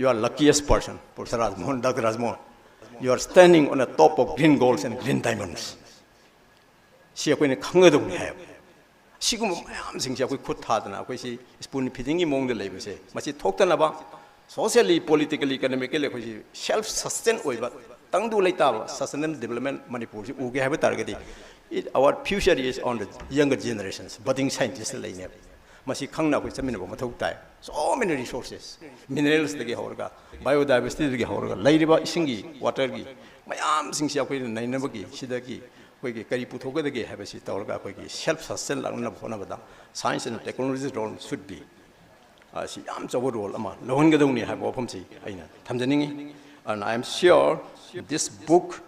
"You are luckiest person, Professor Rajmohan, Doctor Rajmohan. You are standing on the top of green golds and green diamonds." ꯁꯤ ꯑꯩꯈꯣꯏꯅ ꯈꯪꯒꯗꯧꯅꯤ ꯍꯥꯏꯕ꯫ ꯁꯤꯒꯨꯝꯕ ꯃꯌꯥꯝꯁꯤꯡꯁꯦ ꯑꯩꯈꯣꯏ ꯈꯨꯠ ꯊꯥꯗꯅ ꯑꯩꯈꯣꯏꯁꯤ spoon feedingꯒꯤ ꯃꯑꯣꯡꯗ ꯂꯩꯕꯁꯦ, ꯃꯁꯤ ꯊꯣꯛꯇꯅꯕ socially, politically, economically ꯑꯩꯈꯣꯏꯁꯤ self sustain ꯑꯣꯏꯕ, ꯇꯪꯗꯨ ꯂꯩꯇꯥꯕ sustainable development ꯃꯅꯤꯄꯨꯔꯁꯤ ꯎꯒꯦ ꯍꯥꯏꯕ ꯇꯥꯔꯒꯗꯤ, it, our future is on the younger generations, budding scientists ꯂꯩꯅꯦꯕ꯫ ꯃꯁꯤ ꯈꯪꯅ ꯑꯩꯈꯣꯏ ꯆꯠꯃꯤꯟꯅꯕ ꯃꯊꯧ ꯇꯥꯏ꯫ So many resources, mineralsꯗꯒꯤ ꯍꯧꯔꯒ, biodiversityꯗꯒꯤ ꯍꯧꯔꯒ, ꯂꯩꯔꯤꯕ ꯏꯁꯤꯡꯒꯤ, waterꯒꯤ ꯃꯌꯥꯝꯁꯤꯡꯁꯤ ꯑꯩꯈꯣꯏꯅ ꯅꯩꯅꯕꯒꯤ, ꯁꯤꯗꯒꯤ ꯑꯩꯈꯣꯏꯒꯤ ꯀꯔꯤ ꯄꯨꯊꯣꯛꯀꯗꯒꯦ ꯍꯥꯏꯕꯁꯤ ꯇꯧꯔꯒ ꯑꯩꯈꯣꯏꯒꯤ self sustain ꯂꯥꯛꯅꯅꯕ ꯍꯣꯠꯅꯕꯗ science and technology role should be, ꯑ, ꯁꯤ ꯌꯥꯝ ꯆꯥꯎꯕ role ꯑꯃ ꯂꯧꯍꯟꯒꯗꯧꯅꯤ ꯍꯥꯏꯕ ꯋꯥꯐꯝꯁꯤ ꯑꯩꯅ ꯊꯝꯖꯅꯤꯡꯉꯤ꯫ And I am sure this book,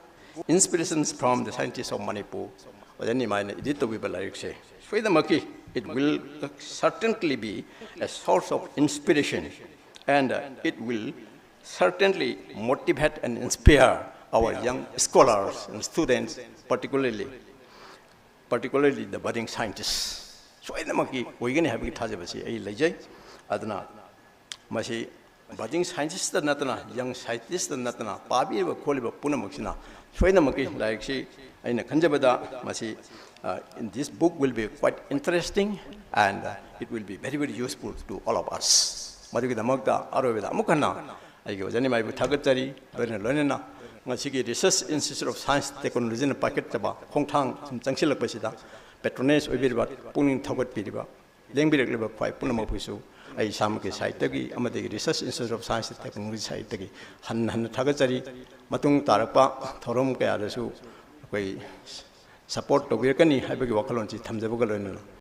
Inspirations from the Scientists of Manipur, ꯑꯣꯖꯥ ꯅꯤꯃꯥꯏꯅ edit ꯇꯧꯕꯤꯕ ꯂꯥꯏꯔꯤꯛꯁꯦ ꯁꯣꯏꯗꯅꯃꯛꯀꯤ it will certainly be a source of inspiration and, uh, it will certainly motivate and inspire our young scholars and students particularly. particularly the budding scientists ꯁꯣꯏꯗꯅꯃꯛꯀꯤ ꯑꯣꯏꯒꯅꯤ ꯍꯥꯏꯕꯒꯤ ꯊꯥꯖꯕꯁꯤ ꯑꯩ ꯂꯩꯖꯩ꯫ ꯑꯗꯨꯅ ꯃꯁꯤ budding scientist ꯅꯠꯇꯅ, young scientist ꯅꯠꯇꯅ, ꯄꯥꯕꯤꯔꯤꯕ ꯈꯣꯠꯂꯤꯕ ꯄꯨꯝꯅꯃꯛꯁꯤꯅ ꯁꯣꯏꯗꯅꯃꯛꯀꯤ ꯂꯥꯏꯔꯤꯛꯁꯤ, ꯑꯩꯅ ꯈꯟꯖꯕꯗ ꯃꯁꯤ, uh, this book will be quite interesting and, uh, it will be very, very useful to all of us. ꯃꯗꯨꯒꯤꯗꯃꯛꯇ ꯑꯔꯣꯏꯕꯗ ꯑꯃꯨꯛ ꯍꯟꯅ ꯑꯩꯒꯤ ꯑꯣꯖꯥ ꯅꯤꯃꯥꯏꯕꯨ ꯊꯥꯒꯠꯆꯔꯤ꯫ ꯂꯣꯏꯅ ꯂꯣꯏꯅꯅ ꯉꯁꯤꯒꯤ Research Institute of Science Technologyꯅ ꯄꯥꯏꯈꯠꯆꯕ ꯈꯣꯡꯊꯥꯡ ꯁꯨꯝ ꯆꯪꯁꯤꯜꯂꯛꯄꯁꯤꯗ patronage ꯑꯣꯏꯕꯤꯔꯤꯕ, ꯄꯨꯛꯅꯤꯡ ꯊꯧꯒꯠꯄꯤꯔꯤꯕ, ꯂꯦꯡꯕꯤꯔꯛꯂꯤꯕ ꯈ꯭ꯋꯥꯏ ꯄꯨꯝꯅꯃꯛꯄꯨꯁꯨ ꯑꯩ ꯏꯁꯥꯃꯛꯀꯤ ꯁꯥꯏꯠꯇꯒꯤ ꯑꯃꯗꯤ Research Institute of Science Technology ꯁꯥꯏꯠꯇꯒꯤ ꯍꯟꯅ ꯍꯟꯅ ꯊꯥꯒꯠꯆꯔꯤ꯫ ꯃꯇꯨꯡ ꯇꯥꯔꯛꯄ ꯊꯧꯔꯝ ꯀꯌꯥꯗꯁꯨ ꯑꯩꯈꯣꯏ support ꯇꯧꯕꯤꯔꯛꯀꯅꯤ ꯍꯥꯏꯕꯒꯤ ꯋꯥꯈꯜꯂꯣꯟꯁꯤ ꯊꯝꯖꯕꯒ ꯂꯣꯏꯅꯅ